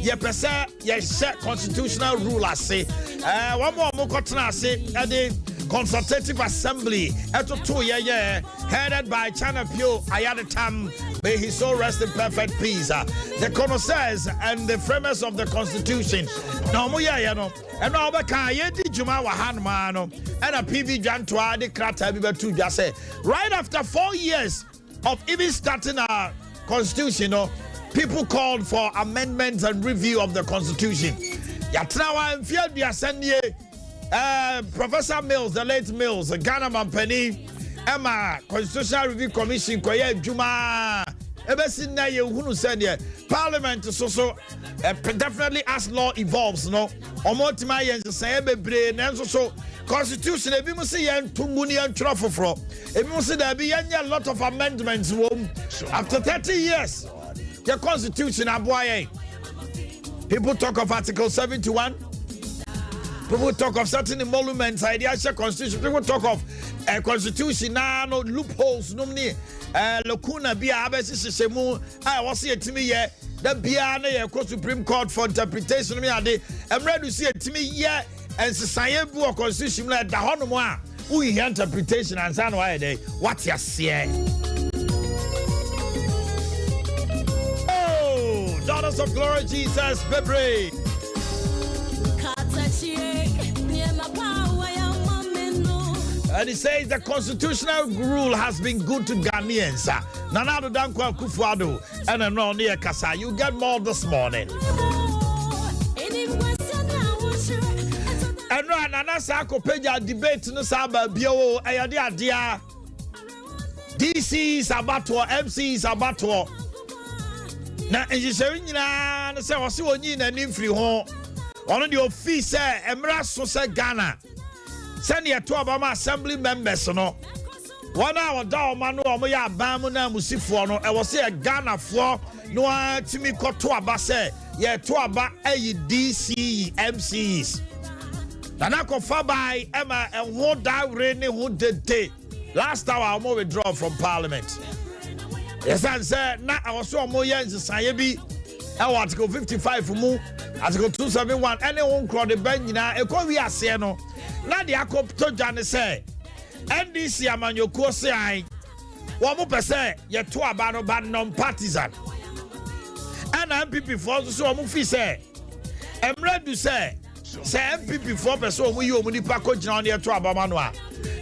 Yɛpɛ sɛ yɛhyɛ constitutional rule ase. Ɛɛ wɔn a wɔkɔtena ase ɛde consultative assembly ɛtoto yɛyɛ headed by China Pio Ayaditam. May his soul rest in perfect peace. The connoisseurs and the framers of the constitution. Na wɔn yɛyɛ no ɛno a wɔbɛka yɛdi dwuma wɔ hanom ara no ɛna PB Dwantoa de krataa bi bɛto dwa sɛ right after 4 years of even starting our constitution no, people called for amendments and review of the constitution. Yɛatena hɔ a mfeɛ 30 nie. Professor Mills, the late Mills, Ghana mampanin, ɛma Constitutional Review Commission kɔyɛ adwuma ɛbɛsi nnɛ yɛhunu sɛ deɛ parliament so definitely as law evolves no, ɔmo tumi ayɛ nsesaeɛ bebree, nanso so constitution ebi mu si yɛn to mu ne yɛn twerɛ foforɔ, ebi mu si daabi, yɛnyɛ a lot of amendments wɔ mu. After 30 years, yɛ constitution aboa yɛn. People talk of Article 71, people talk of certain emoluments a yɛde ahyɛ constitution, people talk of constitution naa no loopholes nom ne lacuna bi a abɛhyehyɛ mu a ɛwɔ sɛ yɛtumi yɛ da biara na yɛkɔ Supreme Court for interpretation mi ade. Mmerɛ do si yɛtumi yɛ nsesaeɛ bi wɔ constitution mu na ɛda hɔnom a wohia interpretation ansa na wayɛ dɛ wate aseɛ. Oh, Daughters of Glory Jesus bebree. And he says the constitutional rule has been good to Ghanaians. Nana Addo Dankwa Akufo-Addo and no near Kasa. You get more this morning. Ɛno a Nana saa akɔpagya debate no saa baabi o, ɛyɛ de adeɛ DCs abatoɔ, MCs abatoɔ na nhyehyɛe nyinaa no sɛ ɔse ɔnyii n'ani mfiri ho. Ɔno deɛ ofii sɛ mmerɛ so sɛ Ghana sɛneɛ ɛto aba ma assembly members no, wɔn a wɔda wɔn ano a wɔyɛ aban mu na amusifoɔ no, ɛwɔ sɛ yɛ Ghanafoɔ na wɔatumi kɔto aba sɛ yɛto aba ayi DCE, MCs. Nana kɔfa bae ɛma ɛho dawere ne ho dede. Last hour wɔn withdraw from parliament yɛsan sɛ na ɛwɔ so wɔn yɛ nsesaeɛ bi ɛwɔ Article 55 mu, Article 271 ɛne ho nkorɔde bɛ nyinaa ɛkɔ wi aseɛ no, na deɛ akɔtɔ dwa ne sɛ NDC amanyɔkuo se an wɔn mo pɛ sɛ yɛto aba no ba non partisan, ɛna NPP foɔ nso so wɔn fi sɛ mmerɛ du sɛ NPP foɔ pɛ sɛ wɔn yi wɔn nipa kɔ gyina wɔn yɛto aba ma no a,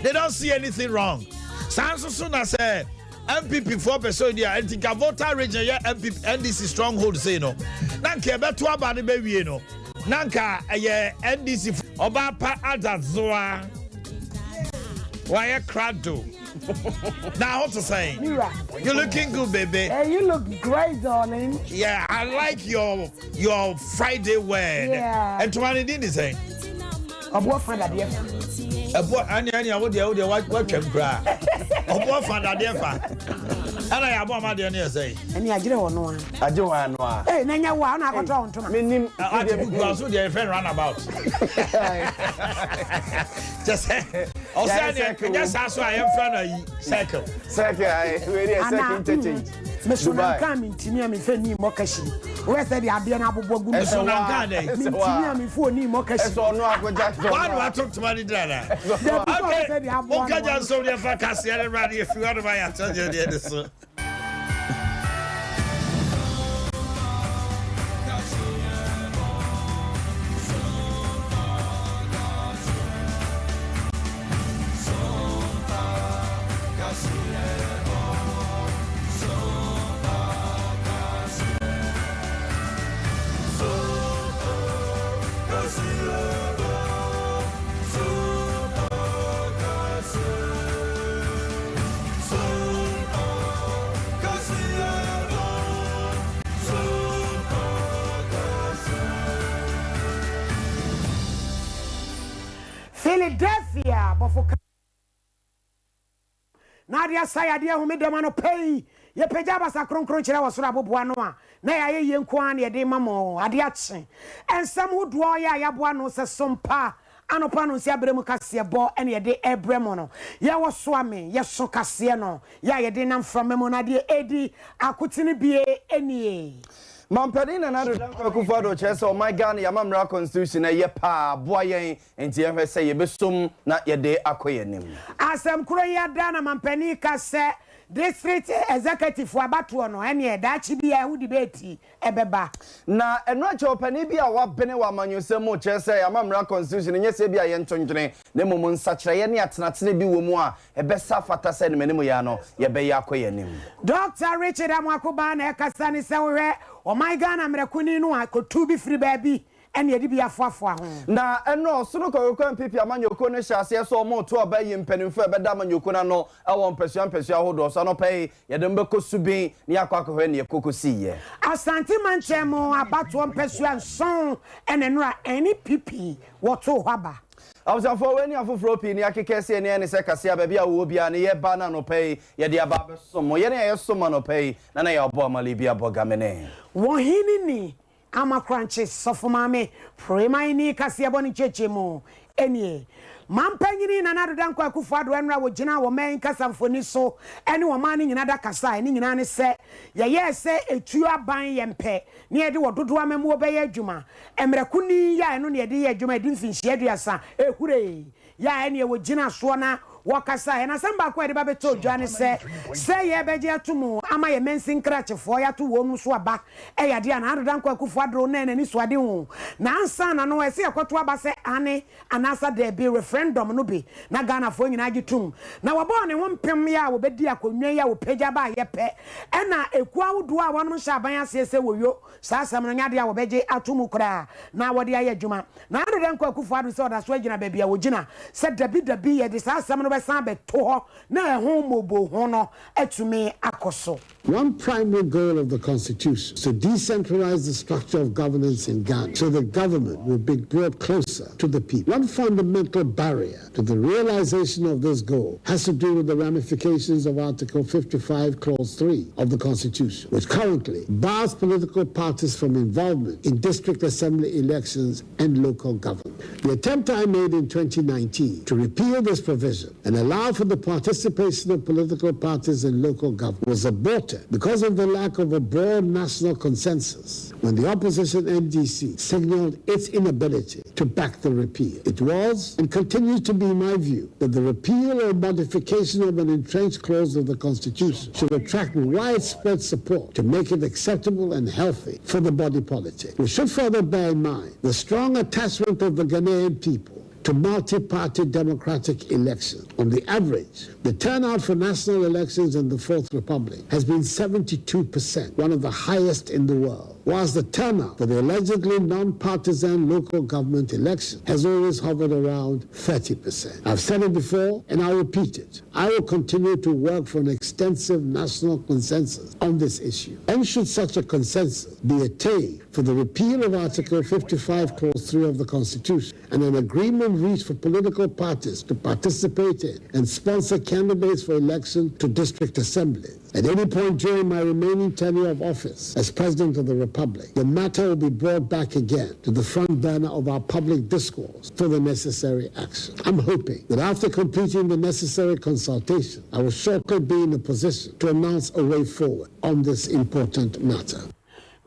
they don't see anything wrong. Saa nso so na sɛ NPP foɔ pɛ sɛ odi a, nti nka Volta Region yɛ NPP NDC stronghold sei no, na nka yɛbɛto aba no bɛwie no, na nka ɛyɛ NDC. Ɔbaa pa adazoa wayɛ krado na ho te sɛn? Mira. You looking good, baby. Hey, you look great, darling. Yeah, I like your Friday wear. Ntoma ne din de sɛn? Ɔboɔ fa dadeɛ fa. Ɛboɔ ɛne wo deɛ watwam koraa. Ɔboɔ fa dadeɛ fa ɛna yɛ aboɔ ama deɛ ne yɛ sɛn? Ɛne agyerɛ wɔ no a. Agye wɔn ano a. Ee, na nyɛ wo a, ɔna akɔtɔ wo ntoma. Menim. Ate kuku aso deɛ yɛfrɛ no roundabout kyɛ sɛ ɔsɛ ne ɛnyɛ saa so a yɛmfrɛ no ayi circle. Circle ayi wei deɛ circle interchange. Meso na nka mi ntumi a mefa ni mmɔ kahyi. Woyɛ sɛ deɛ adeɛ no abobɔ gu mi. Ɛso na nka dɛ. Mentumi a mefa oni mmɔ kahyi. Ɛsɛ ɔno akɔgya. Wɔn wato ntoma ne dira na. Dabi sɛ ɔyɛ sɛ deɛ aboa Monka no. gya nso deɛ fa kaseɛ ne mmra deɛ fi hɔ nom ayɛ atɔdeɛ deɛ ne so. Philadelphia bɔfo ka na adeɛ asa yɛ adeɛ home dɛm ano pɛi yɛpagya abasa kronkron kyerɛ wɔ soro aboboa no a na yɛayɛ yie nko ara na yɛde ma mo. Adeɛ akye ɛnsɛm hodoɔ yɛ a yɛaboa no sɛ sompa anɔpa no nsi aberɛ mu kaseɛ bɔ ɛne yɛde ɛbrɛ mo no. Yɛwɔ so ame yɛso kaseɛ no yɛ a yɛde nam frama mu no adeɛ ɛdi akotene bie ɛnie. Mampanin Nana Addo Dankwa Akufo-Addo kyerɛ sɛ ɔman Ghana yɛn amammra constitution no ɛyɛ paa boa yɛn nti yɛnhwɛ sɛ yɛbɛsom na yɛde akɔ yɛn anim. Asɛm koro yi ada na mampanin ka sɛ District Executive abatoɔ no ɛneɛ daakye biara ɛho debate ɛbɛba. Na ɛno akyi ɔpanin bi a wabene wɔ amanyɔsɛm mu kyerɛ sɛ amammra constitution no nyɛ sɛ ebia yɛnto ntwene na mmom nsakyeraeɛ ne atenatene bi wɔ mu a ɛbɛsa afata sɛ animanim yɛ ara no yɛbɛyɛ akɔ yɛn anim. Dɔkta Richard Amoako Baah na ɛkasa ne sɛ wohwɛ ɔman Ghana mmerɛkoni no a kɔtu bi firi baabi ɛna yɛde bi afoafoa ho. Na ɛno ɔsono Kwaku NPP amanyɔkuo no hyɛɛ aseɛ sɛ wɔreto aba ayi mpanimfoɔ a ɛbɛda amanyɔkuo no ano wɔ mpasua mpasua ahodoɔ so. Anɔpa yi, yɛde mo bɛkɔ Subin na yɛakɔ akɔhwɛ nea ɛkɔkɔsiiɛ. Asante mankyɛn mu abatoɔ mpasua nson na nnora NPP wɔtoo hɔ aba. Abusuafoɔ, wei ne afoforɔ pii ne akeka asi ani ayɛ ne sɛ kasea baabi a wowɔ biara no yɛba no anɔpa yi yɛde aba abɛsom mo. Yɛn a yɛsom anɔpa yi na na yɛabɔ amale bi abɔ gamene. Wɔn hene ni, Ama Korankye Sɔfo Maame Prema ni kaseɛbɔ no nkyerɛkyerɛmu nie. Mampanyini Nana Addo Dankwa Akufo Addo ɛnora wɔgyinaa wɔ man kasamfoni so ɛne ɔman no nyina da kasaɛ ne nyinaa ne sɛ yɛyɛɛ sɛ ɛtuo aban yɛmpɛ ne yɛde wɔ dodoɔ amamuo bɛyɛ adwuma mmerɛ ko ni yɛ a ɛno ne yɛde yɛ adwuma ɛdi mfinhyia 30 ɛhuree yɛ a ɛneɛ wɔgyina soɔ na wɔkasaeɛ. Na asɛm baako a yɛde ba bɛtɔɔ dwa ne sɛ, sɛ yɛrebɛgye ato mu ama yɛn mansin nkrakyefoɔ yɛato wɔn so aba yɛ adeɛ a Nana Addo Dankwa Akufo Addo na n'anisoadehu. Na ansa na no ɛsɛ yɛkɔto aba sɛ aane anaasa daabi, referendum no bi na Ghanafoɔ nyinaa gye tom. Na wɔbɔɔ ne ho mpem yɛ a wɔbɛdi akonnwa yi a wɔpagya baeɛ pɛ ɛna ekuo ahodoɔ a wɔnom hyɛ aban aseɛ sɛ wɔyɔ Saa asɛm no nyɛ ade a wɔbɛgye ato mu koraa na wɔde ayɛ adwuma. Na Addo Dankwa Akufo-Addo sɛ ɔda so agyina baabi a ogyina sɛ dabi dabi yɛde saa asɛm no bɛsan abɛto hɔ na ɛho mmɔboho no atumi akɔ so. One primary goal of the Constitution is to decentralize the structure of governance in Ghana so that government will be brought closer to the people. One fundamental barrier to the realization of this goal has to do with the ramifications of Article 55, Clause 3 of the Constitution, which currently bars political parties from involvement in district assembly elections and local government. The attempt I made in 2019 to repeal this provision and allow for the participation of political parties in local government was aborted because of the lack of a broad national consensus when the opposition NDC signaled its inability to back the repeal. It was and continues to be my view that the repeal or modification of an entrenched clause of the Constitution should attract widespread support to make it acceptable and healthy for the body politic. We should further bear in mind the strong attachment of the Ghanaian people to multi-party democratic elections. On the average, the turnout for national elections in the Fourth Republic has been 72%, one of the highest in the world, whilst the turnout for the allegedly non-partisan local government election has always hovered around 30%. I've said it before and I'll repeat it. I will continue to work for an extensive national consensus on this issue. And should such a consensus be attained for the repeal of Article 55, Clause 3 of the Constitution, and an agreement reached for political parties to participate in and sponsor candidates for election to district assemblies. At any point during my remaining tenure of office as President of the Republic, the matter will be brought back again to the front burner of our public discourse for the necessary action. I'm hoping that after completing the necessary consultation, I will shortly be in a position to announce a way forward on this important matter.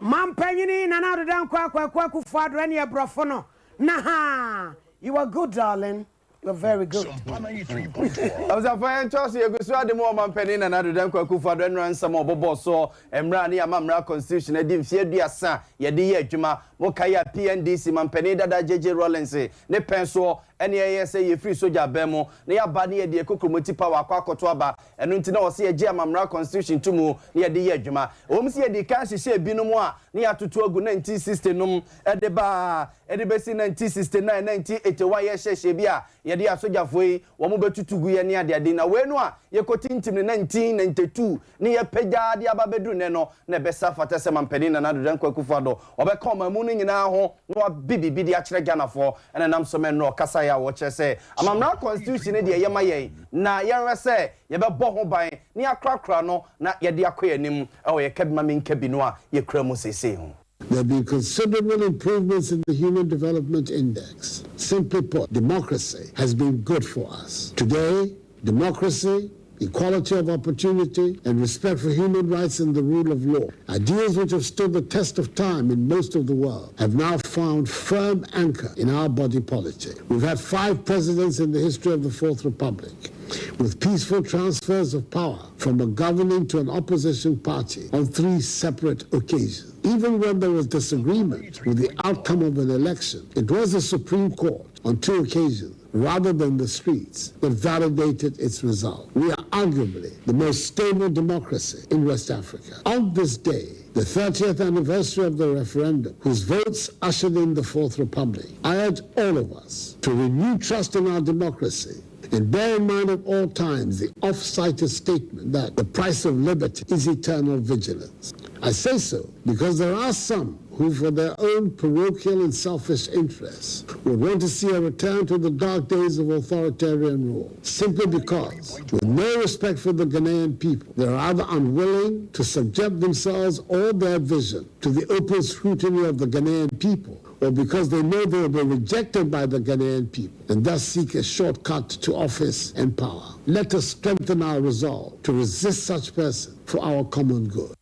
Mampanyini Nana Addo Dankwa Kwaku Akufo Addo ɛne ɛbrɔfo no na haa you are good darling you are very good. Abusuafoɔ yɛntoa so, yɛgu so ade mu Ɔmanpanin Nana Addo Dankwa Akufo Addo nnora nsɛm a ɔbobɔɔ soɔ mmerɛ a ne yɛama mmara constitution adi mfeɛ 30 yɛde yɛ adwuma. Mokae a PNDC manpanin dada JJ Rawlings ne pɛn soɔ ɛne ɛyɛ sɛ yɛfiri sogya abɛn mu na yɛaba ne yɛde yɛn kokromoti power akɔ akɔto aba. Ɛno nti na ɔse yɛgye amammara constitution to mu na yɛde yɛ adwuma. Ɛwom sɛ yɛdii kan hyehyɛɛ binom a na yɛatoto agu 1960 nom de ba a ɛde bɛsi 1969, 1981 yɛhyɛhyɛɛ bi a yɛde asogyafoɔ yi wɔn bɛtutu guiɛ ne adeade. Na wei no a yɛkɔtintim no 1992 ne yɛpagya de aba abɛduru nnɛ no na ɛbɛsa fata sɛ Mampanin Nana Addo Dankwa Akufo-Addo ɔbɛka ɔmanmu no nyinaa ho na wabe biribi de akyerɛ Ghanafoɔ ɛna ɛnam so ma nnora ɔkasaeɛ a wɔkyerɛ sɛ amammara constitution no deɛ ɛyɛ ma yɛn na yɛnhwɛ sɛ yɛbɛbɔ ho ban na yɛakorakora no na yɛde akɔ yɛn anim wɔ yɛn kabi-ma-menka-bi no a yɛkura mu seesei ho. There have been considerable improvements in the Human Development Index. Simply put, democracy has been good for us. Today, democracy equality of opportunity, and respect for human rights and the rule of law, ideals which have stood the test of time in most of the world, have now found firm anchor in our body politic. We've had five presidents in the history of the Fourth Republic, with peaceful transfers of power from a governing to an opposition party on three separate occasions. Even when there was disagreement with the outcome of an election, it was the Supreme Court on two occasions rather than the streets that validated its result. We are arguably the most stable democracy in West Africa. On this day, the 30th anniversary of the referendum, whose votes ushered in the Fourth Republic, I urge all of us to renew trust in our democracy and bear in mind at all times the oft-cited statement that the price of liberty is eternal vigilance. I say so because there are some who, for their own parochial and selfish interests, would want to see a return to the dark days of authoritarian rule, simply because, with no respect for the Ghanaian people, they are either unwilling to subject themselves or their vision to the open scrutiny of the Ghanaian people, or because they know they will be rejected by the Ghanaian people and thus seek a shortcut to office and power. Let us strengthen our resolve to resist such person for our common good.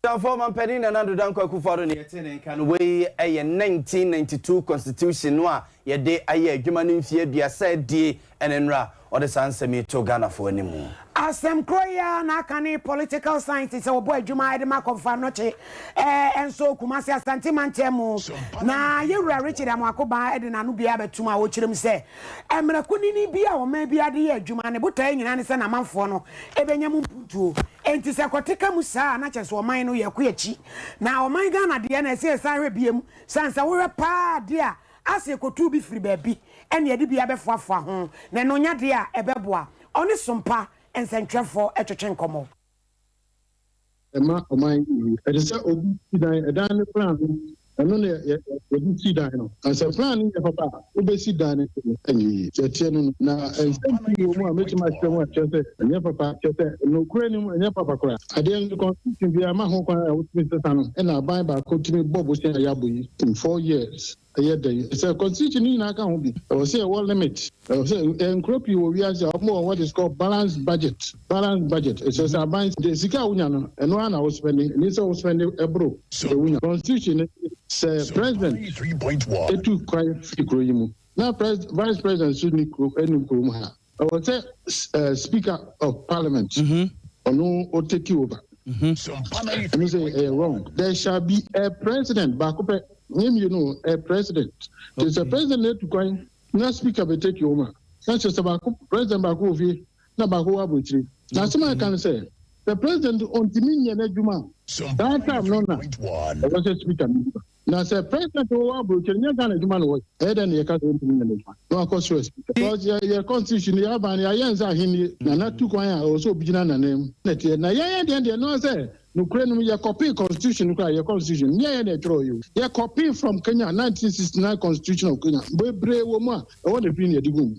Abusuafoɔ, Ɔmanpanin Nana Addo Dankwa Akufo-Addo na yɛte ne nka no. Wei yɛ 1992 Constitution no a yɛde ayɛ adwuma no mfeɛ 30 adie ɛne nnora ɔde saa nsɛm yi to Ghanafoɔ anim. Asɛm korɔ yi ara na aka ne political scientist a wɔbɔ adwuma de ma Kɔmfo Anokye nso Kumasi Asante mantam mu na yɛwura Richard Amoako Baa de n'ano biara bɛtom a ɔkyerɛ mu sɛ mmara kunini bi a ɔman biara de yɛ adwuma ne botaeɛ nyinaa ne sɛ n'amanfoɔ no bɛnya mu mpuntuo. Enti sɛ kɔte ka mu saa a na kyerɛ sɛ ɔman no yɛko akyi. Na ɔman Ghana deɛ na ɛsɛ yɛsan hwɛ biom sane sɛ wohwɛ paa deɛ a ase yɛkɔtuu bi firi baabi ɛne yɛde bi abɛfoafoa ho na ɛno nyɛ adeɛ a ɛbɛboa. Ɔne Sompa nsɛntwerɛfoɔ twetwe nkɔmmɔ. Ɛma ɔman yi yie. Ɛte sɛ obi si dan, ɛdan no plan no, ɛno na yɛde si dan no. Na sɛ plan no nyɛ papa a, wobɛsi dan no so no, ɛnyɛ yie. Deɛ ɛteɛ no no. Na nsɛm pii wɔ mu a mɛtumi akyerɛ mu akyerɛ sɛ ɛnyɛ papa, kyerɛ sɛ nokorɛ no mu ɛnyɛ papa koraa. Adeɛ no, constitution biara ma ho kwan a wotumi sesa no, ɛna aban baako tumi bɔ bosea a yɛabɔ yi in 4 years. Ɛyɛ dɛn? Sɛ constitution no nyinaa ka ho bi. Ɛwɔ sɛ ɛwɔ limit. Ɛwɔ sɛ nkuro pii wɔ wiase a wɔn wɔ what is called balanced budget. Balanced budget. Ɛsɛ sɛ aban de sika a wonya no, ɛno ara na wo spend. Ɛni sɛ wo spend ɛboro sɛ wonya. Constitution no sɛ president etu kwan fi kuro yi mu na pres vice president nso ni kuro ɛni kurom ha. Ɛwɔ sɛ Speaker of Parliament ɔno o take over. Ɛno sɛ ɛyɛ wrong. There shall be a president baako pɛ. Nye mmienu, a president. Te sɛ president na etu kwan na speaker bɛ take over. Na kyerɛ sɛ baako president baako wɔ fie na baako wɔ aburokyire. Na asɛm a ɛka no sɛ the president ɔntumi nyɛ n'adwuma a, that time no na ɛwɔ sɛ speaker no ba. Na sɛ president wɔ aburokyire nyɛ Ghana adwuma na wɔyɛ. Ɛyɛ dɛ na yɛka sɛ ɔntumi nyɛ n'adwuma na wakɔ soro speaker. Because yɛ constitution yɛ aban no yɛayɛ nsa ahenni na tu kwan a ɛwɔ sɛ obi gyina n'anan na ɛteɛ. Na yɛn yɛ deɛ no sɛ nokorɛ no yɛ copy constitution no koraa, yɛ constitution nyɛ yɛ na ɛtwerɛ yi o. Yɛ copy from Kenya 1969 Constitution of Kenya bebree wɔ mu a ɛwɔ na firi na yɛde gu mu.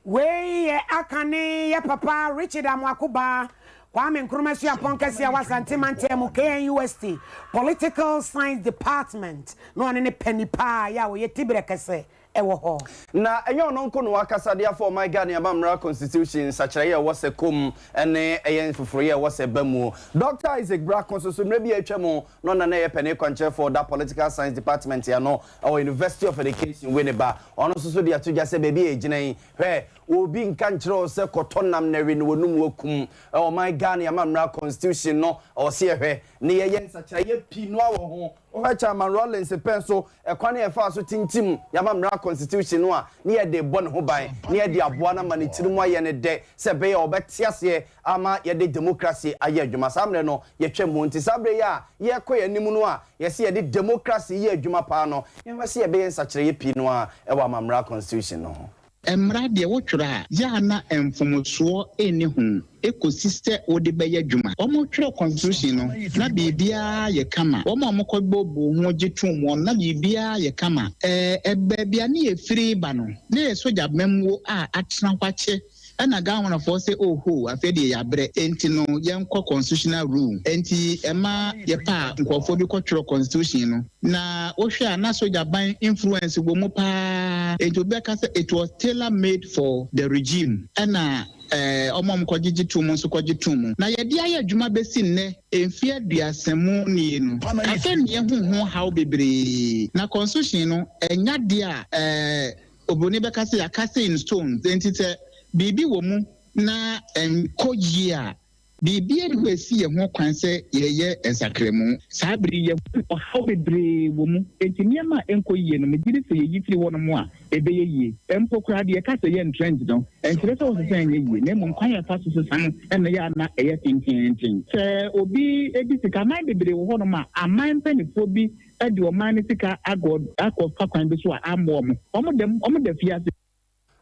Wei yɛ aka ne yɛ papa Richard Amoako Baah, Kwame Nkrumah Suapɔn kɛseɛ a wɔ Asante mantam mu, KNUST Political Science Department, na ɔne ne pɛ nipa a yɛ a ɔyɛ tibrɛ kɛsɛ ɛwɔ hɔ. Na ɛnyɛ ɔno nko na wakasa de afa ɔman Ghana amammerɛ constitution nsakyerɛeɛ a ɛwɔ sɛ kom ne ɛyɛ mfoforoeɛ a ɛwɔ sɛ ba mu. Dr. Isaac Brako nso so mmerɛ bi a atwa mu na ɔna na ɛyɛ panin kwankyerɛfoɔ da Political Science Department ano ɛwɔ University of Education Winneba. Ɔno nso so de ato dwa sɛ baabi a ɛgyina yi, hwɛ, obi nka nkyerɛ wo sɛ kɔtɔ nam na we na wɔnum wakum. Ɔman Ghana amammerɛ constitution no ɔwɔ sɛ yɛhwɛ na yɛyɛ nsakyerɛeɛ pii no wɔ ho. Wohwɛ Chairman Rawlings pɛn so ɛkwan a yɛfaa so tintim yɛama mmara constitution no a ne yɛde bɔ ne ho ban ne yɛde aboa no ama ne tiri mu ayɛ ne dɛ sɛ ɛbɛyɛ a ɔbɛte aseɛ ama yɛde democracy ayɛ adwuma. Saa mmerɛ no yɛtwa mu nti saa berɛ yi a yɛrekɔ yɛn anim no a yɛsɛ yɛde democracy yɛ adwuma paa no, yɛhwɛ sɛ yɛbɛyɛ nsakyerɛeɛ pii no a ɛwɔ amammara constitution no ho. Mmara deɛ wotwerɛ a, yɛ a na mfomsoɔ nni ho ɛkɔsi sɛ wode bɛyɛ adwuma. Wɔtwerɛ constitution no, na biribiara yɛ kama. Wɔn a wɔkɔbɔbɔ ho gye tom wɔn, na biribiara yɛ kama. Ɛɛ baabi a ne yɛfiri ba no, ne yɛ sogya mammuo a atena hɔ akyɛ, ɛna Ghanafoɔ sɛ oho, afei deɛ yɛabrɛ, enti no yɛnkɔ constitutional rule. Enti ɛma yɛpa a nkurɔfoɔ bi kɔtwerɛ constitution no, na wohwɛ a na sogya ban influence wɔ mu paa, enti obi bɛka sɛ it was tailor made for the regime. Ɛna Wɔn a wɔkɔgyegye toom nso kɔgye toom. Na yɛde ayɛ adwuma bɛsi nnɛ mfeɛ aduasa mu nie no, afei na yɛahu ho haw bebree. Na constitution no, ɛnyɛ adeɛ a oburoni bɛka sɛ yɛakase in stones, enti sɛ biribi wɔ mu na ɛnkɔ yie a, Biribiara nni hɔ a esi yɛn ho kwan sɛ yɛyɛ nsakramu. Saa bere yi, yɛahu ɔhaw bebree wɔ mu, enti nneɛma a ɛnkɔ yiye no, migye di sɛ yeyi firi hɔnom a, ɛbɛyɛ yiye. Mpo koraa de, yɛka sɛ yɛntra nti no, ɛnkyerɛ sɛ wɔsesa ɛnyɛ yiye, na mmom kwan a yɛfa so sesa no na ɛyɛ a na ɛyɛ tenteenten. Sɛ obi di sika, Aman bebree wɔ hɔnom a, aman mpanimfoɔ bi de ɔman no sika akɔfa kwan bi so a ammoa wɔn. Wɔda mu, wɔda afiase.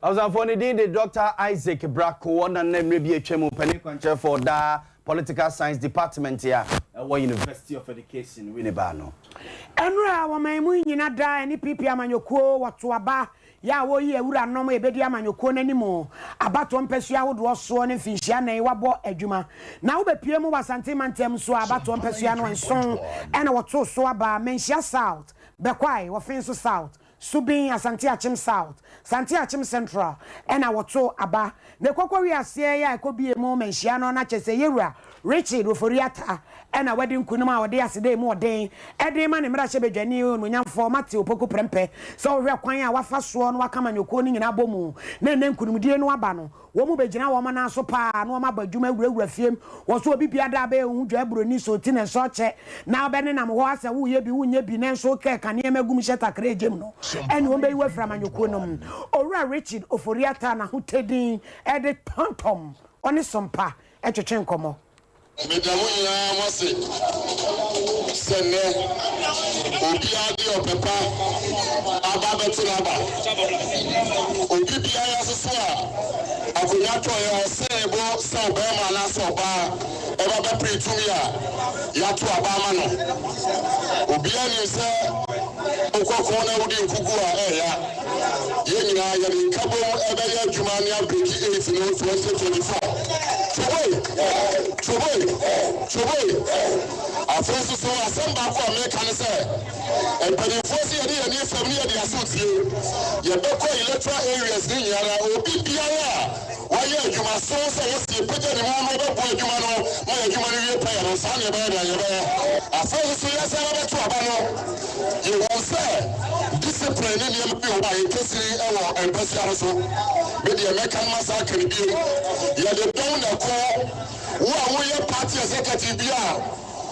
Abusuafoɔ ne din de Dɔkta Isaac Brako, ɔna na mmerɛ bi atwa mu panin kwankyerɛfoɔ ɔda Political Science Department a ɛwɔ University of Education, Winneba no. Ɛnora wɔman mu nyina daa ɛne PP amanyɔkuo wɔto aba yɛ a wɔyi awuranom ɛbɛdi amanyɔkuo no anim abatoɔ mpasua ahodoɔ soɔ ne mfinhyia nan wabɔ adwuma na wobɛpue mu wɔ Asante mantam nso a abatoɔ mpasua no nson ɛna wɔtoo so aba Manhyia South, Bɛkwae, Wɔfenso South, Subin, Asante Akyem South, Sante Akyem Central ɛna wɔtoo aba na ɛkɔkɔ wie aseɛ yi a ɛkɔ bie mu manhyia no na kyɛsɛ Yɛwura Richard Ofori Atta ɛna wadi nkunim a ɔde aseda emu ɔden ɛde rema ne mmarahyɛbadwani onuonyamfoɔ Matthew Opoku Prempeh sɛ wohwɛ kwan a wafa soɔ na waka amanyɔkuo no nyinaa abɔ mu na ɛnɛ nkunimdie no aba no Wɔn bɛgyina wɔn nan so paa na wɔn abɔ adwuma awurawura fiem. Wɔ so obi biara da bɛyɛ ohu dwa buroni so ti ne nsa ɔkyɛ na wobɛnenam hɔ asɛ woyɛ bi wonyɛ bi nanso wokɛ ka nneɛma gu mu hyɛ takra egyem no ɛne wɔn bɛyi wo afiri amanyɔkuo no mu. Owura Richard Ofori Atta n'ahotadin de Tɔntɔm ɔne Sompa twetwe nkɔmmɔ. Meda mo nyinaa mo ase sɛ nnɛ obiara de ɔpɛ pa aba abɛto n'aba. Obi biara nso so a akonnwa tɔeɛ, ɔsee ne bo sɛ ɔbarima anaasɛ ɔbaa ɛba bɛpere tumi a yɛato aba ama no. Obiara nim sɛ wokɔ ko na wodi nkuguo a ɛɛya. Yɛn nyinaa yɛde nkabom ɛbɛyɛ adwuma ne abreki AIDS no 2024. Twoboe! Twoboe! Twoboe! Afei nso so asɛm baako a meka ne sɛ, mpanimfoɔ se yɛde yɛn ani fam ne yɛde aso tie. Yɛbɛkɔ electoral areas no nyinara, obi biara a Wayɛ adwuma so sɛ wɔsi apagya ne mu na ɔbɛboa adwuma no ma adwuma no wie pɛyɛ no, saa na yɛbɛyɛ dɛn? Yɛbɛyɛ. Afei nso so yɛsan ba bɛto aba no, yɛhuu sɛ discipline ne nneɛma bi wɔ hɔ a yɛtwa sini wɔ mpasua no so. Me deɛ mɛka no masan aka no bio, yɛde dɔm na ɛkɔ. Wo a woyɛ party executive bi a,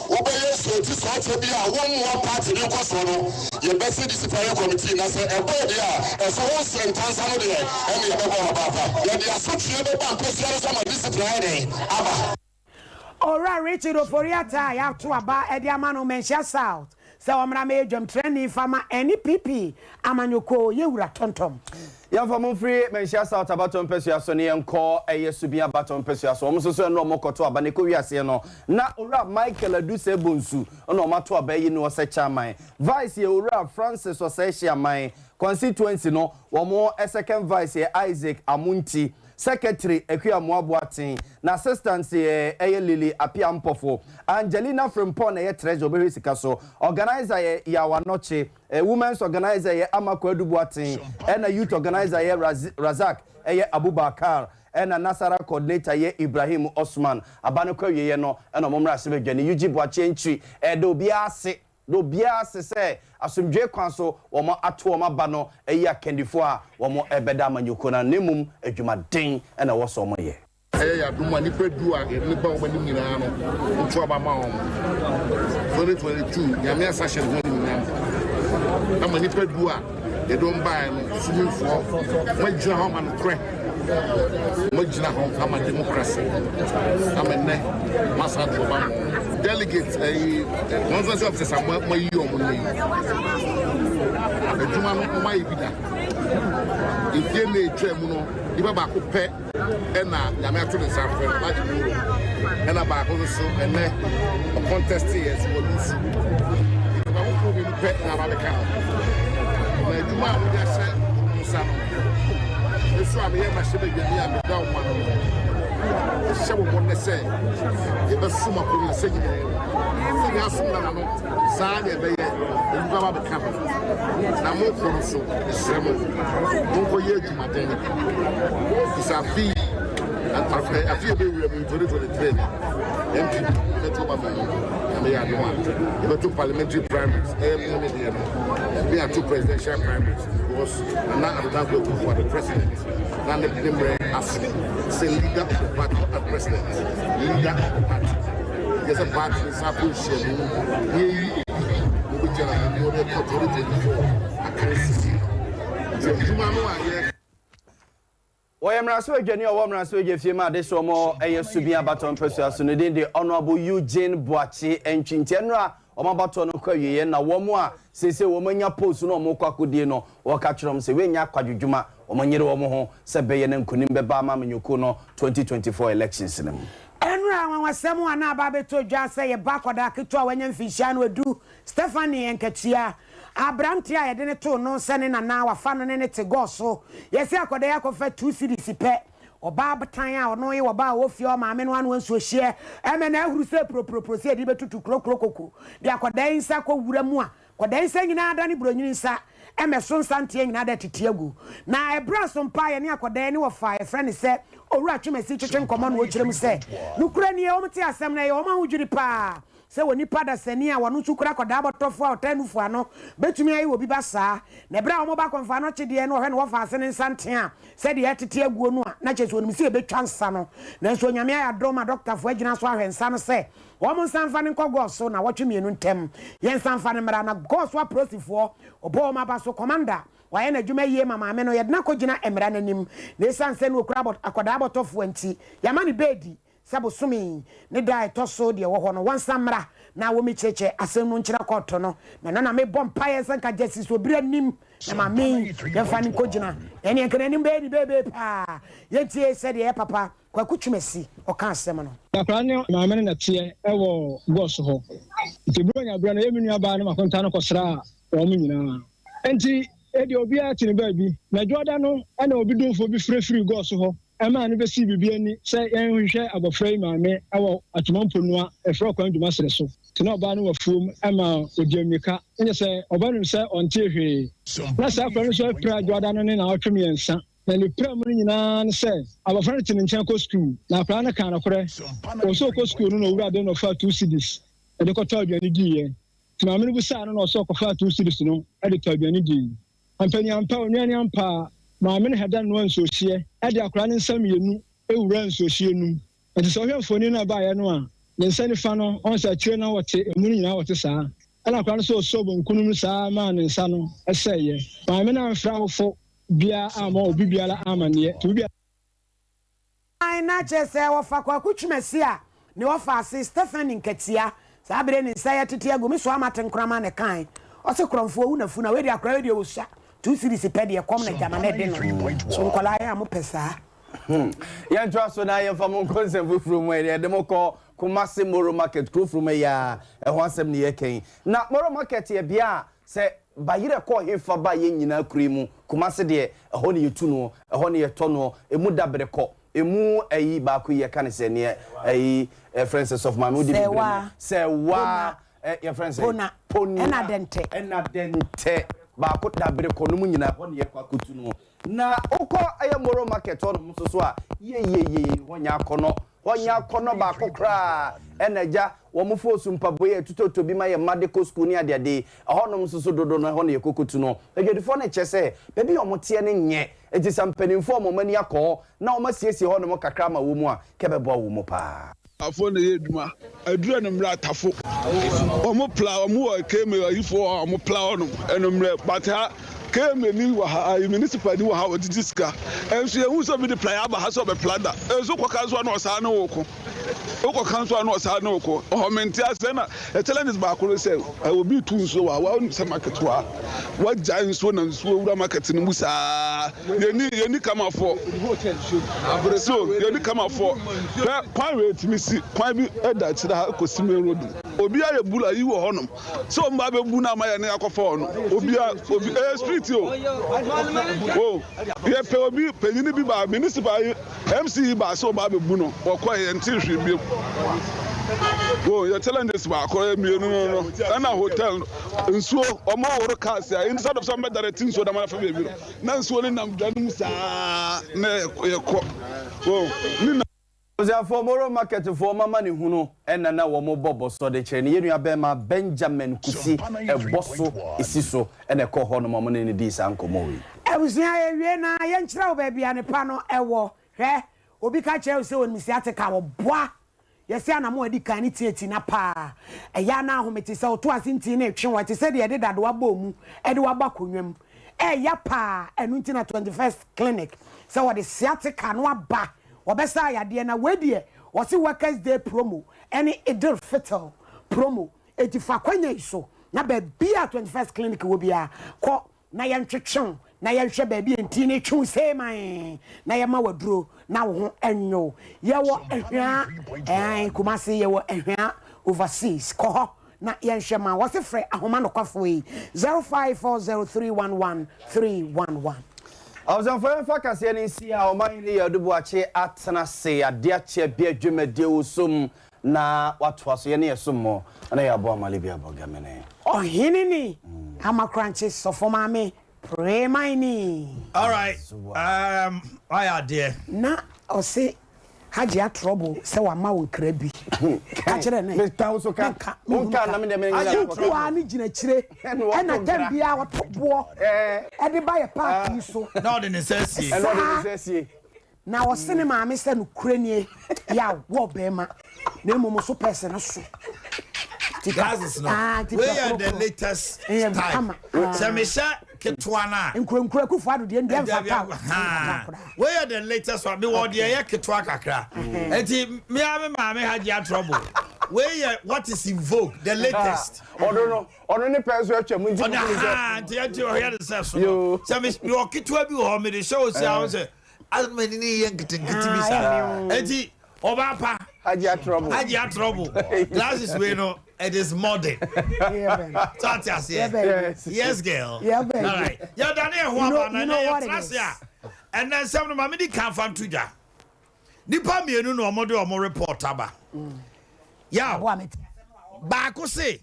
Wobɛyɛ sooti sɔɔkyɛ bi a wommoa party no nkɔsoɔ no, yɛbɛse disciplinary committee na sɛ ɛbɔɔ deɛ a, ɛso ho ntansa no deɛ, ɛnneɛ yɛbɛbɔ papaapa. Yɛde asotweɛ bɛba mpasua no so ama discipline ayɛ dɛn? Aba. Owura Richard Ofori-Atta a yɛato aba de ama no Manhyia South sɛ ɔmmra mmɛyɛ dwamtrani mfa ma NPP amanyɔkuo, Yɛwura Tontom. Yɛmfa mo mfiri Manhyia South abatoɔ mpasua so na yɛnkɔ ɛyɛ Subin abatoɔ mpasua so. Wɔn nso so ɛnora wɔn kɔto aba na ɛkɔwie aseɛ no na Owura Michael Adusei Bonsu na wɔn ato aba ayi no ɔsɛ Chairman. Vice yɛ Owura Francis Osei Hyeaman. Constituency no wɔn second Vice yɛ Isaac Amonti. Secretary Akua Amoah Boateng. Na Assistant yɛ ɛyɛ Lily Appiah Mpɔfo. Angelina Frimpong na ɛyɛ Treasurer ɔbɛhwɛ sika so. Organiser yɛ Yaw Anokye. Women's organiser yɛ Ama Kwadu Boateng, ɛna Youth organiser yɛ Razak ɛyɛ Abubakar, ɛna Nasara coordinator yɛ Ibrahim Osman. Aba no kɔ awieɛ no ɛna ɔmo mmarahyɛbadwani Eugene Boakye Antwi ɛda obiara ase da obiara ase sɛ asomdwoeɛ kwan so wɔn ato wɔn aba no ayi akandifoɔ a wɔn ɛbɛda amanyɔkuo no ano na mmom adwumaden ɛna ɛwɔ sɛ wɔn yɛ. Ɛyɛ yɛn adom a nnipa du a yɛde no ba wɔn anim nyinaa no, woto aba ma wɔn. 2022, Nyame asa hyɛ ne ho animuonyam ama nnipa du a yɛde wɔn baeɛ no, sumifoɔ, moagyina hɔ ama nokorɛ, moagyina hɔ ama democracy, ama nnɛ moasa ato aba ma wɔn. Delegate, ɛyi, constituency officers a moayi wɔn no yi, adwuma no wɔayɛ bi da. Mfie nna ɛtwa mu no, nipa baako pɛ ɛna Nyame ato ne nsa afrɛ no Alhaji Moro ɛna baako nso so ɛnɛ ɔkɔntɛste yɛ so wɔlusu nti baako mmienu pɛ na aba bɛka ho na adwuma a wode ahyɛ wɔn nsa no nso a meyɛ mmarahyɛbadwani a meda wɔn ano no ɛhyɛ wɔn bɔ nnɛ sɛ yɛbɛsom akonnwa sɛ nyinaa mu sɛnea asom nana no Saa na ɛbɛyɛ, nnipa ba bɛka ho. Na mokɔ no so, mesrɛ mo, monkɔyɛ adwumaden, ɛfiri sɛ afe yi, Afe a yɛbɛwura mu yi, 2023 no, NPP yɛbɛto aba ma yi, Nyame yɛ adom a, yɛbɛto parliamentary primaries, ɛyɛ me me deɛ no, ne ato presidential primaries because Nana Addo Dankwa Akufo-Addo president na ne ne mmerɛ aso sɛ leader of the party, not as president, leader of the party. Yɛ sɛ party no san kɔ nhyiamu na yɛyi obi na obɛgyina n'anim na ɔde kɔ 2024 akansi. Nti adwuma no a yɛ Wɔyɛ mmarahyɛbadwani a ɔwɔ mmarahyɛbadwa fie ma adesoɔ mɔ ɛyɛ Subin abatoɔ mpasua so. Ne din de Honourable Eugene Boakye Antwi. Nti ɛnora wɔn abatoɔ no kɔ awieɛ na wɔn a seesei wɔn anya post no a wɔn rekɔ akɔdie no wɔka kyerɛ wɔn sɛ wei nyɛ akwadwodwuma, wɔn nyere wɔn ho sɛ ɛbɛyɛ na nkunim bɛba ama amanyɔkuo no 2024 elections no mu. Ɛnora anwanwasɛm a na aba abɛtɔ dwa sɛ yɛba akwadaa ketewa a wanya mfinhyia no adu, Stephanie Nkakyia, Aberanteɛ a yɛde no too no sɛ ne nana wafa no ne no te gɔɔ so. Yɛse akɔda yi akɔfa two cedis pɛ. Ɔbaatan a ɔno ye ɔbaa a ɔwɔ fie a ɔmaame no anoa nsuo hyeɛ ɛmɛ na ahuru sɛ puropuropuro sɛ yɛde bɛtutu kuro kuro koko de akɔda yi nsa kɔ wura mu a akɔda yi nsa nyinaa adane buronyini nsa ɛmɛ so nsa nteɛ nyinaa da tete agu. Na ɛberɛ aso mpa a yɛne akɔda yi ne wɔfa a yɛfrɛ no sɛ Owura Twumasi twetwe nkɔmmɔ na ɔkyerɛ mu sɛ nokorɛ nie wɔn te asɛm no ɛyɛ wɔn ahodwiri paa Sɛ onipa dasani a ɔno nso kura akwadaa bɔtɔfo a ɔtaa nufu ano betumi ayɛ obi ba saa. Na bere a wɔba akɔmfo ano kye deɛ na ɔhwɛ na wɔfa ase ne nsa ntea sɛdeɛ ɛretete aguo no a, na kyerɛ sɛ onim sɛ yɛbɛtwa nsa no. Nanso Onyame ayɛ adom ma dɔktafo agyina so ahwɛ nsa no sɛ wɔn nsa mfa no nkɔ gɔɔ so nnawɔtwe mmienu ntam. Yɛnsa mfa no mmra. Na gɔɔ so apolisifoɔ ɔbɔ wɔn aba so. Kɔmanda, wayɛ n'adwuma yie ma maame no. Yɛde no akɔgyina mmara no anim. Na esiane sɛ na ɔkura akwadaa bɔtɔfoɔ nti, yɛama no beedi. Sɛ bosome yi ne da a ɛtɔ so deɛ ɛwɔ hɔ no, wɔnsan mmra na wɔmmɛkyerɛkyerɛ asɛm no nkyerɛ kɔɔto no. Na ɛno na mebɔ mpaeɛ sɛ nka Justice Obiri anim na maame yi yɛmfa no nkɔgyina. Ɛnneɛ nka n'anim bɛyɛ ne beebee paa. Yɛntie sɛdeɛ yɛ papa Kwaku Twumasi ɔka asɛm no. Akwadaa no maame no na ɛteɛ wɔ Gɔs hɔ. Nti Buronya berɛ no, yɛ me nuabaa ne m'akontaa no kɔsraa wɔn nyinaa. Nti ɛdeɛ obiara te ne baabi. Na Dwoada no na obi domfoɔ bi frɛ firii Gɔs hɔ maa no bɛsii biribi ani sɛ yɛnhwehwɛ abɔfra yi maame wɔ Atwoma Mponua, ɛfrɛ ɔkwan Dwuma serɛ so. Nti na ɔbaa no wɔ afuom ma ɔdi ammirika. Nyɛ sɛ ɔba nim sɛ ɔntee hwee. Na saa akwadaa no nso apira Dwoada no ne naawɔtwe mmiɛnsa. Na ne pira mu no nyinaa ne sɛ abɔfra no te ne nkyɛn kɔ sukuu. Na akwadaa no kaa nokorɛ. Ɔwɔ sɛ ɔkɔ sukuu no na owura de no ɔfaa two cedis de kɔtɔɔ aduane diiɛ. Nti maame no bisaa no na ɔsɛ ɔkɔfaa two cedis no de tɔɔ aduane dii. Ampaniampa, onua ne ampa ara, maame no hɛda noa nsuohyeɛ de akwadaa no nsa mmienu wuraa nsuohyeɛ no mu. Nti sɛ wohwɛ mfoni no a ɛbaeɛ no a, ne nsa nifa no, ɔhu sɛ akyire no wɔte, emu no nyinaa wɔte saa. Ɛna akwadaa no nso ɔsɔɔ bonku no mu saa ara maa ne nsa no sɛeɛ. Maame no amfrɛ awofo biara ammɔ obi biara amanneɛ. Nti obi. Kan na kyerɛ sɛ wɔfa Kwaku Twumasi a ne wɔfa ase Stephanie Nkatia saa bere ne nsa yɛ tete agu me so ama tenkorama na ɛkae ɔse korɔmfoɔ wu na fu na wei deɛ akora wei deɛ ɔsua two series pɛ deɛ kɔm na gyama na ɛde no so nkwadaa yɛ a mopɛ saa. Hmm. Yɛntoa so na yɛmfa mo nkɔ nsɛm foforɔ mu. Ɛdeɛ yɛde mo kɔ Kumasi Moro Market kuro furu mu yi a ɛho asɛm ne yɛka yi. Na Moro Market yɛ bea a sɛ Bayerɛ kɔ hefa ba yɛn nyinaa kuro yi mu, Kumase deɛ ɛhɔ na yɛtu noɔ, ɛhɔ na yɛtɔ noɔ, ɛmu dabere kɔ, ɛmu ayi baako yi yɛka no sɛ neɛ ayi yɛfrɛ no sɛ sɔfo maame wode bi brɛ me, sɛwa, yɛfrɛ no sɛ Pona, Pona, ɛna dɛntɛ. ɛna dɛntɛ baako dabere kɔ no mu nyinaa ɛhɔ na yɛkɔ akɔtu noɔ. Na wokɔ ɛyɛ Moro market hɔ nom nso so a, yeieiei hɔ nyɛ akɔnɔ, hɔ nyɛ akɔnɔ baako koraa, ɛna agya wɔn foosu mpaboa yi a ɛtotɔtotɔ bi ma yɛn mma de kɔ sukuu ne adeade yi, ɛhɔ nom nso so dodo no ɛhɔ na yɛkɔkɔtu no. Adwadifoɔ no kyerɛ sɛ baabi a wɔteɛ no nyɛ, enti sɛ mpanimfoɔ a wɔn ani akɔ hɔ na wɔasiesie hɔ nom kakra ama wɔn a, nka ɛbɛboa wɔn paa. Afoɔ na ɛyɛ adwuma. Aduru anummerɛ atafo. Wɔn pla wɔn wɔ KMA ayifoɔ a wɔn pla hɔ nom anummerɛ but ha KMA ni wɔ ha ayi municipal ni wɔ ha wɔgyegye sika. Ɛnso yɛn hu sɛ obi de pla aba ha sɛ ɔbɛ pla da. Ɛnso kɔ ka nso a na ɔsaa ne wo ko. Wokɔ ka nso a na ɔsaa ne wo ko. Ɔhɔ mente aseɛ na challenges baako ne sɛ obi tu nsuo wɔ ha wɔn sɛ market wɔ ha. Wagyae nsuo na nsuo wura market no mu saa. Yɛni yɛni kamafoɔ. So yɛni kamafoɔ. Hwɛ kwan wei tumi si kwan bi da akyire ha kɔsi main road. Obi ayɛ bula yi wɔ hɔnom sɛ wɔn ba abɛbu no ama yɛne akɔfa hɔ no. Obi a obi ɛyɛ street o. O yɛpɛ obi panyin bi ba municipal MC yi ba sɛ ɔba abɛbu no wɔkɔ yɛn nte hwee bio. Wo yɛ challenges baako yɛ mmienu no no ɛna hotel no nsuo wɔn woro cars a instead of sɛ wɔn bɛ direct nsuo dama afa baabi no na nsuo no nam dwa no mu saa na yɛkɔ wo ne na. Abusuafoɔ Moro Market foɔ wɔn amanehunu na na wɔn bɔ bɔsɔ de kyerɛ no. Yɛn nua bɛɛma Benjamin Kusi ɛbɔ so si so na ɛkɔɔ hɔ nom a wɔn ne no dii saa nkɔmmɔ wei. Abusua yɛwie na yɛnkyerɛ wo baabi a ne pa no wɔ. Hwɛ, obi ka kyerɛ wo sɛ onim sciatica a, ɔboa. Yɛse anamon a edi kan ne tiatia na paa. Ɛyɛ a na ahome te sɛ woto ase ntin na etwe wo, ɛte sɛ deɛ yɛde dadewa bɔ wo mu de wo abɔ akonnwa mu. Ɛya paa, ɛno nti na 21st Clinic sɛ wɔde sciatica no aba, wɔbɛsa yadeɛ na wei deɛ wɔse Workers Day promo ɛne Idil Fitl promo. Enti fa akwanya yi so na baabi a 21st Clinic wɔ biara kɔ na yɛntwetwe wo na yɛnhwɛ baabi a ntin no retwe wo sei man na yɛma wo aduro na wo ho nnwo wo. Yɛwɔ Ahwea, ɛɛn, Kumasi, yɛwɔ Ahwea Overseas. Kɔ hɔ na yɛnhwɛ ma wo. Wɔse frɛ ahoma nokwafoɔ yi, 0540311311. Abusuafoɔ yɛmfa kaseɛ no nsi ha, Ɔmanhene Yaw Boakye atena ase adeɛ akye abia dwumadie wo som Na watoa so, yɛne yɛsom mo, na yɛabɔ amale bi abɔ Gamene. Ɔhene ni, Amakorankye sɔfo maame Preman ni. Alright um wayɛ adeɛ. Na ɔse Hajji atrɔbo sɛ wama wo nkra bi. Ka kyerɛ no ɛ. Meka wo so ka. Menka, menhunu Wonka ka. na me deɛ menyina Wo kɔka. nkoaa ne gyina akyire Ɛna ɛna ɔto tɛm nkra. biara ɔto boɔ ɛde ba yɛ park yi so. Na ɔde ne nsa asie. Ɛna ɔde ne Saa. nsa asie. Na ɔse ne maame sɛ nokorɛ nie yaw wɔ ɔbɛɛma na mmom so pɛs no so nti ka Glasses no ah nti wei pɛ yɛ the korokoro latest ɛyɛ type kama sɛ ah mehyɛ ketewa no a nkurenkure Akufo Addo deɛ ndeɛ dabi mfata o mfata haa koraa wei yɛ the latest one mewɔ deɛ ɛyɛ ketewa kakra nti mea me maame hagye atrɔbo wei yɛ what is in vogue the latest Ɔno no ɔno ne pɛ nso atwa mu nti ɔde mo sɛ haa nti ɛnti ɔhwɛ ne sɛ so no yoo sɛ me mewɔ ketewa bi wɔ hɔ mede hyɛ osi a wo sɛ Asɛ m'ani no yɛ nketenkete bi saa. Eti ɔbaa pa. Hajia trouble. Hajia trouble. Glasses wei no, it is modern. So ate aseɛ. Yes girl. All right. Yɛdane ɛho aba na ɛnɛ yɛtena ase a ɛnɛ nsɛm no ma medi kan fa nto dwa. Nipa mmienu na wɔde wɔn report aba. Yaw. Baako se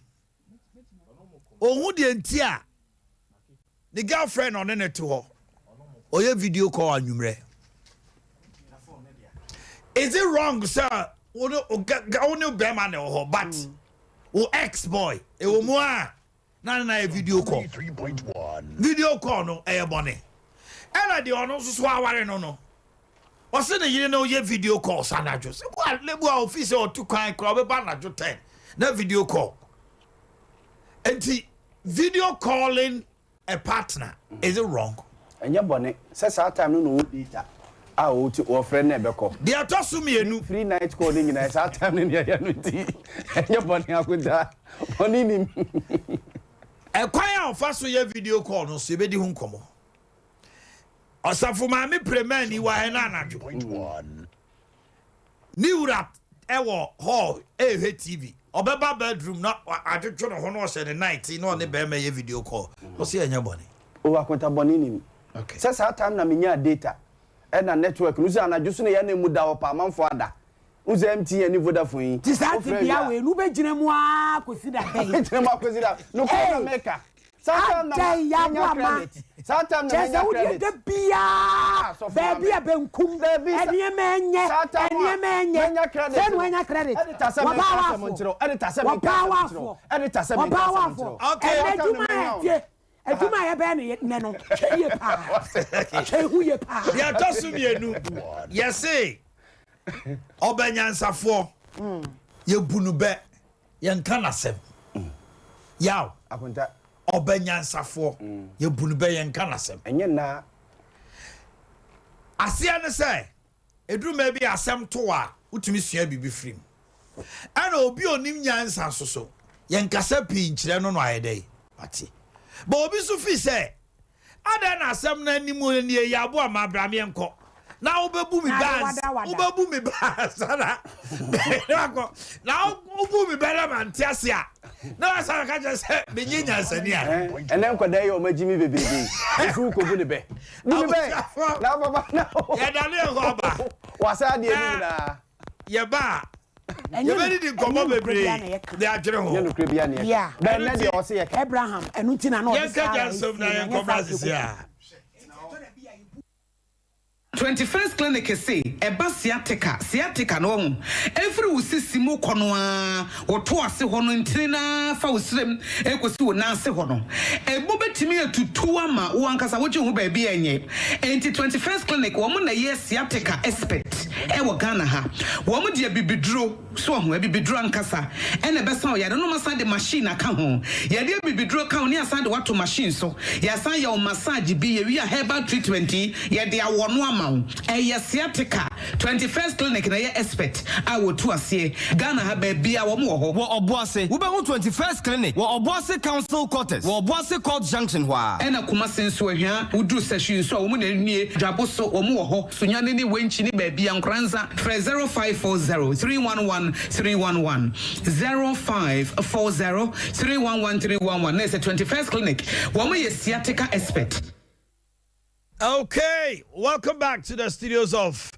ohun deɛ nti a Ne girlfriend na ɔne no te hɔ. Ɔyɛ video call anwummerɛ. Is it wrong sɛ wo ne wo bɛrima na ɛwɔ hɔ but mm. wo ex boy ɛwɔ mu a na ne na yɛ video call. Video call no ɛyɛ bɔne. Ɛna deɛ ɔno nso so aware no no ɔse ne yere no yɛ video call sa anadwo sɛ bu a lebu a ofi sɛ ɔtu kwan koraa ɔbɛba anadwo 10 na video call. Nti Video calling a partner is it wrong? Ɛnyɛ bɔne sɛ saa time no na ɔwɔ data a ɔte ɔfrɛ no na ɛbɛkɔ. Deɛ ɛtɔ so mienu. Free night call no nyinaa saa time no na ɛyɛ no nti ɛnyɛ bɔne akontaa. Bɔne nim. Ɛkwan a ɔfa so yɛ video call no nso yɛbɛdi ho nkɔmmɔ. Ɔsafo maame Premani wɔ ha ɛna anadwo. Ne wura wɔ hall rehwɛ TV. Ɔbɛba bedroom na adwodwo ne ho na ɔhyɛ ne night na ɔne bɛrima yɛ video call. Ɔse ɛnyɛ bɔne. Oh akonta bɔne nim. Okay. Sɛ saa time na menyaa data ɛna network no sɛ anadwo so na yɛ na emu da hɔ paa amanfoɔ ada. Wohu sɛ MTN ne Vodafone yi. Nti saa Wofrɛ wie tebea a. wei no wobɛgyina mu ara kɔsi da bɛn? Wobɛgyina mu akɔsi da nokorɛ na Ei! meka. Saa time na Adɛn menya yɛaboa ma credit. Saa time na kyerɛ sɛ menya wodeɛ credit. da biara Ah, sɔfo baabi maame. a benkum Dabi sa nneɛma ɛnyɛ saa time a nneɛma ɛnyɛ menya credit sɛ na no. wanya credit Editor sɛ menka asɛm nkyerɛ wo. Editor sɛ menka wɔbaa asɛm nkyerɛ wafoɔ wo. Editor sɛ menka wɔbaa asɛm nkyerɛ wafoɔ wo. Okay. ɛnɛ Saa time na adwuma a menya wo. ɛtie adwuma a yɛbɛyɛ no yɛ- nnɛ no hwɛ yie paa hwɛ ho yie paa Deɛ ɛtɔ so mmienu, yɛse ɔbɛ nyansafoɔ, yɛbu no bɛ, yɛnka n'asɛm. Yaw. Akonta. Ɔbɛ nyansafoɔ, yɛbu no bɛ, yɛnka n'asɛm. Ɛnyɛ nnaa. Aseɛ ne sɛ, ɛduru mmerɛ bi a asɛm to wo a, wotumi sua biribi firi mu. Ɛna obi a ɔnim nyansa nso so, yɛnkasa pii nkyerɛ no na wayɛ dɛn? Wate. But obi nso firi sɛ, Adɛn na asɛm no anim nie yi aboa ma bra meɛnkɔ na wobɛbu me bɛ ans wobɛbu me bɛ ansa na wakɔ na wobu me bɛ na mante ase a na wasa ka kyerɛ sɛ menyɛ nyansani a. Ɛnɛ nkwadaa yi a wɔagye me bebrebe yi nso wokɔbu ne bɛ bu ne bɛ na papa na yɛdane yɛn ho aba wasa adeɛ no nyinaa yɛba a. Yɛbɛdidi nkɔmmɔ bebree de adwene ho. Nyɛ nokorɛ biara na yɛka. Bɛn nnɛ deɛ ɔse yɛka. Abraham, ɛno nti na na ɔde Yɛnka Sara gya nsɛm na sie no, yɛnkɔ ɛnyɛ mmra saa sisi a. 21st Clinic se ɛba sciatica, sciatica no wahu, ɛfiri wo sisi mu kɔ no ara, wo to ase hɔ no ntini no ara fa wo srem ɛkɔsi wo nan ase hɔ no, ɛmu bɛtumi atutu ama wo ankasa wogye wo ho baabi a ɛnyɛ. Enti 21st Clinic wɔn na ɛyɛ sciatica expert ɛwɔ Ghana ha. Wɔn de abibiduro. So wahu? Abibiduro ankasa na ɛbɛsa wo yare no. Wɔasan de machine aka ho. Yɛde abibiduro ka ho na yɛasan de wo ato machine so. Yɛasan yɛ wo massage bi. Yɛwie a herbal treatment yi, yɛde awɔ no ama wo. Ɛyɛ sciatica. 21st Clinic na ɛyɛ expert a wɔtu aseɛ. Ghana ha baabiara wɔn wɔ hɔ. Wɔ Ɔboase, wobɛhu 21st Clinic wɔ Ɔboase Council Quarters wɔ Ɔboase Court Junction hɔ ara. Ɛna Kumasi nso, Ahwia, woduru Sahwi nso a, wɔn na nie. Dwabo so, wɔn wɔ hɔ. Sunyani ne Wenchi ne baabia Nkoranza frɛ 0540 311 311 0540 311 311 na ɛsɛ 21st clinic wɔn yɛ sciatica expert. Okay, welcome back to the studios of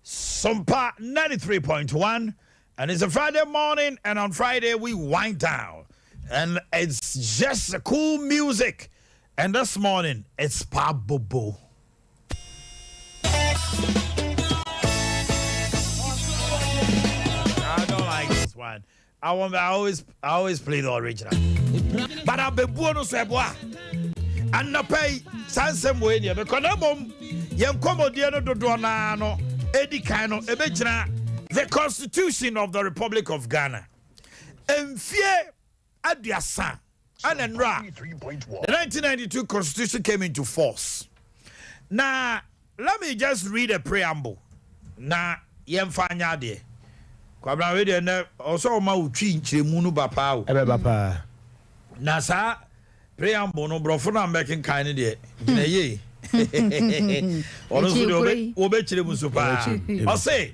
Sompa 93.1. And it's a Friday morning, and on Friday we wind down. And it's just cool music. And this morning, it's Pa Bobo. I don't like this one. I want. I always. I always play the original. But abebuo no so ɛboa. Anɔpa yi saa nsɛm wei deɛ bɛkɔ na mmom yɛn nkɔmmɔdie no dodoɔ naa no edi kan no ebɛgyina the constitution of the Republic of Ghana. Mfie aduasa ɛna nnora the 1992 constitution came into force. Na let me just read a preamble na yɛmfa nyɛ adeɛ. Kwabena wei deɛ nnɛ ɔsɛ ɔma wo twi nkyerɛmu no ba paa o. Ɛbɛba paa. Na saa preamble no borɔfo no a mbɛkenkan no deɛ gyina yie. Ɔno nso deɛ wɔbɛkyerɛ mu so paa. Ɔse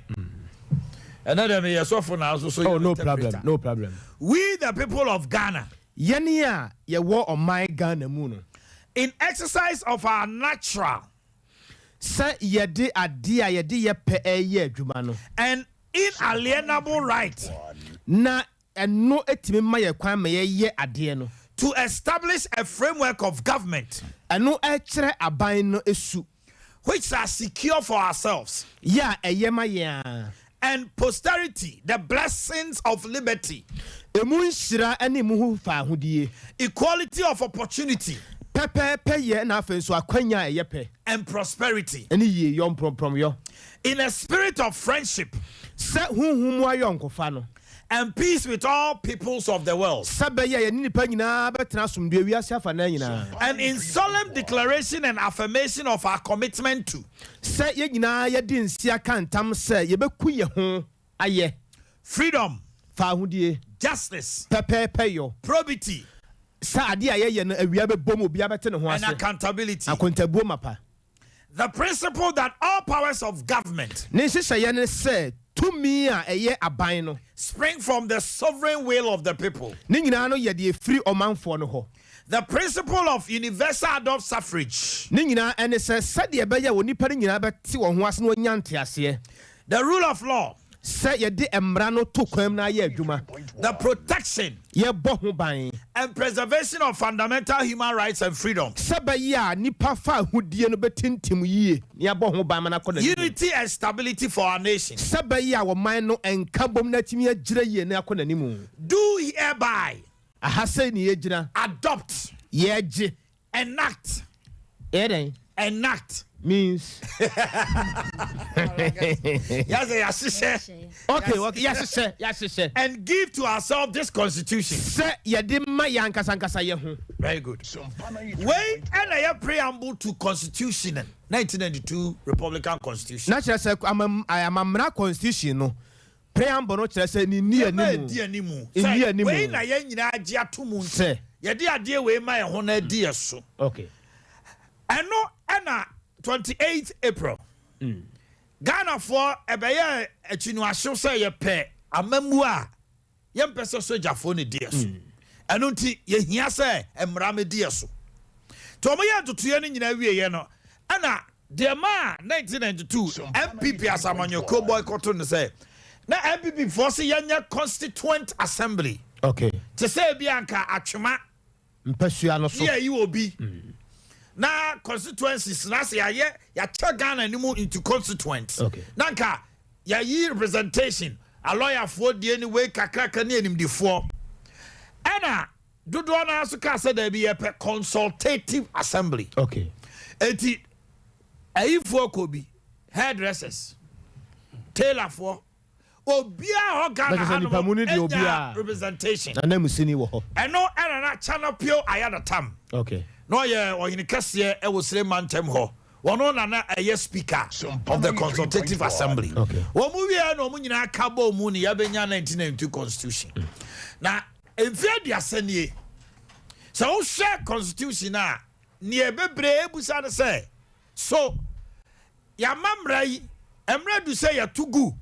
ɛnɛ deɛ meyɛ sɔfo na nso so Oh, no problem, no problem. We the people of Ghana. Yɛne a yɛwɔ ɔman Ghana mu no. In exercise of our natural. Sɛ yɛde adeɛ a yɛde yɛ pɛ reyɛ adwuma no. And inalienable right. Na ɛno tumi ma yɛn kwan ma yɛyɛ adeɛ no. To establish a framework of government. Ɛno kyerɛ aban no su. Which shall secure for ourselves. Yɛ a ɛyɛ ma yɛn ara. And posterity the blessings of liberty. Emu nhyira ne emu ho faahodie. Equality of opportunity. Pɛpɛɛpɛyɛ na afei nso akwanya a ɛyɛ pɛ. And prosperity. Ne yieyɔ mprɔmprɔmyɔ. In a spirit of friendship. Sɛ honhom mu ayɔnkofa no. And peace with all peoples of the world. Sɛ ɛbɛyɛ a yɛne nnipa nyinaa bɛtena asomdwoeɛ wiase afanan nyinaa. And in solemn declaration and affirmation of our commitment to. Sɛ yɛn nyinaa yɛde nsi aka ntam sɛ yɛbɛku yɛn ho ayɛ. Freedom. Fawohodie. Justice. Pɛpɛɛpɛyɔ. Probity. Sɛ adeɛ a yɛyɛ no awia bɛbom obiara bɛte ne ho ase. And accountability. Akontabuo mapa. The principle that all powers of government. Ne nhyehyɛeɛ ne sɛ tumi a ɛyɛ aban no. Spring from the sovereign will of the people. Ne nyinaa no yɛ deɛ ɛfiri ɔmanfoɔ no hɔ. The principle of universal adult suffrage. Ne nyinaa ɛne sɛ sɛdeɛ ɛbɛyɛ a onipa no nyinaa bɛte wɔn ho ase na wɔanya nteaseɛ. The rule of law. Sɛ yɛde mmara no to kwan mu na ayɛ adwuma. The protection. Yɛbɔ ho ban. And preservation of fundamental human rights and freedoms. Sɛ ɛbɛyɛ a nnipa fawohodie no bɛtintim yie na yɛabɔ ho ban ma no akɔ n'anim. Unity and stability for our nation. Sɛ ɛbɛyɛ a ɔman no nkabom no atumi agyina yie na akɔ n'anim. Do hereby. Aha sei na yɛgyina. Adopt. Yɛgye. Enact. Yɛyɛ dɛn? Enact. Means. Yɛasɛ yɛahyehyɛ. Okay, okay, yɛahyehyɛ, yɛahyehyɛ. And give to ourselves this constitution. Sɛ yɛde ma yɛn ankasa ankasa yɛ ho. Very good. Wei ɛna yɛ preamble to constitution 1992 Republican constitution. Na kyerɛ sɛ amammara constitution no Preamble no kyerɛ sɛ ne nni Nneɛma a anim. ɛdi anim. Nni Sɛ anim. wei na yɛn nyinaa gye ato mu nti, Sɛ. yɛde adeɛ wei ma yɛn ho na adi yɛn so. Okay. Ɛno ɛna 28 April, Ghanafoɔ ɛbɛyɛɛ akyinuahyew sɛ yɛpɛ amammuo a yɛmpɛ sɛ sogyafoɔ na ɛdi yɛn so. Ɛno nti yɛhia sɛ mmara mmɛdi yɛn so. Nti wɔyɛɛ ntotoeɛ no nyinaa wieeɛ no, ɛna deɛ ɛmaa 1992 NPP asamanyɔkuo boycott no sɛ, Na NPP foɔ se yɛnyɛ constituent assembly. Te sɛ ebi anka Atwema. Mpasua no so. Ne yɛyi obi. Na constituencies na sɛ yɛayɛ, yɛakyɛ Ghana no mu into constituents. Na nka yɛayi representation, alɔyafoɔ die ne wei kakraka ne animdifoɔ. Ɛna dodoɔ no ara nso kaa sɛ daabi, yɛpɛ consultative assembly. Eti ayifoɔ kɔ bi, hairdressers, tailorfoɔ, obiara hɔ Ghana Na kyerɛ sɛ hanom nipa mu no deɛ nya obiara representation. Ananmusini wɔ hɔ. Ɛno ɛna na Chanapio Ayadatam. Na ɔyɛ ɔhene kɛseɛ ɛwɔ Sire mantam hɔ. Ɔno na na ɛyɛ speaker of the consultative assembly. Wɔn wieɛ na wɔn nyinaa ka bɔɔ mu ne yɛabɛnya 1992 constitution. Na mfeɛ 30 nie. Sɛ wohwɛ constitution a, neɛ bebree busa ne sɛ, so yɛama mmara yi, mmerɛ du sɛ yɛto gu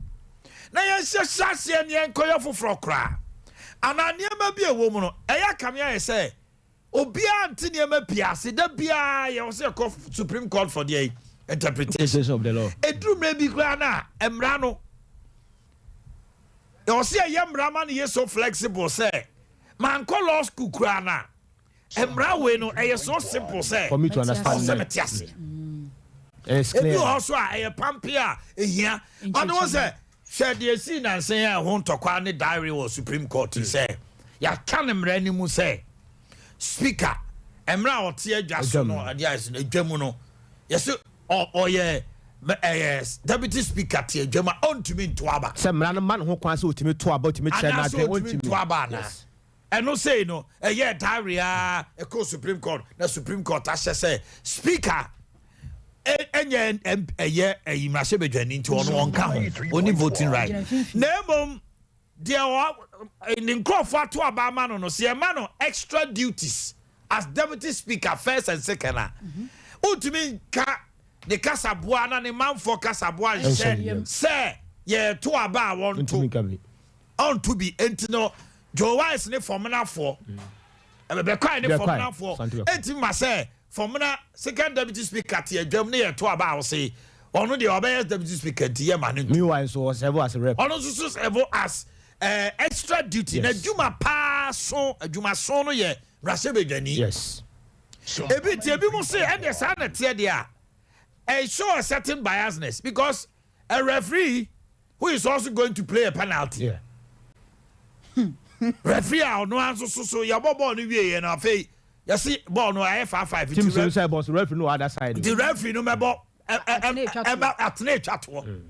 na yɛnhyehyɛ aseɛ ne yɛnkɔyɛ foforɔ koraa? Anaa nneɛma bi a ɛwɔ mu no, ɛyɛ akame ayɛ sɛ obiara nte nneɛma pii ase. Da biara yɛwɔ sɛ yɛkɔ Supreme Court for their interpretation of the law. Ɛduru mmerɛ bi koraa no a, mmara no, yɛwɔ sɛ yɛyɛ mmara ma no yɛ so flexible sɛ mankɔ law school koraa no a, mmara wei no ɛyɛ so simple sɛ for me to understand ɔsɛ them. Mete ase. It's Ebi clear. wɔ hɔ so a ɛyɛ pampe a ehia ɔne wo sɛ hwɛ deɛ esi nansen a ɛho ntɔkwa ne diary wɔ Supreme Court yi sɛ yɛaka ne mmara no mu sɛ speaker mmerɛ a ɔte adwa so no, Adwa mu. ɔde ayɛ so no, adwa mu no, yɛsɛ ɔyɛ ɛyɛ deputy speaker te adwa mu a ɔntumi nto aba. Sɛ mmara no ma ne ho kwan sɛ ɔtumi to aba, ɔtumi kyerɛ anaasɛ n'adwene, ɔntumi ɔntumi. nto aba anaa? Ɛno sei no ɛyɛ diary a ɛkɔ Supreme Court na Supreme Court ahyɛ sɛ speaker ɛnyɛ ɛyɛ ɛyi mmarahyɛbadwani nti ɔno ɔnka ho, ɔni voting right, na mmom deɛ ne nkurɔfoɔ ato aba ama no, sɛ yɛma no extra duties as deputy speaker first and second a, wontumi nka ne kasaboa na ne manfoɔ kasaboa nhyɛ Nhyɛ. sɛ yɛto aba a wɔnto. Ntumi nka bi. Ɔnto bi. Enti no Joe Wise ne fɔmnafoɔ ɛbɛkwae ne Bɛkwae. fɔmnafoɔ Sante Bɛkwae. enti ma sɛ Fomena second deputy speaker te adwam ne yɛto aba a, ɔse ɔno deɛ ɔbɛyɛ deputy speaker nti yɛ ma no ntu. Meanwhile nso ɔserve as rep. Ɔno nso so serve as extra duty. Na adwuma paa so, adwuma so no yɛ mmarahyɛbadwani. Ebi nti ebi mo se ɛdeɛ saa na teɛ deɛ a, ɛ show a certain biasness because a referee who is also going to play a penalty, referee a ɔno ara nso so yɛbɔ bɔɔl no wie yɛ no, afei yɛsi bɔɔl no ayɛ 5-5 Team nti so ref sɛ bɔ so referee no wɔ other side. Nti referee no mɛbɔ Atene etwa toɔ. ɛbɛ atene etwa toɔ.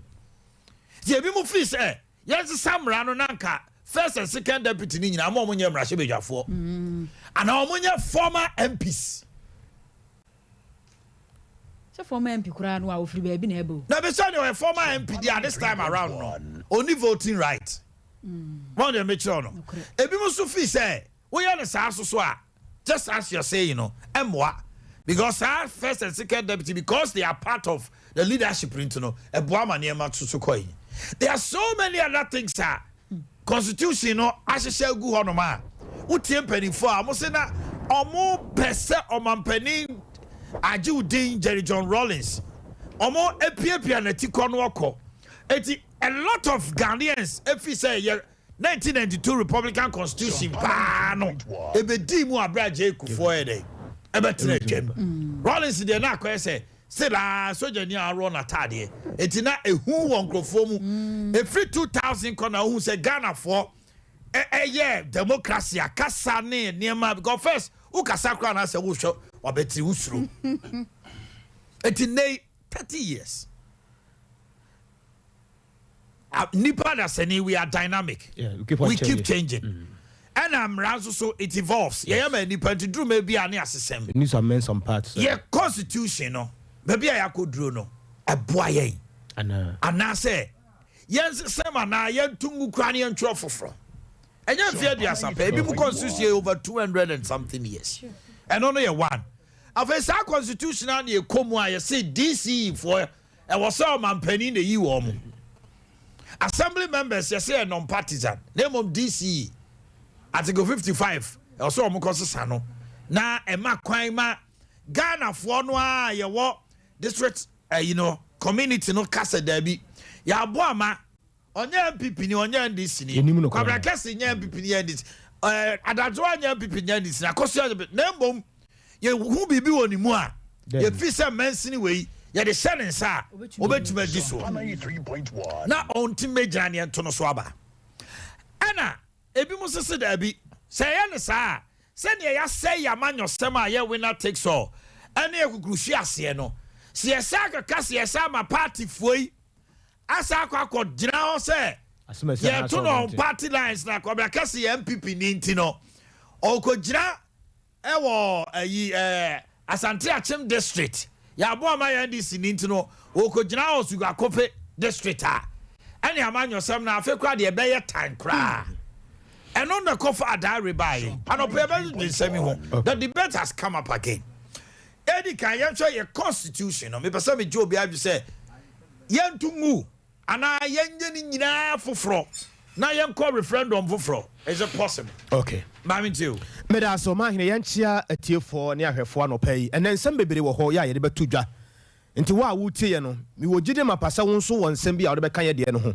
Nti ebi mo fi sɛ yɛnsesa mmara no nanka first and second deputy ni nyinaa mo a wɔn nyɛ mmarahyɛbadwafoɔ anaa wɔn nyɛ former MPs. Sɛ former MP koraa no a, ofiri baabi na ɛba o. Na ebisa deɛ ɔyɛ former MP deɛ, this time around no oni voting right. Wɔn deɛ mekyerɛw no, ebi mo nso fi sɛ woyɛ no saa so a, just as you're saying no, ɛmmoa because saa first and second deputy, because they are part of the leadership nti no, ɛboa ma nneɛma so kɔ yi. There are so many other things a constitution no ahyehyɛ agu hɔnom a wotie mpanimfoɔ a ɔmo se na ɔmo pɛ sɛ ɔmampanin agye wo din Jerry John Rawlings, ɔmo apiapia n'ati kɔ no ɔkɔ. Eti a lot of Ghanaians efi sɛ yɛ 1992 Republican constitution paa no ebedi mu abira J Kufuor yɛ dɛ ɛbɛtena atwam. Rawlings deɛ, na akɔyɛ sɛ sila sogyani a aworɔ n'ataadeɛ, eti na ehu wɔ nkurɔfoɔ mu. Efiri 2000 kɔ na ohun sɛ Ghanafoɔ ɛyɛ democracy akasa ne nneɛma, because first wokasa koraa na sɛ wohwɛ wabɛtiri wosuro. Eti nei 30 years, nipa dasani, we are dynamic. Yeah, we keep on we keep changing. Changing. Ɛna mmara nso so, it evolves. Yɛyɛ ma nipa nti duruma bi a ne asesɛm. It needs to amend some parts. Yɛ constitution no, baabi a yɛakɔduro no, ɛboa yɛn Anaa. Anaasɛ yɛnsesɛm anaa yɛnto ngu koraa ne yɛntwerɛ foforɔ? Ɛnyɛ mfeɛ 30 pɛ, ebi mu constitution yɛ over 200 and something years. Ɛno no yɛ one. Afei saa constitution a ne yɛkɔ mu a yɛse DCE foɔ, ɛwɔ sɛ ɔmampanin na ɛyi wɔn mo. Assembly members, yɛsɛ yɛ non partisan, na mmom DCE article 55 ɛwɔ sɛ wɔn kɔ sesa no na ɛma kwan ma Ghanafoɔ no a yɛwɔ district ɛyi no community no kasa daabi yɛabɔ ama. Ɔnyɛ NPP ni, ɔnyɛ NDC ni. Yɛnim no Kwabena koraa. Kɛse nyɛ NPP ni, nyɛ NDC. Ɛɛ Adadzoa nyɛ NPP nyɛ NDC ni. Akosua nyɛ NPP. Na mmom yɛhu biribi wɔ ne mu a, Dɛn? yɛfi sɛ mansini wei yɛde hyɛ ne nsa a, obetumi adi soɔ. Na ɔnti mmɛgyina neɛ nto no so aba. Ɛna ebinom nso se daabi, sɛ yɛyɛ no saa a, sɛdeɛ yɛasɛe yɛn amanyɔsɛm a ɛyɛ winner takes all ne akukuruhwe aseɛ no, sɛ yɛsan kɔka sɛ yɛsan ma partyfoɔ yi asan akɔ akɔgyina hɔ sɛ yɛto no on party lines na Kwabena Kɛse yɛ NPP ni nti no, ɔrekɔgyina Ɛwɔ ayi ɛɛ Asante Akyem district yɛabɔ ama yɛ NDC ni nti no wɔkɔgyina wɔ Sugakope district a ɛne amanyɔsɛm no afe koraa deɛ ɛbɛyɛ tan koraa ɛno na ɛkɔfa adaare baeɛ anɔpa yɛbɛdwedwe nsɛm yi ho the debate has come up again ɛdi kan yɛnhwɛ yɛ constitution no mepɛ sɛ megye obi adwe sɛ yɛnto ngu Anaa yɛnyɛ ne nyinaa foforɔ na yɛnkɔ referendum foforɔ? Is it possible? Okay. Maame ntie o. Meda ase Ɔmanhene, yɛnkyea atiefoɔ ne ahwɛfoɔ anɔpa yi. Ɛnnɛ nsɛm bebree wɔ hɔ yɛ a yɛde bɛto dwa. Nti wo a woretie yɛn no, mewɔ gyidie mapa sɛ wo nso wɔ nsɛm bi a wode bɛka yɛn deɛ no ho.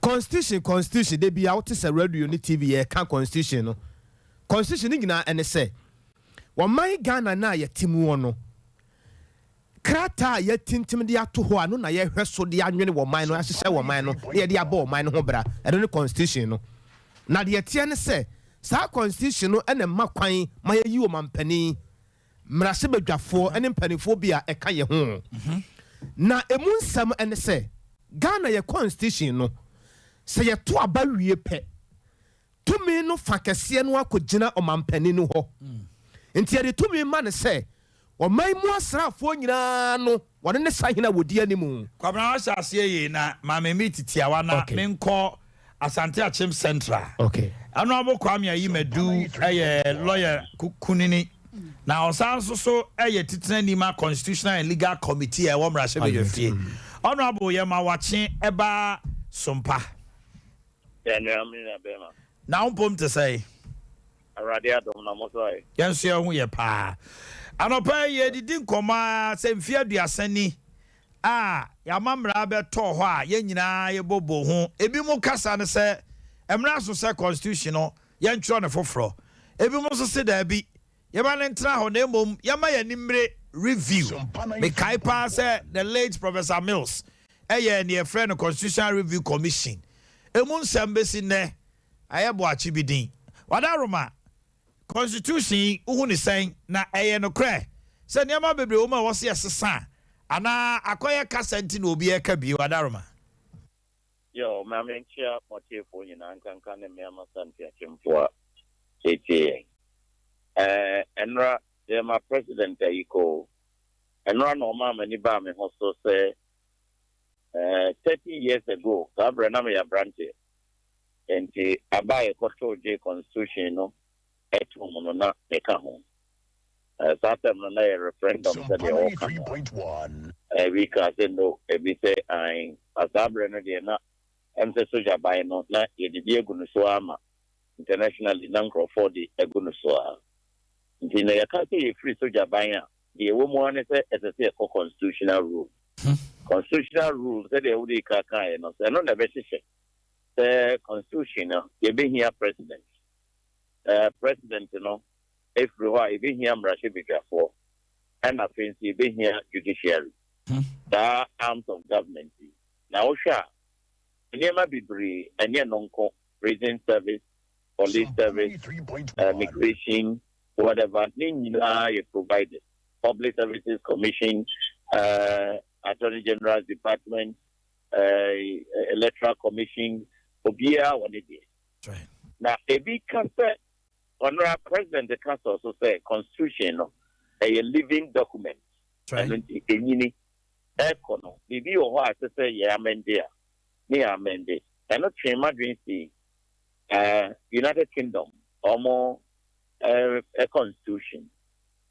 Constitution, Constitution, da biara wote sɛ radio ne TV yɛreka Constitution no. Constitution no nyinaa ɛne sɛ, ɔman Ghana no a yɛte muɔ no, Krataa a yɛatintim de ato hɔ a ɛno na yɛhwɛ so de anwene wɔ man no, ahyehyɛ wɔ man no, na yɛde abɔ ɔman no ho bra, ɛno ne Constitution no. Na deɛ ɛteɛ ne sɛ, saa Constitution no na ɛma kwan ma yɛyi ɔmampanin, mmarahyɛbadwafoɔ ne mpanimfoɔ bi a ɛka yɛn ho. Na ɛmu nsɛm ne sɛ, Ghana yɛ Constitution no, sɛ yɛto aba wie pɛ, Tumi no fa kɛseɛ no akɔgyina ɔmampanin no hɔ. Nti yɛde tumi ma no sɛ ɔman mu asraafoɔ nyinaa no wɔne ne sahene a wɔdi anim. Kwabena wahyɛ aseɛ yie na ma me meet tiawa na Okay. menkɔ Asante Akyem Central. Okay. Honourable Kwame Ayimadu yɛ lawyer kunini na ɔsan nso so yɛ titenani ma Constitutional and Legal Committee a ɛwɔ Mmarahyɛbadwafie. Honourable yɛma wakye ɛba Sompa. Yɛn nua, me nua bɛrima. Na wo mpom te sɛn? Awurade adom na mo nso ɛ? Yɛn nso yɛn ho yɛ paa. Anɔpa yi yɛredidi nkɔmmɔ ara sɛ mfeɛ aduasa ni a yɛama mmara bɛtɔɔ hɔ a yɛn nyinaa yɛbɔbɔ ho. Ebinom kasa no sɛ mmara so sɛ constitution no yɛntwerɛ no foforɔ. Ebinom nso se daabi, Yɛma no ntena hɔ na mmom yɛma yɛn ani mmere review. Mekae paa sɛ the late Professor Mills yɛɛ nea yɛfrɛ no Constitutional Review Commission. Emu nsɛm besi nnɛ ayɛ boakye bi din. Wadaroma, Constitution yi wohu no sɛn? Na ɛyɛ nokorɛ sɛ nneɛma bebree wɔ mu a ɛwɔ sɛ yɛsesa anaa akɔyɛ kasa nti na obi reka bio? Wadaroma. Yo, ma menkyea mo atiefoɔ nyinaa nkanka ne mmea Asante akyemfoɔ a ɛretie yɛn. Ɛɛ, ɛnora yɛma President ayikoo. Ɛnora na ɔmaa m'ani baa me ho so sɛ ɛɛ, 30 years ago, saa berɛ na meyɛ aberanteɛ. Enti aba a yɛkɔtoo gyee constitution no toom no na meka ho. Ɛɛ, saa term no na yɛ referendum sɛdeɛ wɔka no a. Ebi kaa sɛ no, ebi sɛ ae. Na saa berɛ no deɛ na ɛm sɛ sogya ban no na yɛde bi agu no so ara ma internationally na nkurɔfoɔ de agu no so ara. Nti na yɛka sɛ yɛfiri sogya ban a, deɛ ɛwɔ mu ara ne sɛ ɛsɛ sɛ yɛkɔ constitutional rule. Constitutional rule sɛdeɛ wodii ka kaeɛ no, sɛ ɛno na ɛbɛhyehyɛ sɛ constitution no yɛbɛhia president. Ɛɛ president no firi hɔ a yɛbɛhia mmarahyɛbadwafoɔ ɛna afei nso yɛbɛhia judiciary. Saa arms of government yi. Na wohwɛ a nneɛma bebree ɛnyɛ no nko, prison service, police service, immigration, whatever, ne nyinaa yɛ provided. Public Services Commission, uh, Attorney General's Department, uh, Electoral Commission, obiara wɔ ne deɛ. Na ebi ka sɛ, ɔnora president ka sɔ so sɛ constitution no ɛyɛ living document. Ɛno nti enyini ɛkɔ no, biribi wɔ hɔ a ɛsɛ sɛ yɛ amende a, ne yɛ amende. Ɛno twee m'adwene sii eh, United Kingdom wɔn eh, constitution.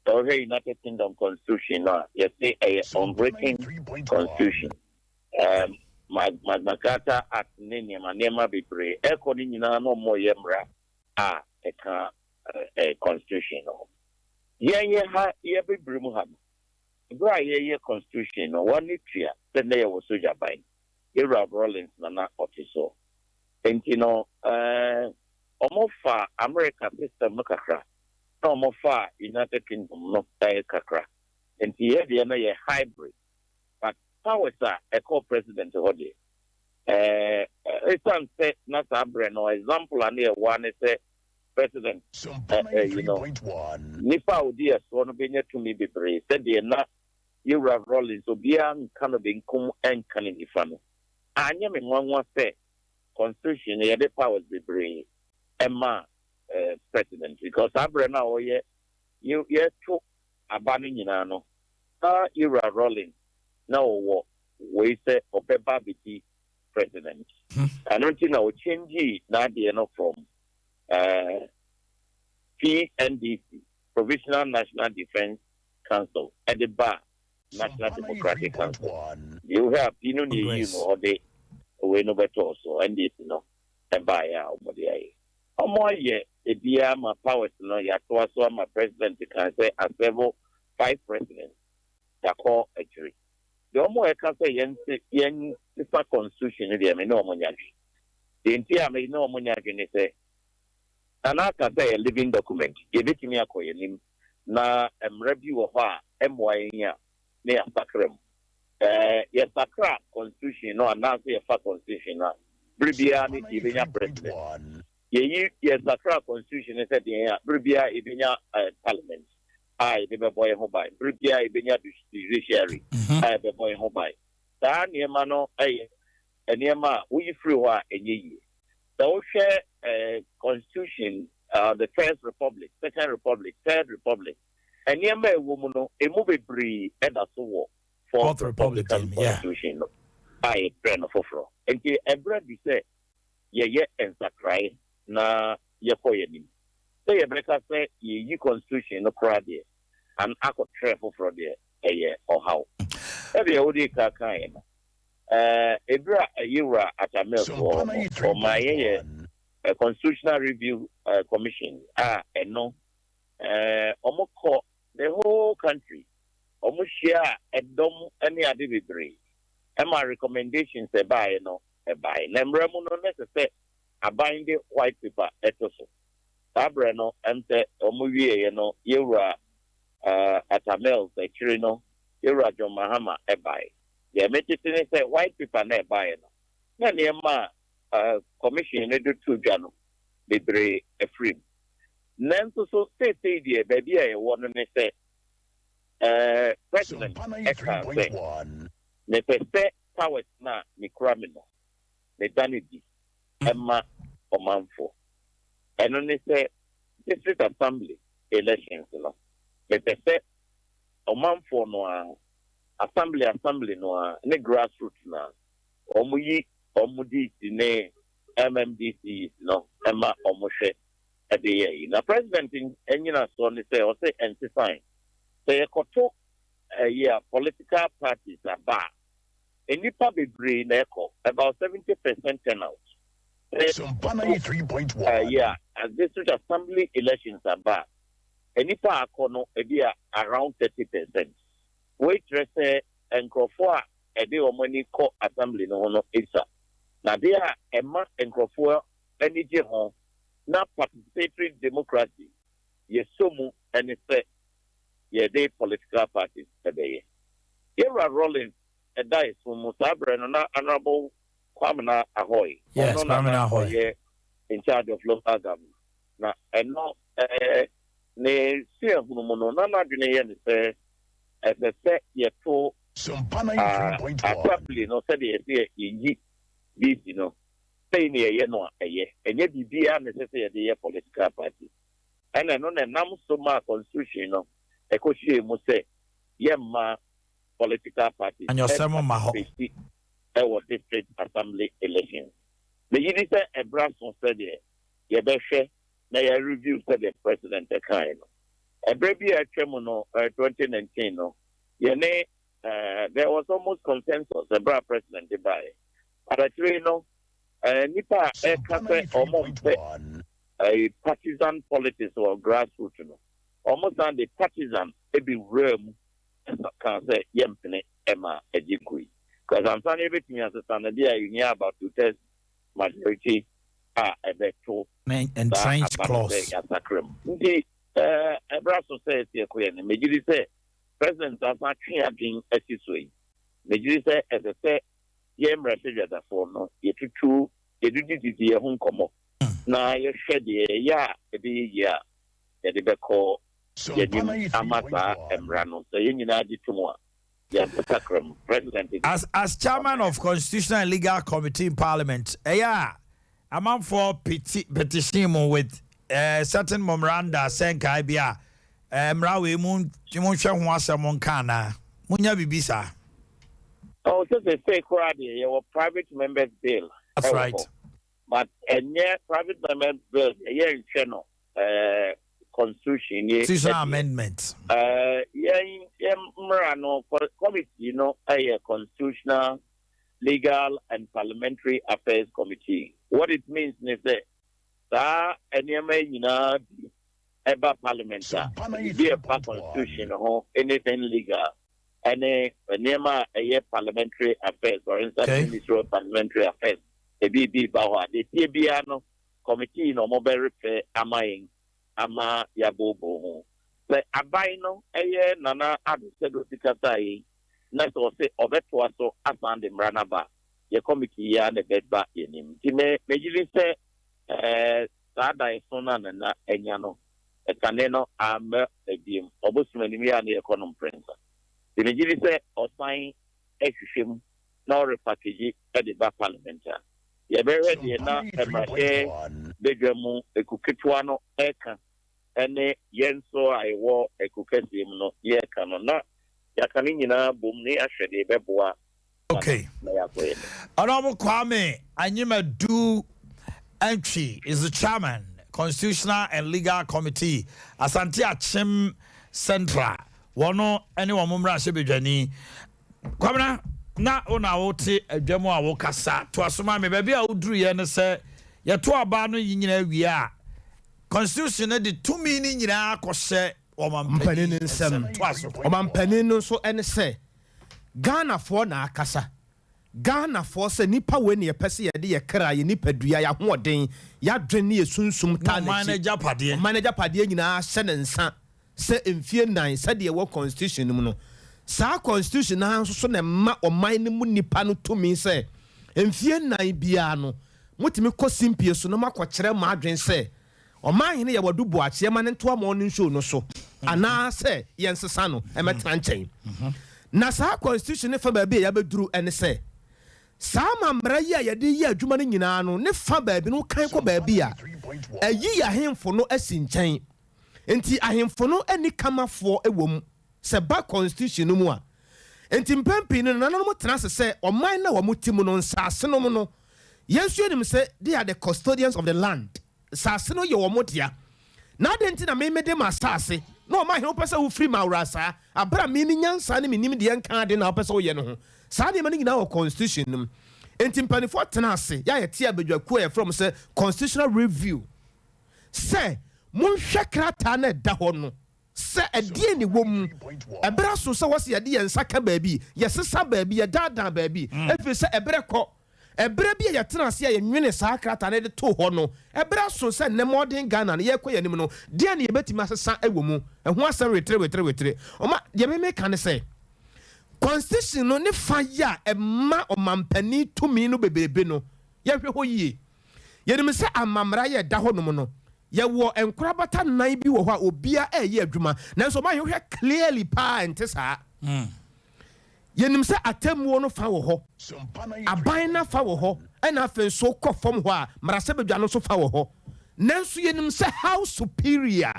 Sɛ wohwɛ United Kingdom constitution no a, yɛse ɛyɛ unwritten constitution. Um, Magna Carta Act ne nneɛma nneɛma bebree ɛkɔ no nyinaa na wɔyɛ mmara a ɛka eh, constitution no ho. Yɛn yɛ ha yɛ bebree mu ha no, bere a yɛyɛ constitution no, wɔn ani tua sɛ nnɛ yɛwɔ sogya ban. Yɛwura Rawlings na na ɔte soɔ. Nti no eh, wɔfa America system no kakra na wɔfa United Kingdom no eh, kakra. Nti yɛ deɛ no yɛ hybrid. But powers a ɛkɔɔ president hɔ deɛ, eh, ɛsiane sɛ na saa berɛ no example a na yɛwɔ ara ne sɛ president eh, eh, you know, nipa a ɔdi yɛ soɔ no bɛnya tumi bebree sɛdeɛ na Yɛwura Rawlings obiara nka no benkum nka no nifa no. Anyɛ me nwanwa sɛ constitution no yɛde powers bebree maa eh, president because saa berɛ no a ɔyɛ yɛto aba no nyinaa no na Yɛwura Rawlings na ɔwɔ wei sɛ ɔbɛba abɛdi president. Ɛno nti na ɔkyɛngyii n'adeɛ no from eh, PNDC, Provisional National Defence Council, de baa National Democratic Council. Deɛ wohwɛ a P no na ɛyii no ɔde wei no bɛtɔɔ so, NDC no baeɛ a wɔde ayɛ. Wɔayɛ ebiara ma powers no yɛatoa so ama president kan sɛ asɛvo five presidents yɛakɔ akyiri. Deɛ wɔn ɛka sɛ yɛnse yɛnsesa constitution no deɛ me ne wɔn nyɛ adwene. Deɛ nti a me ne wɔn nyɛ adwene ne sɛ Nana aka sɛ ɛyɛ living document, yɛbɛtumi akɔ yɛn anim na mmara bi wɔ hɔ a ɛmmoa yɛn a na yɛasakra mu. Ɛɛ yɛsakra constitution no anaasɛ yɛfa constitution no a, bere biara no yɛbɛnya president. Yɛyi yɛsakra constitution no sɛ deɛn a, bere biara yɛbɛnya parliament a yɛde bɛbɔ yɛn ho ban. Bere biara yɛbɛnya judiciary a yɛbɛbɔ yɛn ho ban. Saa nneɛma no yɛ nneɛma a woyi firi hɔ a ɛnyɛ yie. Sɛ wohwɛ constitution, the first republic, second republic, third republic, nneɛma a ɛwɔ mu no, emu bebree da so wɔ fourth republican constitution no a yɛfrɛ no foforɔ. Nti ɛberɛ adu sɛ yɛyɛ nsakrae na yɛkɔ yɛn anim. Sɛ yɛbɛka sɛ yɛreyi constitution no koraa deɛ, an akɔtrɛ foforɔ deɛ, ɛyɛ ɔhaw. Sɛdeɛ wodii kan kaeɛ no, ɛberɛ a Yewura Atta Mills wɔ hɔ no, ɔmaa yɛyɛ Constitutional Review Commission a ɛno wɔkɔ the whole country, wɔhyia ɛdɔm ne ade bebree ɛma recommendations ɛbaeɛ no ɛbaeɛ. Na mmara mu no, na ɛsɛ sɛ aban de white paper ɛto so. Saa berɛ no, ɛm sɛ wɔwieeɛ no, Yewura Atta Mills akyiri no, Yewura John Mahama ɛbaeɛ. Deɛ metete ne sɛ white paper no a ɛbaeɛ no, na nneɛma a commission no de too dwa no bebree afiri mu. Nanso so seesei deɛ baabi a yɛwɔ no ne sɛ President kaa sɛ mepɛ sɛ powers no a mekura me no, meda no di ma ɔmanfoɔ. Ɛno ne sɛ District Assembly elections no, mepɛ sɛ ɔmanfoɔ no ara Assembly assembly no ara ne grass roots no ara wɔn yi wɔn DC ne MMDCs no ma wɔn hwɛ de yɛ yi. Na president nyinasoɔ ne sɛ ɔse ɛnsesan. Sɛ yɛkɔto ɛyi a political parties aba a, nnipa bebree na ɛkɔ, about 70% turnout. Sɛ yɛkɔto ɛyi a district assembly elections aba a, nnipa a akɔ no ebi a around 30%. Wei kyerɛ sɛ nkurɔfoɔ a ɛde wɔn ani kɔ assembly no ho no sua. Na adeɛ a ɛma nkurɔfoɔ ani gye ho na participatory democracy yɛsɔ mu ne sɛ yɛde political parties bɛyɛ. Yɛwura Rawlings da ɛso mu, saa berɛ no na Honourable Kwamina Ahoy, Yes, ɔno na Kwamina na Ahoy. ɔyɛ in charge of local government. Na ɛno eh, ne suahunu mu no, na n'adwene yɛ ne sɛ ɛsɛ sɛ yɛto assembly no sɛdeɛ yɛsɛ yɛyi DC no, sei na yɛyɛ no a ɛyɛ. Ɛnyɛ biribiara na ɛsɛ sɛ yɛde yɛ political party. Ɛna ɛno na ɛnam so maa constitution no ɛkɔhyɛɛ mu sɛ yɛmma political parties Anyɔsɛm mma hɔ. participate ɛwɔ district assembly elections. Megye di sɛ ɛberɛ aso sɛdeɛ yɛbɛhwɛ na yɛ review sɛdeɛ president kaeɛ no. Ɛberɛ bi a atwa mu no, 2019 no, yɛne there was almost consensus ɛberɛ a president de baeɛ. But akyire yi no, nnipa a ɛka sɛ wɔn mpɛ partisan politics wɔ grassroots no, wɔn san de partisan bɛwuraa mu kaa sɛ yɛmpene ɛma agye gu yi. Because ansa na yɛbɛtumi asesa no, bi a yɛhia about two thirds majority a ɛbɛto Ne saa entrenched aba no sɛ clause. yɛasakra mu. Nti ɛberɛ aso sɛ yɛsi ɛkɔ yɛn anim. Megye di sɛ President asan atwe adwene asi so yi, megye di sɛ ɛsɛ sɛ yɛn mmarahyɛdwadafoɔ no yɛtutu, yɛdidididi yɛn ho nkɔmmɔ na yɛhwɛ deɛ yɛyɛ a ɛbɛyɛ yie a yɛde bɛkɔ yɛn anim ama saa mmara no. Sɛ yɛn nyinaa gye tom a, yɛbɛsakra mu. President de. As as chairman of Constitutional and Legal Committee in Parliament, ɛyɛ a amanfoɔ peti petition mo with eh, certain memoranda sɛ nkae bi a eh, mmara wei mo monhwɛ ho asɛm nka anaa? Monya biribi saa? Oh, sɛ sesei koraa deɛ yɛwɔ private members bill That's ɛwɔ right. hɔ. But ɛnyɛ private members bill deɛ yɛnhwɛ no eh, constitution nie Constitutional ɛdeɛ. amendment. Eh, yɛn yɛn mmara no committee no ɛyɛ constitutional legal and parliamentary affairs committee. What it means ne sɛ saa nneɛma yi nyinaa bi ɛba parliament a, biribi a ɛfa constitution ho, anything legal, ɛne nneɛma a ɛyɛ parliamentary affairs, for instance, Okay. Ministry of Parliamentary Affairs, ebi bi ba hɔ a, deɛ ɛteɛ biara no, committee na wɔn bɛrefɛ ama yɛn ama yɛabooboo ho. Sɛ aban no ɛyɛ Nana Addo sɛdeɛ ɔsi kasaeɛ yi, na sɛ ɔse ɔbɛtoa so asan de mmara no aba a, yɛ committee yi ara na ɛbɛba yɛn anim. Nti me megye di sɛ ɛɛ saa daeɛso no a Nana anya no, ɛkane no amma biom. Ɔbosom anim yi a na yɛkɔ no mprɛnsa. Nti megye di sɛ ɔsan hwehwɛ mu na ɔrepakegyi de ba parliament a, yɛbɛhwɛ deɛ na mmarahyɛ badwa mu ekuo ketewa no reka ne yɛn nso a yɛwɔ ekuo kɛseɛ mu no yɛreka no, na yɛaka ne nyinaa bom na yɛahwɛ deɛ ɛbɛboa Okay. na yɛakɔ yɛn anim. Honorable Kwame Anyimadu Antwi is the chairman, Constitutional and Legal Committee, Asante Akyem Central. Wɔn ne wɔn mmarahyɛbadwani. Kwamina, na wo na wote adwa mu a wokasa. Toa so ma me. Baabi a woduruiɛ ne sɛ yɛto aba no yi nyinaa wie a, Constitution no de tumi no nyinaa kɔhyɛ Ɔmampanin ɔmampanin nsam. nsam. Toa so. Ɔmampanin no nso ne sɛ Ghanafoɔ na akasa. Ghanafoɔ sɛ nipa wei na yɛpɛ sɛ yɛde yɛ kra, yɛ nipadua, yɛ ahoɔden, yɛ adwene ne yɛ sunsum Ne taa ɔman no n'akyi. agyapadeɛ. Ɔman no agyapadeɛ nyinaa hyɛ ne nsa sɛ mfie nnan sɛdeɛ ɛwɔ constitution no mu no. Saa constitution no ara nso so na ɛma ɔman no mu nipa no tumi sɛ mfie nnan biara no motumi kɔ simpie so na moakɔkyerɛ mo adwene sɛ Ɔmanhene yɛ wadu boakye ma no ntoa morning show no so anaa sɛ yɛnsesa no mmɛtena nkyɛn. Na saa constitution no fa baabi a yɛabɛduru ne sɛ, saa amammara yi a yɛde reyɛ adwuma no nyinaa no ne fa baabi no wokan kɔ baabi a, ayi ahemfo no asi nkyɛn. Nti ahemfo no nni kamafoɔ wɔ mu sɛ ɛba constitution no mu a. Nti mpɛn pii no nananom tena ase sɛ ɔman no a wɔte mu no nsaase nom no, yɛn nso yɛnim sɛ they are the custodians of the land. Nsase no yɛ wɔn dea. Na adɛn nti na me mede m'asase na ɔma hene wopɛ sɛ wofiri m'awura saa bere a me me nyansa ne me nimdeɛ nka ade na wopɛ sɛ woyɛ no ho? Saa nneɛma no nyinaa wɔ constitution no mu. Enti mpanimfoɔ tena ase yɛ a yɛte abadwakuo a yɛfrɛ wɔn sɛ constitutional review sɛ monhwɛ krataa no a ɛda hɔ no sɛ ɛdeɛn na ɛwɔ mu. Ɛberɛ aso sɛ wɔse yɛde yɛn nsa ka baabi, yɛsesa baabi, yɛdaadaa baabi, ɛfiri sɛ ɛberɛ kɔ. Ɛberɛ bi a yɛtenaa ase a yɛnwenee saa krataa no de too hɔ no, ɛberɛ aso sɛ nnɛ modern Ghana no yɛrekɔ yɛn anim no, deɛn na yɛbɛtumi asesa wɔ mu? Ɛho asɛm wetere wetere wetere. Ɔma, deɛ me meka ne sɛ, Constitution no ne fa yi a ɛma ɔmampanin tumi no bebrebe no, yɛnhwɛ hɔ yie. Yɛnim sɛ amammara yi a ɛda hɔnom no, yɛwɔ nkorabata nnan bi wɔ hɔ a obiara reyɛ adwuma, nanso ɔma yɛhwɛ clearly paa a ɛnte saa. Yɛnim sɛ atemmuo no fa wɔ hɔ, aban no afa wɔ hɔ, ɛna afei nso wokɔ fam hɔ a, mmarahyɛbadwa no nso fa wɔ hɔ. Nanso yɛnim sɛ how superior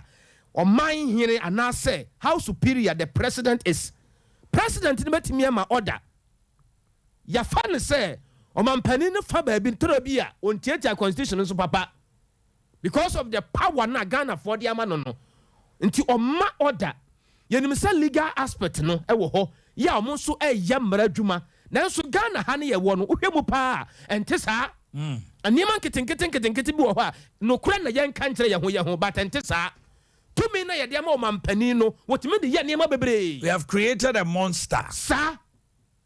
ɔman hene anaasɛ how superior the president is. President no bɛtumi ama order. Yɛafa no sɛ ɔmampanin no fa baabi ntorɔ bi a ɔntiatia constitution no so papa. Because of the power no a Ghanafoɔ de ama no no nti ɔma order. Yɛnim sɛ legal aspect no wɔ hɔ yɛ a wɔn nso reyɛ mmara adwuma nanso Ghana ha no yɛwɔ no wohwɛ mu paa a ɛnte saa. Nneɛma nketenkete nketenkete bi wɔ hɔ a nokorɛ na yɛnka nkyerɛ yɛn ho yɛn ho but ɛnte saa. Tumi no a yɛde ama ɔmampanin no wɔtumi de yɛ nneɛma bebree. We have created a monster. Saa.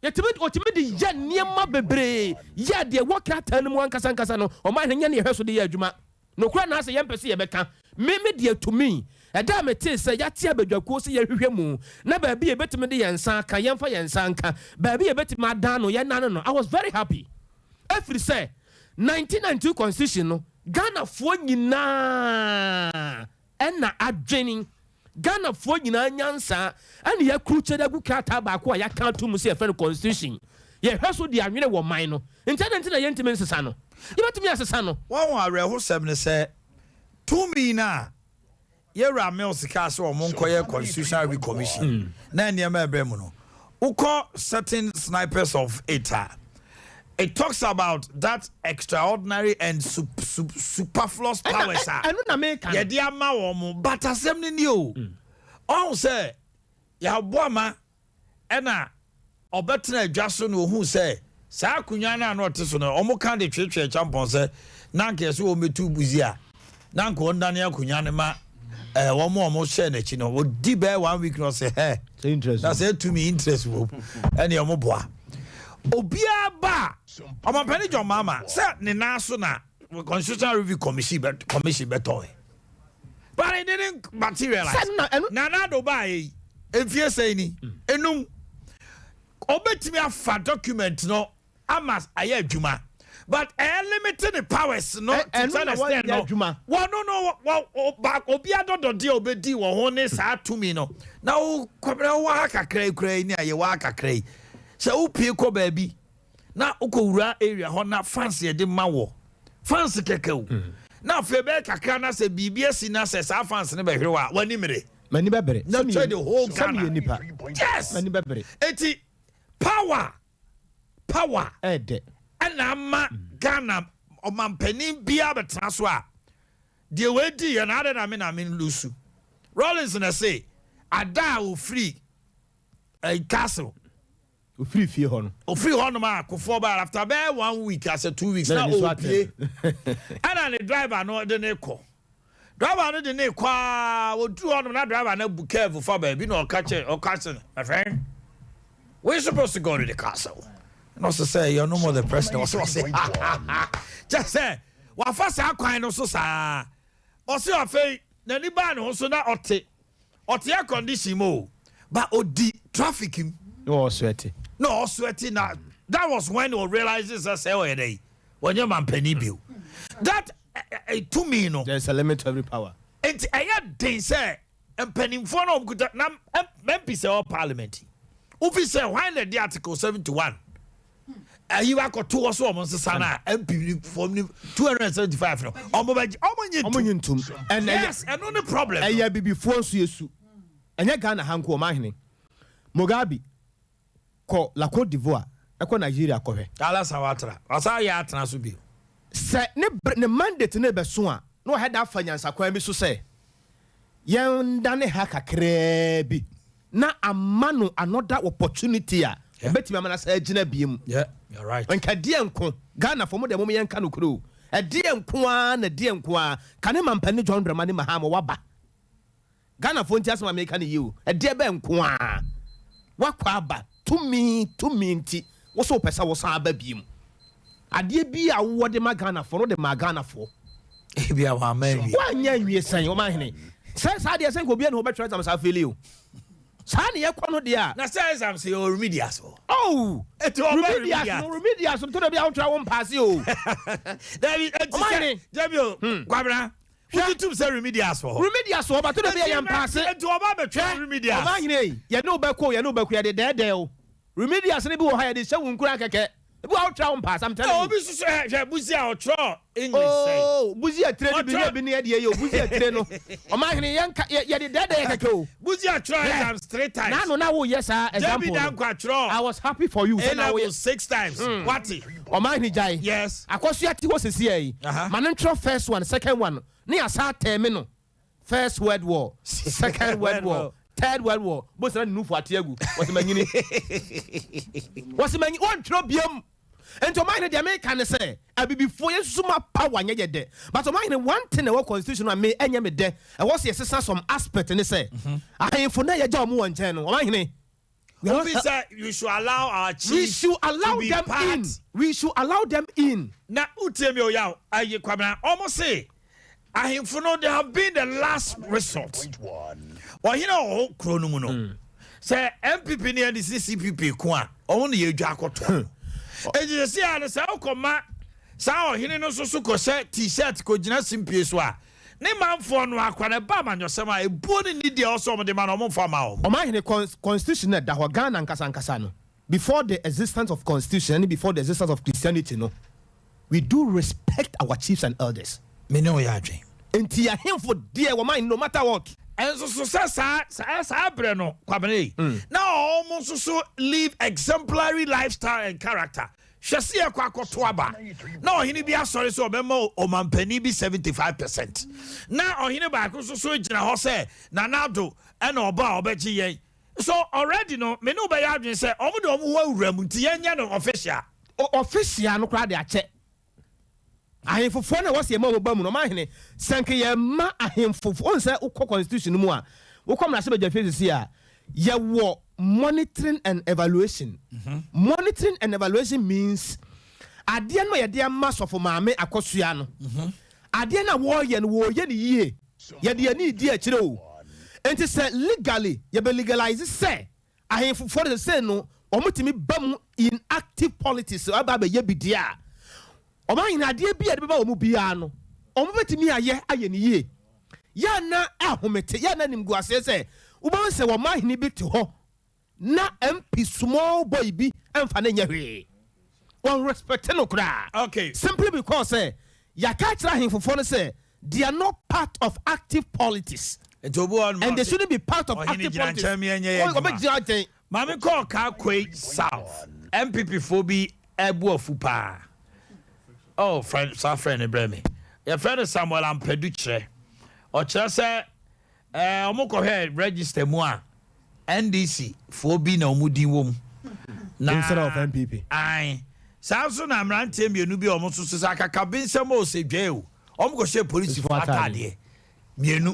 Yɛtumi, wɔtumi de yɛ nneɛma bebree, yɛ deɛ ɛwɔ krataa no mu ankasa ankasa no, ɔman no nyɛ ne yɛhwɛ so de yɛ adwuma. Nokorɛ na asɛ yɛmpɛ sɛ yɛbɛka. Me, me deɛ tumi, ɛda a metee sɛ yɛate abadwakuo sɛ yɛhwehwɛ mu, na baabi a yɛbɛtumi de yɛn nsa aka, yɛmfa yɛn nsa nka, baabi a yɛbɛtumi adan no, yɛnnane no, I was very happy. Ɛfiri sɛ, 1992 constitution no, Ghanafoɔ nyinaa na adwene, Ghanafoɔ nyinaa nyansa ɛna yɛakrukyɛ de agu krataa baako a yɛaka ato mu sɛ yɛfrɛ no constitution. Yɛhwɛ so de anwene wɔ man no. Nti adɛn nti na yɛntumi nsesa no? Yɛbɛtumi asesa no. Wahu awerɛhosɛm ne sɛ tumi no a Yɛwura Mills kaa sɛ wɔn nkɔyɛ Constitutional Review Commission na nneɛma ɛbrɛ mu no, wokɔ certain snipers of it a, it talks about that extraordinary and superfluous powers a yɛde ama wɔn, but asɛm no ni o, ɔhu sɛ yɛabɔ ama Ɛnna ɔbɛtenaa dwa so na ohuu sɛ saa akonnwa no a na ɔte so no, wɔka de tweetwee kyampɔn sɛ na anka ɛsɛ wɔmmɛtu buzi a, na anka ɔnnane akonnwa no ma eh, wɔn a wɔhyɛɛ n'akyi no. Wɔdi bɛyɛ one week na ɔsɛ hɛ, na sɛ tumi interest wɔ mu, ɛne wɔn boa. Obiara ba a, ɔmampanin John Mahama sɛ ne nan so na Constitutional Review Commission bɛ commission bɛtɔɛ. But it didn't materialize. Sɛ na ɛno. Nana Addo baayɛ yi, mfie sɛn ni? Enum. Obetumi afa document no ama ayɛ adwuma. But ɛyɛ limit ne powers no to Ɛno some na extent wɔnyɛ no. adwuma. Wɔno no wɔ wɔ ba obi adɔdɔdeɛ a obedi wɔ ho ne saa tumi no. Na wo Kwabena wowɔ ha kakra yi koraa yi ne a yɛwɔ ha kakra yi. Sɛ wopue kɔ baabi na wokɔ wura area hɔ na fans yɛde ma wɔ fans kɛkɛ o na afei bɛyɛ kakra na sɛ biribi asi na sɛ saa fans no bɛhwere wɔ a w'ani mmere. M'ani bɛbere. Na kyerɛ the whole Sɛ Ghana. meyɛ nipa. Yes. M'ani bɛbere. Eti power power Ɛɛdɛ. ɛna ama Ghana ɔmampanin biara bɛtena so a deɛ wei di yɛ na adɛn na me na me lusu. Rawlings na ɛse ada a ofiri eh, castle Ofiri fie hɔ no. Ofiri hɔ nom a Kufuor baeɛ after bɛyɛ one week asɛ 2 weeks Na na n'ani so ɔrepie atɛn. ɛna ne driver no de ne kɔ. Driver no de ne kɔ aa wɔduru hɔ nom na driver no abu curve fa baabi na ɔka kyerɛ ɔka sɛ no my friend we supposed to go to the castle na ɔsɛ sɛ you're no more the president ɔsɛ ɔsɛ ha ha ha kyɛ sɛ wafa saa kwan no so saa ɔsɛ afei n'ani baa ne ho so na ɔte Ɔte air condition mu o, but odi traffic mu. Na ɔsweat. Na ɔsweat na that was when o realize sɛ sɛ ɔyɛ dɛ wɔnyɛ mampanin bio. That tumi no. There is a limit to every power. Nti ɛyɛ den sɛ mpanimfoɔ na wɔn kuta na MP sɛ ɔwɔ parliament yi. Wofi sɛ hwan na ɛde article 71 ayi akɔto hɔ so wɔn nsesa no a MP ni fam ni 275 no wɔn bɛgye wɔn nye Ɔmo nye ntum. And ɛyɛ Yes, ɛno ne problem no. ɛyɛ abibifoɔ nso yɛ su. Ɛnyɛ Ghana ha nko ɔmanhene. Mugabe kɔ La Cote d'Ivoire ɛkɔ Nigeria kɔhwɛ. Alassane Ouattara wasan ayɛ atena so bio. Sɛ ne bere ne mandate no rebɛso a na wahɛ da afa nyansakwan bi so sɛ yɛndane ha kakraa bi na ama no another opportunity a ɛbɛtumi ama no asan agyina biem. Yeah, you're right. Nka deɛ nko, Ghanafoɔ mo deɛ mom yɛnka nokorɛ o, ɛdeɛ nko ara na deɛ nko ara, kane mampanin John Dramani Mahama waba. Ghanafoɔ nti asɛm a meka no yie o, ɛdeɛ bɛn nko ara, wakɔ aba, tumi, tumi nti, wo so wopɛ sɛ wosan aba biem. Adeɛ bi a wowɔ de ma Ghanafoɔ no wode maa Ghanafoɔ. Ebia wamma anwie. Wanyɛ anwie sɛn, ɔmanhene? Sɛ saa deɛ sɛ nka obiara ni hɔ bɛtwerɛ exams afeeli o. Saa ne yɛkɔ no deɛ a. Na sɛ exams yɛ wɔ remedials hɔ. Oh! Eti ɔba Remedials no, remedials no, tɔdɔ bi a wotwerɛ a wompaase o. Dabi, eti sɛ, Ɔmanhene. dabi o, Kwabena, wogye tom sɛ remedials wɔ hɔ? Remedials wɔ hɔ, but tɔdɔ bi a yɛmpaase. Eti ɔba bɛtwerɛ Hwɛ, remedials. ɔmanhene ei, yɛne wo bɛkɔ o, yɛne wo bɛkɔ, yɛde dɛɛdɛɛ o. Remedials no bi wɔ hɔ a yɛde hyɛ wo nkuran kɛkɛ. Ebi wɔ hɔ a wotwerɛ a wompaase, I'm telling you. Obi nso so ɛ, hwɛ, Buzi a ɔtwerɛ English sɛn? Oh, Buzi atire no bi ne Ɔtwerɛ. ebi ne ɛdeɛ yi o, Buzi atire no. Ɔmanhene, yɛnka, yɛ, yɛde dɛɛdɛɛ yɛ kɛkɛ o. Buzi atwerɛ Hwɛ, exams three times. N'ano na woyɛ saa JB example no. Danquah atwerɛ I was happy for you A sɛ na level woyɛ. six times. Wate? Ɔmanhene gyae. Yes. Akɔsoa te hɔ sesia yi. Aha. Ma no ntwerɛ first one, second one, ne yɛasan atɛɛme no. First world war, second world war, third world war. Bosa na ne nufu ate agu. Wɔsi manyini. Wɔsi manyi. Wɔntwerɛ biam. Nti ɔman hene deɛ meka ne sɛ abibifoɔ yɛn susu ma power nyɛ yɛ dɛ. But ɔman hene one thing ɛwɔ constitution no a me ɛnyɛ me dɛ ɛwɔ sɛ yɛsesa some aspect ne sɛ ahemfo na yɛgya wɔn wɔ nkyɛn no ɔman hene. We are Obi not sɛ you should allow our We chiefs should to allow be them part. in. We should allow them in. Na wotie me o yaw ayi Kwabena ɔmo se ahemfo no they have been the last resort. Ɔhene a ɔwɔ kuro no mu no sɛ NPP ne NDC ne CPP ko a ɔmo na yɛdwa akɔtoa. Enti sɛsi a no sɛ wokɔ ma saa ɔhene no nso so kɔhyɛ t-shirt kɔgyina simpie so a ne manfoɔ no akora no ɛba amanyɔsɛm a ebuo ne nidie a ɛwɔ sɛ wɔde ma no wɔmfa mma wɔn. Ɔmanhene constitution no ɛda hɔ Ghana ankasa ankasa no before the existence of constitution ɛne before the existence of Christianity no we do respect our chiefs and elders. Me ne wo yɛ adwen. Nti ahemfo deɛ wɔn no matter what. Nso so sɛ saa saa saa berɛ no Kwabena ei na wɔn nso so live exemplary lifestyle and character Hwɛ sɛ yɛkɔ akɔto aba na ɔhene bi asɔre sɛ ɔbɛma ɔmampanin bi 75 percent, na ɔhene baako nso so gyina hɔ sɛ Nana Addo na ɔba a ɔbɛgye yɛn. So already no, me ne wo bɛyɛ adwene sɛ wɔn de wɔn ho awura mu nti yɛnyɛ no official. Official no koraa de akyɛ ahemfofoɔ no a ɛwɔ sɛ yɛma wɔn ba mu no, ɔmanhene, sɛ nka yɛma ahemfo, wohu sɛ wokɔ constitution no mu a, wokɔ mmarahyɛbadwafie sisi a, yɛwɔ monitoring and evaluation. Monitoring and evaluation means adeɛ no a yɛde ama sɔfo maame akɔsoa no, adeɛ no a wɔreyɛ no, wɔreyɛ no yie, yɛde yɛn ani redi akyire o. Nti sɛ legally yɛbɛ legalize sɛ Ahenfofoɔ no sesei no wɔn tumi ba mu in active politics aba abɛyɛ bi deɛ a, wɔn ahene adeɛ bi a yɛde bɛba wɔn biara no wɔn bɛtumi ayɛ ayɛ no yie. Yɛ a na ahomete, yɛ a na animguaseɛ sɛ wobɛhu sɛ wɔn ahene bi te hɔ na MP small boy bi mfa no nyɛ hwee. Wɔn respect no koraa. Okay. Simply because sɛ yɛaka akyerɛ ahenfofoɔ no sɛ They are not part of active politics. Nti obi wɔ hɔ nom And a they ɔse shouldn't be part of ɔhene active gyina politics. nkyɛn meɛnyɛ yɛ Ɔ- adwuma. Ɔbɛgyina nkyɛn. Maame kɔɔ Kaakoi South NPP foɔ bi bo afu paa. Oh, frɛ saa frɛ no brɛ me. Yɛfrɛ no Samuel Ampadu Kyerɛ. Ɔkyerɛ sɛ Ɛɛ ɔmo kɔhwɛɛ register mu a NDC foɔ bi na ɔmo din wɔ mu. Na Instead of NPP. Ae. Saa nso na mmeranteɛ mmienu bi a ɔmo nso so sɛ akakabensɛm o sɛ dwɛɛ o, ɔmo kɔhyɛɛ polisifoɔ ataadeɛ mmienu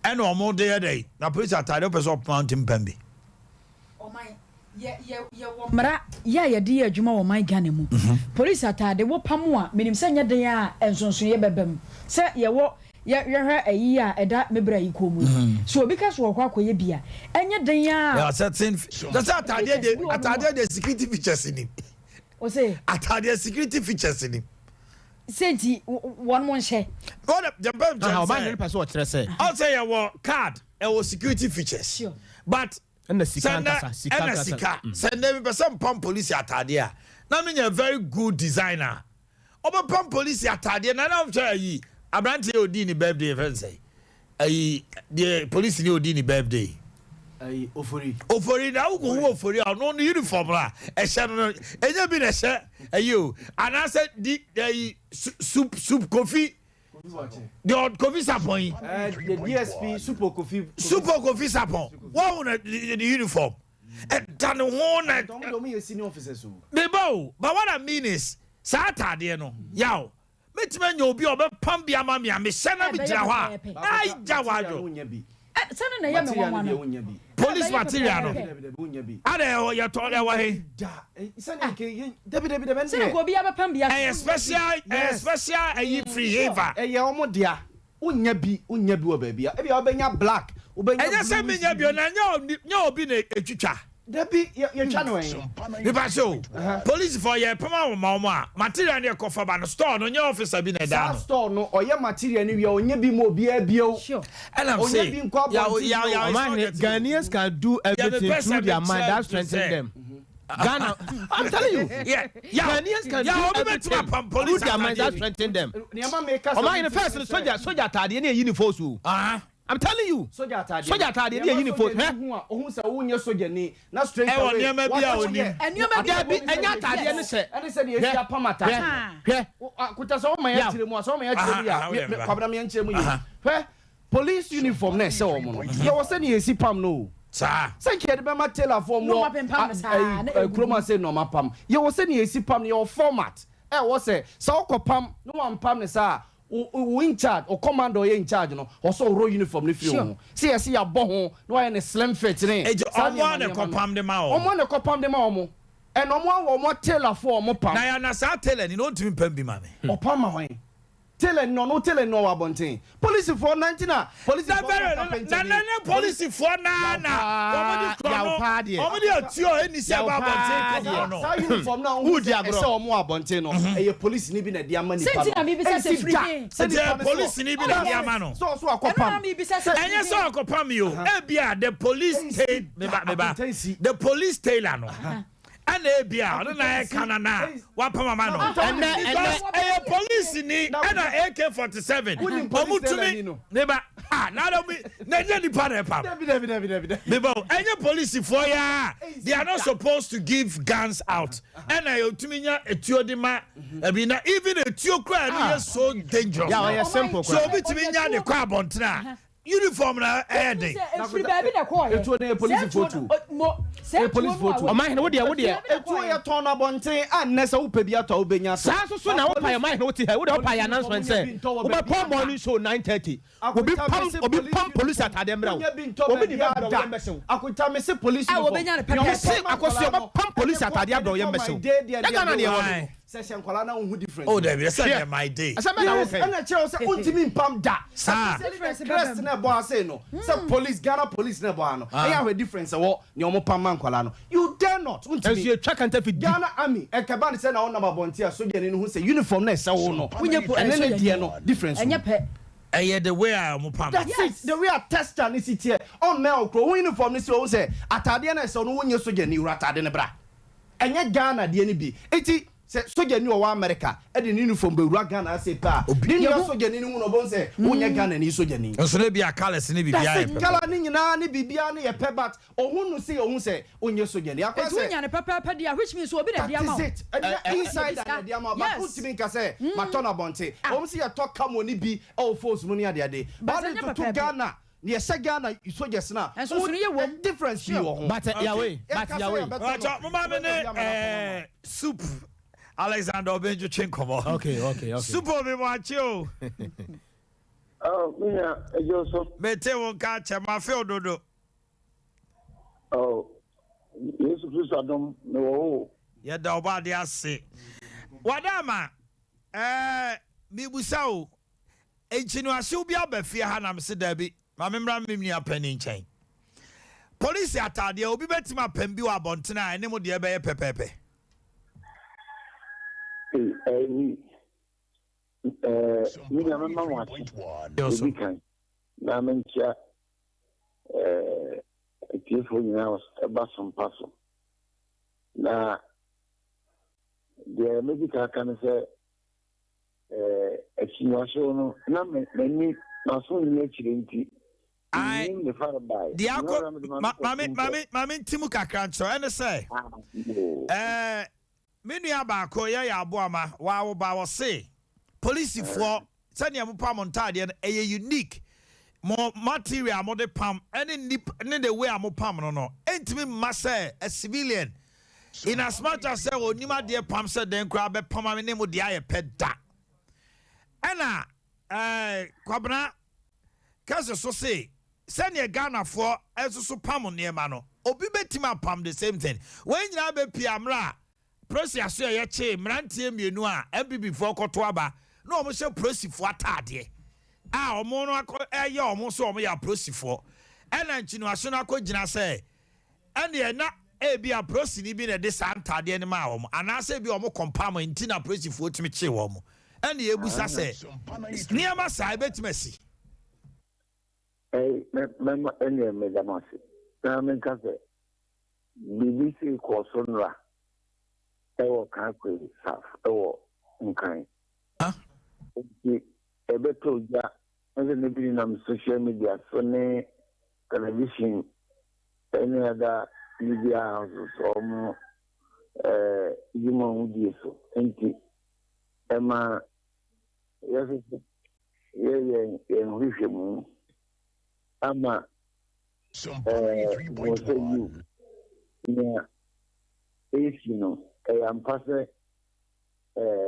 ɛna ɔmo de yɛ dɛn? Na polisi ataadeɛ wopɛ sɛ ɔpoma wo nti mpam bi. Ɔman, yɛ, yɛ, yɛwɔ mmara yɛ a yɛde yɛ adwuma wɔ ɔman Ghana mu. Polisi ataade, wopam a, menim sɛ nyɛ den ara a nsonsonoeɛ bɛba mu. Sɛ yɛwɔ, yɛ, yɛhwɛ ayi a ɛda me bra yi kɔn mu yi. Sɛ obi ka sɛ ɔrekɔ akɔyɛ bi a, ɛnyɛ den ara There are certain, kyerɛ sɛ ataadeɛ features deɛ, bi wɔ hɔ nom a. ataadeɛ deɛ security features nim. Ose? Ataadeɛ security features nim. Sɛ nti, wɔn mo nhyɛ. Wɔn de, deɛ mpɛ Aha, nkyɛn ɔman no sɛ, pɛ sɛ ɔkyerɛ sɛ. ɔsɛ yɛwɔ card, ɛwɔ security features. Sure. But Ɛna sika Sɛ nnɛ ankasa, sika ɛna ankasa. sika. Sɛ nnɛ mepɛ sɛ mpam polisi ataadeɛ a, na menya very good designer a ɔbɛpam polisi ataadeɛ na na hwɛ ayi aberanteɛ a ɔdii ne birthday yɛfrɛ no sɛn? Ayi deɛ polisi ni ɔdii ne birthday. Ayi Ofori. Ofori na wokɔhu Ofori a ɔno no uniform no a ɛhyɛ no no ɛnyɛ bi na ɛhyɛ ayi o anaasɛ di ayi soup soup kofi Deɛ Kofi Sapon yi. Eh, the DSP Supo Kofi. Supo Kofi Sapon. Wɔn na the uniform. Ɛda ne ho na. Ɔmo de ɔmo yɛ senior officers o. Meba o, but what I mean is saa ataadeɛ no yaw. Mɛtumi anya obi a ɔbɛpam bi ama me a mehyɛ na megyina hɔ a agya wadwo. Sɛ no na ɛyɛ me nwanwa no. Police material no. Ada ɛwɔ yɛtɔ ɛwɔ he. Sɛ nka obiara bɛpam bi ahyɛ. Ɛyɛ special ɛyɛ special ɛyi firi hefa. Ɛyɛ wɔn dea. Wonnya bi wonnya bi wɔ baabi a. Ebia wobɛnya black wobɛnya blue. Ɛnyɛ sɛ menya bi o na nyɛ obi na etwitwa. Dabi yɛtwa no ɛn. Mepa kyɛ o, police foɔ yɛ pam awoma wɔn a, material no yɛ kɔ fa ba no store no nyɛ officer bi na ɛda Saa ano. store no ɔyɛ material no wie a ɔnyɛ bi ma obiara bio. Sure. Ɛna m Ɔnyɛ se, bi nkɔ yaw abɔnten yaw bio. yaw it's not Ɔman getting. Ghanaians can do Deɛ everything mepɛ sɛ through their mind mekyerɛ that ne strengthen sɛ, them. Ghana, I'm telling you, yeah, yaw Ghanaians can yaw do obi bɛtumi everything apam through police their mind that ataadeɛ bi. strengthen them. Nneɛma meka sɛ Ɔman mentumi first no ne sɛ. soldier soldier ataadeɛ ne yɛ uniforms o. Aha. I'm telling you. Sogya ataadeɛ Sogya ataadeɛ ne yɛ uniform. Nneɛma sogyani hu a, ohu sɛ wonyɛ sogyani na straight Ɛwɔ away. nneɛma bi a onim. Nneɛma bi a Dabi, ɛnyɛ ataadeɛ ne hyɛ. Ɛne sɛ deɛ esi apam ataadeɛ. Hwɛ, hwɛ. Kuta sɛ ɔma yɛ kyerɛ mu a, sɛ ɔma yɛ kyerɛ mu yɛ a, Kwabena mi yɛ nkyerɛ mu yie. Hwɛ, police uniform na ɛhyɛ wɔn no, yɛwɔ sɛ deɛ esi pam no o. Saa. Sɛ nka yɛde bɛma tailorfoɔ wɔ kurom ase nneɛma pam. Yɛwɔ sɛ deɛ esi pam no, yɛwɔ format ɛwɔ sɛ sɛ ɔkɔ pam na wampam ne saa a. Wo wo in charge, wo commander a ɔyɛ in charge no, ɔsɛ ɔworɔ uniform no firi wo ho. Sɛ yɛse yɛabɔ ho na wayɛ no slim fit ne Enti saa ɔmo nneɛma ara na nneɛma no. ɛkɔpam de ma wɔn? Ɔmo ara na ɛkɔpam de ma wɔn. And ɔmo ara wɔ ɔmo tailor foɔ a ɔmo pam. Na ya na saa tailor ni no ɔntumi mpam bi ma me. Ɔpam ma hwan? Tailor ni no, ɔno tailor ni no ɔwɔ abɔnten. Polisifoɔ na nti na polisifoɔ bɔ carpenter Na ni. na ne polisifoɔ naa na wɔn de korɔ no, wɔn de atuo ɛni sɛ ɛba abɔnten kɔ korɔ no. Saa uniform no a wohu sɛ ɛsɛ wɔn wɔ abɔnten no, ɛyɛ polisini bi na ɛde ama nipa no. Ɛnsi da sɛ nipa no polisini bi na ɛde ama no. Sɛ ɔso akɔpam. Ɛnyɛ sɛ ɔkɔpam yi o, ebia the police tailor, meba meba, the police tailor no. Ɛna ebia ɔno na ɛka na na wapam ama no. Because ɛyɛ police ni ɛna AK 47. Ɔmo tumi ne ba ah na adɔ mi na ɛnyɛ nipa na ɛpam. Meba o ɛnyɛ polisifoɔ ya they are not supposed to give guns out. Ɛna otumi nya etuo de ma ɛbi na even etuo kura ɛno yɛ so dangerous. So obi tumi nya de kɔ abɔntene a Uniform na ɛyɛ den. Efiri baabi na ɛkɔɔ yɛ. Etuo no yɛ polisifoɔ tuo. Sɛ Ɛyɛ polisifoɔ tuo. Ɔmanhene wo deɛ wo deɛ. Etuo yɛ tɔn no abɔnten a nnɛ sɛ wopɛ bi atɔ a wobɛnya atɔ. Saa nso so na wo pae ɔmanhene wo te ha yi wo deɛ wo pae announcement sɛ wo bɛ pɔn morning show 9:30 obi pam obi pam polisi ataadeɛ mmerɛ wo obi de bɛ brɛ wo yɛn bɛhye wo. Akonta mese polisi A uniform. wɔbɛnya no Mese pɛpɛɛpɛ. akosua ɔbɛ pam polisi ataadeɛ abrɛ wo yɛn bɛhye wo. Nyɛ Ghana na yɛwɔ no. Sɛ hyɛ nkwadaa na wohu difference. Oh dabi ɛsɛ Hwɛ deɛ my day. asɛm bɛn na Yes, woka yi. ɛna kyerɛ wo sɛ wontumi mpam da. Saa. Especially the crest na ɛbɔ ha sei no. Sɛ police, Ghana police na ɛbɔ ha no. Ɛyɛ ahwɛ difference ɛwɔ nea wɔn pam ma nkwadaa no. You dare not, wontumi. Nso yɛtwa counterfeit di. Ghana army, ɛkɛba ne sɛ na wonam abɔnten a sogyani no hu sɛ uniform na ɛsɛ wo no, Wonyɛ po- ɛne ne sogyani. deɛ no difference wɔ mu. Ɛnyɛ pɛ. Ɛyɛ the way a wɔn pam no. That's it, the way a texture no si teɛ. Ɔmmɛn wo koraa, wo uniform no si hɔ, wohu sɛ ataadeɛ no a ɛsɛ wo no wonyɛ sogyani, wura ataade no bra. Ɛnyɛ Ghana deɛ no bi. Enti sɛ sogyani a ɔwɔ America de ne uniform bɛwura Ghana ha sei pɛ a, ne nua sogyani no hu no ɔbɛhu sɛ wonyɛ Ghanani sogyani. Nso na ebia colours ne biribiara That's yɛ it, pɛpɛ. colour no nyinaa ne biribiara no yɛ pɛ but ɔhu no sei ɔhu sɛ wonyɛ sogyani. Akɔyɛ Enti sɛ. wonya no pɛpɛɛpɛ deɛ a which means obi na ɛde That ama is wo. it. Ɛnyɛ insider na ɛde ama wo but Yes. wontumi nka sɛ matɔ no abɔnten. Ɛwom sɛ yɛtɔ camo no bi wɔ phones mu ne adeade But but wode ɛnyɛ toto pɛpɛɛpɛ. Ghana Nea ɛhyɛ Ghana soldiers no a, Nsonsono yɛ wom. difference pii wɔ ho. But eh, Yahweh, but Yɛnka sɛ Yahweh. yɛbɛtɔ no, Mpakyɛ moma me ne wobɛtɔ bi ama no apam ama eh, soup Alexander Obeng-Twetwe nkɔmmɔ. Okay, okay, okay. Soup obi mo akye o. Oh, me nua, agye wo so. Mete wo nka akyɛ, mafe wo dodo. Oh, Yesu Kristo adom, mewɔ hɔ o. Yɛda Ɔbɔadeɛ ase. Wadaama, eh, mebusa o, Nkyiniwahyew bi aba fie ha na mese daabi, ma memmra me nua panin nkyɛn. Polisi ataadeɛ, obi bɛtumi apam bi wɔ abɔntene a ɛne mo deɛ bɛyɛ pɛpɛɛpɛ? Ei, ɛyi, ɛɛ, me nua mɛma mo ase, ɛdi kan, na menkyia ɛɛ atiefoɔ nyinaa ɛba so mpa so. Na deɛ mɛdi kan aka ne sɛ, Akyinnyeɛhyew no, na m'ani, m'aso nni akyire nti, mennim ne farebae. Deɛ akɔ, ma, ma, me, ma, me, ma me nti mu kakra nkyerɛ, ɛne sɛ, ɛɛ, me nua baako yɛ yɛ aboama, wawo ba, ɔse, polisifoɔ, sɛdeɛ mo pam ntaadeɛ no, ɛyɛ unique. Mo material a mode pam, ɛne nip, ne the way a mo pam no no, ɛntumi mma sɛ a civilian, In as much as sɛ ɔnim adeɛ pam sɛ dɛn koraa bɛpam ame ne mo deɛ ayɛ pɛ da. Ɛna eh, Kwabena kɛse so se sɛdeɛ Ghanafoɔ nso so pam nneɛma no, obi bɛtumi apam the same thing. Wei nyinaa bɛpia mmerɛ a Prosi asoɛeɛ kyee mmeranteɛ mmienu a NPP foɔ kɔto aba na wɔn hyɛ Prosifoɔ ataadeɛ a wɔn no akɔ ɛyɛ wɔn sɛ wɔn yɛ aprosifoɔ. Ɛna Nkyiniwahye no akɔgyina sɛ Ɛnneɛ na ebia polisini bi na ɛde saa ntaadeɛ no maa wɔn, anaasɛ ebia wɔn kɔmpam nti na apolisifoɔ tumi kyee wɔn. Ɛnneɛ yɛbisa sɛ, nneɛma saa ɛbɛtumi asi? Ɛy, mɛ, mɛma, ɛnneɛ meda mo ase. Na menka sɛ, biribi sei kɔɔ so nnora ɛwɔ Kaakwe South ɛwɔ Nkran. Enti ɛbɛtɔ dwa sɛ na bi nenam social media so ne television ne other media houses wɔn dwuma a wɔdie so nti ɛma yɛsoso yɛyɛ yɛn nhwehwɛmu ama wɔ sɛ yiw nea ɛresi no ɛyɛ ampa sɛ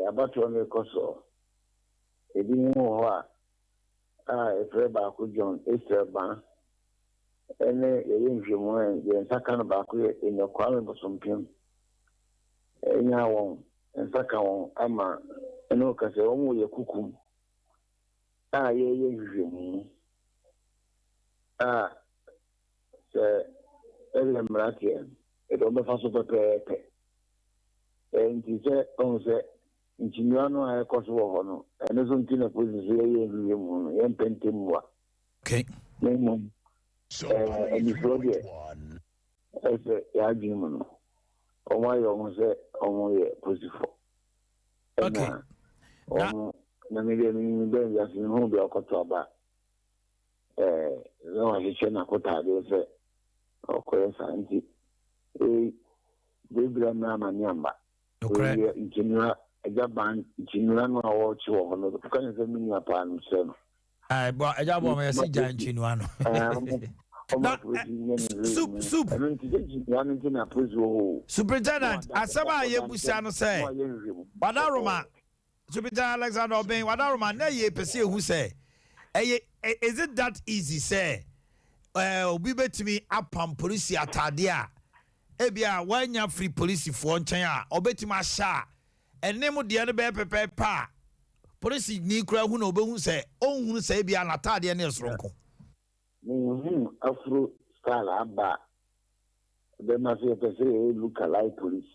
abatoɔ no rekɔ soɔ. Ebinom wɔ hɔ a a yɛfrɛ baako John Israel Baa ɛne yɛyɛ nhwehwɛmu a yɛn nsa ka no baako yɛ Enoch Kwame Bosompem. Yɛnya wɔn nsa ka wɔn ama ɛne wo kasa wɔn wɔ yɛ kukum a yɛyɛ nhwehwɛmu a sɛ ɛyɛ mmeranteɛ yɛde wɔn bɛfa so pɛpɛɛpɛ. Nti sɛ ɔhu sɛ nkyinua no a ɛkɔ so wɔ hɔ no, ɛno so nti na polisi so yɛyɛ nhwehwɛmu no, yɛmpɛ ntɛm mua. Okay. Na mmom, anisoɔ deɛ, ɛsɛ yɛadwene mu no, wɔn ayɛ wɔn sɛ wɔn yɛ polisifoɔ. Ɛna wɔn, na me deɛ menim bɛn wiase mehu bi a ɔkɔto aba ɛɛ na wahyehyɛ n'akotaadeɛ sɛ ɔkɔyɛ saa nti wei bebree mmerɛ amane amba. Nokorɛ. Wei yɛ nkyinura, agya ban nkyinura no a wɔrekye wɔ hɔ no, ka ne sɛ me nua paa no mesrɛ no. Ae, bɔ, agya bɔ ma yɛse gya nkyinua no. Na, soup, soup. Ɛno nti sɛ nkyinua no nti na polisi wɔ hɔ o. Superintendent, asɛm a yɛbusa no sɛ, Wadaroma, Superintendent Alexander Obeng, Wadaroma, na yɛpɛ sɛ yɛhu sɛ, ɛyɛ, is it that easy sɛ, eh, obi bɛtumi apam polisi ataadeɛ a, Ebia wanya afiri polisifoɔ nkyɛn a ɔbɛtumi ahyɛ a ɛne mo deɛ no bɛyɛ pɛpɛɛpɛ a polisini koraa hu no ɔbɛhu sɛ ɔnhunu sɛ ebia n'ataadeɛ no yɛ soronko. Menhuu afro style aba a ɛbɛma sɛ yɛpɛ sɛ yɛyɛ look alike police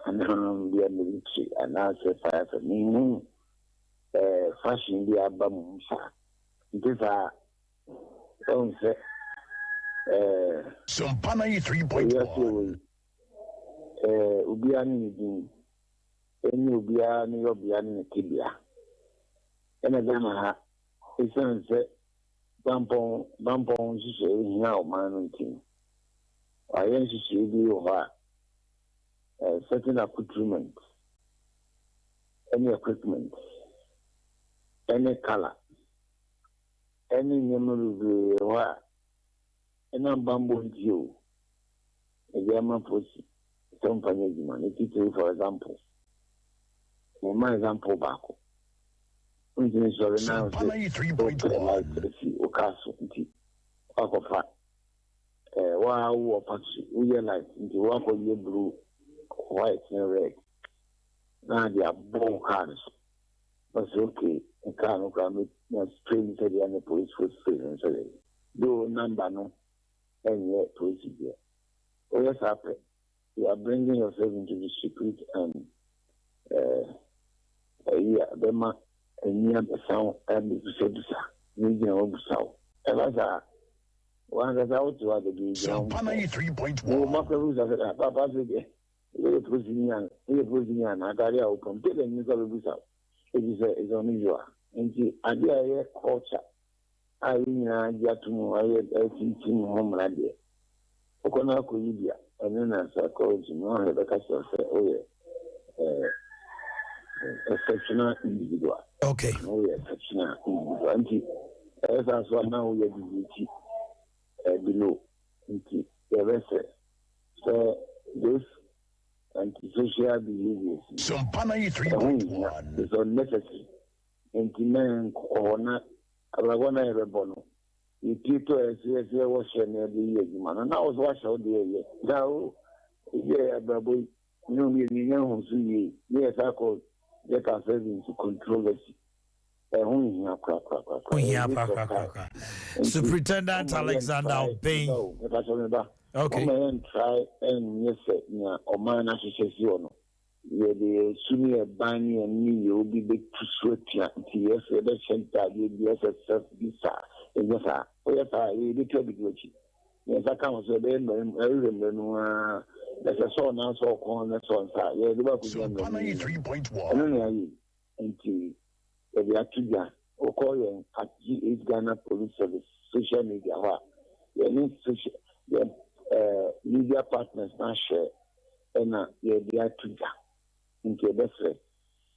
anaa bia military anaasɛ fire service. Menhuu eh, fashion bi aba mu saa. Nti saa Woahu sɛ ɛɛ wiase wɔ yi, ɛɛ obiara ne ne din, ɛne obiara ne yɔbea ne ne tebea. Ɛna Ghana ha, ɛsiane sɛ bampɔn bampɔn nhyehyɛeɛ hia ɔman no nti no, wɔayɛ nhyehyɛeɛ bi wɔ hɔ a, ɛɛ certain accoutrement ɛne equipment ɛne colour. ne nneɛma bebree wɔ hɔ a ɛnam bammɔ nti o, yɛde ama polisi sɛ ɔmfa nyɛ adwuma. Ne titiriw for example, mema example baako. Wontumi nsɔre na wo sɛ wopɛ light asi wo car so nti woakɔfa eh, woa wowɔ factory woyɛ light nti woakɔyɛ blue, white ne red na de abɔ wo car no so. Ɔse okay me car no koraa me na spray no sɛdeɛ ne policefoɔ spray no sɛdeɛ though number no ɛnyɛ polisi deɛ woyɛ saa pɛ you are bringing yourself into the secret and ɛyi a ɛbɛma ani abɛsa wo abɛbisabisa na egyina hɔ bisa wo ɛba saa wankasa wote hɔ a dabi egyina ho bisa wo wo ma koraa bɛbisa sɛ ah papa afei deɛ Woyɛ polisini a woyɛ polisini anaa atade a wopam tailor ni koraa bɛbisa wo efisɛ it's unusual nti ade a ɛyɛ culture a yɛn nyinaa gye ato mu ayɛ atintim ho mmara deɛ wokɔ na akɔyi bi a ɛno na psychology no ahwɛ bɛka kyerɛ wo sɛ woyɛ eh, exceptional individual. Okay. Na woyɛ exceptional individual nti ɛyɛ saa so a na woyɛ deviate eh, below nti yɛbɛsrɛ Sɛ those antisocial behaviours yi, ɛho nhia, it's unnecessary, nti na yɛnkɔ hɔ na abrabɔ no a yɛbɛbɔ no, yɛpie tɔ a ɛsɛ yɛsɛ yɛwɔ hyɛ na yɛde yɛ adwuma no, na wo so wahyɛ wo deɛ ɛyɛ. Na wo yɛ abrabɔ yi, ne wo mmienu yɛnya ho so yie, ne yɛsa akɔ get ourselves into controversy. Ɛho nhia korakorakorakora. Ho hia korakorakorakora. Superintendent Alexander Obeng. Mepakyɛ me ba. Okay. Wɔma yɛn try nyɛ sɛ nea ɔman no ahyehyɛ si hɔ no. Yɛde yɛn su ne yɛn ban ne yɛn nneyɛe obi bɛtu so atua nti yɛ sɛ yɛbɛhyɛ ntaadeɛ bi SSF bi saa. Ɛnyɛ saa. Woyɛ saa a yɛbɛtu abɛdi w'akyi. Yɛn nsa ka ho sɛ yɛbɛyɛ mmara mu ɛrehwɛ mmara no mu ara na sɛ sɔɔ nan sɔɔ kɔn na sɔɔ nsa a yɛde bɛkɔgyina mmara no mu. Ɛno na yɛayɛ yi. Nti yɛde ato dwa. Wokɔ yɛn at GH Ghana Police Service social media hɔ a, yɛne social yɛn eh, media partners no ahyɛ ɛna yɛde ato dwa. Nti yɛbɛsrɛ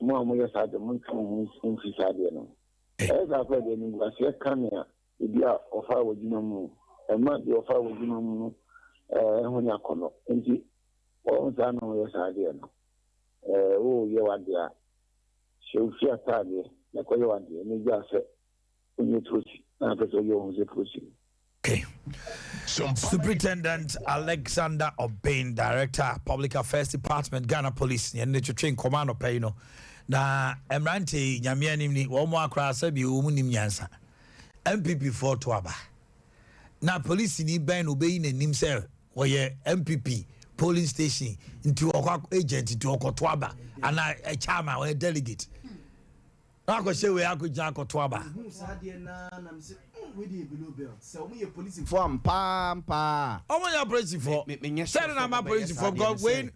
mo a moyɛ saa deɛ montwe mo ho mfiri saa deɛ no ho. Ɛyɛ saa koraa deɛ animguaseɛ ka nea ebi a ɔfaa w'adwuma mu ɛma deɛ ɔfaa w'adwuma mu no eh, ho nyɛ akɔnnɔ. Nti wɔn saa na wɔyɛ saa deɛ no. Eh, woreyɛ w'adeɛ a, hyɛ wo fie ataadeɛ. na kɔyɛ w'adeɛ na gyaa sɛ wonyɛ polisi na apɛ sɛ woyɛ wo ho sɛ polisini. Okay. Superintendent Alexander Obeng, Director, Public Affairs Department, Ghana Police, yɛne ne twetwe nkɔmɔ anɔpa yi no. Na mmerante yi, nyame anim ni, wɔn mu akora sɛ bi wɔn nim nyansa. NPP foɔ to aba. Na polisini bɛn na obeyi n'anim sɛ wɔyɛ NPP polling station nti ɔkɔ agent nti ɔkɔto aba anaa chairman ɔyɛ delegate. Na wakɔhyɛ wei akɔgyina akɔto aba. Mehuu saa adeɛ no ara na mese mm wei deɛ yɛ below belt sɛ wɔn yɛ polisifoɔ ampaa ampaa a. Wɔn nyɛ apolisifoɔ. Me menyɛ sure Sɛ sɛ na ama wɔn bɛyɛ saa apolisifoɔ adeɛ no because wei sɛ.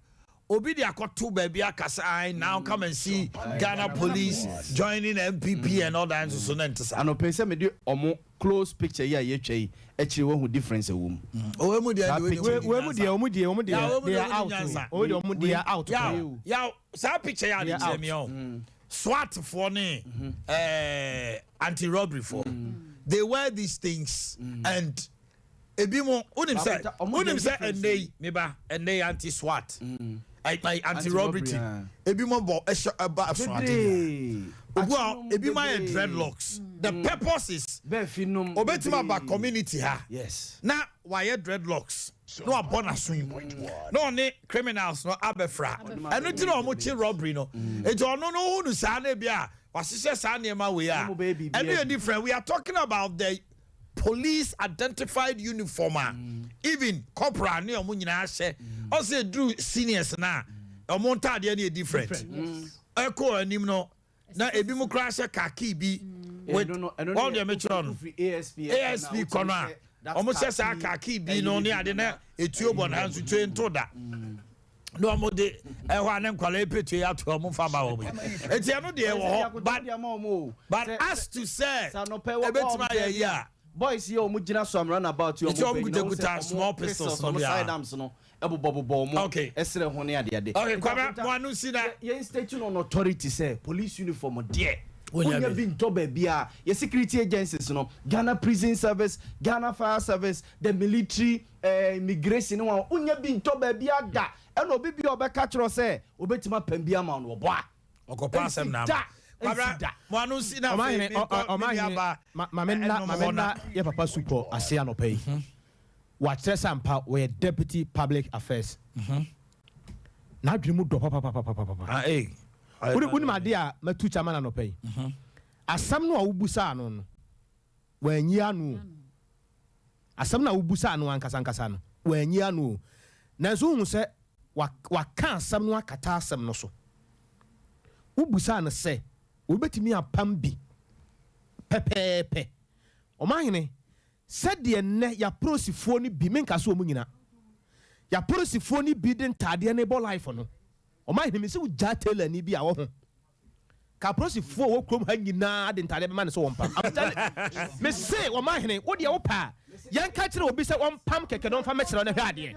obi de akɔto baabi aka sɛ ae now come and see Ghana police joining NPP and all that nso so na ɛnte saa. Anɔpa yi sɛ mede wɔn close picture yi a yɛtwa yi akyire wahu difference ɛwɔ mu. Wei mu deɛ Saa wei deɛ picture wɔn yi. Wei mu deɛ wɔn deɛ wɔn Ya deɛ wei mu they deɛ are wɔn out ni nyansa. o. Wɔn deɛ wɔn they are out Yaw koraa. yaw saa picture yi a They de are kyerɛ out. mi ɔ. SWAT foɔ ne eh, anti robbery foɔ. They wear these things and ebi mo wonim sɛ wonim sɛ ɛnɛ yi meba ɛnɛ yi anti SWAT anti robbery team ebi mo bɔ ɛhyɛ ɛba ɛso ade nyinaa. Obu a ebi mo ayɛ dreadlocks. The purpose is obetumi aba community ha na wayɛ dreadlocks na wabɔ n'aso yi na ɔne criminals no abɛfra ɛno ti na wɔn kye robbery no eti ɔno no hu no saa na ebi a wahyehyɛ saa nneɛma wei a ɛno yɛ different. We are talking about the police identified uniform a even corporal ne ɔmo nyinaa hyɛ ɔsɛ eduru seniors na ɔmo ntaadeɛ no yɛ different ɛkɔ anim no na ebi mu koraa hyɛ khaki bi with wɔn deɛ mekyerɛ no ASP kɔ no a ɔmo hyɛ saa khaki bi no ne ade na etuo bɔ na nso tue nto da na ɔmo de ɛhɔ a ne nkwadaa epetua yi ato ɔmo nfa ma wɔn yi eti ɛno deɛ wɔ hɔ but but as to sɛ ebetumi ayɛ yi a. Boys yi a wɔn gyina so am runabout yi Eti wɔn wɔn bɛ nyina wɔn kutakuta sɛ small wɔn pistols pistols no wɔn bi a. sidearms no ɛbobɔ bobɔ wɔn Okay. ɛsrɛ ho ne adeade. Okay, Nti Kwabena, Akonta, mo ano si na. yɛ- yɛn state on authority sɛ police uniform deɛ Wonya wonya bi. bi ntɔ baabi a yɛ security agencies no Ghana Prison Service, Ghana Fire Service, the military, eh, immigration ne wɔn wonya bi ntɔ baabi a da ɛna obi bi a ɔbɛka kyerɛ wo sɛ obetumi apam bi ama wo no ɔboa. Ɔkɔpa asɛm na ama. Kwabena, mo ano nsi na afei menkɔ me nuaba Ɔmahene, ma ɛnom hɔ menna na. yɛ papa Supɔ ase anɔpa yi. Wakyerɛ sɛ ampa ɔyɛ Deputy Public Affairs. N'adwene mu dɔ papapapapapa. Ah, eh. Wonim adeɛ a matu kyɛ ama no anɔpa yi? Asɛm no a wobusaa no no, wanyi ano o. Asɛm no a wobusaa no ankasa ankasa no, wanyi ano o. Nanso wohu sɛ waka asɛm no akata asɛm no so. Wobusaa no sɛ obetumi apam bi pɛpɛɛpɛ. Ɔmanhene, sɛdeɛ nnɛ y'aporosifoɔ no bi, menka sɛ wɔn nyina, y'aporosifoɔ no bi de ntaadeɛ no rebɔ life no, ɔmanhene, mese wogyaa tailorni bi a ɔho Ka apolisifoɔ a wɔwɔ kurom ha nyinaa de ntaadeɛ bɛma no sɛ wɔmpam. I'm telling me se ɔmanhene, wo deɛ wopɛ a yɛnka kyerɛ obi sɛ ɔmpam kɛkɛ na ɔmfa mmɛkyerɛ wo na hwɛ adeɛ.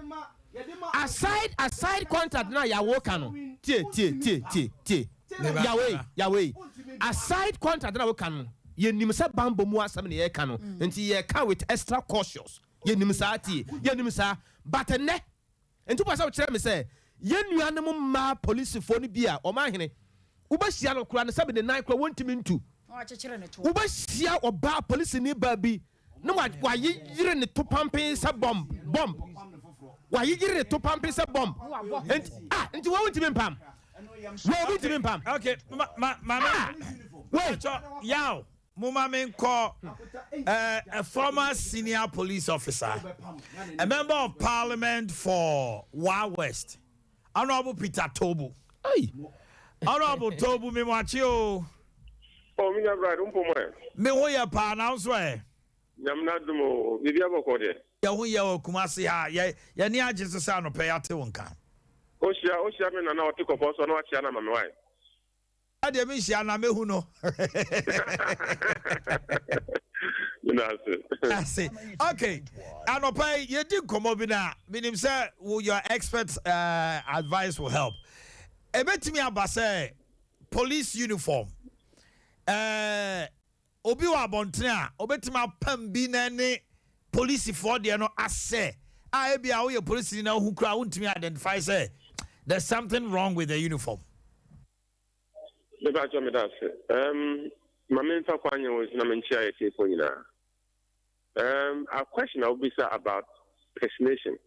Aside aside contract no a Yawo ka no, tie tie tie tie tie Yawo ei Yawo ei aside contract no a woka no, yɛnim sɛ banbɔ mu asɛm na yɛreka no nti yɛreka with extra cautious, yɛnim saa tie yɛnim saa but nnɛ Enti wopɛ sɛ wokyerɛ me sɛ yɛn nuanom mmaa polisifoɔ no bi a wɔn ahene, wobɛhyia no koraa no sɛbe ne nan koraa wɔntumi ntu. Wobɛhyia ɔbaa polisini baa bi na wayeyere ne to pampen sɛ bomb, bomb. Wayeyere ne to pampen sɛ bomb. Enti, ah, nti wɔn ntumi mpam. Wɔn obi ntumi mpam. Okay, ma, ma, ma, ah, wait. Yaw. Momma menkɔ eh, a former senior police officer, a member of parliament for Wa West, Honorable Peter Tobu. Hey. Honorable Tobu, me mwakye o. Oh, me nya bride, mpo mo ɛ. Me ho yɛ paa na nso ɛ. Nyame na adom o, biribi abɔkɔ deɛ. Yɛ ho yɛ wɔ Kumasi ha, yɛ yɛ ni agye so sɛ anɔpɛ yɛate wo nka. Ohyia, ohyia me nana ɔte kɔkɔɔ so na wakyia no ama me wae. Deɛ menhyia na mɛhu no. Ase. Okay. Anɔpa yi yɛdi nkɔmmɔ bi na menim sɛ wo your expert advice will help. Ɛbɛtumi aba sɛ police uniform obi wɔ abɔntene a obɛtumi apam bi na ɛne polisifoɔ deɛ no asɛ a ebi a woyɛ polisini na wohu koraa wontumi identify sɛ there's something wrong with the uniform. Mepa kyɛw meda ase. Um, Ma memfa kwan nyɛ wo nso na menkyea yɛ tiefoɔ nyinaa. Um, a question a wobisa about personation.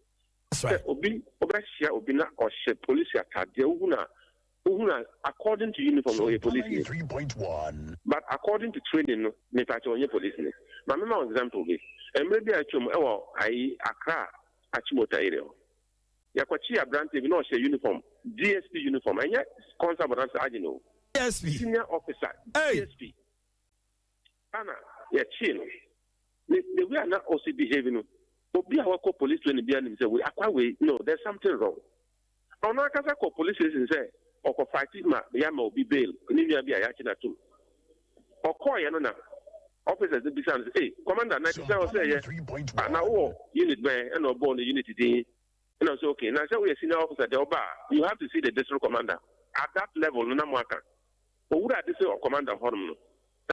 Sɛ obi wobɛhyia obi na ɔhyɛ polisi atadeɛ wohu na wohu na according to uniform no ɔyɛ polisi ni. But according to training no mepa kyɛ ɔnyɛ polisi ni. Ma mema wo example bi. Mmerɛ bi a atwam ɛwɔ ayi Accra Achimota area hɔ. Yɛkɔkyee aberanteɛ bi na ɔhyɛ uniform, DSP uniform, ɛnyɛ constable anaa sergeant o. DSP. Senior officer, DSP. Ana yɛkyee no. Ne the way a na ɔsi behave no, obi a wakɔ police training biara nim sɛ wei akwa wei, no, there's something wrong. Ɔno ankasa kɔ police station sɛ ɔkɔ fight ma yɛama obi bail, ne nua bi a yɛakye no atom. Ɔkɔɔeɛ no na officers no bisa no sɛ, Ei, commander, na ɛte sɛ ɔsɛ yɛ, ah, na wowɔ unit bɛn? Ɛna ɔbɔɔ no unit din. Ɛna ɔsɛ, okay, na sɛ woyɛ senior officer deɛ woba a, you have to see the district commander. At that level no na moaka. Owura district commander hɔnom no,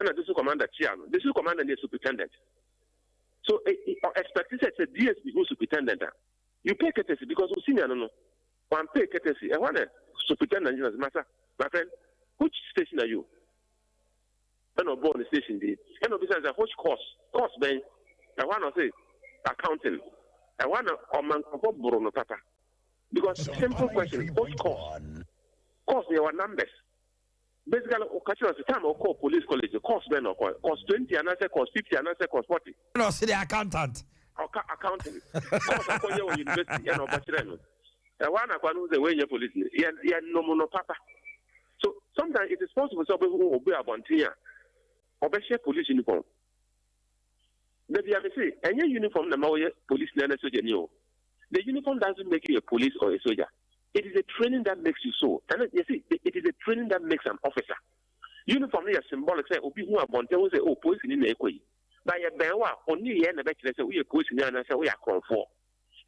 ɛna district commander kyia no. District commander no yɛ superintendent. So, eh, eh, expect sɛ sɛ DSP hu superintendent a, you pay courtesy because wo senior no no, wan pay courtesy. Ɛhɔ na superintendent gyina sɛ, masa, my friend, which station are you? Ɛna ɔbɔɔ ne station din. Ɛna ɔbisa no sɛ, which course? Course bɛn? Ɛhɔ na ɔse, accounting. Ɛhɔ na ɔma nkurɔfoɔ boro no papa. Because simple question, which course? Course yɛwɔ numbers. Basically, ɔka kyerɛ sɛ time ɔkɔɔ police college, course bɛn na ɔkɔɔ? Course 20 anaasɛ course 50 anaasɛ course 40? Ɛna ɔse de accountant. Ɔka accounting. Course ɔkɔyɛ wɔ university ɛna ɔbɔkyerɛ no. Ɛhɔ a na akwa no hu sɛ wei nyɛ police ni. Yɛ yɛnom no papa. So sometimes it is possible sɛ ɔbɛhu obi abɔnten a ɔbɛhyɛ police uniform. Dabi a mese ɛnyɛ uniform na ma woyɛ police ni anaa soldier ni o. The uniform doesn't make you a police or a soldier. It is a training that makes you so. Ɛno yɛse it is a training that makes an officer. Uniform no yɛ symbolic sɛ obi hu abɔnten hu sɛ oh police ni na ɛkɔ yi. But yɛbɛn wo a ɔne yɛ na ɛbɛkyerɛ sɛ woyɛ police ni anaasɛ woyɛ akorɔmfoɔ.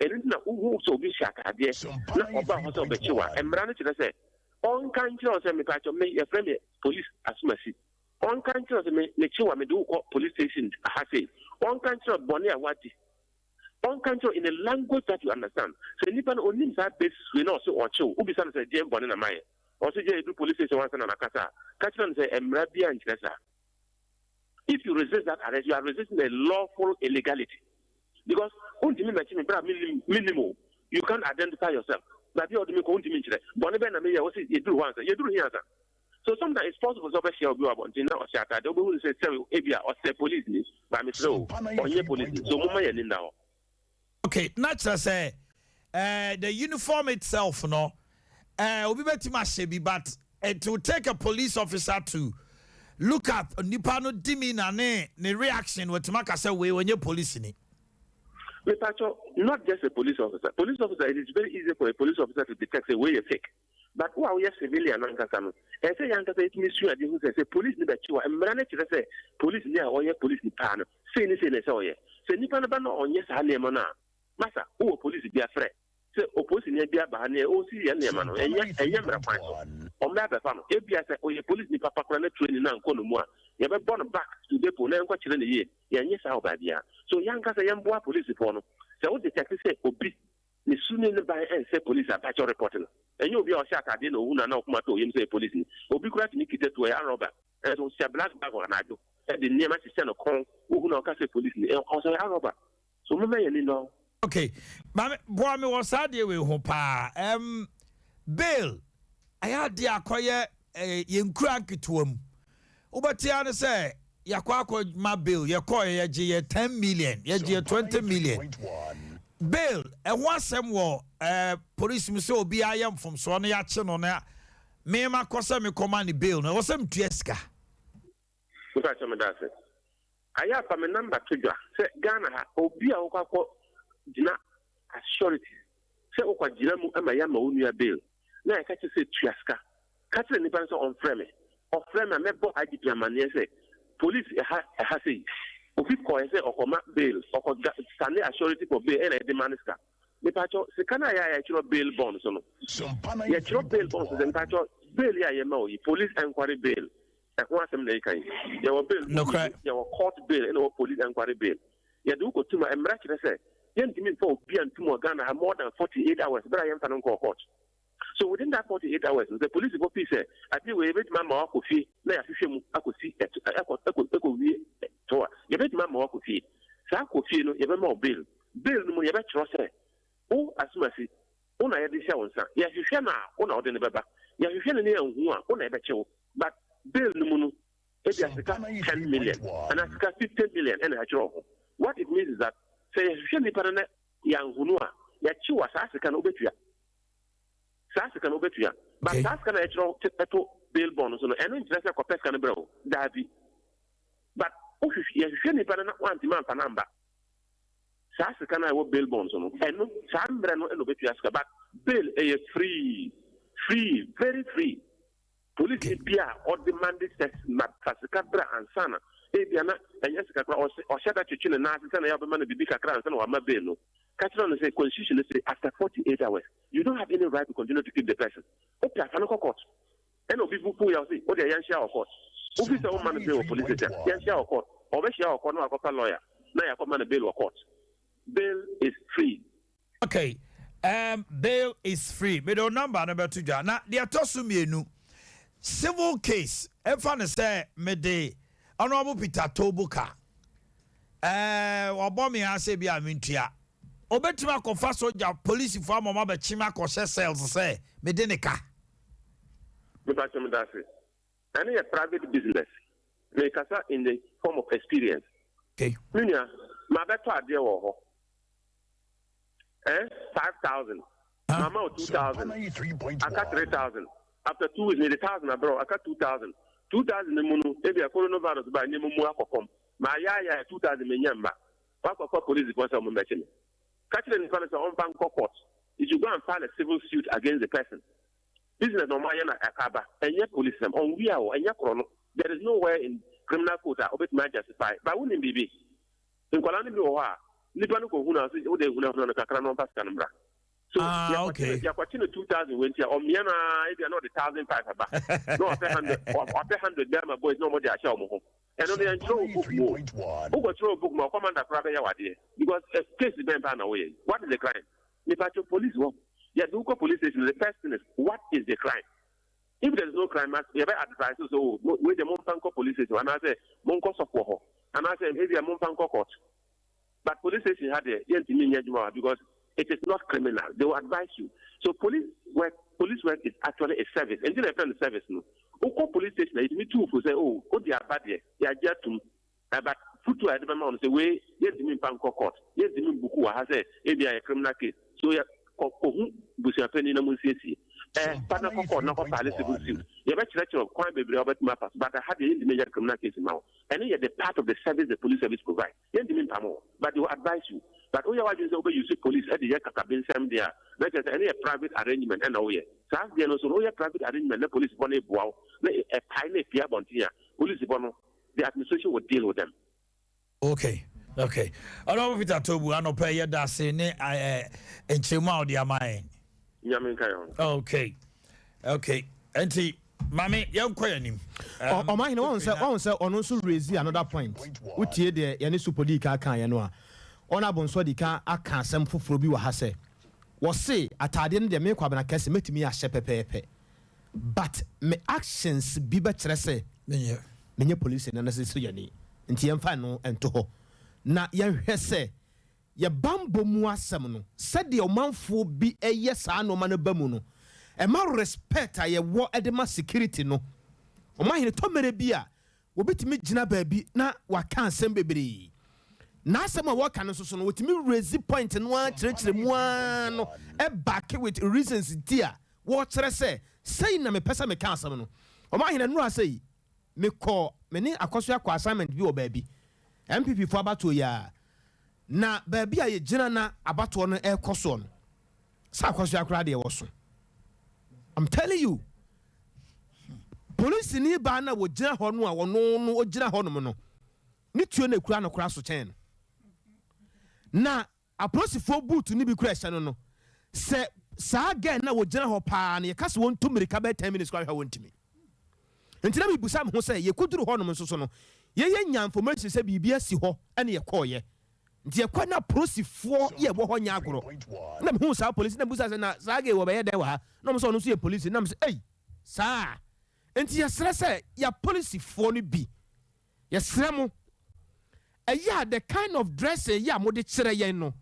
Ɛno nti na wohu sɛ obi hyɛ ataadeɛ na ɔba hɔ sɛ ɔbɛkye wo a, mmara no kyerɛ sɛ ɔnka nkyerɛ wo sɛ mepakyɛw me yɛfrɛ me police asomasi. Ɔnka nkyerɛ wo sɛ me mekye wo a mede wo kɔ police station ha sei. Ɔnka nkyerɛ wo bɔne a woadi. Ɔnka nkyerɛ wo in a language that you understand. Sɛ nipa no ɔnnim saa basis wei na ɔse ɔkye wo, wobisa no sɛ deɛn bɔne na mayɛ? Ɔse gye yɛduru police station hɔ ansa na makasa a, ka kyerɛ no sɛ mmara biara nkyerɛ saa. If you resist that arrest, you are resisting a lawful illegality. Because wontumi mmɛkye me bere a minnim minnim o. You can't identify yourself. Baabi a wɔde me kɔ wontumi nkyerɛ. Bɔne bɛn na meyɛ? Wose yɛduru hɔ ansa. Yɛduru he ansa? So sometimes it's possible sɛ wobɛhyia obi wɔ abɔnten na ɔhyɛ ataade a wobɛhu no sɛ sɛ ebia ɔsɛ polisini. But mesrɛ o, ɔnyɛ polisini. So momma yɛn ani nna hɔ. Okay, na kyerɛ sɛ eh, the uniform itself no, eh, obi bɛtumi ahyɛ bi but it will take a police officer to look at nipa no demeanor ne ne reaction watumi aka sɛ wei ɔnyɛ polisini. Mepakyɛw, not just a police officer. Police officer, it is very easy for a police officer to detect sɛ wei yɛ fake. But wo a woyɛ civilian no ankasa no, ɛsɛ sɛ yɛn ankasa yɛtumi sua ade hu sɛ, sɛ polisini bɛkye wo a, mmara no kyerɛ sɛ polisini a ɔyɛ polisini paa no, sei ne sei na ɛsɛ sɛ ɔyɛ. Sɛ nipa no ba na ɔnyɛ saa nneɛma no a, masa, wowɔ polisi bi a frɛ sɛ opolisini bi aba ha, nea ɔresi yɛn nneɛma no, ɛnyɛ ɛnyɛ mmara kwan so. Ɔmmɛ abɛfa no. Ebia sɛ ɔyɛ polisini papa koraa na training no ankɔ no mu a, yɛbɛbɔ no back to depot na yɛnkɔkyerɛ no yie. Yɛnyɛ saa wɔ baabiara. So yɛn ankasa yɛmmoa polisifoɔ no. Sɛ wo detect sɛ obi Ne su ne ne ban ɛnsɛ police a pakyɛw report no. Ɛnyɛ obi a ɔhyɛ ataadeɛ na ohu no a na ɔkoma tɔ oyam sɛ ɔyɛ police ni. Obi koraa tumi kita tuo ɔyɛ arɔba nso ɔhyɛ black bag wɔ anadwo ɛde nneɛma hyehyɛ no kɔn wohu no a ɔka sɛ police ni ɔsɛ ɔyɛ arɔba. So momma yɛn ani nnɔ ho. Ok maame boa me wɔ saa adeɛ wei ho paa ɛm bail ɛyɛ adeɛ akɔyɛ ɛɛ yɛn nkura nketewa mu Wobɛte ara ne sɛ yɛakɔ akɔma bail, yɛkɔeɛ yɛgye yɛ 10 million, yɛgye yɛ 20 million. Bail, ɛho asɛm wɔ eh, polisi mu sɛ obi ayɛ mfomsoɔ na yɛakye no na me makɔ sɛ mekɔma ne bail no, ɛwɔ sɛ metua sika. Mepakyɛ meda ase. Ayɛ a fa me number to dwa sɛ Ghana ha obi a wokɔ akɔ gyina as surety sɛ wokɔ gyina mu ma yɛama wo nua bail na yɛka kyerɛ sɛ tua sika. Ka kyerɛ nipa no sɛ ɔmfrɛ me. Ɔfrɛ me a, mɛbɔ IGP amanneɛ sɛ police ɛha ɛha sei, obi kɔeɛ sɛ ɔkɔma bail, ɔkɔ da stande as surety for bail ɛna yɛde ma no sika. Mepakyɛw, sika no a yɛ a yɛtwerɛ bail bond so no, yɛtwerɛ bail bond so sɛ mepakyɛw bail yi a yɛma wo yi, police enquiry bail, ɛho asɛm na yɛka yi. Yɛwɔ bail mu mmienu, yɛwɔ court bail ɛna ɛwɔ police enquiry bail. Yɛde wo kɔtum a, mmara kyerɛ sɛ yɛntumi mfa obi a ntum wɔ Ghana ha more than 48 hours berɛ a yɛmfa no nkɔɔ court. So within that 48 hours no, sɛ polisifo feel sɛ adeɛ wei yɛbɛtumi ama wakɔ fie na yɛahwehwɛ mu akɔsi ɛto ɛkɔ ɛkɔ ɛkɔwie to a, yɛbɛtumi ama wakɔ fie. Saa kɔ fie no, yɛbɛma wo bail. Bail no mu no, yɛbɛtwerɛ sɛ wo Asumasi, wo na yɛde hyɛ wo nsa. Yɛhwehwɛ no a, wo na wode no bɛba. Yɛhwehwɛ no na yɛanhu a, wo na yɛbɛkye wo. But bail no mu no, ebia sika 10 million anaa sika 50 million ɛna yɛatwerɛ wo ho. What it means is that sɛ yɛhwehwɛ nipa no na yɛanhu no a, yɛkye wo a, saa sika no wobɛtua. Saa sika no wobɛtua. But saa sika no a yɛtwerɛ to bail bond so no, ɛno nkyerɛ sɛ kɔpɛ sika no brɛ wo. Daabi. But wohwehwɛ, yɛhwehwɛ nipa no na woantumi amfa no amba. Saa sika no a ɛwɔ bail bond so no, ɛno, saa mmerɛ no na ɔbɛtua sika. But bail ɛyɛ free, free, very free. Polisini bi a ɔdemande sɛ ma fa sika bra ansa na, ebia na ɛnyɛ sika koraa, ɔse ɔhyɛ da twetwe ne nan ase sɛnea ɛyɛ a ɔbɛma no biribi kakra ansa na wama bail no. Ka kyerɛ no sɛ constitution no se after 48 hours, you don't have any right to continue to keep the person. Wopɛ a fa no kɔ court. Ɛna obi bo fuw yɛ a ɔse wo deɛ yɛnhyia wɔ court. Wofi sɛ womma no bail wɔ police station a, yɛnhyia wɔ court. Ɔbɛhyia wɔ court na wakɔfa lawyer na yɛakɔma no bail wɔ court. Bail is free. Okay, um, bail is free. Mede wo number no bɛto dwa. Na deɛ ɛtɔ so mmienu, civil case, ɛmfa no sɛ mede Honourable Peter Tobu ka. Ɛɛ, wɔbɔ me ase bi a mentua. Obetumi akɔfa sogya polisifoɔ ama wɔn abɛkye me akɔhyɛ cells sɛ mede ne ka. Mepakyɛ medase. Ɛno yɛ private business. Mekasa in the form of experience. Okay. Me nua, mabɛtɔ adeɛ wɔ hɔ. Eh, 5,000. Mama wo 2,000. Aka 3,000. After 2 weeks, mede 1,000 abrɛ wo, aka 2,000. 2,000 no mu no, ebia coronavirus baa nneɛma mu akɔ fam. Mayaayaa 2,000 menya mma. Wakɔfa polisifoɔ sɛ wɔmmɛkye me. Ka kyerɛ nipa no sɛ ɔmfa nkɔ court. You should go and file a civil suit against the person. Business na ɔmo ayɛ na ɛka aba. Ɛnyɛ police sɛm. Ɔnwia o, ɛnyɛ korɔ no. There is no where in criminal code a obetumi a justify. But wonim biribi? Nkwadaa no bi wɔ hɔ a, nipa no kɔ hu no a, ɔse wode hunahuna no kakra na ɔmfa sika no mmra. So Ah, yɛakɔkye okay. no, yɛakɔkye no 2000 wei nti a, ɔmia no ara ebia na ɔde 1500 aba. Na wapɛ 100, wapɛ 100 bi ama boys na ɔmo de ahyɛ ɔmo ho. Ɛno no yɛnkyerɛ wɔ book mu o. Wokɔkyerɛ wɔ book mu a, commander koraa bɛyɛ wo adeɛ. Because eh, case bɛn paa na woyɛ yi? What is the crime? Mepakyɛw police hɔ yɛde wo kɔ police station the first thing is what is the crime? If there is no crime yɛbɛ advise wo sɛ oh wei deɛ momfa nkɔ police station anaasɛ monkɔ sɔfoɔ hɔ anaasɛ ebia momfa nkɔ court but police station ha deɛ yɛntumi nyɛ adwuma wɔ ha because it is not criminal they will advise you so police work police work is actually a service ɛnti na yɛfrɛ no service no wokɔ police station a yɛtumi tu wo fo sɛ oh wode aba deɛ yɛagye atum But fotu a yɛde bɛma wo no sɛ wei yɛntumi mfa nkɔ court, yɛntumi mbuku wɔ ha sɛ ebia ɛyɛ criminal case. So yɛ kɔ kɔhu busuapanin na monsiesie. Ɛ fa na kɔ court na kɔ file civil suit. Yɛbɛkyerɛkyerɛ wo kwan bebree a wobɛtumi afa so but ɛha deɛ yɛntumi nyɛ criminal case mma wo. Ɛno yɛ the part of the service the police service provide. Yɛntumi mpamo wo but they will advise you. But woyɛ w'adwene sɛ wobɛ use police de yɛ kakabensɛm deɛ a na kyerɛ sɛ ɛno yɛ private arrangement ɛna woyɛ. Saa deɛ no nso no woyɛ private arrangement na policefoɔ no reboa wo na ɛpae na ɛpue abɔnten a, policefoɔ no the administration will deal with them. Okay, okay. Honorable Peter Tobu, anɔpa yi yɛda ase ne eh, nkyerɛmu a wode ama yɛn. Nyame nka yɛn ho. Okay, okay. Nti, mame yɛnkɔ yɛn anim. Ɔmahene, wɔn sɛ wɔn sɛ ɔno nso raise another point. Wotie deɛ yɛne Supo dii kan kaeɛ no a, Honorable nso adi kan aka asɛm foforɔ bi wɔ ha sɛ, wɔse ataadeɛ no deɛ me Kwabena Kɛse mɛtumi ahyɛ pɛpɛɛpɛ. But me actions bi bɛkyerɛ sɛ menyɛ polisini anaasɛ sogyani. Nti yɛmfa ɛno nto hɔ na yɛnhwɛ sɛ yɛ banbɔ mu asɛm no, sɛdeɛ ɔmanfoɔ bi yɛ saa nnoɔma no ba mu no, ɛma respect a yɛwɔ de ma security no. Ɔmanhene, tɔ mmerɛ bi a Obi tumi gyina baabi na waka asɛm bebree. N'asɛm a wɔka no nso so no, wɔtumi raise point no ara kyerɛkyerɛ mu ara no back with reasons nti a wɔkyerɛ sɛ sei na mepɛ sɛ meka asɛm no. Ɔmanhene, nnora sei, mekɔɔ, me ne Akɔsoa kɔɔ assignment bi wɔ baabi, NPP foɔ abatoɔ yi ara, na baabi a yɛgyina na abatoɔ no rekɔ soɔ no, sɛ Akɔsoa koraa deɛ wɔso. I'm telling you. Polisini baa no a ɔgyina hɔ no a ɔno no ɔgyina hɔnom no, ne tuo na ɛkura no koraa so kyɛn no. Na apolisifoɔ boot no bi koraa ɛhyɛ no no, sɛ saa girl no a ɔgyina hɔ paa no, yɛka sɛ wɔntu mmirika bɛyɛ 10 minutes koraa hwɛ a wɔntumi. Nti na mebusa me ho sɛ yɛkɔduru hɔnom nso so no, yɛyɛ nya information sɛ biribi asi hɔ ɛne yɛkɔɔyɛ. Nti yɛkɔe na apolisifoɔ yɛ wɔ hɔ nyɛ agorɔ. Na mehuu saa polisi na mebusaa sɛ na saa gay wɔbɛyɛ dɛn wɔ ha? Na wɔn sɛ ɔno nso yɛ polisi. Na mesɛ ei saa? Nti yɛsrɛ sɛ yɛ apolisifoɔ no bi yɛsrɛ mo ɛyɛ a the kind of dressing yɛ a mode kyerɛ yɛn no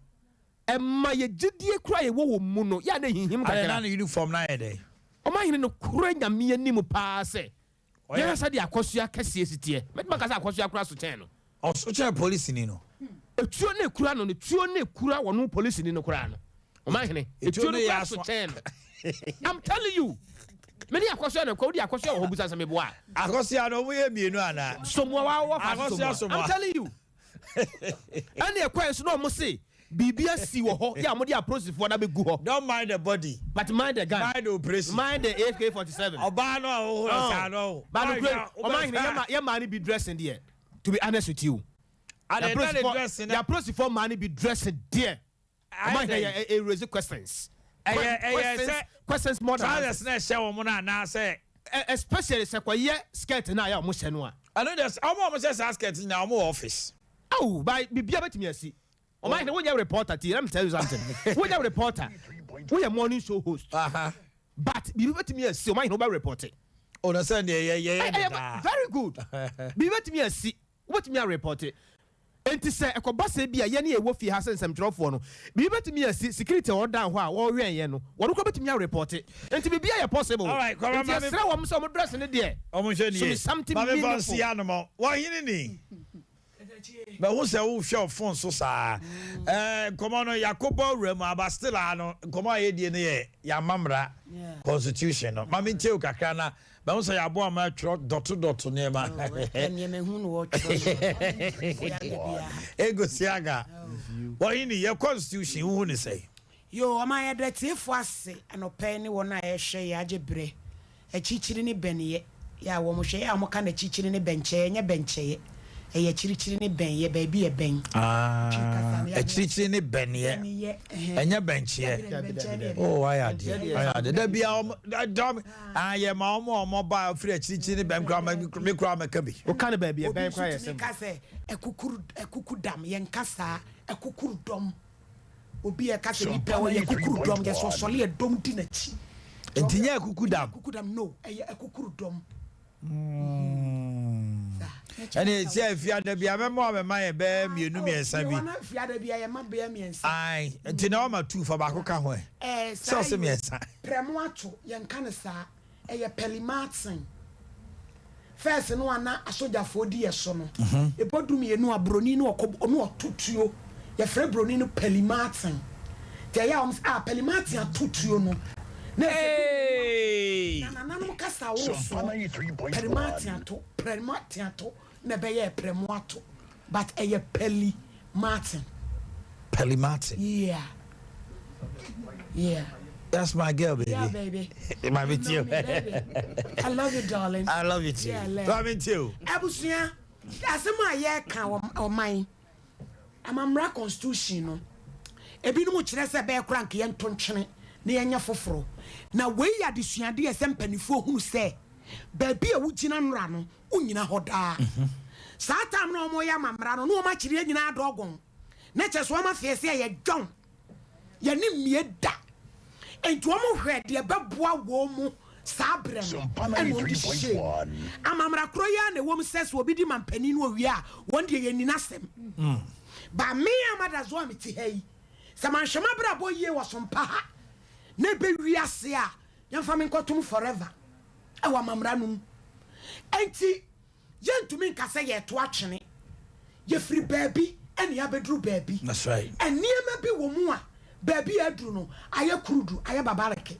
ɛma yɛ gyidie koraa yɛwɔ wɔ mu no yɛ a na ɛhinhim Adɛn kakra. na ne uniform no ayɛ dɛn? Ɔmanhene nokorɛ Nyame anim paa sɛ Yɛhwɛ sɛdeɛ akɔsoa kɛseɛ si teɛ. Mɛtumi aka sɛ akɔsoa koraa so kyɛn no. Ɔso kyɛn polisini no. Etuo no ekura no no, tuo no ekura wɔn polisini no koraa no. Ɔmanhene, etuo no koraa so kyɛn no. I'm telling you. Me ne akɔsoa na ɛkɔ, wodi akɔsoa wɔ hɔ busa sɛ meboa a. Akɔsoa no, wɔn yɛ mmienu anaa? Somoa wa wɔ fa so somoa. I'm telling you. Ɛna ɛkɔɛ nso na wɔn se biribi asi wɔ hɔ yɛ a wɔde apolisifoɔ no abɛgu hɔ. Don't mind the body. But mind the gun. Mind the operation. Mind the AK-47. Ɔbaa no a ɔhohoro saa no. But nokure ɔman hene yɛ ma yɛ maa no bi dressing deɛ to be honest with you. Ade na ne dressing na. Yɛ apolisifoɔ maa no bi dressing deɛ. Ɔman hene yɛ ɛ raise questions. Ɛyɛ ɛyɛ sɛ questions more than trousers na ɛhyɛ wɔn no anaasɛ. Especially sɛ kɔyɛ skirt no a yɛ a wɔn hyɛ no a. Ɛno deɛ wɔn a wɔn hyɛ saa skirt nyinaa wɔn wɔ office. Aw by biribiara bɛtumi asi. Ɔman hene wonyɛ reporter tie let me tell you something wonyɛ reporter woyɛ morning show host but biribi bɛtumi asi ɔman hene wobɛ report. O na sɛ deɛ yɛ yɛ yɛ daa. Very good biribi bɛtumi asi wobɛtumi arepɔte enti sɛ ɛkɔba sɛ bi a yɛne yɛwɔ fie ha sɛ nsɛmtwerɛfoɔ no biribi bɛtumi asi security a ɔdan hɔ a wɔwɛn yɛn no wɔn koraa bɛtumi arepɔte enti biribiara yɛ possible Alright, Kwabena, enti ma me- yɛsrɛ wɔn sɛ wɔn dress no deɛ Ɔmo nhwɛ should be nie. something Ma me fa meaningful. nsi anom. Wɔhene ni. Mahu sɛ wohwɛ wo phone so saa. Eh, nkɔmmɔ no yɛakɔbɔ awura mu aba still a no nkɔmmɔ a yɛdie no yɛ yɛamamra constitution no. Ma mentie wo kakra na mahu sɛ yɛaboa ma atwerɛ dɔto dɔto nneɛma. Ɛgosi aga. Wɔhene yɛ constitution wohu ne sɛn? Yoo ɔma yɛda atiefo ase anɔpa yi ne wɔn a ɛrehwɛ yɛ agye berɛ akyirikyiri ne bɛneyɛ yɛ a wɔn hwɛ yɛ a wɔn ka no akyirikyiri ne bɛnkyɛeɛ ɛnyɛ bɛnkyɛeɛ ɛyɛ akyirikyiri ne bɛnyɛ baabi yɛ bɛn Ah, akyirikyiri ne bɛneɛ ɛnyɛ bɛnkyeɛ oh wayɛ adeɛ wayɛ adeɛ da bia wɔn dɔm ah yɛ ma wɔn a wɔn ba firi akyirikyiri ne bɛn kura me kura mɛka bi. Woka no baabi obi ɛbɛn nso koraa yɛ tumi sɛm. ka sɛ ɛkukuru ɛkuku dam yɛnka saa ɛkukuru dɔm. Obi a ɛka sɛ nipa ɔyɛ kukuru dɔm yɛ sɛ ɔsɔle yɛ dɔm di n'akyi. Nti nyɛ akuku dam. Kuku dam no ɛyɛ akukuru dɔm. Ɛne esi a efiada bi a mɛma wa mɛma yɛ bɛɛ mmienu mmiɛnsa bi. Wɔn afiada bi a yɛ ma bɛɛ mmiɛnsa. Ayi nti na wama tu fa baako ka ho ɛ. Ɛɛ Sɛ ɔsɛ mmiɛnsa. Prɛmo ato yɛn ka ne saa. Ɛyɛ Pɛlimatsen. First no a na asogyafoɔ di yɛ so no, ɛbɔ du mienu a broni no ɔkɔ ɔno ɔto tuo. Yɛfrɛ broni no Pɛlimatsen. Nti ɛyɛ a wɔn sɛ ah Pɛlimatsen ato tuo no. Na ɛsɛ du mienu a na nananom kasa wo soɔ. Pɛlimatsen ato, Pɛlimatsen ato na ɛbɛyɛɛ prɛmo ato. But ɛyɛ Pɛli Martin. Pɛli Martin. Yeah. Yeah. That's my girl, baby. Yeah, baby. Mami too. I love you, darling. I love you too. Yeah, love. Mami too. Abusua, asɛm a yɛreka ɔman amamra constitution no ebinom kyerɛ sɛ bɛyɛ kora nka yɛnto ntwene na yɛnyɛ foforɔ na wei yɛ adesuadeɛ sɛ mpanimfoɔ hunu sɛ baabi a wogyina nnora no wonyina hɔ daa. Saa time no a wɔyɛ amammara no, na wɔn akyiri yɛn nyinaa dɔgɔn. Na kyerɛ sɛ wɔn afeɛ sɛ yɛyɛ dwɔn. Yɛne mmie da. Enti wɔn hwɛ deɛ ɛbɛboa wɔn mu saa berɛ no ɛna wɔn de hyehyɛ mu. Amammara korɔ yi ara na ɛwɔ mu sɛ sɛ obi di mampanin no owie a, wɔn deɛ yɛnni n'asɛm. Ba me Amadazoa a mete ha yi, sɛ manhwɛ m'abrabɔ yie wɔ Sompa ha na ɛbɛwie ase a, yɛmfa me nkɔtom forever. wɔ amammara no mu. Enti yɛntumi nka sɛ yɛreto atwene. Yɛfiri baabi na yɛabɛduru baabi. Nneɛma bi wɔ mu a baabi a aduru no ayɛ kurudu, ayɛ babareke.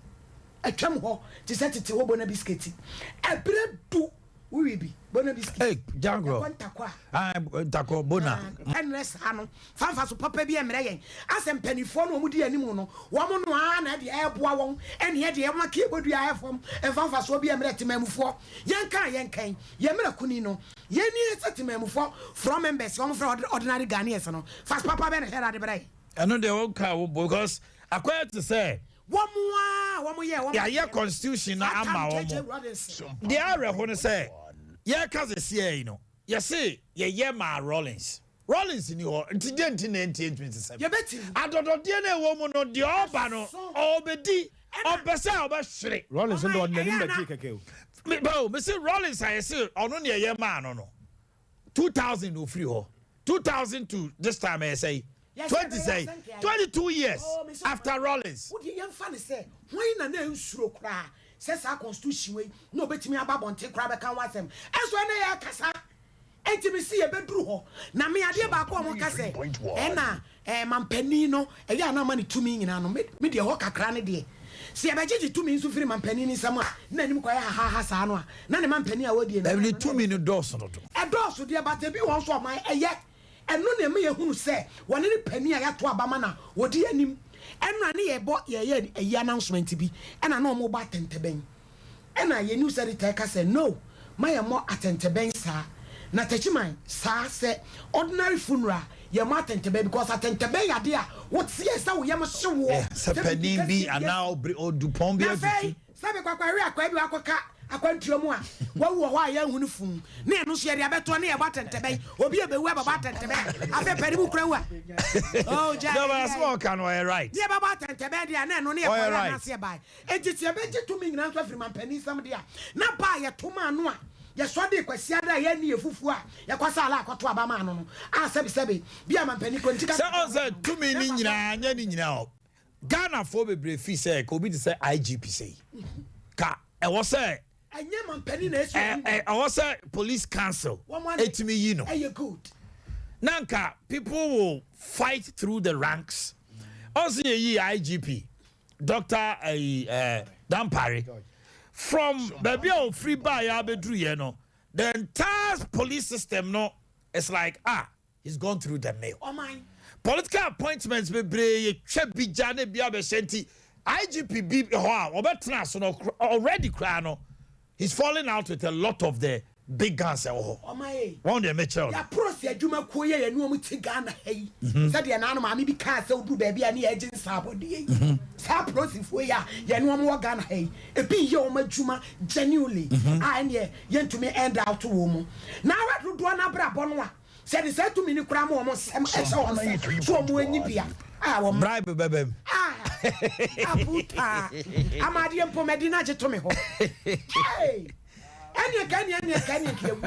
Atwam hɔ te sɛ tete hɔ bona bisiketi. Ɛberɛ du wowe bi bona bisiketi. Hey, Jangro. Ɛkɔ ntakɔ a. Ah, ntakɔ bona. Ɛnrɛ saa no. Fa mfaso papa bi mmrɛ yɛn. Asɛ mpaninfoɔ no a wɔdi anim no, wɔn no ara na ɛdeɛ ɛreboa wɔn, ɛne ɛdeɛ wɔn ake abɔdua ayɛ fam. Mfa mfasoɔ bi mmrɛ temanmufoɔ. Yɛnka a yɛnka yi, yɛn mmerɛ kuni no, yɛn nie sɛ temanmufoɔ, floor members, wɔn frɛ ordinary Ghanaians no, mfaso papa bɛn na ɛhyɛ da de brɛ yɛn? Ɛno deɛ wo ka wo bo because akɔyɛ te sɛ. Wɔn ara a wɔn yɛɛ wɔn Yɛayɛ adeɛ no, constitution no saa ama tam JJ wɔn. Robinson. Deɛ awerɛho ne sɛ yɛreka sesiei yi no, yɛse yɛyɛ maa Rawlings. Rawlings nni hɔ nti deɛ nti na ɛnti ɛntumi nsesa bi. Yɛbɛtumi. Adɔdɔdeɛ no a ɛwɔ mu no deɛ ɔba no ɔbɛdi ɔmpɛ sɛ ɔbɛhwere. Rawlings no deɛ ɔde n'anim bɛgyee kɛkɛ o. Me ba o, mese Rawlings a yɛse ɔno ne ɛyɛ maa no no, 2000 na ɔfiri hɔ, 2000 to this time ɛyɛ sɛn? 20 sɛn? 22 years after Rawlings. Wo deɛ yɛmfa no sɛ hwan na na ɛnsuro koraa sɛ saa constitution wei na ɔbɛtumi aba abɔnten koraa bɛka ho asɛm, ɛnso ɛnɛ yɛrekasa. Enti me se yɛbɛduru hɔ. Na me adeɛ baako a wɔka sɛ ɛna eh, mampanin no ɛyɛ a na ama ne tumi nyinaa no, me me deɛ ɛhɔ kakra no deɛ, sɛ yɛbɛgyegye tumi nso firi mampanin no nsam a, na anim kɔyɛ hahaha saa no a, na ne mampanin a ɔdie no. Dabi, ne tumi no dɔɔso dodo. Ɛdɔɔso deɛ, but ebi wɔ hɔ nso a ɔman ɛyɛ. Ɛno na ɛma yɛhunu sɛ wɔne ne panin a yɛato aba ma no a ɔdi anim. Ɛno a ne yɛbɔ yɛyɛ ayi announcement bi ɛna na wɔrebɔ atɛntɛbɛn. Ɛna yɛn news editor ɛka sɛ no ma yɛn mmɔ atɛntɛbɛn saa na Techiman saa sɛ ordinary funeral yɛn mmɔ atɛntɛbɛn because atɛntɛbɛn yɛ adeɛ a woteɛ sɛ wo yam hye woɔ Sɛ sɛ panin biribi bi kɛseɛ bi anaa asi. obere odupɔn bi Na afei atutu. sɛ me kwakwahwe akwaa bi wakɔka akwantuo mu a wawu wɔ hɔ a yɛnhu no funu ne ɛno nso yɛde abɛtoɔ ne yɛbɔ atɛntɛbɛn obi a ɛbɛwu abɛbɔ atɛntɛbɛn afei panin mu kura wu a oh gyae No, but asɛm a ɔka no ɔyɛ right. ne yɛbɛbɔ atɛntɛbɛn deɛ a na ɛno ne Ɔyɛ yɛkɔyɛ right. anaasɛ yɛbae. Enti sɛ yɛbɛgye tumi nyinaa nso afiri mampanin nsam de a, na ba a yɛto maa no a yɛsɔ dee Kwasiada a yɛanni yɛn fufuo a yɛkɔsaa la akɔto aba maa no no a sɛbesɛbe bi a mampanin kɔ nti Sɛ ɔn sɛ tumi no nyinaa nyɛ ne nyinaa o. Ghanafoɔ bebree feel sɛ ka obi te sɛ IGP sei ka ɛwɔ sɛ Ɛnyɛ mampanin na ɛsi obi wɔ. Ɛwɔ sɛ police council ɛtumi yi no. Ɛyɛ good. Na nka people will fight through the ranks. Ɔn sɛ yɛyi IGP Doctor ayi eh, Dampare from baabi a ofiri baeɛ abɛduru yɛ no the entire police system no is like ah he's gone through the mill. Ɔman. Political appointments bebree yɛtwa bi gya ne bi abɛhyɛ nti IGP bi hɔ a ɔbɛtena so no already koraa no He's falling out with a lot of the big guns ɛwɔ hɔ. Ɔma ee. Wɔn deɛ mekyerɛw no. Yɛ aporɔsi adwuma kuo yi a yɛne wɔn te Ghana ha yi, sɛdeɛ naano maame bi kaa sɛ woduru baabi a ne yɛregye nsaabɔdeɛ yi, saa aporɔsifoɔ yi a yɛne wɔn wɔ Ghana ha yi, ebi reyɛ wɔn adwuma genuinely a ɛnneɛ yɛntumi end out wɔn mu. Na ara dodoɔ no abrabɔ no a Sɛ yɛde saa tumi no koraa ma wɔn nsɛm hyɛ wɔn nsa so wɔn anyi bi a, a wɔn. Bribe bɛba mu. Ah, abutaa. Ama adeɛ mpo mɛde no agye to me hɔ. Hey! Ɛneɛ ka ɛneɛ ɛneɛ ka ɛneɛ nka yɛwu.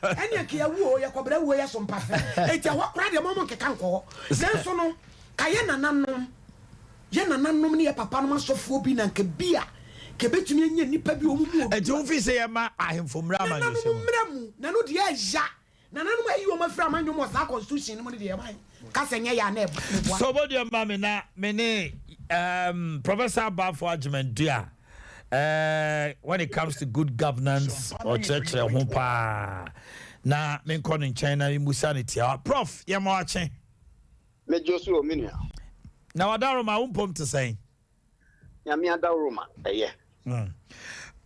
Ɛneɛ nka yɛwu o, yɛkɔbrɛ wuo yɛ so mpafe. Enti ɛhɔ koraa deɛ mo nkeka nkɔ hɔ. Nanso no, ka yɛ nananom, yɛ nananom ne yɛ papanom asɔfoɔ bi na nka bi a, ka ɛbɛtumi anya nnipa bi a wɔn mu obi. Enti wofi sɛ yɛma ahemfo mmra amanyɔsɛm Nananom mu? mmra mu, na ɛno deɛ ɛya. Nananom ayi wɔn afiri amanyɔ mu wɔ saa constitution no mu no deɛ ɛman ka sɛ nyɛ yɛ a na ɛboa. So mo deɛ ma me na me ne um, Professor Abafo Agyeman Dua uh, when it comes to good governance ɔkyerɛkyerɛ ho paa na menkɔ ne nkyɛn na memmusa no tiawa. Prof, yɛ ma wakye. Medwo so o me nua. Na wadaroma wo mpom te sɛn? Nyame adaworoma ɛyɛ.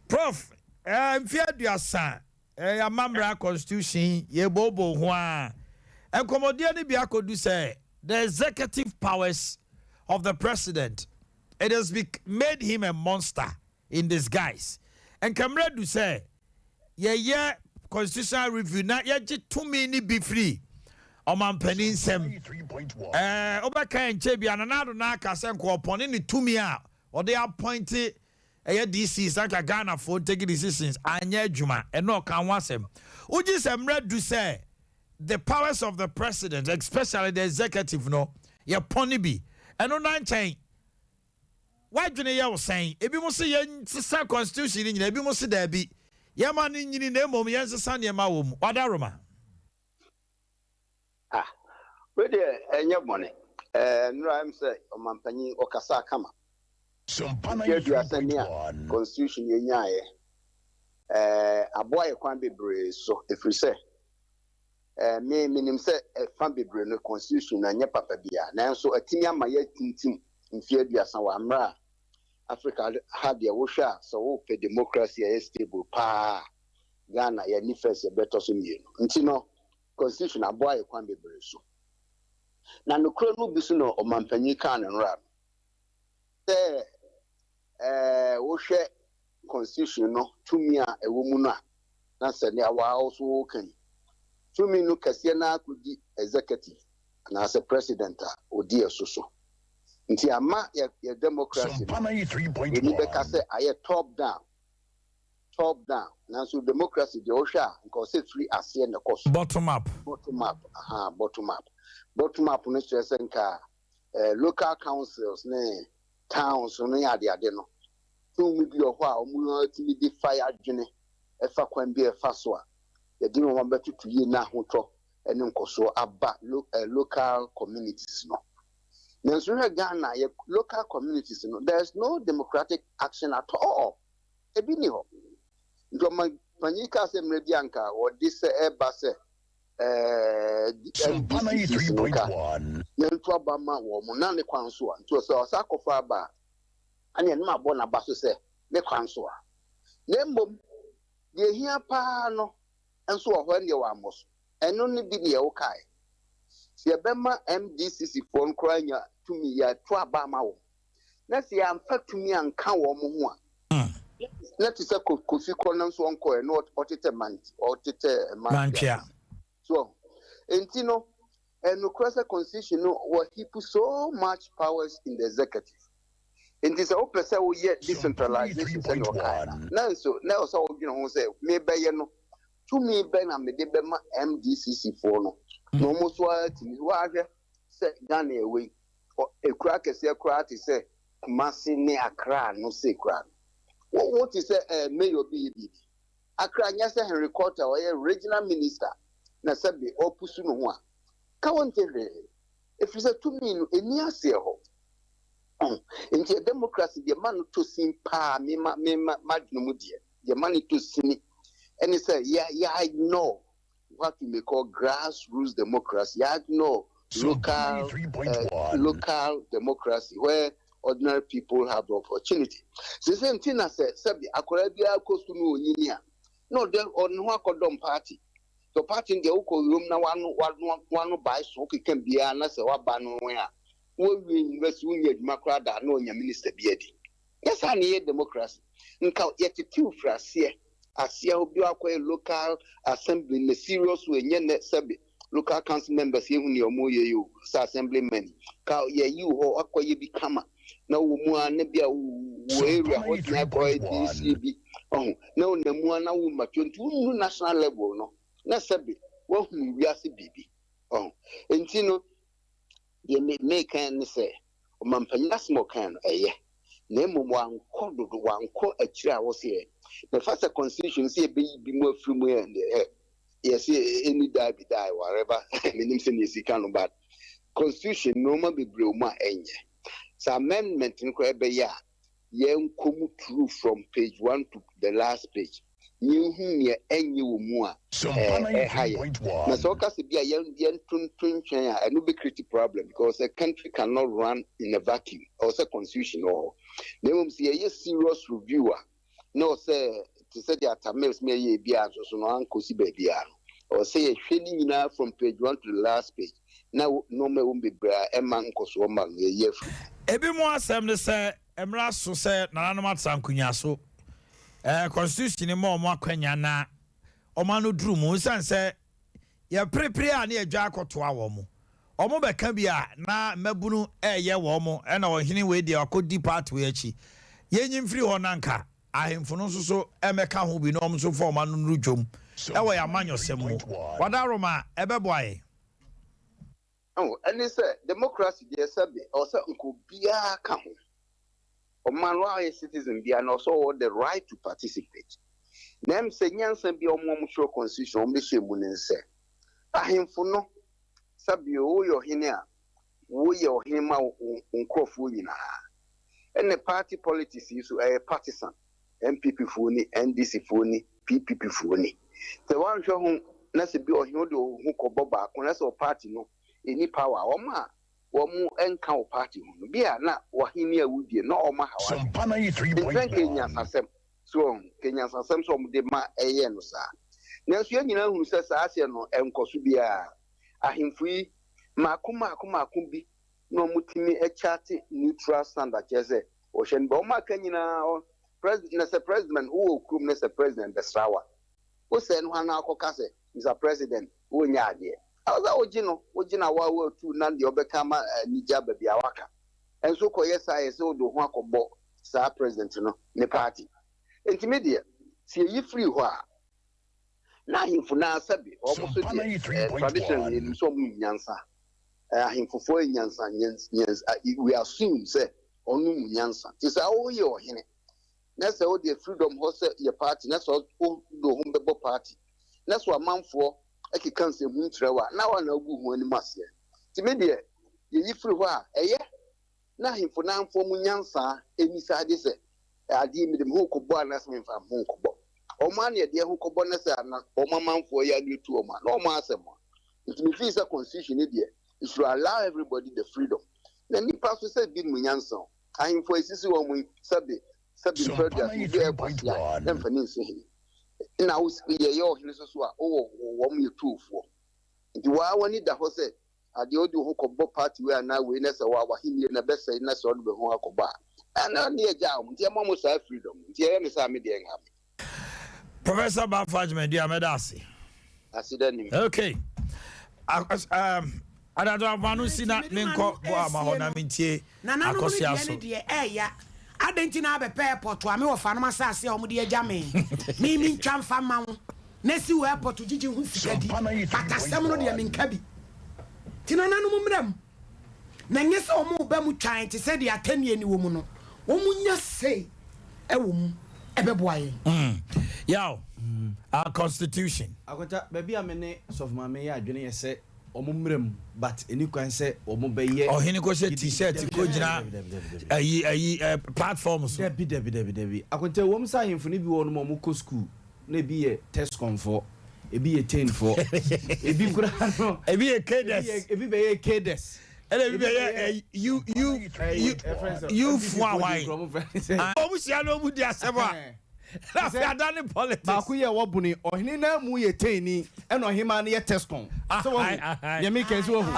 Prof, eh, mfe 30 Ɛyɛ amammerɛ constitution yi yɛbooboo ho ara. Nkɔmmɔdeɛ no bi akɔdu sɛ the executive powers of the president it has be made him a monster in disguise. Nka mmerɛ adu sɛ yɛyɛ constitutional review na yɛgye tumi no bi firi ɔmampanin nsam. Ɛɛ wobɛka ɛnkyɛ bi a Nana Addo no aka sɛ nka ɔpɔne ne tumi a ɔde appointe Ɛyɛ DC sɛ anka Ghanafoɔ ntake decisions anyɛ adwuma ɛno ɔka ho asɛm. Wogye sɛ mmerɛ du sɛ the powers of the president especially the executive no yɛ pɔne bi ɛno na nkyɛn w'adwene yɛ wo sɛn? Ebinom se yɛnsesa constitution no nyinaa ebinom se daabi yɛma no nyini na mmom yɛnsesa nneɛma wɔ mu. Wadaroma. Ah, wei deɛ ɛnyɛ bɔne. Ɛɛ, nnora ɛm sɛ ɔmanpanyin ɔkasaa kama. Mfe 30 ni a constitution yɛ nyaeɛ. Ɛɛ, aboa yɛ kwan bebree so, ɛfiri sɛ, ɛɛ, me menim sɛ ɛfa bebree no constitution no ɛnyɛ papa biara, nanso atumi ama yɛatintim mfe 30 wɔ ammerɛ a Africa ha deɛ wohwɛ a sɛ wopɛ democracy a ɛyɛ stable paa a, Ghana yɛnni first yɛbɛtɔ so mmienu nti no constitution aboa yɛ kwan bebree so. Na nokorɛ no bi so na ɔmanpanyin kaa no nnora no sɛ ɛɛ wohwɛ constitution no tumi a ɛwɔ mu no a na sɛ nea waa wo so woka yi. Tumi no kɛseɛ no ara kɔdi executive anaasɛ president a ɔdi ɛso so. Nti ama yɛ yɛ democracy no, yɛni bɛka sɛ ayɛ top down, top down. Nanso democracy deɛ wohwɛ a, nka ɔsɛ firi aseɛ na ɛkɔ so. Bottom up. Bottom up, aha, bottom up. Bottom up no kyerɛ sɛ nka eh, local councils ne towns no ne adeade no, tumi bi wɔ hɔ a wɔtumi de fa yɛ adwene ɛfa kwan bi a ɛfa so a yɛde nneɛma bɛtoto yie na ahotɔ ne nkɔsoɔ aba lo, eh, local communities no. Nanso hwɛ Ghana, yɛ local communities no, there is no democratic action at all. Ebi ni hɔ. Nti ɔmanpanyin kaa sɛ mmerɛ bi anka wɔde sɛ ɛba sɛ ɛɛ MDCs no nka yɛnto aba ma wɔn mo na ne kwan so a nti ɔsɛ ɔsɛ akɔfa aba a ɛne ɛnum abɔ n'aba so sɛ ne kwan so a na mmom deɛ ehia paa no nso wɔ hɔ ɛne ɛwɔ ammɔ so ɛno ne bi deɛ wokae sɛ yɛbɛma MDCC foɔ no koraa nya tumi yɛato aba ama wɔn na sɛ yɛamfa tumi anka wɔn ho a na te sɛ Kofi korɔ no nso ɔnkɔɛ na ɔtetɛ mant ɔtetɛ mantwea so nti no ɛnokorɛ sɛ constitution no wɔ heap so much powers in the executive. Nti sɛ wopɛ sɛ woyɛ decentralization sɛnea ɔkae no na nso na ɛwɔ sɛ wodwene ho sɛ mebɛyɛ no tumi bɛ na mede bɛma MDCC foɔ no na ɔmo so atumi wahwɛ sɛ Ghana ɛwɔ yi ekura kɛseɛ koraa te sɛ Kumasi ne Accra no se koraa no wo te sɛ mayor bi yɛ biribi Accra nyɛ sɛ Henry Quarter ɔyɛ regional minister na sɛbe ɔpusu no ho a ka wɔnte hwee ɛfiri sɛ tumi no ɛni aseɛ hɔ. Nti democracy deɛ ma no to sin paa mema mema madwene mu deɛ deɛ ma no to sini ɛne sɛ yɛ yɛ ignore what we may call grassroots democracy, yɛ ignore local democracy where ordinary people have the opportunity. Sese nti na sɛ sɛbi akwaraa biara kɔ sukuu no onyini a na ɔde ɔne ho akɔdɔm party so party deɛ wokɔ wurom na wano wano wano bae so keka biara na sɛ waba no ho a wɔwie university wonyɛ adwuma koraa da na ɔnya minister bi adi. Nyɛ saa na yɛ democracy. Nka yɛtetew firi aseɛ aseɛ hɔ bi akɔyɛ local assembly na serious way nyɛ nɛ sɛbi local council members yɛhu nea ɔmo yɛ yi o sɛ assembly men ka yɛyi wo hɔ akɔyɛ bi kama na wɔ mu a ne bi a wɔ area hɔ tumi akɔyɛ DC bi ɔho na ɔnam mu a na wo mature nti wonnu national level no na sɛbi woahunu wiase biribi ɔho nti no deɛ me meka ne sɛ ɔmampanyin asɛm a ɔkae no ɛyɛ na mmom wankɔ dodo wankɔ akyire a wɔsɛ yɛ na fa sɛ constitution sɛ yɛbɛyi bi mu afiri mu yɛ ɛ yɛsɛ ɛni die bi die whatever menim sɛ ne yɛsi ka no, but constitution nneɛma bebree wɔ mu a ɛnyɛ sɛ amendment no koraa ɛbɛyɛ a yɛnkɔ mu through from page one to the last page yɛnhu nea ɛnyɛ wɔ mu a ɛha yɛ na sɛ ɔka sɛ bi a yɛn yɛntonto nkyɛn a ɛno bɛ create problem because a country cannot run in a vacuum. Ɛwɔ sɛ constitution wɔ hɔ na mmom sɛ yɛyɛ serious review a na ɔsɛ te sɛ deɛ Atta Mills mi ɛyɛ bi a nso so no ankɔsi baabiara no ɔwɔ sɛ yɛhwɛ ne nyinaa from page one to the last page na nneɛma ɛwɔ mu bebree a ɛma nkɔsoɔ ma no yɛyi afiri mu. Ebi mu asɛm ne sɛ mmara so sɛ nananom atena nkonnwa so constitution ma ɔmo akwanya na ɔmo ano duru mu nsan sɛ yɛperepere a ne yɛdwa akɔtoa wɔn mo ɔmo bɛka bi a na mmabunu ɛɛyɛ wɔn mo ɛna ɔhene wei deɛ wakɔdi party wei akyi yɛnyi mfiri hɔ nanka ahemfo no nso so ɛmɛka ho bi na ɔmo nso fa ɔmo ano nuru dwom ɛwɔ yɛn amanyɔsɛm mu wadaroma ɛbɛboa yɛn. Ɔn ɛne sɛ democracy deɛ sɛbi ɔwɔ sɛ nka obiara ka ho ɔman no a ɔyɛ citizen biara na ɔsɛ ɔwɔ the right to participate na ɛm sɛ nyansa bi a ɔmo twerɛ constitution ɔmo de hyɛ mu ne nsɛ ahemfo no sɛbi woyɛ ɔhene a woyɛ ɔhene ma wo nkurɔfoɔ nyinaa ɛne party politics yi so ɛyɛ partisan NPP foɔ ni NDC foɔ ni PPP foɔ ni sɛ woanhwɛ ho na sɛ bi ɔhene wode wo ho kɔbɔ baako na sɛ ɔ party no ɛni power wɔn a wɔn nka wɔ party ho no bi a na wɔhene a wodie na wɔn aha wa nfɛn ka nyansasɛm so ɔho ka nyansasɛm sɛ wɔn de ma ɛyɛ no saa nanso yɛn nyinaa hunu sɛ saa aseɛ no ɛnkɔ so biara ahemfo yi maako maako maako bi na wɔn tumi kyate neutral standard kyerɛ sɛ wɔhyɛ no bɛ wɔn aka nyinaa ɔ president na sɛ president wowɔ kurom na sɛ president bɛsra wa wosɛ no hɔ anaa akɔka sɛ Mr President. Wonyɛ adeɛ. Ɛwɔ sɛ wogye no, wogye no a woa woatu na deɛ wobɛka ama anigye aba biara woaka. Nso wokɔyɛ saa a ɛyɛ sɛ wode wo ho akɔbɔ saa president no ne party. Nti me deɛ, sɛ yɛyi firi hɔ a, na ahemfo no ara sɛbe wɔn nso deɛ eh, traditionally yɛnim sɛ wɔn nim nyansa. Eh, ahemfofoɔ yɛ nyansa, nyans, nyans, we assume sɛ wɔn mu nyansa. Nti sɛ woyɛ ɔhene na sɛ wo deɛ freedom hɔ sɛ yɛ party na sɛ wo de wo ho bɛbɔ party na sɛ amanfoɔ keka nsɛmhunu kyerɛ wo a na wo na wogu ho anim aseɛ. Nti me deɛ yɛyi firi hɔ a ɛyɛ na ahemfo no amfa wɔn nyansa ɛni saa gye sɛ adeɛ yi mede me ho rekɔbɔ anaasɛ memfa me ho nkɔbɔ. Wɔn ara na yɛde yɛn ho kɔbɔ na sɛ ana wɔn amanfoɔ yɛ adeɛ tu wɔn a na wɔn asɛm a. Nti me feel sɛ constitution no deɛ it should allow everybody the freedom. Na nipa nso sɛ bi mu nyansa o. Ahemfo a esisi wɔn yi, sɛbe, sɛbe mfɛr aduasa, obi a ɔyɛ kwasea na mfa no nsi hene. Nna wo yɛyɛ ɔhene so so a, wowɔ wɔn yɛ tuofoɔ. Nti waa w'ani da hɔ sɛ adeɛ wode wo ho kɔbɔ party wei anaa wei na sɛ waa w'ahennie no ɛbɛsɛe na sɛ wode wo ho akɔbɔ a, ɛno ne yɛgyaa wɔn. Nti yɛma wɔn saa freedom no. Nti yɛyɛ no saa a me deɛ ɛnha me. Professor Bafo Agyeman-Duah, mɛda ase. Aseda nim. Okay. Um, Adado ama no si na menkɔ bɔ ama hɔ na mentie Nananom no akɔsoa deɛ so. ne deɛ ɛɛya. Adɛn nti na abɛpɛ airport a me wɔfa nom asase a wɔde agya me? Me mentwa mfa mma wo na si wo airport gyigye ho sika di. But asɛm no deɛ menka bi. Nti nananom mmra mu. Na ɛnyɛ sɛ wɔreba mu twann te sɛ deɛ atɛnnie nni wɔ mu no, wɔnya say wɔ mu, ɛbɛboa yɛn. Mm. Yaw, our constitution. Akonta, baabi a me ne Sɔfo Maame yɛ adwene yɛ sɛ wɔn mmra mu but ɛni kwan sɛ wɔn bɛyɛ. Ɔhene kɔ hyɛ t-shirt kɔ gyina ayi ayi eh, platform so. Dabi dabi dabi dabi. Akonta, ɛwom sɛ ahemfo no bi wɔ hɔ nom a wɔkɔ school na ebi yɛ tescon foɔ, ebi yɛ tain foɔ, ebi koraa no. Ebi yɛ kdes. Ebi bɛyɛ kdes. Ɛna ebi bɛyɛ u u u u fo ahwan. Wɔn hyia na wɔn di asɛm a. Na afei ada ne politics. Baako yɛ wɔ bone ɔhene nan mu yɛ tain ni ɛna ɔhemaa no yɛ tescon. Sɛ wɔhu deɛ mi kɛn sɛ wɔhu.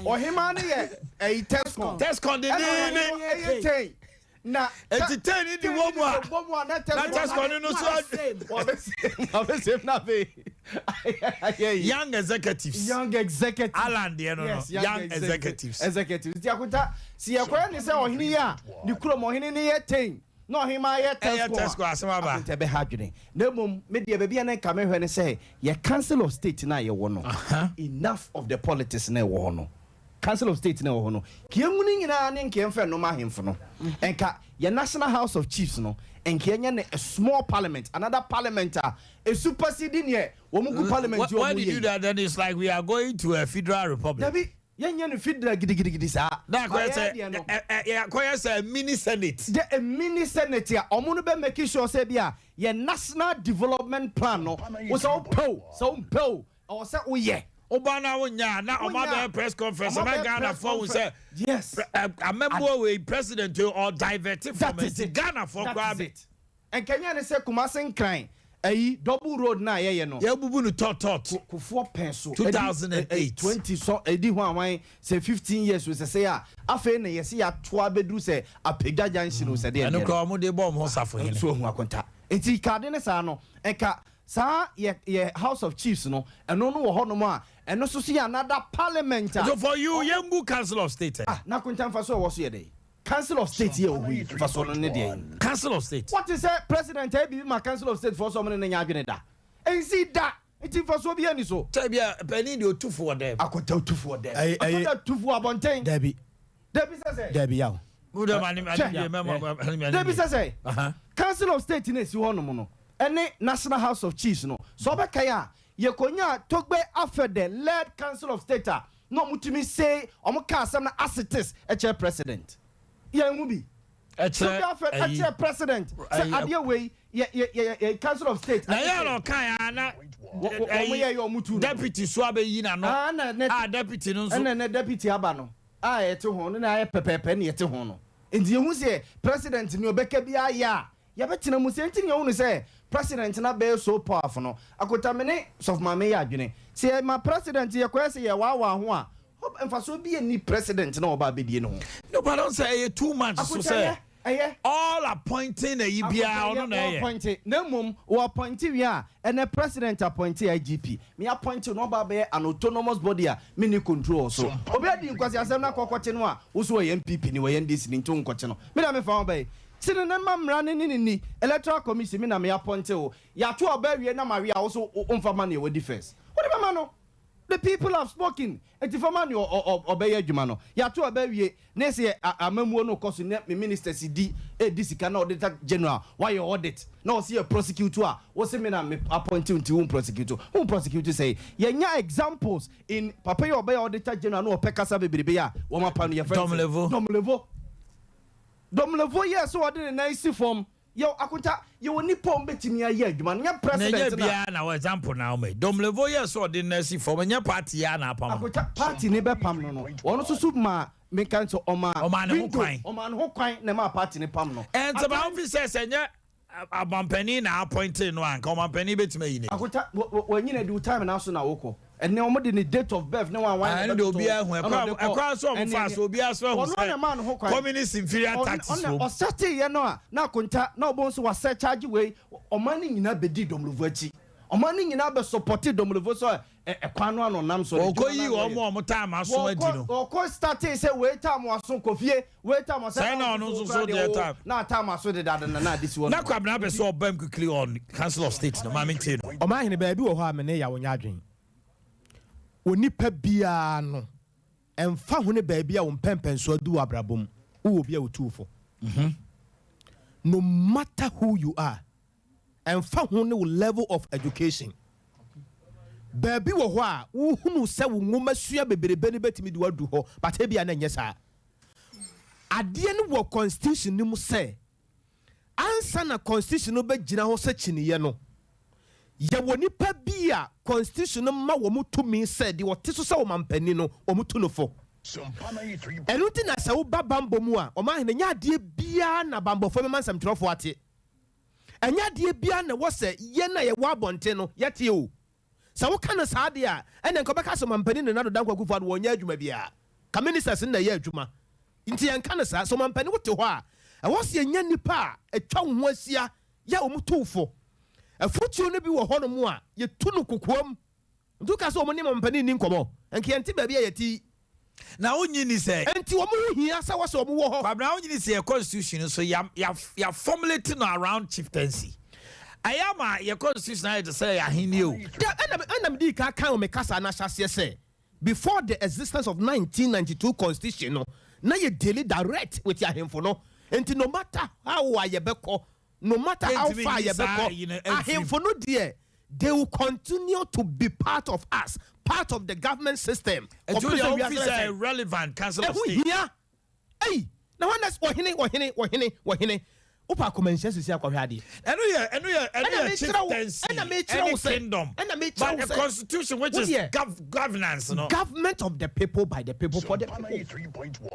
Ɔhemaa no yɛ ɛyi tescon. Tescon de ne ne. Ɛyɛ tain. Na Eti ten ni di wɔ mu a na tɛsikɔ no no so ɔbɛsɛm na afei ayɛ yi. Young executives. Young executives. Alan deɛ no no young executives. Executives nti akonta si yɛkɔyɛ ne sɛ ɔhene yi a ne kurom ɔhene no yɛ ten na ɔhemaa yɛ tɛsikɔ a tɛsikɔ asɛm aba. Akonta ɛbɛha adwene na mmom me deɛ baabi a na nka mehwɛ ne sɛ yɛ council of state no a yɛwɔ no enough of the politics na ɛwɔ hɔ no. Council of State no a ɛwɔ hɔ no, nka yɛngu ne nyinaa ne nka yɛmfa nnoma ahemfo no. Nka yɛn National House of Chiefs no, nka yɛnyɛ no a small parliament, another parliament a ɛsupersede neɛ wɔn gu parliament yi a When wɔyɛ you do yi. that, then it's like we are going to a federal republic. Dabi, yɛnyɛ no federal gidigidigidi saa. Na But akɔyɛ yɛn sɛ deɛ no. ɛ ɛ ɛ akɔyɛ sɛ mini senate. The a mini senate a wɔn no bɛ make sure sɛ bi a yɛn national development plan no, wo sɛ wopɛ o, sɛ wompɛ o, Ɛwɔ sɛ woyɛ. Woba na wonyɛ a na ɔmo abɛyɛ press conference ama Ghana foɔ ahu sɛ yes amammuo wei president wei ɔ divert from nti Ghana foɔ koraa bɛ. Nkɛnyɛ ne sɛ Kumasi Nkran ayi double road no a yɛyɛ no. Yɛbubu no tɔt tɔt. Kufuor pɛn so. 2008. 20 sɔ ɛdi ho awan sɛ 15 years o sɛ sɛ a afei na yɛsɛ yɛatoa abɛduru sɛ Apedwa junction o sɛ deɛ deɛ no. Ɛno koraa ɔmo de bɔ ɔmo ho safohene. So ahu akonta. Nti kade ne saa no nka Saa yɛ yɛ house of chiefs no ɛno no wɔ hɔ nom a ɛno nso so yɛ another parliament a. So for you yɛn ngu council of state ɛ. Ah na akonta nfaso a ɛwɔ so yɛ dɛn? Council of state yi a ɛwɔ hɔ yi nfasoɔ no ne deɛn? Council of state. Wote sɛ president ayɛ biribi ma council of state foɔ sɛ ɔmo ne no nyɛ adwene da? Ɛnsii da! Nti nfasoɔ biara nni so. Sɛ ebia panin deɛ ɔtu fo wɔ dɛm. Akonta ɔtu fo wɔ dɛm. Akonta tu fo wɔ abɔnten. Dabi. Dabi sɛ sɛ. Dabi yaw. Hwɛ. Dabi sɛ sɛ. Council of state no a ɛsi hɔ nom no ɛne National House of Chiefs no, sɛ wobɛkae a, yɛkɔnyaa Togbe Afede led Council of State a na wɔtumi say, wɔka asɛm no as it is kyerɛ President. Yɛnhu bi. Ɛkyerɛ Togbe Afede ayi. kyerɛ President sɛ adeɛ wei yɛ yɛ yɛ yɛ Council of State. Na yɛ na ɔkae a na Wɔ wɔ wɔn yɛ yɛ wɔn tu no. Deputy so abɛyi n'ano. Ah, na ne A deputy no nso. ɛna ne deputy aba no a yɛte ho no na ayɛ pɛpɛɛpɛ na yɛte ho no. Nti yɛhu sɛ President nea ɔbɛka biara yɛ a Yɛbɛtena mu. Sɛ nti na yɛhu no sɛ president no abɛyɛ so powerful no. Akonta me ne Sɔfo Maame yɛ adwene. Sɛ yɛma president yɛkɔyɛ sɛ yɛwaawaa ho a, mfasoɔ biara nni president no a ɔba abɛdie no ho. No but ɔn sɛ ɛyɛ too much so Akonta sɛ. yɛ. Ɛyɛ. All appointing ayi biara ɔno na ɛyɛ. Wɔ appointe na mmom wɔ appointe wie a ɛnɛ president appointe IGP me appointe no ɔba abɛyɛ an autonomous body a me nni control wɔ so. Obi adi nkwaseasɛm na akɔ kɔkye no a wo so ɔyɛ NPP ni ɔyɛ NDC ni nti wo nkɔkye no. Me na me fa ho bɛyɛ. Kye no na ma mmara no ne no nni. Electoral commission me na me appointe wo. Yɛato aba awie na mawe a wo so wo mfa ma nea wadi first. Wode bɛma no. The people have spoken nti fa ma nea ɔbɛyɛ adwuma no. Yɛato aba awie na ɛsɛ yɛ amammuo no kɔ so na me ministers di ɛredi sika na auditor general wayɛ audit na ɔse yɛ prosecute a wose me na me appoint wo nti wo prosecute. Wo prosecute sɛn? Yɛnya examples in papa yi a ɔbɛyɛ auditor general na ɔpɛ kasa bebrebe yi a wɔn apa no yɛfrɛ no sɛn? Domlevo. Domlevo. Domlevo yɛɛ sɛ ɔde ne nan si fam. Yɛwɔ akonta, yɛwɔ nipa a wɔbɛtumi ayɛ adwuma no, nyɛ Na ɛnyɛ president na. biara na wɔ example na woma yi. Domlevo yɛ sɛ ɔde nna si fam, ɛnyɛ party ara na apam no. Akonta, party no bɛpam no no, ɔno nso so maa, menka nso, ɔmaa Ɔmaa ne ho window, kwan. ɔmaa ne ho kwan na ɛmaa party no pam no. Ɛnti At ma times. wofi sɛ sɛ ɛnyɛ ɔmampanin na appointee no a, anka ɔmampanin bɛtumi ayi no adi. Akonta, wɔ, wɔ, wanyini adi, wo time no aso na wokɔ. Ɛnɛ wɔn de ne date of birth ne wɔn awan na ɛbɛtoto obiara hu ɛkwan ɛkwan so wɔn fa so obiara so ahu sɛ communist inferior taxes wɔ mu. Ɔsɛte yɛ no a na akonta na ɔbɔn so wasɛ charge wei ɔman no nyinaa bɛdi Domelevo akyi ɔman no nyinaa bɛ sɔpɔte Domelevo sɛ ɛkwan no ano nam so. Wɔkɔ yi wɔn a wɔn time aso adi no. Wɔkɔ starte sɛ wei time aso kɔ fie wei time aso sɛ na ɔno nso so deɛ time na time aso deda na na ade si hɔ. Na Kwabena pɛ sɛ ɔbam quickly on Council of State no maame ntie no. Ɔmanhene, baabi wɔ hɔ a me ne Yaw nyɛ adwene. Onipa biara no, ɛmfa ho ne baabi a wo mpɛnpɛnsoɔ adu wɔ abrabɔ mu, wowɔ obi a ɔtu wo fo. No matter who you are, ɛmfa ho ne wo level of education, baabi wɔ hɔ a wohunu sɛ wo nwomasua bebrebe no bɛtumi de wo adu hɔ, but ebia na ɛnyɛ saa. Adeɛ no wɔ constitution no mu sɛ Ansa na Constitution no bɛgyina hɔ sɛ kyiniiɛ no, yɛwɔ nnipa bi a Constitution no ma wɔn tumi sɛ deɛ ɔte so sɛ ɔmampanin no, wɔtu no fo. Ɛno nti na sɛ woba bammɔ mu a, ɔmanhene, ɛnyɛ adeɛ biara na bammɔfoɔ bɛma nsɛmtwerɛfoɔ ate. Ɛnyɛ adeɛ biara na ɛwɔ sɛ yɛn a yɛwɔ abɔnten no yɛte o. Sɛ woka no saa deɛ a, ɛnneɛ nka wobɛka sɛ ɔmampanin Nana Addo Dankwa Akufo-Addo wɔnyɛ adwuma biara. Ka ministers no na ɛyɛ adwuma. Nti yɛnka no saa. Sɛ ɔmampanin wote hɔ a, ɛwɔ sɛ yɛnya nnipa a atwa wo ho ahyia yɛ a wɔtu wo fo. Afotuo no bi wɔ hɔnom a, yɛtu no kokoam. Nti woka sɛ wɔn ne ɔmampanin nni nkɔmmɔ, nka yɛnte baabi a yɛte yi. Na wonnye nni sɛ. Enti wɔn ho hia sɛ wɔsɛ wɔn wɔ hɔ. Kwabena wonnye nni sɛ yɛ constitution no so ya ya ya formulate no around chieftaincy? Ayɛ ama yɛ constitution ayɛ te sɛ yɛ ahenni o. Da ɛna ɛna medii kan kae wɔ me kasa no ahyɛaseɛ sɛ before the existence of 1992 constitution no na yɛ deali direct with yɛ ahemfo no nti no matter how a yɛbɛkɔ No matter how Yɛntumi far nyi saa yɛbɛkɔ, ayi no mfiri mu. ahemfo no deɛ, they will continue to be part of us, part of the government system. Nti wo Kɔpem deɛ sɛ wo wiase fi no sɛ bɛsɛe. ɛyɛ relevant council of Ɛho state. hia. Ei, na hwan na ɔhene, ɔhene, ɔhene, ɔhene. Wopɛ akɔmanhyia sisi akɔhwɛ adeɛ. Ɛno yɛ ɛno yɛ ɛno Ɛna yɛ mekyerɛ wo, chieftaincy ɛna mekyerɛ wo ɛne sɛ, kingdom ɛna mekyerɛ but wo the sɛ, constitution which wo is deɛ, gov governance no. Government of the people by the people for the people.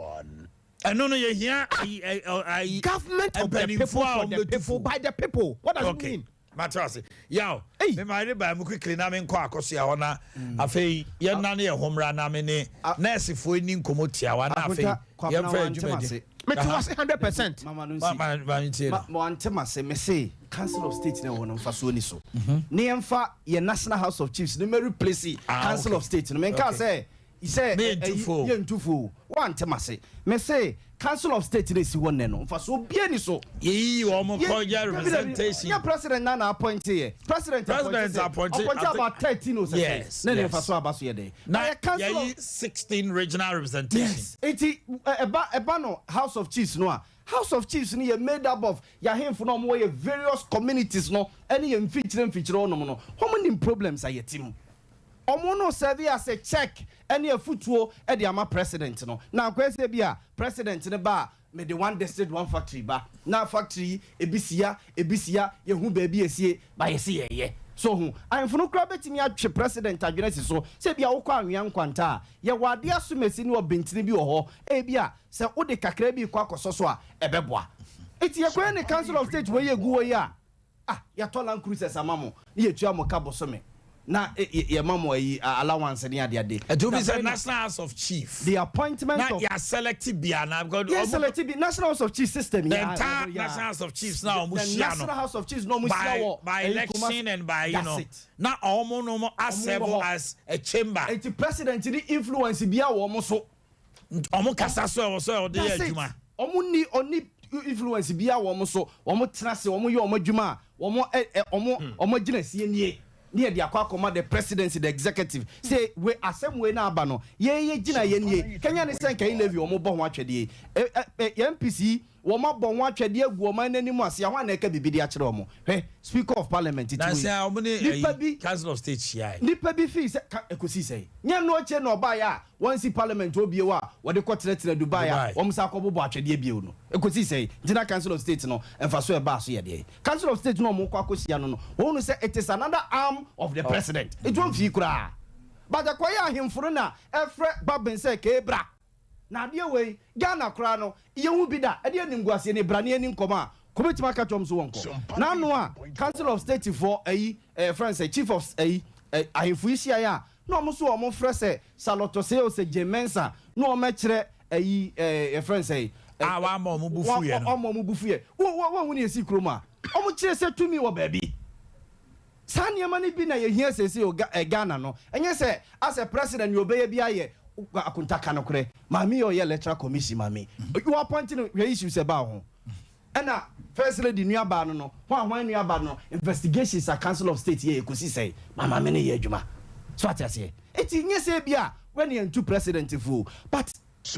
Ɛno no yɛhia ayi ayi Government of the people mpanimfoɔ a for the wɔbɛtu people fo. by the people. What does it Okay. mean? Mate ase. Yaw, Ei. me ma yɛde baa mu quickly na menkɔ akɔsoa hɔ na afei yɛnnane yɛn ho mmra na me ne nɛɛsefoɔ nni nkɔmmɔ tiawa na afei Akonta, Kwabena yɛmfa wante adwuma di. m'ase. Mete Aha. wase 100%. Mama no Ma nsi. ma ma ntie Ma no. ma wante m'ase. Mese Council of State na ɛwɔ no mfasoɔ ni so. Ne yɛmfa yɛn National House of Chiefs no mɛ replace Ah, Council okay. of State no. Menkaa Okay. sɛ sɛ Me yɛntu fo o. yɛntu fo o. Woante m'ase. Mese Council of State no esi hɔ nnɛ no, mfasoɔ biara nni so. Yɛyiyi wɔn Yɛ, kɔ yɛ dabi dabi, representation. nyɛ president na na appointe yɛ. President appointe President sɛ, appointe, ɔappointe I think, about 13 o sɛ sɛn. yes, Na ne yes. mfasoɔ aba so yɛ dɛn? Na Na yɛ Council of yɛyi 16 regional representation. Yes. Enti ɛba ɛba no House of Chiefs no a, House of Chiefs no yɛ made up of yɛ ahemfo no a wɔwɔ yɛ various communities no ɛne yɛ mfikyire mfikyire hɔnom no. Wɔn nim problems a yɛte mu. Ɔmo no serve as a check ɛne afutuo de ama president no. Na akɔyɛ sɛ ebia president no ba a mede one district one factory ba na factory yi ebi si ha ebi si ha yɛhu baabi a esie ba yɛse yɛyɛ. So ho? Ahemfo no koraa bɛtumi atwe president adwene asi so sɛ ebia wokɔ anwea nkwanta a yɛwɔ adeɛ asomasi ne ɔbentini bi wɔ hɔ ebia sɛ wode kakra bi rekɔ akɔsɔ so a ɛbɛboa. Nti yɛkɔyɛ ne council of state wei egu hɔ yi a Ah yɛatɔ land cruisers ama mo ne yɛtua mo ka bosome. Na yɛma mo ayi allowance ne ade ade. Ɛti obi sɛ National House of Chief. The appointment na of. Na yɛ select bi ana. Yɛ select bi National House of Chiefs system. The entire National House of Chiefs na ɔmo hyia no. The National House of Chiefs na ɔmo hyia wɔ. By election and by you know. Na ɔmo no mo asɛbo as a chamber. Eti president ni influence bia wɔ ɔmo so. Ɔmo kasa so ɛwɔ sɛ ɔde yɛ adwuma. Ɔmo ni ɔni influence bia wɔ ɔmo so. Ɔmo tena ase ɔmo yɛ ɔmo adwuma a ɔmo ɛ ɛ ɔmo ɔmo agyinasie nie ne yɛde akɔ akɔma the presidency the executive sɛ we asɛm wei na aba no yɛn yɛ gyina yɛn nie kɛnyɛ ne sɛ nka e-levy ɔmo bɔ ho atwɛdeɛ yi ɛ ɛ ɛ yɛn MPs yi wɔn abɔ ho atwɛdeɛ agu ɔman no anim ase a hwan na ɛka biribi de akyerɛ wɔn hwɛ speaker of parliament ti Nansi wei a wɔn ne nipa ɛyi bi council of state hyiae. nipa bi fii sɛ ka ɛkɔsii sɛn nyɛ no akyire na ɔbaeɛ a wɔansi parliament hɔ bio a wɔde kɔtenatena Dubai a Dubai. wɔn san kɔbobɔ atwɛdeɛ bio no ɛkɔsii sɛn nti na council of state no mfasoɔ a ɛbaa so yɛ deɛn council of state no a wɔkɔ akɔhyia no no wɔhunu sɛ it is another arm of the president nti wɔmfii koraa but ɛkɔyɛ ahemfo no na ɛfrɛ Bagbin sɛ kee bra Na adeɛ wei, Ghana koraa no, yɛnhu bi da. Ɛdeɛ animguaseɛ nie, bra ne yɛnni nkɔmmɔ a, kɔbɛtumi aka kyerɛ wɔn sɛ wɔnkɔ. N'ano a, Council of State foɔ ayi, eh, yɛfrɛ no sɛ Chief of ayi, eh, ahemfo yi hyiaeɛ a, na wɔn nso wɔn frɛ sɛ Charlotte Osei ose Jane Mensah, na wɔn ɛkyerɛ ayi, eh, yɛfrɛ no sɛ, eh, A wɔama wɔn bo fuiɛ no. Wɔama wɔn bo fuiɛ. Wo, wo, wɔnhu nea ɛsii kurom a, wɔn kyerɛ sɛ tumi wɔ baabi. Saa nneɛma no bi na yɛhia seesei o eh, Ghana no. Ɛnyɛ sɛ asɛ president nea ɔbɛyɛ biara yɛ akonta ka nokorɛ. Maame yi a ɔyɛ electoral commission maame yi, wo appoint no hwɛ issues ɛbaa ho. Ɛna first lady nua baa no no, hwan hwan nua ba no, investigations a council of state yɛɛ ɛkɔsi sɛn? Ma maame no yɛ adwuma. So ate aseɛ? Nti nyɛ sɛ ebia wɛne yɛntu president fo o, but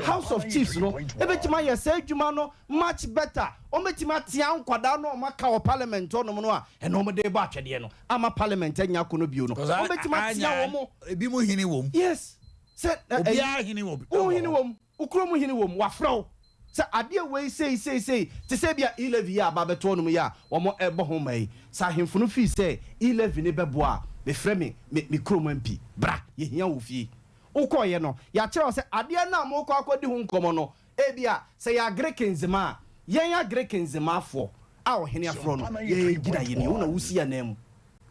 House of Chiefs no bɛtumi ayɛ saa adwuma no much better. Wɔbɛtumi atea nkwadaa no a wɔaka wɔ parliament hɔnom no a ɛna wɔde rebɔ atwɛdeɛ no ama parliament anya akɔnɔ bio no. Wɔbɛtumi atea wɔn. Ebi mu hene wom. Yes. Sɛ Obiara hene wɔ wo hene wom, wo kurom hene wom, wafrɛ wo sɛ adeɛ wei sei sei sei te sɛ ebia e-levy yi a aba abɛto hɔnom yi a wɔrebɔ ho mma yi. Sɛ ahemfo no fii sɛ e-levy no bɛboa a, mefrɛ me me me kurom MP, bra, yɛhia wo wɔ fie. Wokɔeɛ no, yɛakyerɛ wo sɛ adeɛ no a morekɔ akɔdi ho nkɔmmɔ no, ebia sɛ ɛyɛ Agreke nzema a, yɛn Agreke nzemafoɔ a ɔhene afrɛ no, yɛn gyina yɛn nie, wo na wosi ananmu.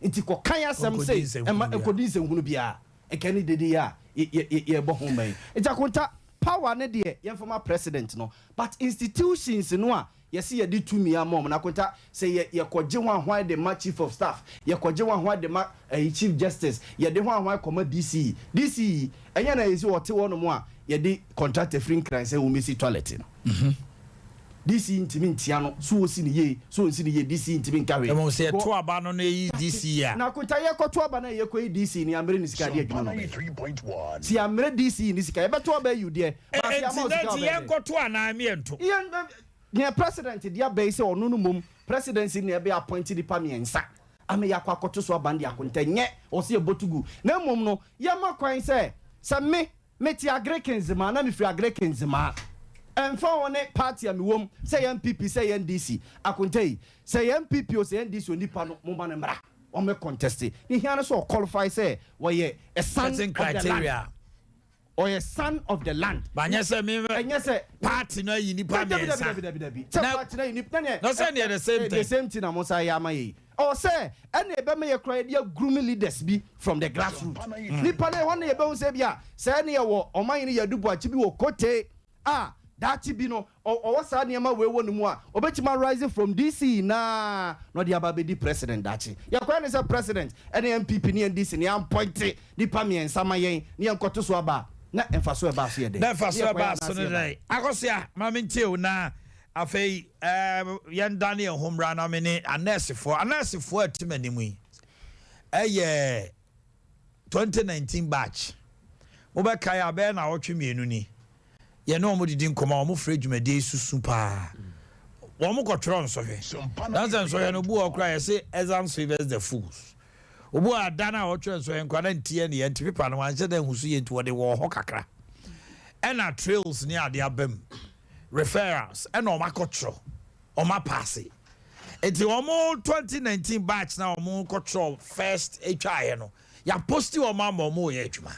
Nti kɔka yɛn asɛm sei, mma nkɔdi nsɛnhunu biara. Nka ɛne dede yi a yɛrebɔ ho mma yi. Nti Akonta, power no deɛ yɛmfa ma president no, but institutions no a Yɛse yɛde tumi ama wɔn na akonta sɛ yɛ yɛkɔgye hwan hwan de ma chief of staff, yɛkɔgye hwan hwan de ma ɛyi chief justice, yɛde hwan hwan kɔma DCE. DCE ɛnyɛ na yɛsi ɔte hɔ nom a yɛde contractor firi Nkran sɛ wɔmmɛsi toilet no. DCE ntumi ntia no, so wɔsi no yie, so wɔnsi no yie, DCE ntumi nka hwee. Mmom sɛ yɛto aba no na yɛyi DCE a. Na akonta yɛkɔto aba no a yɛkɔyi DCE no yɛammrɛ no sika de adwuma na ɔbɛyɛ. Sɛ yɛammrɛ DCE no sika, yɛbɛto aba ayi wo deɛ, but sɛ yɛama wo Enti sika a na nti ɔbɛyɛ dɛn? yɛnkɔto anaa meɛnto? Yɛn Nea president de aba yi sɛ ɔno no mmom presidency na ɛbɛ appoint nipa miɛnsa ama yɛakɔ akɔto so aba no deɛ akonta nyɛ ɔsɛ yɛbɔto gu na mmom no yɛma kwan sɛ sɛ me mete Agric Nzemaa na mefiri Agric Nzemaa ɛmfa ho ne party a mewom sɛ ɛyɛ NPP sɛ ɛyɛ NDC akonta yi sɛ ɛyɛ NPP o sɛ ɛyɛ NDC o nipa no momma no mmra ɔmmɛ contest ne hia ne sɛ ɔqualify sɛ wɔyɛ a son Certain of the land. criteria. Ɔyɛ son of the land. Ba nyɛ sɛ me Ɛnyɛ sɛ. Party no ayi nipa Dabi dabi mmiɛnsa. dabi dabi dabi. Sɛ Na party no ayi nipa na na sɛ neɛ the same The thing. same thing na mo san yɛ ama yɛ yi. Ɔwɔ sɛ ɛna ɛbɛma yɛ koraa yɛde agroom leaders bi from the grass root. Nipa no ɛhɔ na yɛbɛhu sɛ ebia sɛ ɛne yɛwɔ ɔman yi no yɛadu Boakye bi wɔ Kote a daakye bi no ɔwɔ saa nneɛma wei wɔ ne mu a, ɔbɛtumi a rise from DC naa na ɔde aba abɛdi president daakye. Yɛkɔyɛ ne sɛ president ne NPP ne NDC ne yɛampɔinte nnipa mmiɛnsa ma yɛn ne yɛnkɔto so aba a, na mfasoɔ a ɛbaa so yɛ dɛn? Na Ne mfasoɔ a yɛkɔyɛ ɛbaa so anaase ne ɛbaa. dɛn? Akosua, ma mentie wo na afei yɛndane yɛn ho mmra na me ne anɛɛsefoɔ, anɛɛsefoɔ a ɛte m'anim yi yɛ 2019 batch. Mobɛkae a bɛyɛ naawɔtwe mmienu ni, yɛne wɔn didi nkɔmmɔ a wɔfrɛ dwumadie yi susu paa. Wɔn kɔtwerɛ nsɔhwɛ. Na sɛ nsɔhwɛ no obi wɔ hɔ koraa yɛse exams favours the fools. Obi wɔ ada no a ɔtwerɛ nsɔhwɛ nkora na nti ɛne yɛ nti pepa no wanhyɛ da nhu so yɛ nti wɔde wɔ hɔ kakra. Ɛna trails ne ade aba mu, referrals ɛna wɔn akɔtwerɛ, wɔn apaase. Nti wɔn 2019 batch na wɔn kɔtwerɛ first atwaeɛ no, yɛaposti wɔn ama wɔn reyɛ adwuma.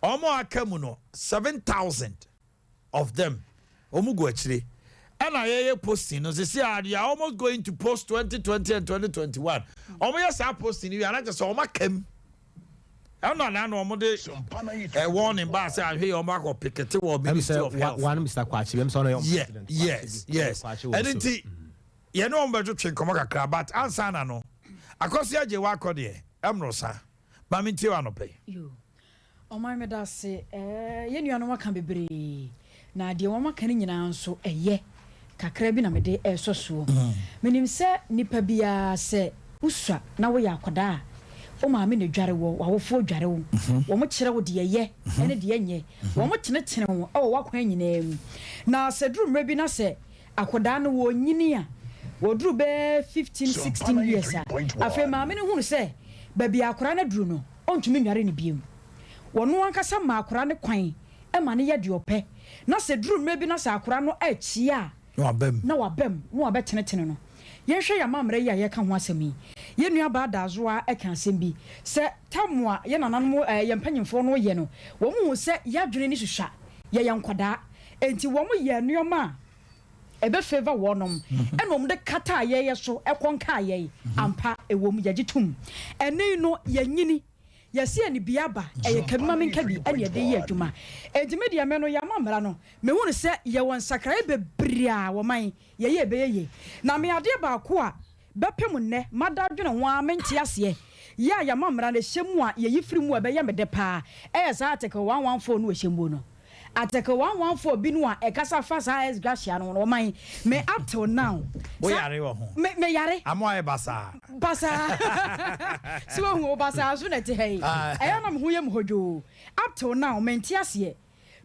Wɔn a aka mu no, 7,000 of them, wɔn gu akyire. Ɛna yɛyɛ posting no, sisi a they are almost going to post 2020 and 2021. Wɔn yɛ saa posting no wie a, na kyerɛ sɛ wɔn aka mu. Ɛna na na wɔn de ɛ warning baa sɛ ahwɛ yɛ wɔn akɔ pikete wɔ Ministry of Health. One Mr. Kwakye, ɛm sɛ ɔno yɛ president. Yes, yes. Ɛno nti yɛne wɔn bɛtwetwe nkɔmɔ kakra but ansa na no Akɔsi agye wakɔ deɛ ɛmoro sa. Maame ntie wɔ anɔpɛ yi. Ɔman meda ase eh, yɛn nuanom aka bebree, na deɛ wɔn aka no nyinaa nso ɛyɛ, kakra bi na mede resɔ soɔ. Menim sɛ nipa biara sɛ wosua na woyɛ akwadaa a, wo maame na ɛdware woɔ, w'awofoɔ dware wo, wɔn kyerɛ wo deɛ ɛyɛ ne deɛ ɛnyɛ, wɔn tenetene wo wɔ w'akwan nyinaa mu. Na sɛ ɛduru mmerɛ bi na sɛ akwadaa no wɔrenyini a, wɔduru bɛyɛ 15, 16 years a, afei maame no hunu sɛ baabi a akwadaa no aduru no, ɔntumi nnware no bio. Ɔno ankasa ma akwadaa no kwan ma no yɛ deɛ ɔpɛ, na sɛ ɛduru mmerɛ bi na sɛ akwadaa no rekyea a, Na waba mu. na waba mu, na wabɛtenetene no. Yɛnhwɛ yɛn amammerɛ yi a yɛreka ho asɛm yi. Yɛn nuabaa Dazoa ka asɛm bi sɛ, Tam a yɛn nananom, ɛɛ, yɛn mpanimfoɔ no reyɛ no, wɔhuu sɛ yɛn adwene no susua, yɛyɛ nkwadaa, enti wɔyɛɛ nneɛma a ɛbɛ favour wɔnom ɛna wɔn de kataa yɛyɛ so ɛkɔnkaa yɛn ampa ɛwom yɛgye tom ɛnɛ yi no yɛnyini yɛsi ɛne bi aba ɛyɛ kabi ma menka bi ɛne ɛde yɛ adwuma enti me deɛ me no yɛama mmara no mehu no sɛ yɛwɔ nsakraeɛ bebree a wɔman yɛyɛ ɛbɛyɛ yie na me adeɛ baako a bɛpem nnɛ mada adwene ho ara mente aseɛ yɛ a yɛama mmara no ɛhyɛ mu a yɛyi firi mu a ɛbɛyɛ me dɛ paa ɛyɛ saa article 114 no ɛhyɛ mu no Article 114 bi no a ɛkasa fa saa ex gratia no ho no, ɔman me up till now. Wo yare wɔ ho? Me me yare. Ama wayɛ basaa. Basaa. So wahu o basaa nso na ɛte ha yi. Ɛyɛ na me ho yɛ me hodwoo. Up till now mente aseɛ.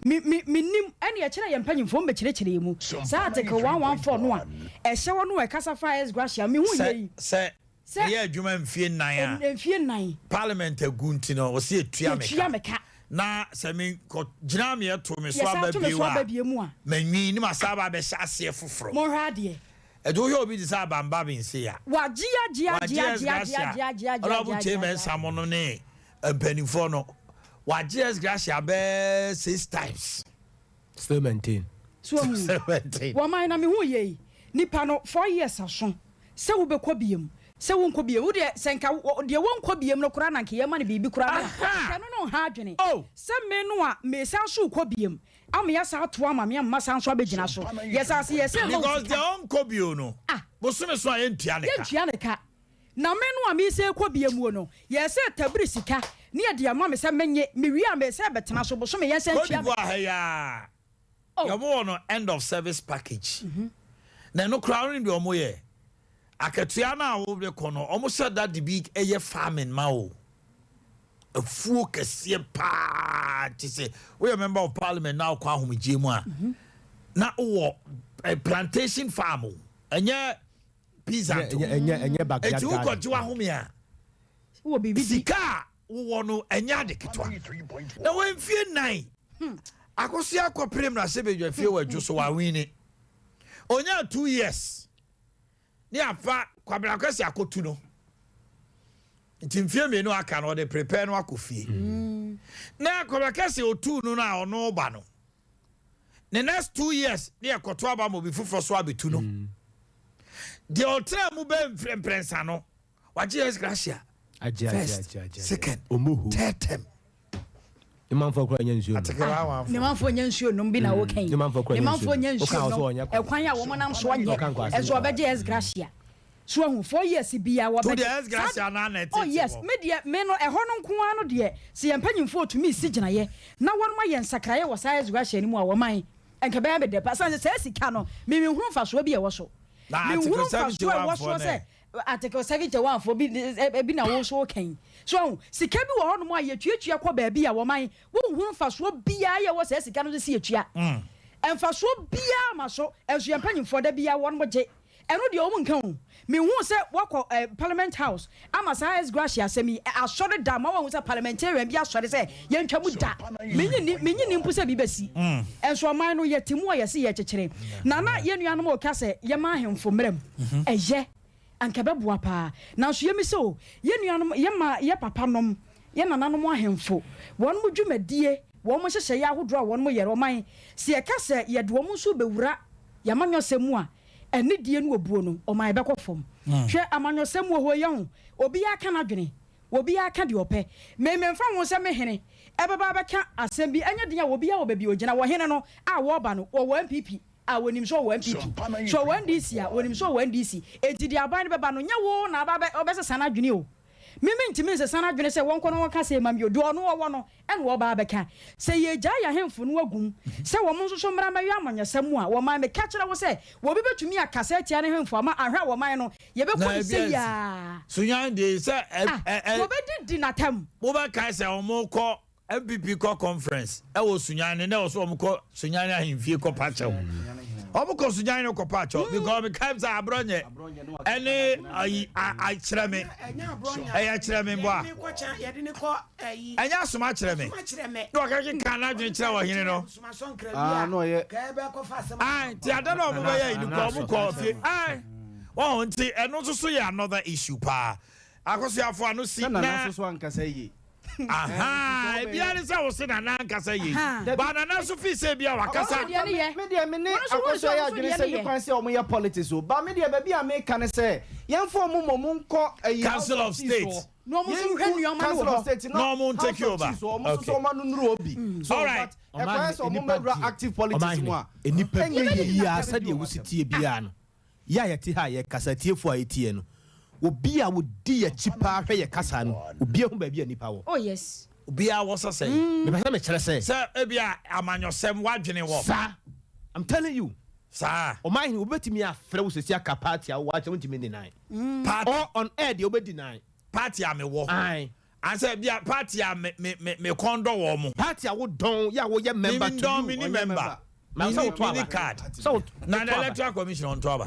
Me me menim ɛne ɛkyerɛ yɛn mpanyinfoɔ mbɛkyerɛkyerɛ yɛn mu. Saa article 114 no a ɛhyɛ hɔ no a ɛkasa fa ex gratia me ho Sɛ yɛ yi. sɛ Sɛ. Meyɛ adwuma mfie nnan a. Mfie nnan. Parliament agu nti no, wɔsi etua me ka. Yɛtua me ka. Na sɛ me kɔ gyina me ɛto me so Yɛsan aba to me bio so a, aba bio mu a. Manwin ne ma san aba abɛhyɛ aseɛ foforɔ. Monhwɛ adeɛ. Ɛti wohwɛ obi te sɛ Abam Babin sei a. Wagye agye agye Wagye agye S. agye Gracia, agye agye agye Honourable agye Kyei agye. Mensah mo no ne mpanimfoɔ no. Wagye S. Gracia bɛɛ six times. Still maintain. So wahu? Still maintain. Wɔman na mehu yei. Nipa no 4 years aso sɛ wobɛkɔ biam sɛ wonkɔ biam wo deɛ sɛ nka deɛ wɔnkɔ biam no koraa na nka yɛma no biribi koraa no a nka ɛno no nha adwene sɛ me no a mesan so rekɔ biam ama yɛasan ato ama me ama masan so abɛgyina so yɛsan se yɛsɛ ma wo Because sika deɛ ɔnkɔ bio no bosome so a yɛntua ne ka. Yɛntua ne ka na me no a mesan rekɔ biam no yɛsɛ tabiri sika ne yɛde ama me sɛ menye mewie a mesɛ bɛtena so bosome yɛnsan Cote ntua me d'Ivoire ka. ha yi ara Deɛ ɔmo wɔ no end of service package na ɛno koraa wonim deɛ ɔmo yɛ akatua no a wode kɔ no ɔmo hyɛ da de bi yɛ farming ma wo afuo kɛseɛ paa te sɛ woyɛ member of parliament na wokɔ ahomegyeɛ mu a na wowɔ eh, plantation farm o ɛnyɛ peasant o Ɛnyɛ backyard eti garden. wokɔgye w'ahome a Wowɔ biribi di. Sika a wowɔ no ɛnyɛ ade ketewa. Na wɔ mfie nnan Akosua akɔpere mmarahyɛbadwa fie wɔ Adwo so wawini. Onyaa 2 years ne afa Kwabena Kwasi akɔtu no. Nti mfie 2 aka no ɔde prepare no akɔ fie. Na Kwabena Kwasi otu no no a ɔno ba no. Ne next 2 years ne yɛkɔto aba ma obi foforɔ so abɛtu no. Deɛ ɔtena mu bɛ mprɛnsa no wagye ex gratia Agye, agye, first, agye, agye, agye. second, Omuhu. third term. Ne manfoɔ koraa nya nsuo nom. Atekere wa Ne manfoɔ nya nsuo nom bi na woka yi. Ne manfoɔ koraa Ne nya manfoɔ nsuo nya nom. nsuo Woka wo nom. so ɔnyɛ kwan. Ɛkwan a wɔn nam so anyɛ. Ɔka nkɔ asɛm Ɛnso ɔbɛgye ex gratia. So ahu 4 years bia To wɔbɛgye. deɛ ex gratia naa na ɛtete Oh yes, hɔ. me deɛ me no ɛhɔ no nko ara no deɛ sɛ yɛn mpanyinfoɔ tumi si gyinaeɛ na wɔn ayɛ nsakraeɛ wɔ saa ex gratia no mu a wɔman nka bɛyɛ me dɛ pa. San sɛ saa sika no me me nhunu mfasoɔ bi a ɛwɔ so. Na Me Article nhunu mfasoɔ a ɛwɔ 71 soɔ foɔ sɛ nɛ. Article 71 foɔ bi ebi na wo so kan. So ahu sika bi wɔ hɔnom a yɛtuatua kɔ baabi a wɔman wonhunu mfasoɔ biara yɛ wɔ saa sika no so si yɛtua. Mfasoɔ biara ma so nso yɛn mpanyinfoɔ da biara wɔn gye. Ɛno deɛ wɔn nka o. Mehu sɛ wɔkɔ parliament house ama saa ex gratia asɛm yi asɔre da ma wɔn sɛ parliamentarian bi asɔre sɛ yɛntwa mu da. Menyi ni mpo sɛ bi bɛsi. Nso ɔman no yɛte mu a yɛsi yɛkyekyere. Na na yɛn nuanom a wɔka sɛ yɛma ahemfo mmerɛ mu ɛyɛ anka bɛboa paa. Nanso yɛmi sɛ o yɛn nuanom yɛma yɛ papa nom yɛ nananom ahemfo wɔn mo dwumadie wɔn mo nhyehyɛeɛ ahodoɔ a wɔn mo yɛ ɔman sɛ yɛka sɛ yɛde wɔn nso bɛwura yɛamanyɔsɛm mu a ɛne die no obuo no ɔman bɛkɔ fam. Hwɛ amanyɔsɛm wɔ hɔ yɛ ho obiara ka n'adwene. Obiara ka deɛ ɔpɛ. Me memfa ho sɛ me hene ɛbɛba abɛka asɛm bi, ɛnyɛ den a obiara wɔ baabi a ɔgyina. Wɔ hene no a wɔreba no, ɔwɔ NPP a wɔnim sɛ ɔwɔ NPP, sɛ ɔwɔ NDC a wɔnim sɛ ɔwɔ NDC. Enti deɛ aban no bɛba no, nyɛ wo na aba abɛ ɔbɛsesa n'adwene o. Me mentumi nsesa n'adwene sɛ wɔnkɔ na wɔnka sei ma me o. Deɛ ɔno ɔwɔ no ɛna ɔreba abɛka. Sɛ yɛgyae yɛn ahemfo no agu mu sɛ wɔn nso so mmra mmɛyɛ amanyɔsɛm a, wɔman, meka kyerɛ wo sɛ, obi bɛtumi akasa atia n'ahemfo ama ahwɛ a wɔman no, yɛbɛkɔ Na no ebi sei ansi. ara. Sunyani deɛ sɛ ɛ Ah, ɛ ɛ. wɔbɛdidi no atɛm. Mobɛkae sɛ wɔkɔ NPP kɔ conference ɛwɔ Sunyani na ɛwɔ so wɔn kɔ Sunyani ahemfie kɔ pa kyɛw. Wɔn kɔ Sunyani no kɔ pa kyɛw because mekae sɛ aborɔnyɛ ɛne ayi akyerɛ me ɛyɛ kyerɛ me bɔ a ɛnyɛ asoma kyerɛ me na ɔkɛkɛ kan n'adwene kyerɛ ɔhene no. Ah, nti ada na wɔn bɛyɛ yi no kɔ wɔn kɔ fie. Wɔn nti ɛno nso so yɛ another issue paa. Akosuafo ano si na. na Nana nso so ankasa yie. Ahaa, ebia ne sɛ wo se Nana ankasa yie. Ba Nana nso fii sɛ ebia wakasa. Me deɛ me ne Akosua yɛ adwene sɛ ne kwan sɛ wɔn yɛ politics o. Ba me deɛ baabi a meka ne sɛ yɛnfa wɔn mmom nkɔ ɛyi House Council of of Chiefs State. hɔ. Na wɔn nso nhwɛ Yɛngu nneɛma no wɔ Council of hɔ. State Na na wɔn House ntake of over. Chiefs hɔ wɔn nso Okay. so wɔn ano nnuru hɔ bi. So Alright. but ɛkwan sɛ wɔn Nipa mmɛwura deɛ, active politics mu a Ɔmanhene, nipa ɛnyɛ yie. biara sɛdeɛ wosi tie biara no, Yɛ a yɛte ha a yɛkasa, atiefo a yɛtie no, obi a odi yɛn akyi paa hwɛ yɛn kasa no, obiara hu baabi a nnipa wɔ. Oh yes. Obiara wɔ sɛ sɛn? Mepɛ sɛ mekyerɛ sɛ. Sɛ ebia amanyɔsɛm w'adwene wɔ. Saa. I'm telling you. Saa. Ɔman hene, obi bɛtumi afrɛ wo sɛsi aka party a wowɔ akyerɛ wontumi deny. Party. Or on air deɛ wobɛ deny. Party a mewɔ. Ae. Ansɛ ebia party a me me me me kɔn dɔ wɔn mo. Party a wo dɔn yɛ a wo yɛ member to you. Me dɔn me ni member. Na sɛ wo to Me ni aba. card. Sɛ wo Na to aba. electoral commission ɔnto aba.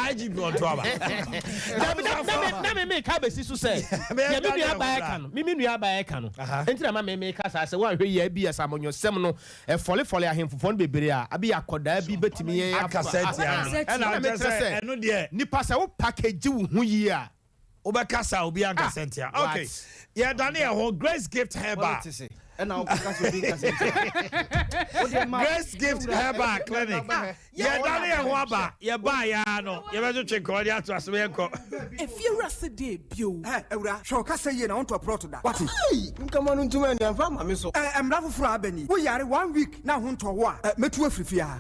IGP ɔnto aba. Dabi na na me na me me ka besi so sɛ deɛ me nua baa ɛka no me me nua baa ɛka no nti na ma me me ka saa sɛ woanhwɛ yie a ebi yɛ sɛ amanyɔsɛm no ɛfɔlefɔle ahemfofoɔ no bebree a abi akɔdaa bi bɛtumi Akasa atia no. Ɛna Ɛna mekyerɛ kyerɛ sɛ sɛ ɛno deɛ. nipa sɛ wo package wo ho yie a. Wobɛkasa a obiara nkasa ntia. Okay. Yɛdane yɛn ho Grace Gift Herbal. Grace Gift Herbal Clinic. Yɛdane yɛn ho aba. Yɛbaa yɛa no. Yɛbɛtwetwe nkɔmmɔ de ato aso yɛnkɔ. Efie wura se deɛ bio. Ɛ awura, hwɛ wo kasa yie na wontɔ prɔto da, wate? Ei! Nkama no ntoma ani amfa amma me so. Ɛ mmara foforɔ a aba ni, wo yare one week na ho ntɔ wo a, ɛ mɛtu wo afiri fie ha.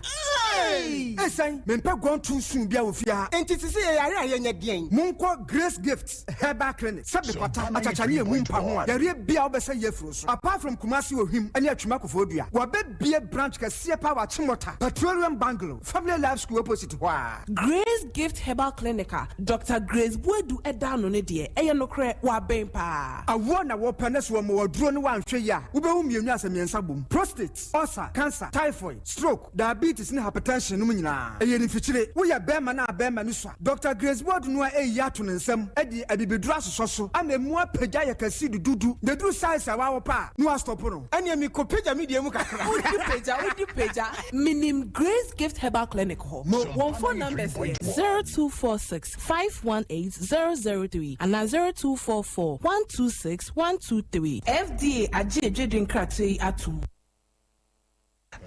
Ei! Esiane mempɛ gone too soon bia wɔ fie ha. Enti sese yɛyare a yɛnyɛ deɛn? Monkɔ Grace Gift Herbal Clinic, sɛ bekwata, akyakya ne emu mpa ho a, yareɛ biaa wobɛsɛ yɛ afiri wo so. Apart from Kumasi Ohwim ne Atwima Koforidua, wɔabɛbue branch kɛseɛ paa wɔ Achimota, Petroleum Bungalow, Family Life School opposite hɔ ara. Grace Gift Herbal Clinic a Dɔkta Grace Boadu da ano no deɛ, ɛyɛ nokorɛ, wɔaben paa. Awoɔ na wɔpɛ na sɛ wɔma wo aduro no woanhwɛ yie a, wobɛhu mmienu asɛ mmiɛnsa bom, prostate, ulcer, cancer, typhoid, stroke, diabetes ne hypertension nom nyinaa. Ɛyɛ mfikyire. Woyɛ bɛɛma na abɛɛma no sua. Dɔkta Grace Boadu no a eyi ato ne nsam de abibiduro asosɔ so ama emu apagya ayɛ kɛse dududu na eduru size a wawɔ pɛ a na wastɔpo no. Ɛneɛ me kɔ pagya me deɛ mu kakra. Wodi pagya, wodi pagya. Menim Grace Gift Herbal Clinic hɔ. Wɔn phone numbers yɛ. 0246 518 003 anaa 0244 126 123. FDA agye adwadie nkratoɔ yi atom.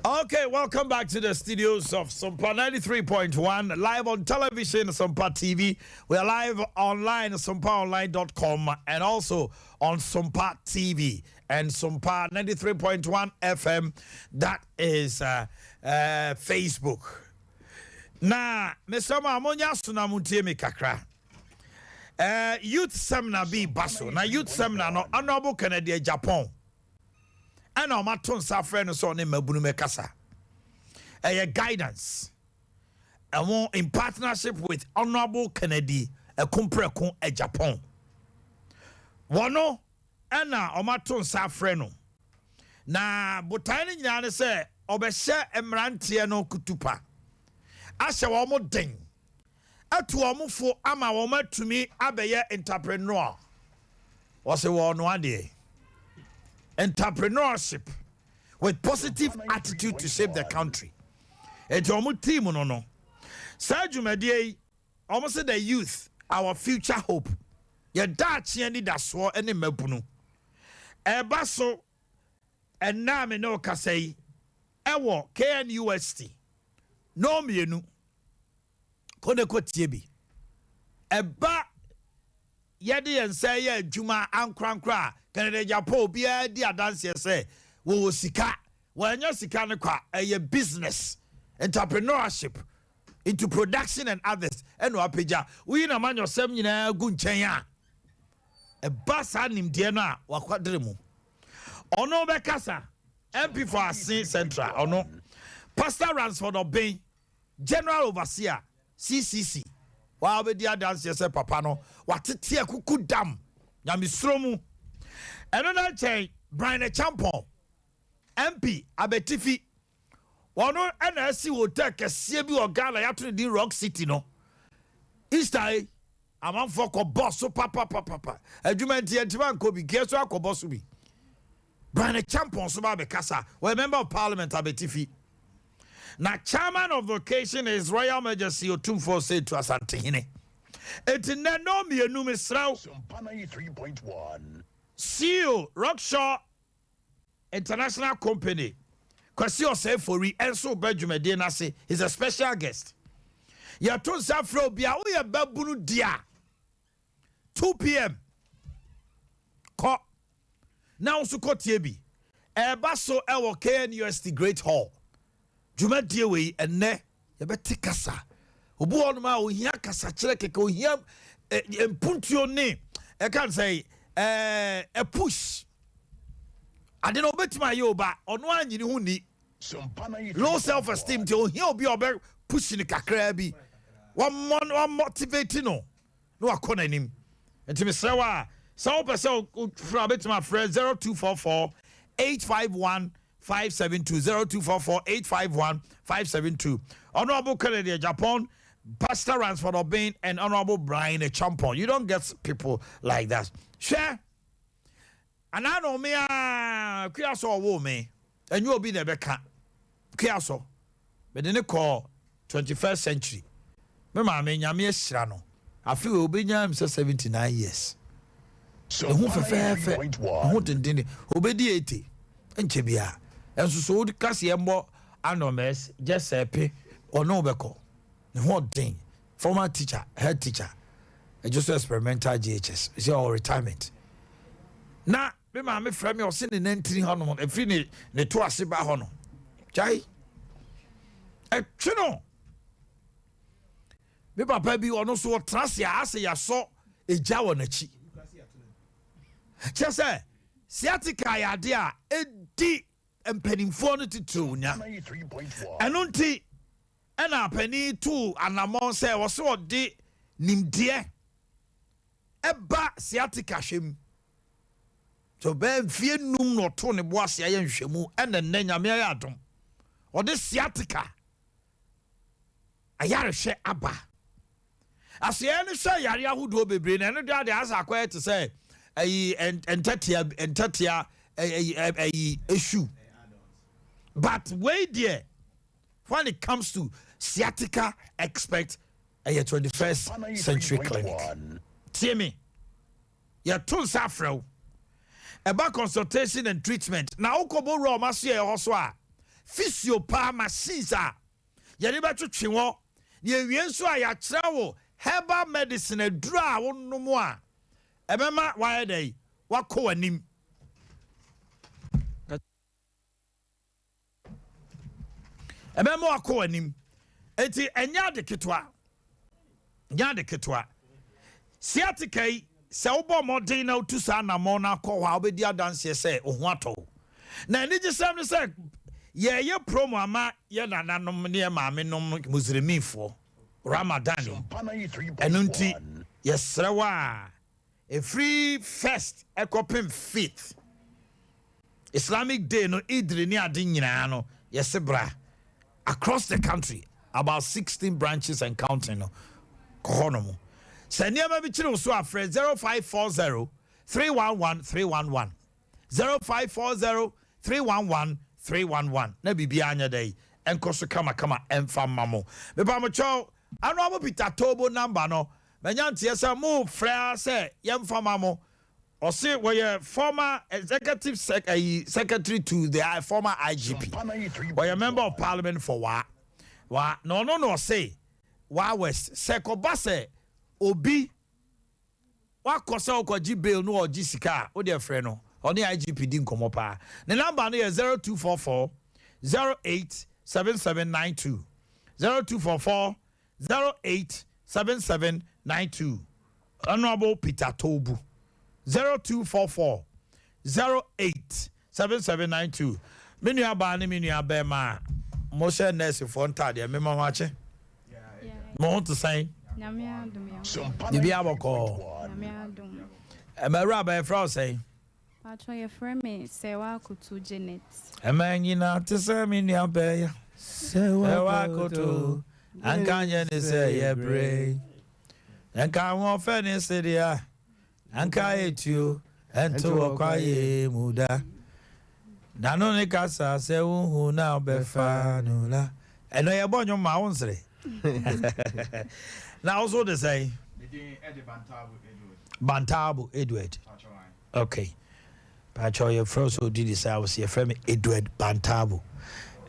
Okay, welcome back to the studios of Sumpa 93.1, live on television, Sumpa TV. We are live online, sumpaonline.com, and also on Sumpa TV and Sumpa 93.1 FM. That is uh, uh, Facebook. Na, Mr. Ma, monya suna muntie mi kakra. Uh, youth seminar bi baso. Na youth seminar no, Honorable Kennedy Japan. Ɛna wɔato nsa afrɛ no sɛ ɔne mmabunu mmɛkasa. Ɛyɛ guidance. Ɛho in partnership with Honourable Kennedy Akumpreko Agyapong. Wɔno ɛna wɔato nsa afrɛ no. Na botae no nyinaa ne sɛ ɔbɛhyɛ mmeranteɛ no kutupa, ahyɛ wɔn den atu wɔn fo ama wɔatumi abɛyɛ entrepreneur. Wɔse wɔrenoa deɛ. Entrepreneurship with positive attitude to shape the country. Enti wɔn team no no, saa dwumadie yi, wɔn se the youth, our future hope. Yɛ daakye anidasoɔ ne mmabunu. Ɛba so ɛnnɛ a me ne wo kasa yi, ɛwɔ KNUST, nnɔnmienu. Kɔ na kɔtie bi. Ɛba yɛde yɛn nsa yɛ adwuma ankorankoro a, Kennedy Agyapong obiara di adanseɛ sɛ wɔwɔ sika. Wɔanya sika no kwa, ɛyɛ business, entrepreneurship into production and others ɛna wapagya. Woyi n'amanyɔsɛm nyinaa gu nkyɛn a, ɛba saa nimdeɛ no a wakwadere mu. Ɔno bɛkasa, MP for Asin Central, ɔno, Pastor Ransford Obeng, General Overseer, CCC, waa wobɛdi adanseɛ sɛ papa no watete akuku dam nyamesuro mu. Ɛno na nkyɛn Brian Acheampong, MP Abetifi, ɔno na asi hotel kɛseɛ bi wɔ Ghana yɛato ne din Rock City no. Easter yi, amanfoɔ kɔbɔ so papapapapa. Adwuma nti yɛntumi ankɔ bi, nkeɛ so akɔbɔ so bi. Brian Acheampong nso ba abɛkasa, ɔyɛ Member of Parliament Abetifi. Na Chairman of the occasion is Royal Majesty Otumfoɔ Osei Tutu Asantehene. Enti nnɛ nnɔn mmienu mesrɛ wo, CEO Rockshaw International Company, Kwasi Osei Fori nso reba dwumadie no ase, he's a special guest. Yɛto nsa frɛ obi a woyɛ babunu di a, 2pm kɔ na wo nso kɔtie bi. Ɛreba so wɔ KNUST Great Hall. Dwumadie wei ɛnnɛ yɛbɛte kasa. Obi wɔ hɔnom a ohia kasakyerɛ kɛkɛ, ohia mpuntuo ne ɛka no sɛ a push. Ade no obetumi ayɛ o ba ɔno anyi ne ho ni. Low self esteem nti ohia obi a ɔbɛ push no kakraa bi. Wɔmmɔ motivate no na wakɔ n'anim. Nti mesrɛ wo a sɛ wopɛ sɛ wofrɛ a wobɛtumi afrɛ 0244 851 572 0244 851 572. Honorable Kennedy Agyapong, Pastor Ransford Obeng, and Honorable Brian Acheampong. You don't get people like that. Hwɛ, anaa na ɔme a kua sɛ ɔwoo me, ɛnyɛ obi na ɛbɛka. Kua so, mede ne kɔɔ 21st century. Me maame, Nyame ahyira no. Afe wei obenya m sɛ 79 years. Ne ho fɛfɛɛfɛ, ne ho dendenne. Obedi 80 nkyɛ biara. Ɛnso so woka sɛ yɛmmɔ anɔmɛs gye sɛ pe ɔne wo bɛkɔ. Ne ho ɔden. Former teacher, head teacher. Ɛgye so experimental JHS. Sɛ ɔwɔ retirement. Na me maame frɛ me ɔse ne nantini hɔ nom ɛfiri ne ne to ase ba hɔ no. Gyae. Ɛtwe no. Me papa bi ɔno nso ɔtena ase a asɛ yɛasɔ egya wɔ n'akyi. Kyerɛ sɛ sciatica yɛ adeɛ a ɛdi mpanimfoɔ no titiriw nya. Ɛno nti ɛna panin too anammɔn sɛ ɔsɛ ɔde nimdeɛ ɛba sciatica hwɛ mu. So bɛyɛ mfeɛ num na ɔtoo ne bo ase ayɛ nhwehwɛmu ɛna nnɛ Nyame ayɛ adom ɔde sciatica ayarehwɛ aba. Asoɛeɛ no hwɛ yareɛ ahodoɔ bebree na ɛno deɛ adeɛ asɛ akɔyɛ te sɛ ɛyi ntɛtea ntɛtea ɛyi ɛyi issue. But wei deɛ when it comes to sciatica expert ɛyɛ 21st century clinic. Tie me, yɛto nsa afrɛ wo ɛba consultation and treatment na wokɔbɔ wura ɔma so yɛ hɔ so a physio paa machines a yɛde bɛtwetwe wɔ na yɛwie nso a yɛakyerɛ wo herbal medicine aduro a wonom a ɛbɛma wayɛ dɛ wakɔ w'anim. Ɛbɛma wakɔ w'anim. Enti ɛnyɛ ade ketewa. Ɛnyɛ ade ketewa. Sciatica yi, sɛ wobɔ mmɔden na wotu saa anammɔn no akɔ hɔ a, wobɛdi adanseɛ sɛ wo ho atɔ wo. Na anigyesɛm ne sɛ, yɛreyɛ promo ama yɛn nananom ne yɛn maamenom Muslimifoɔ, Ramadan yi. Ɛno nti, yɛsrɛ wo a, Ɛfiri first kɔpem fifth Islamic day no Idri ne ade nyinaa no yɛse bra across the country about 16 branches and counting no kɔ hɔ nom. Sɛ nneɛma bi kyere wo so a frɛ 0540 311 311 0540 311 311 na biribiara nyɛ dɛn ɛnkɔ so kamakama ɛmfa mma mo. Mepa mo kyɛw Honourable Peter Tobo number no Manya nteɛ sɛ mo frɛ ara sɛ yɛmfa ma mo. Ɔse wɔyɛ former executive sec ayi secretary to the former IGP. Ɔyɛ member of parliament for Wa. Wa na ɔno na ɔse Wa West sɛ kɔba sɛ obi. wakɔ sɛ wokɔgye bail no ɔgye sika a, wode frɛ no, ɔne IGP di nkɔmmɔ paa. Ne number no yɛ 0244 08 7792, 0244 08 7792. Honorable Peter Tobu, 0244 08 7792. Me nua baa ne me nua bɛrima a mohyɛ nɛɛsefoɔ ntaadeɛ, mema ho akye. Mo ho te sɛn? Biribi abɔkɔɔ? Ɛmɛwura bɛyɛfrɛ wo sɛn? Patro, yɛfrɛ me Sɛwa Akoto Janet. Ɛmɛ nyina te sɛ me nua bɛyɛ Sɛwa Akoto, anka nyɛ ne sɛ yɛbrɛ, nka ahoɔfɛ ne sedeɛ anka etuo ɛnto wɔ kwaeɛ mu da nano ne kasa sɛ wohu na wobɛfa no la. Ɛno yɛbɔ nnwom ma wo nsere na wo so de sɛn? Bantaabo Edward. Okay, pakyɛw, yɛfrɛ wo sɛ odi de sɛ wo sɛ yɛfrɛ me Edward Bantaabo.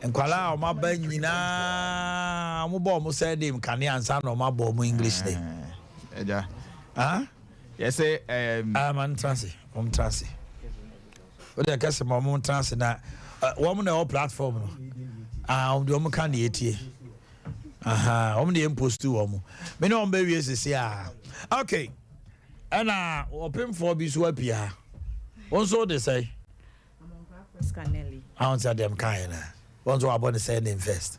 Nkwalaa a ɔmo aba nyinaa, ɔmo bɔ ɔmo surname kane ansa na ɔmo abɔ ɔmo English name. Ɛgya. Ah? Yɛsɛ Ah, ma ntena ase, ɔmo ntena ase. Wode kɛsɛ ma ɔmo ntena ase na wɔn na ɛwɔ platform no. Ah, ɔmo deɛ ɔmo ka ne etie. Aha, ɔmo deɛ mpost wɔn. Me ne ɔmo bɛwie sisi a. Okay. Ɛna ɔpemfoɔ bi so apia. Wɔn nso de sɛ. Ahun sɛ deɛ mka yɛ na. Wɔn nso wabɔ ne surname first.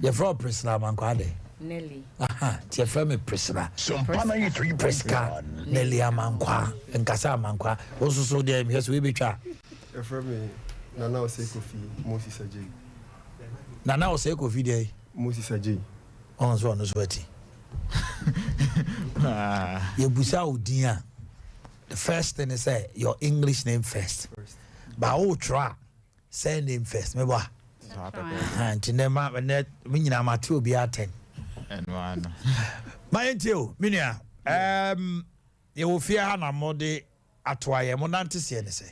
Yɛfrɛ wo Priscilla Amankwa de. Nelly. Aha, nti yɛfrɛ me Priscilla. Prisca Nelly Amankwa. Nkasa Amankwa. Wɔn nso so deɛ mehwɛ sɛ wei. Yɛfrɛ me Nana Osei Kofi Moses Agyei. Nana Osei Kofi deɛ? Moses Agyei. Ɔno nso, ɔno nso ati. Yɛbusa wo din a, the first thing is say your English name first. Ba wotwerɛ a, surname first. Mebɔ a. Nti nɛ ma nɛ me nyinaa mate obi atɛn. Ɛno ano. Ma yɛntie o, me nua. Yɛwɔ fie ha na mode ato ayɛ mo nante seɛ ne sɛ.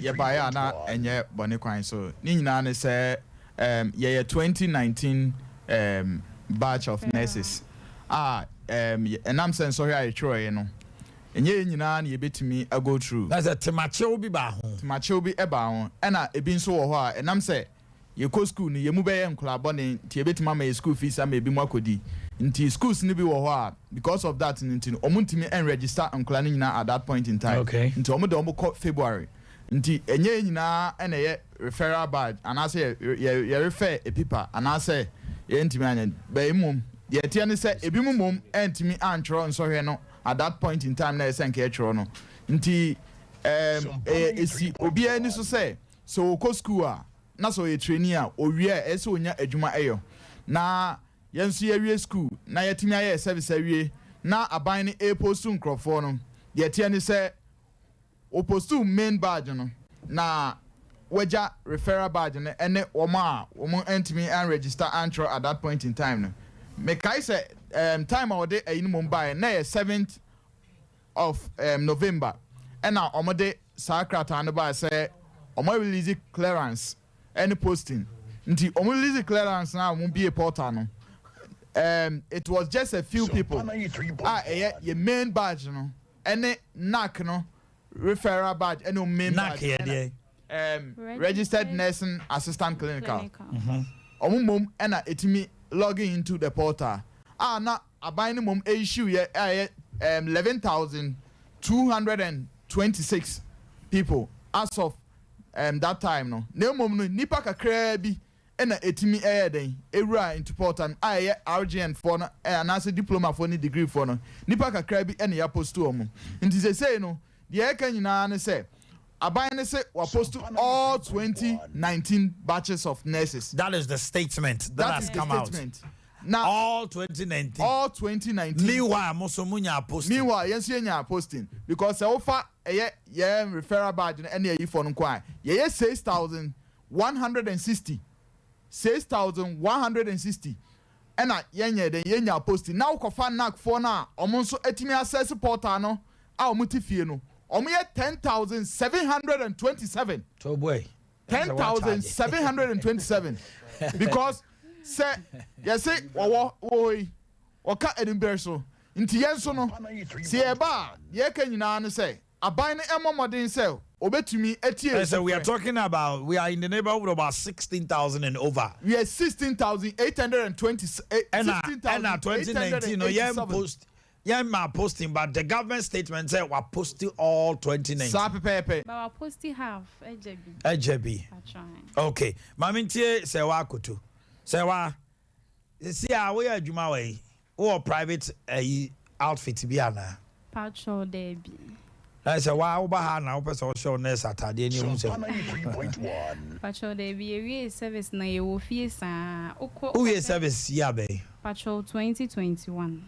Yɛbaeɛ a na ɛnyɛ bɔne kwan so. Ne nyinaa ne sɛ yɛyɛ 2019 batch of nurses a ɛnam sɛ nsɔhwɛ a yɛtwerɛeɛ no, ɛnyɛ yɛn nyinaa na yɛbɛtumi go through. Na sɛ temakyew bi baa ho. Temakyew bi baa ho, ɛna ebi nso wɔ hɔ a ɛnam sɛ yɛkɔ school no, yɛn mu bɛyɛ nkɔlaa bɔne nti yɛbɛtumi ama yɛ school fees ama ebi mu akɔdi. Nti schools no bi wɔ hɔ a, because of that no nti no, wɔn ntumi nregister nkɔlaa no nyinaa at that point in time. Nti wɔn de wɔn kɔ February. Nti ɛnyɛ yɛn nyinaa ɛna ɛyɛ referral badge anaasɛ yɛ yɛ yɛ refer epipa anaasɛ yɛntumi anyɛ bɛyɛ. Mmom deɛ ɛteɛ ne sɛ ebi mu mmom ɛntumi antwerɛ nsɔhwɛ no at that point in time na ɛsɛ nka ɛtwerɛ no. Nti ɛyɛ esi obiara ani so sɛ sɛ ɔkɔ school a, na sɛ ɔyɛ trainee a, owie a, ɛyɛ sɛ onya adwuma ɛyɔ. Na yɛn nso yɛwie school na yɛtumi ayɛ service awie na aban no ɛpost nkurɔfoɔ no, deɛ ɛteɛ ne sɛ wɔpost main badge no na wagya referral badge no ɛne wɔn a wɔn ntumi anregister antwerɛ at that point in time no. Mekae sɛ time a wɔde ɛyi no mom baeɛ na yɛ 7th of November, ɛna wɔde saa krataa no baeɛ sɛ wɔn release clearance ɛne posting. Nti wɔn release clearance na wɔn bie portal no, it was just a few people a ɛyɛ yɛ main badge no ɛne NAC no referral badge ɛne wɔn main NAC badge. Yɛ deɛ? Registered nursing assistant clinical. Ɔmo mom ɛna etimi login into the portal a na aban no mom issue yɛ a ɛyɛ 11,226 people as of that time no. Na emom no, nipa kakraa bi ɛna etimi ɛyɛ den ewura into portal no a ɛyɛ RGN foɔ no anaasɛ diploma foɔ ne degree foɔ no, nipa kakraa bi ɛna yɛapost wɔn. Nti sesei no, deɛ ɛka nyinaa ne sɛ aban ne sɛ wapost all 2019 batches of nurses. That is the statement that That has is the come out. statement. Now, all 2019. All 2019. Meanwhile, mo so munya posting. Meanwhile, yɛn nso yɛnya posting because sɛ wofa ɛyɛ yɛn referral badge no ɛne ɛyifoɔ no nko a, yɛyɛ 6,160, 6,160 ɛna yɛnyɛ dɛ yɛnya posting. Na wokɔfa NAC foɔ no a ɔmo nso atumi access portal no a ɔmo te fie no, ɔmo yɛ 10,727. To boy. 10,727, because sɛ yɛse wɔwɔ wɔ hɔ yi, wɔka Edinburgh so. Nti yɛn nso no, sɛ yɛba a, deɛ yɛka nyinaa ne sɛ, aban no mmɔ mmɔden sɛ ɔbɛtumi atie Ɛsɛ we are sufrɛ. talking about we are in the neighborhood of about 16,000 and over. We are 16,820, Ɛna ɛna 2019 no yɛn 16,887. post yɛn ma posting but the government statement sɛ wa post all 2019. Saa pɛpɛɛpɛ. But wa post half ɛgya bi. Ɛgya bi. Atwan. Okay maame ntie Sɛwa Akoto Sɛwa sisi a woyɛ adwuma wɔ yi wowɔ private ɛyi outfit bi anaa. Patrol daabi. Na sɛ wa woba ha na wopɛ sɛ wohyɛ wo nurse atadeɛ ne ehu sɛ. Patrol daabi yɛwie service na yɛwɔ fie saa. Wokɔ. Wowie service yi abɛn. Patrol 2021.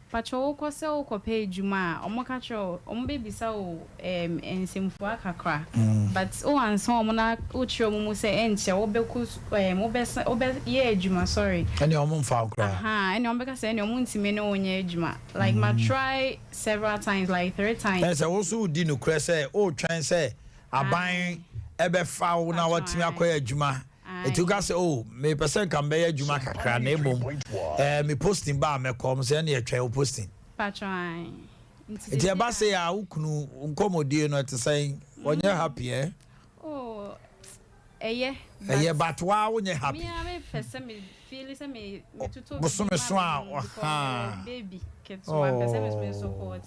Patrol wokɔ sɛ wokɔpɛ adwuma a ɔmo ka kyerɛ wo ɔmo bɛbisa wo nsɛmfua kakra. But wo ansa ɔmo na wokyerɛ ɔmo mu sɛ ɛnkyɛ wobɛkɔ wobɛsa wobɛyɛ adwuma sorry. Ɛne ɔmo mfa wo koraa. Aha, ɛne ɔmo bɛka sɛ ɛne ɔmo ntumi ne wo nyɛ adwuma. Like ma try several times like three times. Ɛ sɛ wo so wodi nokorɛ sɛ wotwɛn sɛ aban ɛbɛfa wo na watumi akɔyɛ adwuma. Ɛti woka sɛ o mepɛ sɛ nka mbɛyɛ adwuma kakra na mmom me posting ba a mɛkɔ m sɛ ɛne yɛtwɛn wo posting. Patrol ae. Nti ɛba sɛ a wo kunu nkɔmmɔdie no ɛte sɛn ɔnyɛ happy ɛ? Oh, ɛyɛ. Ɛyɛ but waa wonyɛ happy. Me a mepɛ sɛ me feel sɛ me metoto Bosome so a because ɔha. baby ketewa mpɛ sɛ me support.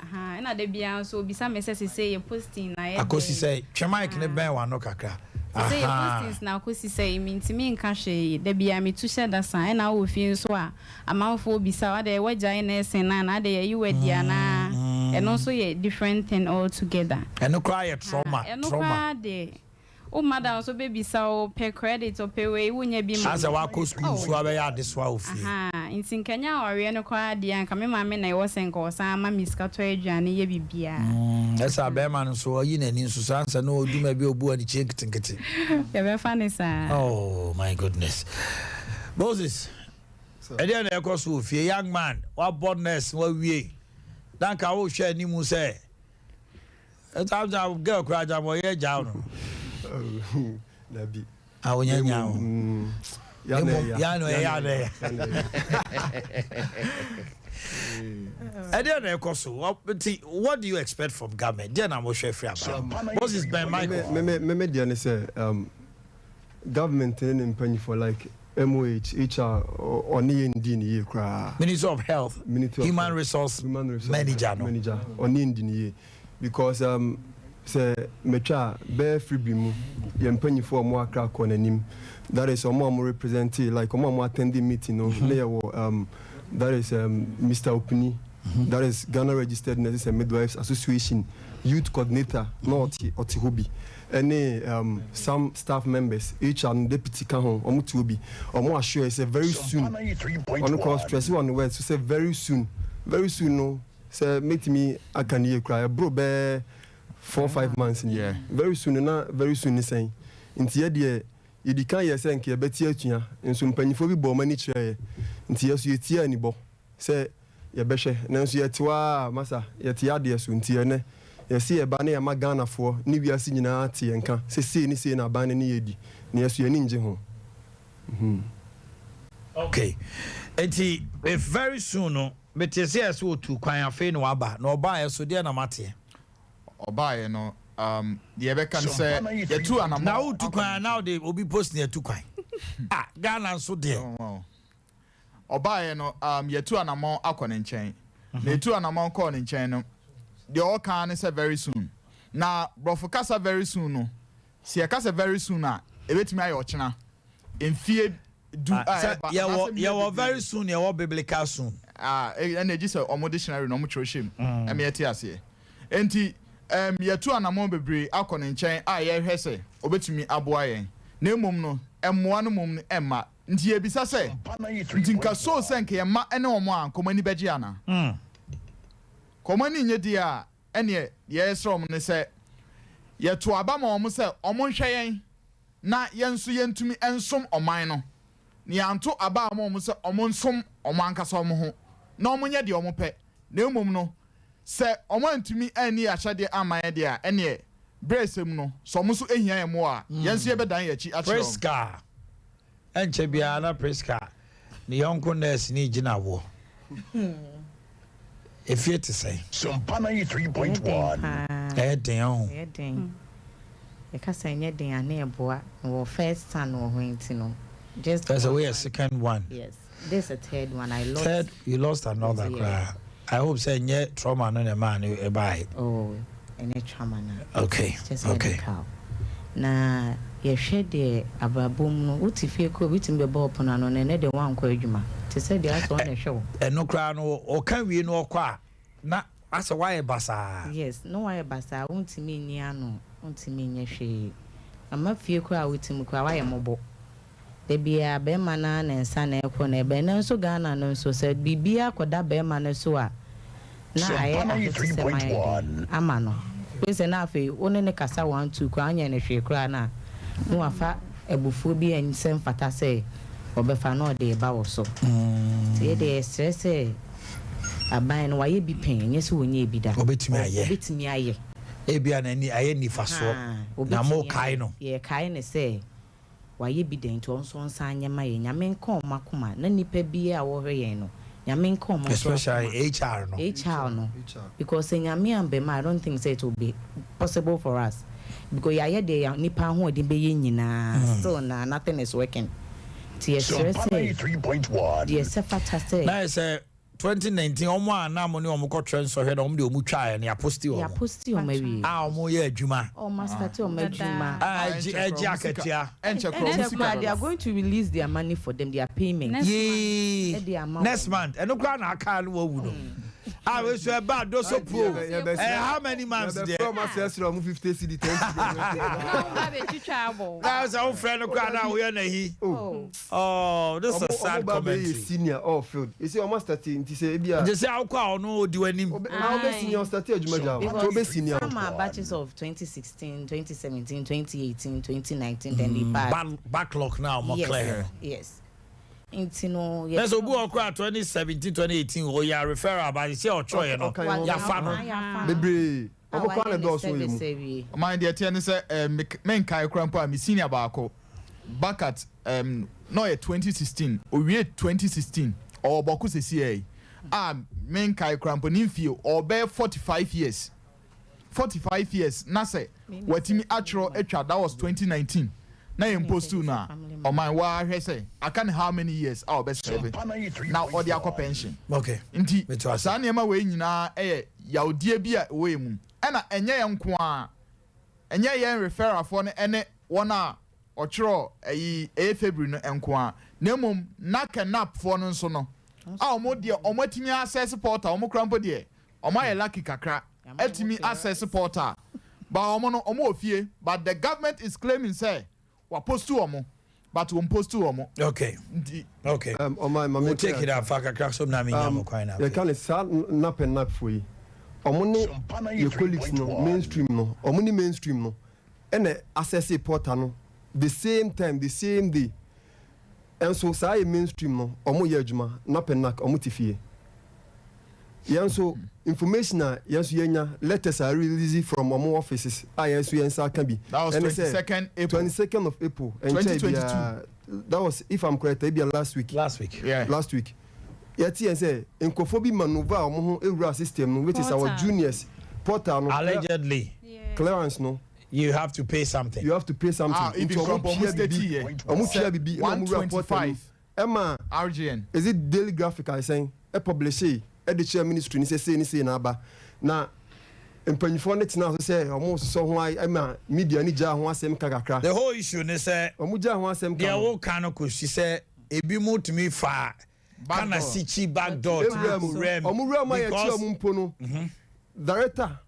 Aha, ɛna da biara nso obisa me sɛ sese yɛ posting na yɛ Akosi sɛ twe mic ne bɛn w'ano kakra. Sɛ yɛ Aha. postings na akosi sɛ mentumi nka hwee da biara metu hyɛ da saa ɛna wɔ fie nso a amanfoɔ bisa wo adɛ woagyae nursing no anaa adɛ yɛyi wo adi anaa ɛno nso yɛ different thing altogether. Ɛno koraa yɛ trauma Ɛno trauma. koraa deɛ wo mother nso bɛbisa wo pɛ credit ɔpɛ wei wonya bi ma Asɛ wakɔ school Oh. nso abɛyɛ adesoa wɔ fie. Aha, nti nkanya awareɛ no koraa deɛ anka me maame na ɛwɔ sɛ nka ɔsan ma me sika tɔ aduane yɛ biribiara. Ɛsɛ abɛɛma no nso ɔyi n'ani nso saa nsa na ɔdwuma bi obu anikyie nketenkete. Yɛbɛfa ne saa. Oh my goodness. Moses, ɛdeɛ na ɛkɔ so wɔ fie young man wabɔ nurse wawie na nka wohwɛ anim sɛ ɛtam girl koraa gyam ɔyɛ gyaw no. Dabi. A wonya nya wo. Ya na ɛya. Ya na ɛya na ɛya. Ɛdeɛ na ɛkɔ so nti what do you expect from government? Deɛ na mohwɛ firi aba. Moses Ben Michael. Me deɛ ne sɛ government ne ne mpanyinfoɔ like MOH, HR ɔne yɛn ndi ne yie koraa. Ministry of Health, Ministry of Human Health, Resource Human Resource Manager no. Manager ɔne yɛn ndi ne yie because sɛ metwa a bɛyɛ firi bi mu yɛn mpanyinfoɔ a ɔmo akra kɔ n'anim, that is ɔmo a ɔmo represent like ɔmo a ɔmo attend the meeting no ne yɛ wɔ that is Mr. Opini, that is Ghana Registered Nurses and Midwives Association youth coordinator na ɔte hɔ bi ɛne some staff members, HR no deputy ka ho, ɔmo te hɔ bi. Ɔmo assure sɛ very soon, ɔno kɔ stress on the word so sɛ very soon, very soon no sɛ metumi aka ne yie koraa ɛboro bɛɛ 4, 5 months ni very soon na very soon ni sɛn. Nti yɛ deɛ yɛdi kan yɛ sɛ nka yɛbɛte atua nso mpanyinfoɔ bi bɔ ɔmo ani kyerɛ yɛ nti yɛ so yɛtie anibɔ sɛ yɛbɛhwɛ nanso yɛte hɔ a masa yɛte adeɛ so. Nti yɛnɛ yɛsi yɛba ne yɛma Ghanafoɔ ne wiase nyinaa te yɛn ka sɛ sei ne sei na aban no ne yɛdi na yɛso yɛni ngye ho. Okay. Nti if very soon no mete sɛ yɛ sɛ otu kwan afei na waba na ɔbaeɛ so deɛ na mateɛ. Ɔbaeɛ no deɛ yɛbɛka no sɛ yɛtu anammɔ. Na wotu kwan a na wode obi post ne atu kwan. Ah, Ghana nso deɛ. Ɔbaeɛ no yɛtu anammɔ akɔ ne nkyɛn na yɛtu anammɔ kɔɔ ne nkyɛn no deɛ ɔka ne sɛ very soon na borɔfo kasa very soon no sɛ yɛka sɛ very soon a ɛbɛtumi ayɛ ɔkyena mfie 10 a Sɛ ɛba yɛwɔ anaasɛ mfie yɛwɔ bebree. Very soon yɛwɔ biblical soon. Ah, ɛna egyi sɛ ɔmo dictionary na ɔmo twerɛ hyɛ mu ɛma yɛte aseɛ. Nti yɛtu anammɔn bebree akɔ ne nkyɛn a yɛhwɛ sɛ obetumi aboa yɛn na emom no ɛmmoa no mom no ɛmma. Nti yɛbisa sɛ nti nka so sɛ nka yɛn mma ɛne wɔn a nkɔmɔ ani bɛgye ana kɔmɔ ani nye deɛ a ɛneɛ deɛ yɛsrɛ wɔn ne sɛ yɛto aba ma wɔn sɛ wɔn nhwɛ yɛn na yɛn nso yɛntumi nsom ɔman no na yɛanto aba ama wɔn sɛ wɔn nsom wɔn ankasa wɔn ho na wɔn nyɛ deɛ wɔn pɛ na emom no sɛ wɔn antumi anni ahyɛdeɛ ama yɛn deɛ a ɛneɛ berɛ sɛm no sɛ wɔn nso ehia yɛn mmoa a yɛn nso yɛbɛdan yɛn akyi akyerɛ wɔn. Priska ɛnkyɛ biara na Priska ne yɔnko nurse ne gyina woɔ. Efie te sɛn? Sompa 93.1. Ɛyɛ den ɔho. Ɛyɛ den. Yɛka sɛ ɛnyɛ den a na ɛboa. Mewɔ first son wɔ hɔ nti no just. Ɛsɛ woyɛ second one. Yes, this is a third one. I lost. Third, you lost another koraa. I hope sɛ ɛnyɛ trauma no na ɛmaa no ɛbaeɛ. Oh, ɛnyɛ trauma na. Okay, It's just okay. medical. Na yɛhwɛ deɛ abrabɔ mu no, wote fie koraa obi tumi bɛbɔ wo pono ano na ɛnnɛ deɛ woankɔ adwuma. Te sɛ deɛ asɛ ɔno na ɛhwɛ wo. Ɛno koraa no ɔka wie no ɔkɔ a na asɛ woayɛ basaa. Yes, na woayɛ basaa, wontumi nyi ano, wontumi nyɛ hwee. Ama fie koraa a wote mu koraa woayɛ mmɔbɔ. Da biara barima no ara ne nsa na ɛkɔ na ɛba. Ɛnnɛ nso Ghana no nso sɛ biribiara kɔda barima no so a, na ayɛ atetesɛm ayɛ den ama no. Wohu sɛ na afei wo ne no kasa one two koraa wonyɛ no hwee koraa no a, na wafa abufuo bi a ɛnsɛ mfata sɛ ɔbɛfa na ɔde reba wo so. Nti yɛ deɛ yɛsrɛ sɛ aban no wayɛ bi pɛn, ɛnyɛ sɛ ɔnyɛɛ bi da. Ɔbɛtumi ayɛ. Ɔbɛtumi ayɛ. Ebia n'ani ayɛ nifasoɔ na mokae no. Yɛkae no sɛ Wayɛ bi dɛn nti ɔnso ɔnsan nyɛ ma yɛn Nyame nka ɔmo akoma na nipa biaa a ɔhwɛ yɛn no Nyame nka ɔmo nso akoma. Especially HR no. HR no because sɛ Nyame amba mu a I don't think sɛ it will be possible for us because yɛayɛ deɛ yɛn nipa ahoɔden bɛyɛ nyinaa still naa nothing is working nti yɛsrɛ sɛ deɛ ɛsɛ fata sɛ. Na ayɛ sɛ 2019 wɔn a na mo ne wɔn kɔtwerɛ nsɔhwɛ na wɔn deɛ wɔn twaeɛ no yɛaposti wɔn. Yɛaposti wɔn awie. A wɔn yɛ adwuma. Wɔn asitati wɔn adwuma. A ɛgye ɛgye akatua. Ɛnkyɛ koraa they are going to release their money for them their payment. Yee Ɛde ama wɔn. Next month ɛno koraa na aka no wawu no. A wei so ɛba doso pro ɛyɛ how many months deɛ. Yɛbɛfrɛ wɔn asrɛsrɛ wɔn 50 cedi 10 cedi. Na sɛ wofrɛ no koraa na woyɛ n'ahi. Oh, this is a sad commentary. Ɔmo ba bɛyɛ senior all field. Esi ɔmo start nti sɛ ebi a. Nti sɛ awokɔ a ɔno odi w'anim. Na ɔbɛ senior start adwuma gya o. Nti ɔbɛ senior. Some are batches of 2016, 2017, 2018, 2019 then they pass. Backlog na ɔmo clear. Yes, yes. Nti no. Na sɛ obi wɔ koraa 2017, 2018 ɔyɛ referral but sɛ ɔtwerɛ yɛ no yafa no. Bebree. Ɔmo koraa na ɛdɔɔso wɔ yɛn mu. Ɔman deɛ ɛteɛ ne sɛ eh, me menkae koraa mpo a me senior baako back at um, na ɔyɛ 2016 owie 2016 ɔwɔ bɔko sesiɛ yi a menkae koraa mpo ne mfie ɔbɛyɛ 45 years 45 years na sɛ watumi atwerɛ atwa that was 2019 na yɛn postu no a ɔman waa hwɛ sɛ aka ne how many years a ɔbɛsrɛbe na ɔde akɔ pension okay. nti saa nneɛma wei nyinaa ɛyɛ yawdeɛ bi a ɛwɔ yɛn mu. Ɛna ɛnyɛ yɛn nko ara, ɛnyɛ yɛn referralfoɔ no ɛne wɔn a wɔtwerɛ ɛyi ɛyɛ February no nko ara, na mmom NAC and NAP foɔ no nso no, a wɔn deɛ wɔn atumi access portal, wɔn koraa mpo deɛ wɔn ayɛ lucky kakra atumi access portal, but wɔn no wɔn wɔ fie, but the government is claiming sɛ Wapostu wɔn but wɔn postu wɔn. Okay. Nti. Okay. Um, ɔman ma We'll take it up fa kakra so na menya mo kwan na. Yɛka ne saa nap and nap fo yi. Ɔmo ne yɛ colleagues no mainstream no. Ɔmo ne mainstream no ɛna access portal no the same time the same day. Ɛnso saa yɛ mainstream no ɔmo yɛ adwuma nap and nak ɔmo te fie. Yɛn nso information a yɛn nso yɛnya letters a release from ɔmo offices a yɛn nso yɛn nsa aka bi. That was 22nd April. 22nd of April. Ɛnkyɛn biara. That was if I'm correct ebia last week. Last week. Yeah. Last week. Yɛte yɛn sɛ nkurɔfoɔ bi manoeuvre a wɔn ho ewura system no which is our juniors portal no. Allegedly. Clearance no. You have to pay something. You have to pay something. Ah, Nti ɔmo pia bibi. Ɔmo pia bibi ɛna ɔmo wura portal no. Ɛma RGN. Is it Daily Graphic a sɛn ɛpublishee ɛde kyerɛɛ ministry no sɛ sei ne sei na aba. Na mpanyinfoɔ no tenaa so sɛ ɔmo sosɔ ho a ɛma media no gyaa ho asɛm ka kakra. The whole issue ne sɛ Ɔmo gyaa ho asɛm ka deɛ no. woka no kɔsi sɛ ebinom tumi fa Back door. Kanasikyi back door tumi Ewura mu. kɔwura mu Ɔmo wura mu a yɛkye because ɔmo mpo no, director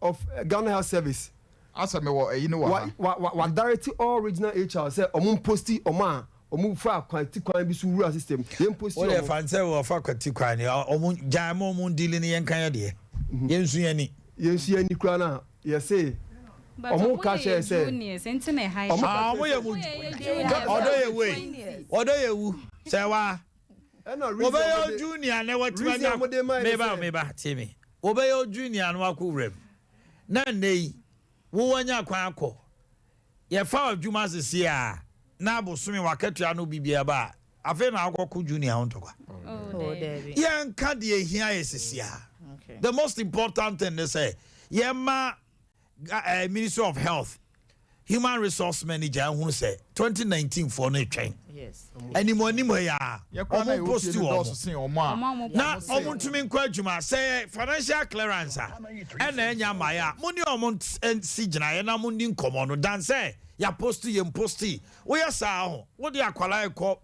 of Ghana Health Service. Asɛ mewɔ ɛyi no wɔ ha. Wa wa wa direct all regional HR sɛ ɔmo mposti ɔmo a ɔmo fa kwan ti kwan bi so wura system yɛn posti Wo deɛ ɔmo. fa nsɛ wɔfa kwati kwan no ɔmo gyae ma ɔmo ndili no yɛnka yɛ deɛ yɛnsu yɛn ani. Yɛnsu yɛn ani koraa na yɛse But ɔmo ɔmo ka yɛ kyerɛ sɛ juniors nti na ɛha ɔmo yɛn. ka Ah ɔmo kyerɛ yɛ sɛ mo ɔdɔ yɛ wei ɔdɔ yɛ wu sɛ wa ɛna reason wɔbɛyɛ ɔmo o de junior na watumi reason anya ɔmo de maa yɛ ne meba sɛ meba tie me wɔbɛyɛ o junior no akɔ wuram na nnɛ yi wo wanya kwan akɔ yɛfa adwuma sisi a na abosome wakatua no biribiara ba a. Afei na akɔko junior ho ntɔkwa. Oh, dabi. Yɛnka deɛ ehia yɛ sisi a. The most important thing ne sɛ yɛma eh, Ministry of Health Human Resource Manager ehunu sɛ 2019 foɔ no retwɛn. Anim anim yi a wɔn post wɔn na wɔn ntumi nkɔ adwuma sɛ financial clearance a ɛna ɛnya mmaeɛ a mo ne wɔn nsi gyinaeɛ na mo ni nkɔmɔ no dan sɛ yɛ post yɛn post woyɛ saa ho wode akwadaa ɛkɔ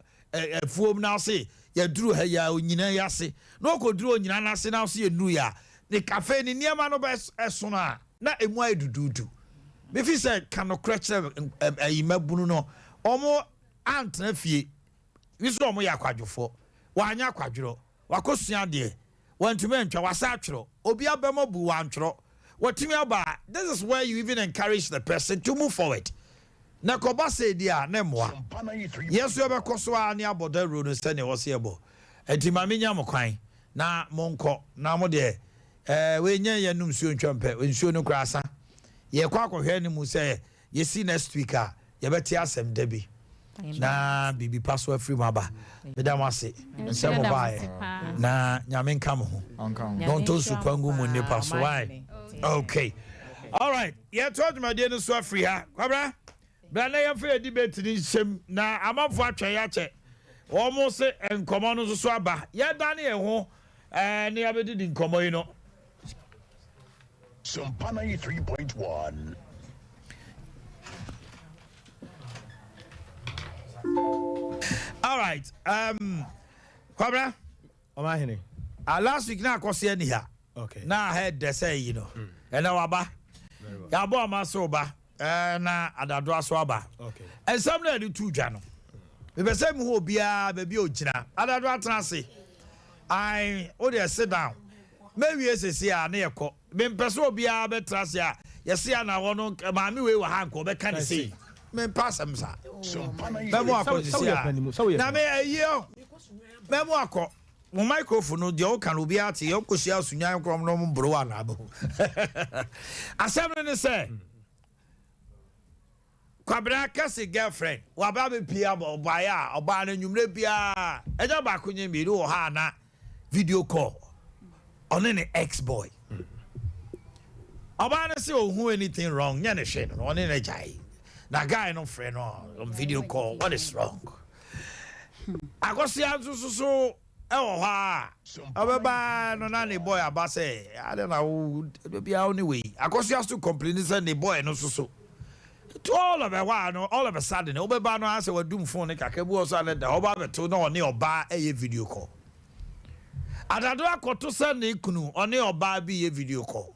afuom na ɔse yɛduru ha yi a onyina yi ase na ɔkɔduru onyina no ase na ɔse yɛnuru yi a ne kafe ne nneɛma no bɛ ɛsono a na emu ayɛ duduudu mefi sɛ ka nokorɛ kyerɛ ɛyi mmabunu no wɔn antena fie bi so wɔn yɛ akwadwofoɔ wɔanyɛ akwadworɔ wakɔsua adeɛ wantumi antwa wasa atwerɛ obi abɛmɔ bu wantwerɛ watumi aba a this is where you even encourage the person to move forward na kɔba sɛ di a ne mmoa yɛn nso yɛbɛkɔ so ara ne abɔ dawuro no sɛnea ɛwɔ sɛ yɛbɔ nti ma menya mo kwan na monkɔ na mo deɛ ɛɛ wei nyɛ yɛn nom nsuo ntwa mpɛ nsuo no koraa asa yɛkɔ akɔhwɛ ne mu sɛ yɛsi next week a yɛbɛte asɛm da bi na biribi pa so afiri mu aba meda mo ase sɛ mo baeɛ na nyame nka mo ho na ɔntɔ nsu pa ngu mu nnipa so why okay all right yɛto adwumadie no so afiri ha kwabra bra na yɛmfa yɛ debate no nhyɛm na amanfoɔ atwɛn yɛakyɛ wɔn mo se nkɔmmɔ no nso so aba yɛdane yɛn ho ɛɛ ne yɛabɛdidi nkɔmmɔ yi no Sumpa 93.1. All right. Um, Kwabra. Ɔmahene. Uh, last week na akɔsi ani ha. Okay. Na ha ɛdɛ sɛ yi no. Ɛnɛ waba. Yabɔ ɔma so ba. Ɛɛ na adado aso aba. Okay. Nsɛm na yɛde tu dwa no. Mepɛ sɛ mehu obiara baabi a ogyina. Adado atena ase. Ae, wo deɛ sit down. Mɛwie sese a ne yɛkɔ. Mempɛ sɛ obiara bɛtena ase a yɛse a na hɔ no maame wei wɔ ha nka ɔbɛka ne sei. Mempɛ asɛm saa. Mɛmo akɔ sese a. Na me ayie o. Mɛmo akɔ. Mo microphone no deɛ woka no obiara te. Yɛnkɔhyia Sunyani korɔm no mboro anaa bɛhu. Asɛm no ne sɛ. Kwabena kɛse girlfriend waba abɛpie aba ɔbaeɛ a ɔbaa no anwummerɛ biara ɛnyɛ baako nyɛ mmienu wɔ hɔ a na video call ɔne ne ex boy ɔbaa no sɛ ɔhu anything wrong nyɛ ne hwee no ɔne no gyae na guy no frɛ no on video call what is wrong akɔsea nso so so Ɛwɔ hɔ ara a, ɔbɛba no na ne boy aba sɛ, adɛn na wo, baabiara wo ne wei. Akosua so complaini sɛ ne boy no soso. Nti all of a while no, all of a sudden, wobɛba no ara sɛ wadum phone no kakra bi wɔ so a na ɛda hɔ, ɔba abɛto na ɔne ɔbaa ɛyɛ video call. Adado akɔto sɛ ne kunu ɔne ɔbaa bi yɛ video call.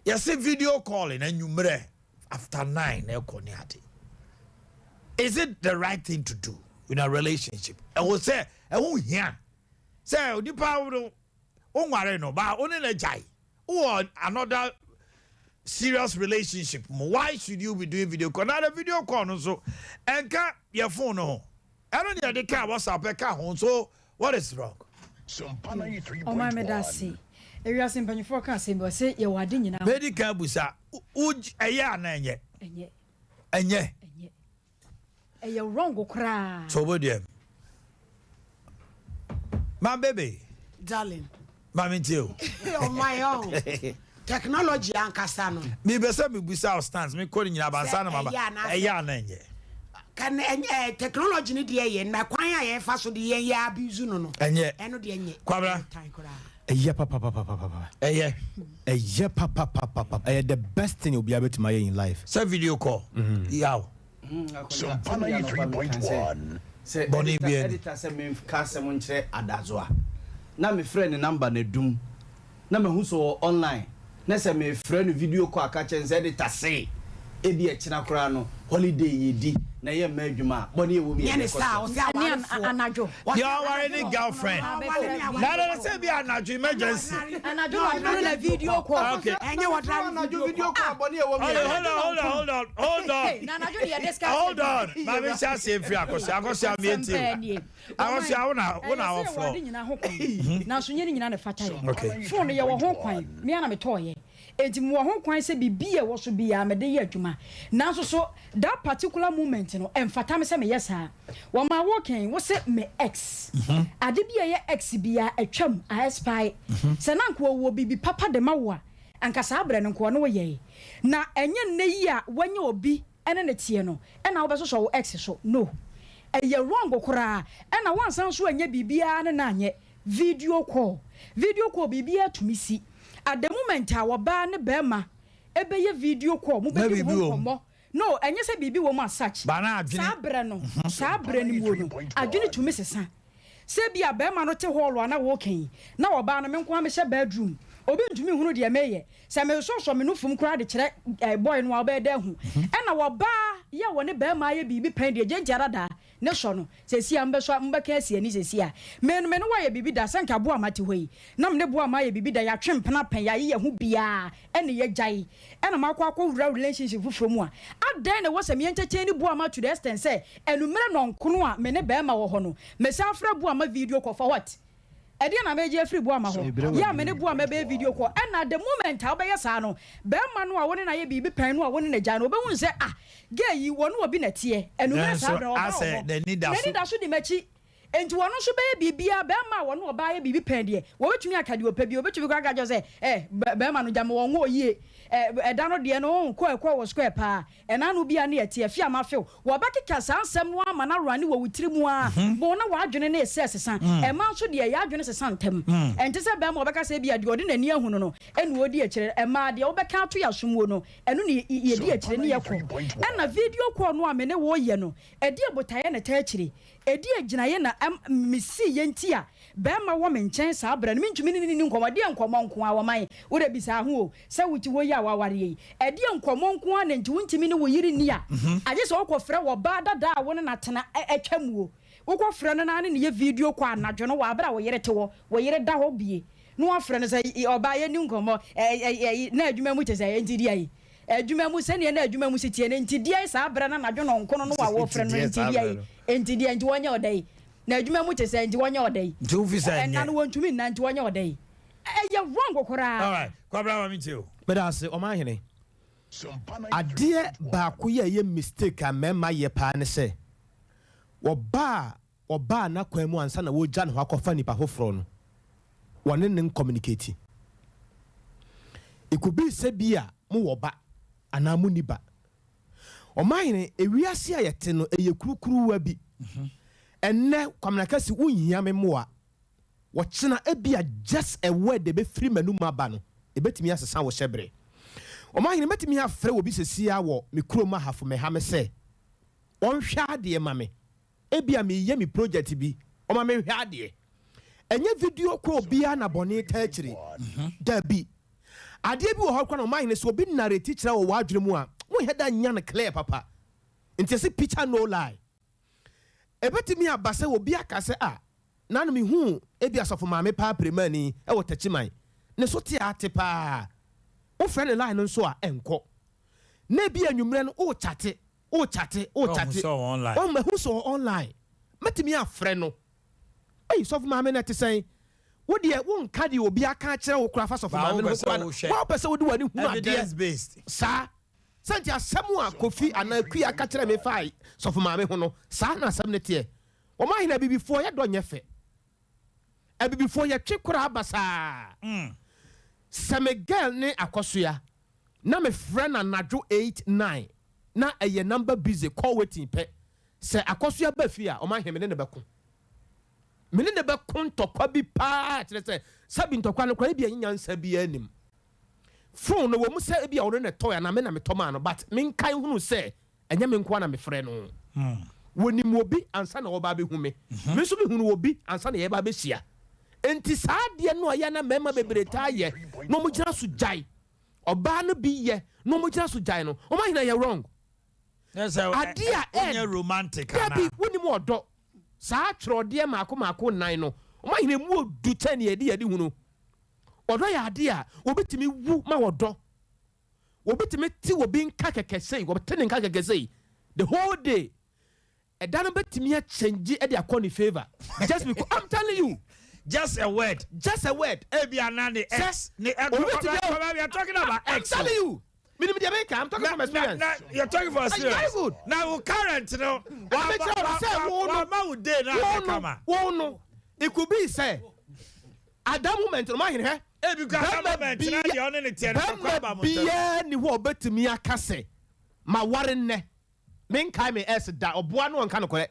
Yɛse video calling anwummerɛ after 9 na ɛkɔ ne ade. Is it the right thing to do in a relationship? Ɛwɔ sɛ ɛho hia sɛ onipa no wonware no ba wo ne no agyae wowɔ another serious relationship mu why should you be doing video call? Na the video call no nso ɛnka yɛ phone no ho ɛno ne yɛde ka WhatsApp ɛka ho so what is wrong? Ɔman meda ase. Ewiase mpanyinfoɔ ka asɛm bi ɔse yɛwɔ ade nyinaa. Medi kan busa wo ɛyɛ anaa ɛnyɛ? Ɛnyɛ. Ɛnyɛ. Ɛnyɛ. Ɛyɛ wrong koraa. So wo deɛ. My baby. Darling. Maame ntie o. Oh my oh. Technology ankasa no. Mi bɛ sɛ mi busa o stance mi kɔ ni nyina bansa na ma ba. Ɛyɛ anaa ɛnyɛ. Kan ɛnyɛ technology ni deɛ yɛ na kwan a yɛfa so de yɛn yɛ abuse no no. Ɛnyɛ. Ɛno deɛ nyɛ. Kwabra. Ɛyɛ papapapapapa. Ɛyɛ. Ɛyɛ papapapapa. Ɛyɛ the best thing obiara bɛtumi ayɛ in life. Sɛ video call. Yaw. Sompa 93.1. Sɛ Bɔne editor biara ni. editor sɛ menka asɛm nkyerɛ Adazo a, na mefrɛ ne number no adum, na mahu sɛ ɔwɔ online, na sɛ mefrɛ no video call aka kyerɛ no sɛ editor se ebia ɛkyena koraa no holiday yɛdi na yɛmma adwuma a, bɔne a ɛwɔ mu yɛ Nyɛ ne deɛ saa ɛkɔ so. ɔsɛ Ɛne awarefoɔ. anadwo. Deɛ ɔware ne girlfriend. Na na sɛ bi anadwo emergency. Anadwo na ɔno na video call. Okay. Ɛnyɛ wɔ drive Anadwo video call a bɔne a ɛwɔ mu Hold yɛ on, hold on, hold on, hold on, hold on. Na anadwo deɛ discuss. Hold on. Maame nhyɛ aseɛ mfiri akɔsua. Akɔsua mi eti o. Akɔsua wo na wo na wɔ Ɛyɛ sɛ floor. yɛwɔ ade nyinaa ho kwan. Nanso nyɛ ne nyinaa na ɛfata yɛn. Okay. Phone no yɛwɔ ho kwan. Me ara na metɔɔyɛ. Enti mewɔ ho kwan sɛ biribi a ɛwɔ so biara mede yɛ adwuma. Nanso so that particular moment no, ɛmfata me sɛ meyɛ saa? Wɔmaa wo kɛn, wo se me ex. Ade bi a ɛyɛ ex biara, atwam, a expire. Sɛ na anka ɔwɔ biribi papa de ma wo a, anka saa berɛ no nka ɔne wo yɛe. Na ɛnyɛ nnɛ yi a woanya obi ne no teɛ no na wobɛsosɔ wo ex so. No. Ɛyɛ wrong koraa. Ɛna woansan nso anyɛ biribiara ne no anyɛ. Video call video call biribiara tumi si at the moment a ɔbaa ne barima bɛyɛ video call mo bɛdi mo ho nkɔmmɔ no ɛnyɛ sɛ biribi wɔ mu as such saa berɛ no saa berɛ no muo no adwene tumi sesa sɛ bi a barima no te hall a na woka yi na ɔbaa no me nko ara mehyɛ bedroom obi ntumi nhunu deɛ meyɛ sɛ mesosɔ me nufum koraa de kyerɛ boy no a ɔbɛyɛ dɛ ahu ɛna ɔbaa yɛ wɔ ne barima ayɛ biribi pɛn deɛ gye nti ara daa Ne sɔ no, seesei a mobɛsɔ a, mobɛka asi ani seesei a. Me no, me ne wo ayɛ biribi da, sɛ anka aboa a mate hɔ yi, na me ne boa a mayɛ biribi da, yɛatwe mpena pɛn, yɛaye yɛn ho biara, ɛne yɛagyae, ɛna makɔ akɔwura relationship foforɔ mu a, adɛn na ɛwɔ sɛ me entertain boa ma to the extent sɛ anwummerɛ nnɔnkono a me ne barima wɔ hɔ no, mesan frɛ boa ma video call for what? Ɛdeɛn na meregye afiri Boama hɔ? Yɛ a me ne Boama bɛyɛ video call. Ɛna the moment a wobɛyɛ saa no, barima no a wo ne no ayɛ biribi pɛn no a wo ne no agyae no, ɔbɛhunu sɛ ah, girl yi, wɔne obi na ɛteɛ. Anwummerɛ saa berɛ no, ɔbaa wɔ hɔ. N'ani da so di m'akyi. Enti ɔno nso bɛyɛ biribiara. Barima a wɔne ɔbaa ayɛ biribi pɛn deɛ, wɔbɛtumi aka deɛ ɔpɛ biara. Ɔbɛtumi koraa aka akyerɛ wo sɛ, eh, barima no, gya me wɔn yie. Eh, ɛda no deɛ no, oh, kɔ ɛkɔɔ wɔ square paa. Ɛna ano biara ne ɛte, ɛfe a mafew. Wɔbɛkeka saa nsɛm no ara ma no arane wɔ wo tiri mu ara, bo na w'adwene no resɛ sesa. Mmaa nso deɛ, yɛn adwene sesa ntɛm. Ɛnte sɛ barima a ɔbɛka sɛ ebia deɛ ɔde n'ani ahu no no na ɔredi akyire. Mmaa, deɛ wobɛka ato yɛn asom wuo no, ɛno na yɛdi akyire ne yɛkɔ. Ɛna video call no a me ne wo reyɛ no, ɛdeɛn botaeɛ na ɛtaa akyire? Ɛdeɛn gyinaeɛ na mesiiɛ nti a barima wɔ me nkyɛn saa berɛ no? Mentumi ne no nni nkɔmmɔ. Ɛdeɛn nkɔmmɔ nko ara? Ɔman, wo deɛ bisa ho o, sɛ wote hɔ yi a woawareɛ yi, ɛdeɛn nkɔmmɔ nko ara na nti wontumi ne wo yere nni a, agye sɛ wokɔfrɛ ɔbaa dada a wo ne no atena atwa mu o? Wokɔfrɛ no na ne no yɛ video call anadwo no wɔ aberɛ a wo yere te hɔ, wo yere da hɔ bie, na woafrɛ no sɛ, ɔbaa yɛnni nkɔmmɔ, ɛ, ɛ, na adwuma mu te sɛn, enti deɛn? Adwuma mu, sɛdeɛ na adwuma mu si teɛ no, enti deɛn saa berɛ no anadwo nnɔnkono no a wɔrefrɛ no no, enti deɛn, enti deɛn, enti wɔnyɛ wo dɛn? Na adwuma mu te sɛn, enti wɔnyɛ wo dɛn? Nti wofi sɛ ɛnyɛ. Ɛnna no wɔntumi nna, enti wɔnyɛ wo dɛn? Ɛyɛ wrong koraa. Alright, Kwabena ma me ntie o. Meda ase, Ɔmanhene. Adeɛ baako yi a ɛyɛ mistake a mmarima yɛ paa ne sɛ, wɔba a ɔbaa n'akwan mu ansa na wɔregya ne hɔ akɔfa nipa foforɔ no, wɔne no nkɔmunikati. It could be sɛ bi a mowɔ ba anaa monni ba. Ɔmanhene, ewiase a yɛte no, ɛyɛ kurukuruwa bi. Ɛnnɛ, Kwamina Kasi, wonhia me mmoa. Ɔkyena, ebia just a word a ɛbɛfiri m'anum aba no, ɛbɛtumi asesa wo hyɛberɛ. Ɔmanhene, mɛtumi afrɛ obi seesei ara wɔ me kurom Ahafo Mɛhame sɛ ɔnhwɛ adeɛ ma me. Ebia mereyɛ me project bi, ɔma menhwɛ adeɛ. Ɛnyɛ video call biara na bɔne taa akyire. Dabi. Adeɛ bi wɔ hɔ koraa na ɔmanhene sɛ obi narrate kyerɛ wo wɔ w'adwene mu a, wonhwɛ da nnya no clear papa. Nti yɛse picture no lie. Ɛbɛtumi aba sɛ obi aka sɛ ah, Nano mehuu ebia sɔfo maame paa piremani wɔ Takyiman. Ne so te ara te paa. Wofrɛ ne line no nso a, ɛnkɔ. Na ebia anwummerɛ no worekyate. O chate, o chate. O mahu sɛ ɔwɔ online. Mɛtumi afrɛ no. Ei, sɔfo maame no ɛte sɛn? Wo deɛ wonka deɛ obi aka akyerɛ wo koraa fa sɔfo maame no ho koraa na wo pɛ sɛ wode w'ani hunu adeɛ saa. Sɛ nti asɛm a Kofi anaa Akua ka kyerɛɛ me faa sɔfo maame ho no, saa na asɛm no teɛ. Wɔn ahene abibifoɔ yɛ dɔ nyɛ fɛ. Abibifoɔ yɛtwe koraa basaa. Sɛ me girl ne Akɔsoa na me frɛ no anadwo 8, 9 na ɛyɛ number busy call waiting pɛ, sɛ Akɔsoa ba fie a ɔma he me ne no bɛko. Me ne no bɛko ntɔkwa bi paa kyerɛ sɛ sɛbi ntɔkwa no koraa ebia ɛnyɛ nyansa biara nnim. Phone no wɔ mu sɛ ebia ɔno na ɛtɔe anaa me na metɔ maa no but menkae hunu sɛ Ɛnyɛ me nko ara na mefrɛ no. Wɔnim obi ansa na wɔreba abɛhu me. Me nso mehunu obi ansa na yɛreba abɛhyia. Enti saa adeɛ no a ɛyɛ a na mmarima bebree taa yɛ na wɔgyina so gyae, ɔbaa no bi yɛ na wɔgyina so gyae no, wɔn ahene yɛ wrong. Adeɛ a ɛ, dabi, wonim ɔdɔ. Saa atwerɛdeɛ mmaako mmaako nnan no, wɔn ahene mu ɔdu kyɛn deɛ yɛde yɛn ani hunu. Ɔdɔ yɛ adeɛ a obi tumi wu ma ɔdɔ. Obi tumi te obi nka kɛkɛ sei, wɔte ne nka kɛkɛ sei the whole day. Ɛda no bɛtumi akyɛngye de akɔ ne favour just because I'm telling you. Just a word. Just a word. Ebi ana ne ex ne ex. We are talking about ex. I'm telling you. Minim deɛ meka, I'm talking from experience. Na, you're talking from experience. Very good. Na wo current no, wa wa wa ma wo day na wo no, wo no. It could be sɛ at that moment no ma hene hɛ. Ebi kura that moment na deɛ ɔne ne teɛ no kɔ aba mo ntɛm. Bɛrima biara ni hɔ a ɔbɛtumi aka sɛ ma ware nnɛ menkae me ex da ɔboa no ɔnka nokorɛ.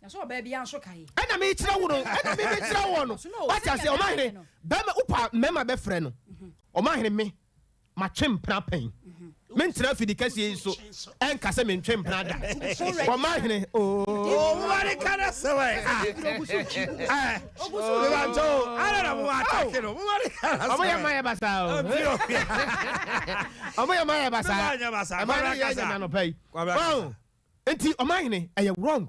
Na sɛ ɔbaa biara nso kae. Ɛna mekyerɛ wo no, ɛna me mekyerɛ woɔ no. Wate aseɛ, ɔmahene, bɛrima, wopa mmarima bɛfrɛ no, ɔmahene me, matwe mpena pɛn. Mentena afidi kɛseɛ yi so ɛnka sɛ mentwe mpena da. Ɔmahene, oo. Owari kana sɛwɛ. Ah. Eh. Mebanto, ara na mo atake no. Owari kana sɛwɛ. Ɔmo yɛ mma yɛ basaa o. Ɔmo yɛ mma yɛ basaa. Ɛma ne yɛ nyanya nɔpa yi. Nti ɔmanhene ɛyɛ wrong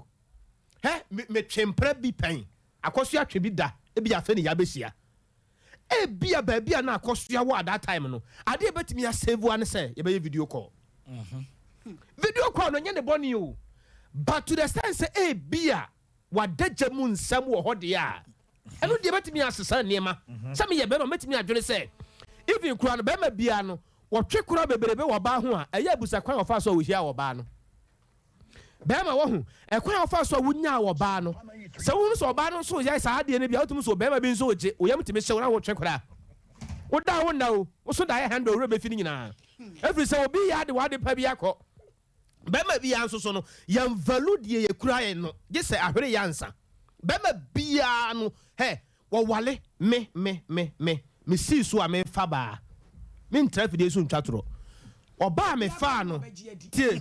hɛ me me twe mpra bi pɛn akɔsoa twe bi da ebia afei ne yabɛhyia ebia baabi a na akɔsoa wɔ at that time no adeɛ ebɛtumi a save wa ne sɛ yɛbɛyɛ video call video call no nyɛ ne bɔne o but to the extent sɛ ebia wadagya mu nsɛm wɔ hɔ deɛ a, ɛno deɛ bɛtumi asesa nneɛma. Sɛ meyɛ bɛrima, mɛtumi adwene sɛ even koraa no, bɛrima biara no, wɔtwe koraa bebrebe wɔ ɔbaa ho a, ɛyɛ abusa kwan a ɔfaa so a ɔhyiaa ɔbaa no. Bɛrima wahu, ɛkwan a ɔfaa so a wonyaa ɔbaa no, sɛ wohunu sɛ ɔbaa no nso yɛ saa adeɛ no bi a, wotumi sɛ ɔbɛrima bi nso regye, wo yam tumi hye wo na wotwe koraa. Woda a wonna o, wo so daeɛ handle wo werɛ bɛfi no nyinaa. Ɛfiri sɛ obi yɛ ade wɔ ade pa bi akɔ. Bɛrima biara nso so no, yɛn value deɛ yɛkura yɛn no, gye sɛ ahwere yɛ ansa. Bɛrima biara no, hɛ, wɔwale me, me, me, me, me sii so a mefa baa. Mentra afidie so ntwa torɔ. Ɔbaa me faa no, tie,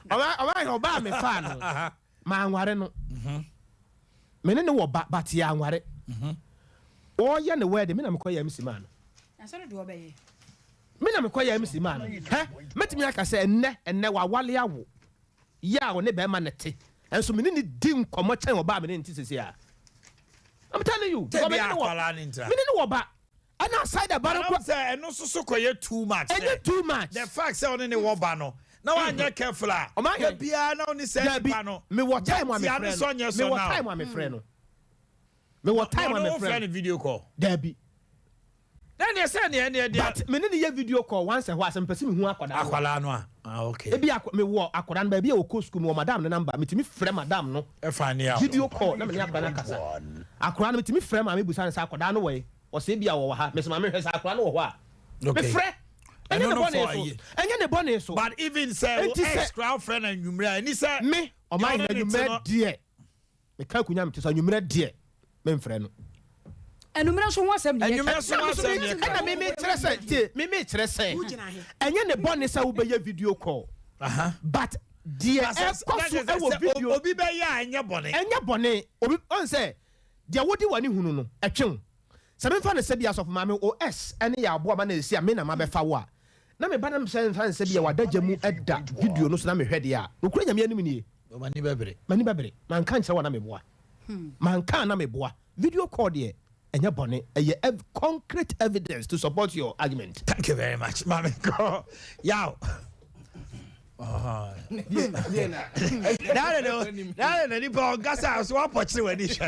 ɔbaa, ɔbaa, ɔbaa me faa no, manware no. Me ne no wɔ ba, but yɛanware. Ɔreyɛ ne wedding, me na mekɔyɛ MC maa no. Me na mekɔ yɛ MC maa no. Hɛ! Mɛtumi aka sɛ ɛnnɛ, ɛnnɛ wawale awo. Yɛ a ɔne bɛrima no te. Nso me ne no di nkɔmmɔ kyɛn ɔbaa a me ne no te seesei a. I'm telling you. Because me ne no wɔ, me ne no wɔ ba. Ɛna aside the ba no kora. Sɛ ɛno nso so kɔyɛ too much. Ɛnyɛ too much. The fact sɛ ɔne ne wɔ ba no, na wanyɛ careful a, da biara na ɔne saa nipa no. Mewɔ time a mefrɛ no. Mewɔ time a mefrɛ no. Mewɔ time a mefrɛ no. Video call. Dabi. Na neɛ sɛ neɛ neɛ deɛ. But me ne no yɛ video call once a while sɛ mepɛ sɛ mehu akwadaa no a. Akwadaa no a, ah okay. Ebi a mewɔ akwadaa no baabi a ɔkɔ school mewɔ madam no number metumi frɛ madam no. Ɛfa ne a. Video call na me ne akwadaa no akasa. Akwadaa no metumi frɛ maame busa no sɛ akwadaa no wɔ he? Ɔsɛ ebi a ɔwɔ ha. Mese maame hwɛ sɛ akwadaa no wɔ hɔ a. Okay. Mefrɛ. Ɛnyɛ ne bɔne so. Ɛnyɛ ne bɔne so. But even sɛ wo ex koraa wofrɛ no anwummerɛ a ɛni sɛ. Me ɔman hene anwummerɛ deɛ. Meka akonya mete so anwummerɛ deɛ memfrɛ no. Anwummerɛ nso ho asɛm ne yɛka. Anwummerɛ nso ho asɛm ne yɛka. Ɛna me mekyerɛ sɛ tie me mekyerɛ sɛ ɛnyɛ ne bɔne sɛ wobɛyɛ video call but deɛ ɛkɔ so ɛwɔ video obi bɛyɛ a ɛnyɛ bɔne. Ɛnyɛ bɔne obi ɔn sɛ deɛ wode w'ani hunu no ɛtwe wo sɛ memfa no sɛ bi asɔfo maame o s ɛne yɛ aboa ma na ɛsi a me na mabɛfa wo a na me ba na mesɛ mfa no sɛ bi a wadagya mu ɛda video no so na mehwɛ deɛ a nokorɛ Nyame anim nie. M'ani bɛbere. M'ani bɛbere. Manka nkyerɛ wo a na meboa. Manka a na meboa. Video call deɛ, ɛnyɛ bɔne. Ɛyɛ ev concrete evidence to support your argument. Thank you very much. Maame nkɔ. Yaw. Nare na nipa ɔnkasa so wapɔkyere w'ani hwɛ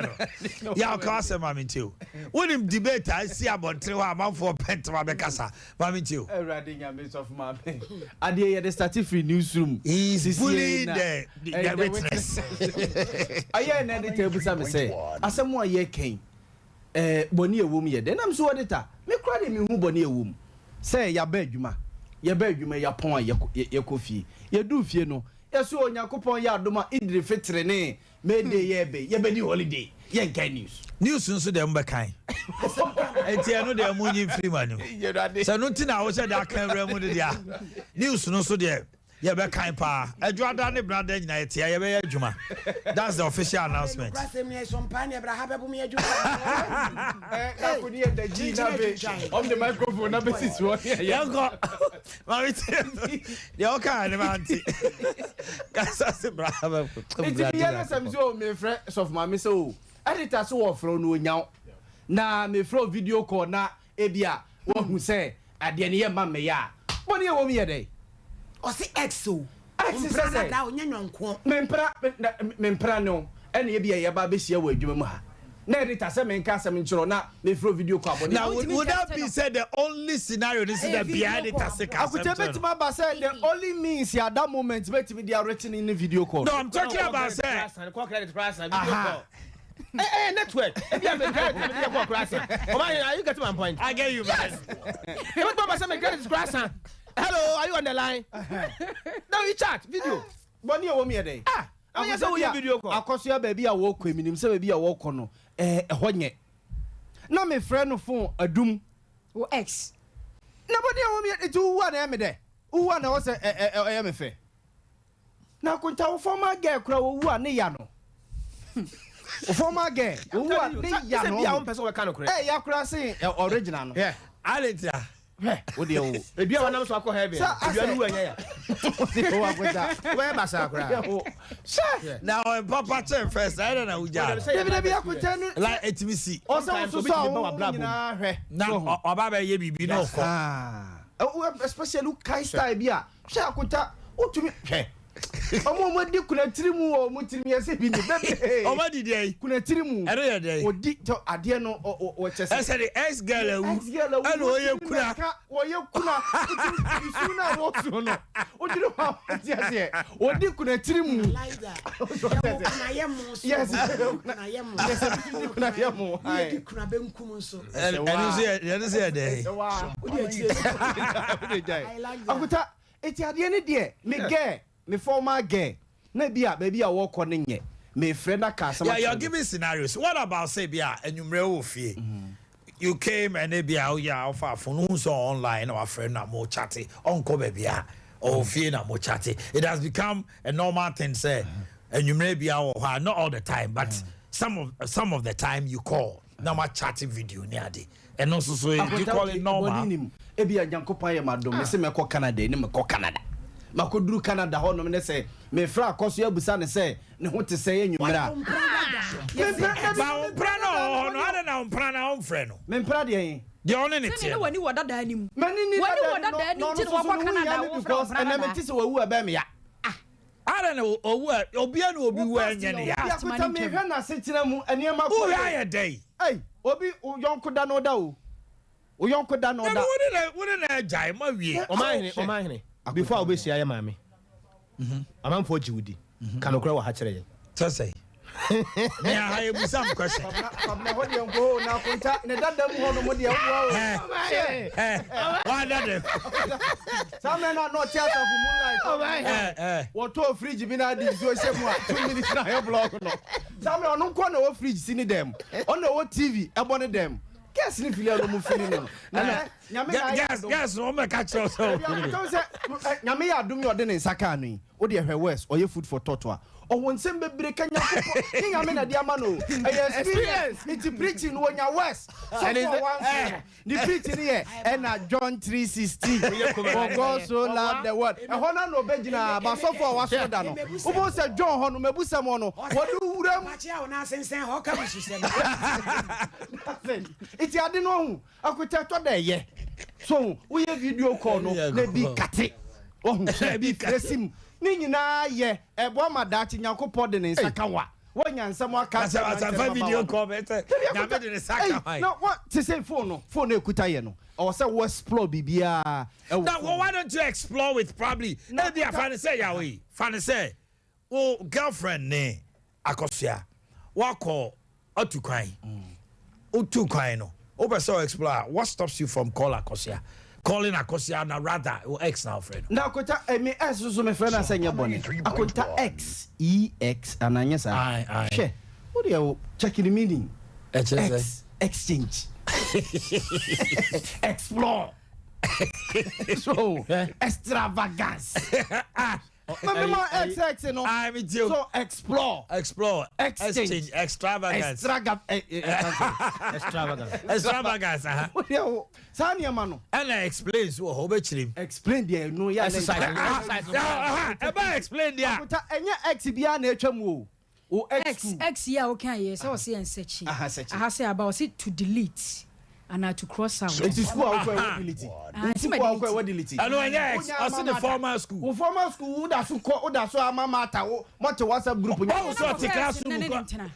no. Yaw ka asɛm maame nti o. Wonim debate a asi abɔntere hɔ a amanfoɔ pɛ ntɛm abɛkasa. Maame ntie o. Awurade nyame sɔfo maame. Adeɛ yɛde starte firi newsroom. He is bullying the the witness. Ɛyɛ na editor abusa me sɛ asɛm a yɛka yi eh, bɔne a ɛwɔ mu yɛ dɛn? Na me so editor, me koraa deɛ menhu bɔne a ɛwɔ mu. Sɛ yɛaba adwuma, yɛba adwuma yɛapɔn a yɛkɔ fie. Yɛduu fie no, yɛso Onyankopɔn yɛ adom a Idri Fitri ne May day yɛ bɛ yɛ bɛ di holiday yɛ nkan news. News nso deɛ mo bɛ kan nti ɛno deɛ mo nyi nfiri mo anim sɛ no nti na wohyɛ de aka awura mu no deɛ news no nso deɛ yɛ bɛ kan paa adwoada ne brada nyina yɛ tea yɛ bɛ yɛ adwuma that's the official announcement. Yɛnkɔ. Maame tie deɛ ɔka ne ma nte kasa se bra bɛ. Nti meyɛ no sɛm sɛ o mefrɛ sɔfo maame sɛ o editor so wɔfrɛ no onyaw na mefrɛ o video call na ebi a wahu sɛ adeɛ no yɛ mma mmɛyɛ a bɔne ɛwɔ mu yɛ dɛn. Ɔse ex o. Ex sɛ sɛ. Ɔmpra no da ɔnyɛ nyɔnkoɔ. Mempra mempra no. Ɛna ebia yɛba abɛhyia wɔ adwuma mu ha na editor sɛ menka asɛm nkyerɛ wo na mefrɛ wo video call abɔne Na would would that be sɛ the only scenario ne sɛ da biara editor se ka asɛm Akokyɛ kyerɛ no? bɛtumi aba sɛ the only means at that moment mɛtumi de areach no ne video call. No, I'm talking about sɛ. Call credit koraa san video Aha. call. Eh, eh, network. Ebi a me credit na me de kɔ koraa san. Ɔman, are you getting my point? I get you, man. Yes. Ebetumi aba sɛ me credit koraa san. Hello, are you on the line? Now you chat video. Bɔne a ɛwɔ mu yɛ dɛn? Ah, ɛnyɛ sɛ woyɛ video call. Akɔsoa baabi a wɔkɔ yi, menim sɛ baabi a wɔkɔ no, ɛɛ, ɛhɔ nyɛ. Na mefrɛ no phone adum. Wo ex. Na bɔne a ɛwɔ mu yɛ, nti wowu a na ɛyɛ me dɛ? Wowu a na ɛwɔ sɛ ɛ, ɛ, ɛyɛ me fɛ? Na akonta wo former girl koraa owu a ne ya no. Wo former girl owu a ne ya no. Sɛ bia wompɛ sɛ wɔbɛka nokorɛ. Ɛyɛ koraa sen original no. Yeah. Adɛn ntia? Hwɛ, wo deɛ o. Edua a wɔnam so akɔ heaven no, edua no wu a ɛnyɛ ya. Wobɛyɛ basaa koraa. Hwɛ! Na ɔyɛ papa kyɛn first, ayɛ dɛ na wogyaa no. Dabi dabi akokyɛ no. Like etumi si. Ɔsɛ wososo a wo nyinaa hwɛ. Na ɔba bɛyɛ biribi na ɔkɔ. Especially wo kae style bi a, hwɛ akonta, wotumi hwɛ. Ɔmo a ɔmo adi kuna tiri mu wɔ ɔmo tirim yɛ sɛ bi ni bebree. Ɔmo adi deɛ yi. Kuna tiri mu. Ɛno yɛ deɛ yi. Odi tɔ adeɛ no ɔ ɔ ɔkyɛ sɛ. Ɛsɛ de ex girl awu. Ex girl awu. Ɛna ɔyɛ kuna. Ɔyɛ kuna. Isu na wɔsu no. Odwiri hɔ a ɔte aseɛ. Odi kuna tiri mu. Yɛwɔ kuna yɛ mo nso. Yes. Kuna yɛ mo. Yes. Kuna yɛ mo. Yɛ di kuna benkum nso. Ɛno nso yɛ ɛno nso yɛ deɛ yi. Wode akyire. Wode gyae. I like that. Akuta. Enti adeɛ no deɛ, me girl, me former girl, na ebi a baabi a wɔkɔ no nyɛ, mefrɛ na ka asɛm Yeah, akyerɛ you're no. giving scenarios. What about say bi a anwummerɛ wɔ fie? You came and ebi a woyɛ a wofa phone wohu sɛ ɔwɔ online na wafrɛ no na mo chate, ɔnkɔ baabi a ɔwɔ fie na mo chate. It has become a normal thing sɛ anwummerɛ bi a wɔ hɔ a not all the time but some of some of the time you call na mo achate video ne ade. Ɛno nso so do you call it normal? Bɔne nim. Ebia Nyankopɔn ayɛ me adom, mese mɛkɔ Canada ni, mekɔ Canada. Makɔduru Canada hɔnom ne sɛ mefrɛ Akɔsoɛ abusa no sɛ ne ho te sɛn anwummerɛ a. Mempra, Ba wo mpra na ɔwɔ hɔ no, adɛn na wo mpra na womfrɛ no? Mempra deɛ he? Deɛ ɔne ne Sɛdeɛ teɛ na no. w'ani wɔ dadaa no mu. M'ani nni W'ani wɔ dadaa no mu, dadaa na no ɔno nti na nso so wakɔ ne ho Canada hia a me wofrɛ wo because mpra ɛnɛ dadaa. mente sɛ wawu a ɛbɛyɛ me ya. Adɛn na owu a, obia na obi wu a ɛnyɛ ne ya? Biakota mehwɛ n'asetena mu nneɛma kɔ Wohwɛ yie. ayɛ dɛn? Ei, obi wo yɔnko da na ɔda o. Wo yɔnko da na ɔda. Dabi wo ne na wo ne na agyae mo awie. Ɔmanhene, ɔmanhene, before a wobɛhyia yɛ maame, amanfoɔ gye wo di, ka nokorɛ wɔ ha kyerɛ yɛn. Sɛ sɛn? Me aha yɛ busa me question. Kwabena hɔ deɛ nkɔ o, na akonta ne dada mu hɔ nom deɛ woboa o. Hɛ hɛ wada dɛm. Saa mmerɛ no a na ɔte asafo moonlight hɔ no, wɔtɔɔ fridge bi na ade nsuo hyɛ mu a 2 minutes na ayɛ block no. Saa mmerɛ ɔno nko na ɔwɔ fridge si ne dan mu, ɔno na ɔwɔ TV ɛbɔ ne dan mu. Girls ne fili a na ɔmo fili no no. Na nɛ Nyame na ayɛ adom. Girls no ɔmo bɛka kyerɛ wo sɛ Dabi akonta wo sɛ Nyame yɛ adom yɛ ɔde ne nsa kaa no yi, wo deɛ hwɛ Wes ɔyɛ food for thought a Ɔwɔ nsɛm bebree ka Nyankopɔn nye Nyame na de ama no o ɛyɛ experience nti preaching no wɔnya worse sɔfo a wanso no ne preaching no yɛ ɛna John 3:16 for God so loved the world ɛhɔ no na ɔbɛgyina ba sɔfo a wasoro da no wobɛhu sɛ John hɔ no mabusɛm hɔ no wɔde wuram nti ade no ɔhu akotɛ tɔ dɛ ɛyɛ so woyɛ video call no na ebi kate ɔhu ebi frɛ ne nyinaa yɛ Ɛboa ma daakye Nyankopɔn de ne nsa ka wo a, woanya nsɛm aka akyerɛ Asɛ mmeranteɛ afa ne video mmabaawa no. call bɛ sɛ Dabi Nyame akuta de ne nsa ei ka hwan? na wa te sɛ phone no phone no ekuta yɛ no ɛwɔ sɛ wo explore biribiara ɛwɔ Na phone no. why don't you explore with probably Na ebia akuta fa no sɛ yaw yi fa no sɛ wo girlfriend ne akɔsoa wakɔ atu kwan wotu kwan no wopɛ sɛ o explore a what stops you from call akɔsoa calling akɔsoa na rather wo ex na wofrɛ no. Na akonta eh, me ex nso mefrɛ no asɛ nyɛ bɔne akonta ex ex anaa nyɛ saa Aye, aye. hwɛ wo deɛ wo check the meaning Ɛkyerɛ sɛ? ex exchange explore so extravagance Ma me ma XX no. Ah, me too. So explore. Explore. Exchange. Exchange. Extravagance. Extraga eh, eh, Extravagance. Extravagance. Aha. Wo deɛ wo saa nneɛma no. Ɛna explain so wɔ hɔ wobɛkyerɛ mu. Explain deɛ no yɛ Exercise. Exercise. Aha, ɛba explain deɛ a. Akuta ɛnyɛ X biara na atwa mu o. O X X X yi a woka yɛ sɛ ɔse yɛn sɛkyi. Aha sɛkyi. Aha sɛ aba ɔse to delete. Anaa to cross out. Eti school a wokɔ ɛwɔ delete. Ah, Wo school a wokɔ ɛwɔ delete. Ɛno ɛnyɛ ex, ɔse ne former school. Wo former school wo da so kɔ wo da so ama mata wo mo te WhatsApp group nya. Ɔwɔ sɛ ɔte classroom kɔ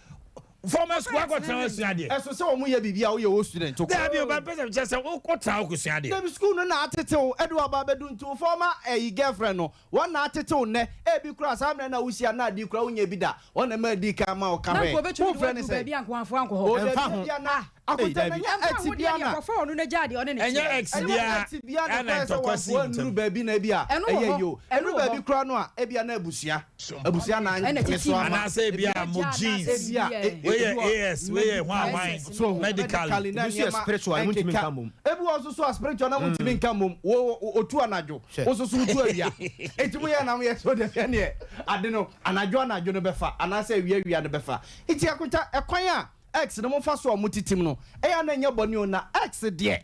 former school akɔ tena hɔ sua adeɛ. Ɛso sɛ wɔn yɛ biribi a woyɛ old student wokɔ. Dabi o ba pɛ sɛ kyerɛ sɛ wokɔ tena hɔ kɔ sua adeɛ. Dabi school no na atete wo ɛde wo aba abɛdu nti wo former ɛyi girlfriend no wɔn na atete wo nnɛ ebi koraa saa mmerɛ no a wohyia no na adi koraa wonyɛ bi da wɔn na ɛma adi kan ma wo ka Na hwɛ nka obetumi wo de frɛ ne wadu sɛn. baabi a nka wamfa ankɔ hɔ. O dabi Ɛmfa ho. ebia na Ah, Ei, akontɛ dabi. na ɛnyɛ Ɛmfa ex ho deɛ bia deɛ na. kɔfa ɔno na gyaa deɛ ɔne ne Ɛnyɛ teɛ. ex Ɛnyɛ biara ex bia na ɛna kɔyɛ sɛ ntɔkwa sii wɔn ntam. nnuru baabi na ebi a Ɛno wɔ ɛyɛ hɔ. yi o Ɛno ɛnu wɔ baabi hɔ. koraa no a ebia na abusua abusua na Ɛna ne tete so mu. ama Anaasɛ ebia mo Ebia jeans. anaasɛ ebia biribi Wei ebi yɛ wɔ AS, wei yɛ hwan hwan SS so medically. medically na Ebi nso yɛ nneɛma spiritual, emu ntumi ɛnkeka nka mmom. ebi wɔ nso so a spiritual na mo ntumi nka mmom wo wo- otu anadwo Hwɛ. wo nso so wotu awia eti mo yɛ na mo yɛ so deɛ ɛneɛ ade no anadwo anadwo no bɛfa anaasɛ awia awia no bɛfa eti akonta ɛkwan a ex no mo fa so a mo titim no ɛyɛ a na ɛnyɛ bɔne o na ex deɛ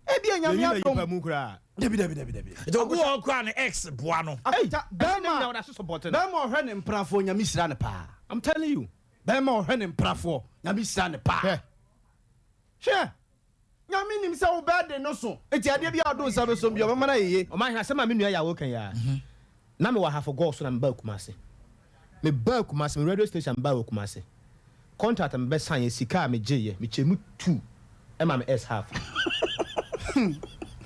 ebi Yɛyi anyame na yipa adom mu koraa. dabi dabi dabi dabi Nti obi wɔ hɔ koraa ne ex boa no. akonta Ɛne bɛrima nyina wɔde aso support no. bɛrima ɔhwɛ ne mprafoɔ nyame hyira ne paa I'm telling you. bɛrima ɔhwɛ ne mprafoɔ nyame hyira ne paa Hwɛ. hwɛ nyame nim sɛ wo bɛɛde no so eti adeɛ bi a ɔdo nsa bɛsom bi ɔbɛma no ayɛye Ɔman hene asɛm a me nua yɛ a woka yi a na mewɔ ahafo gɔɔ so na mebaa Kumase. Mebaa Kumase, me radio station mebaa wɔ Kumase. Contract a mebɛsan yɛ sika a megyeeɛ, mekyɛɛ mu two ɛma me S half.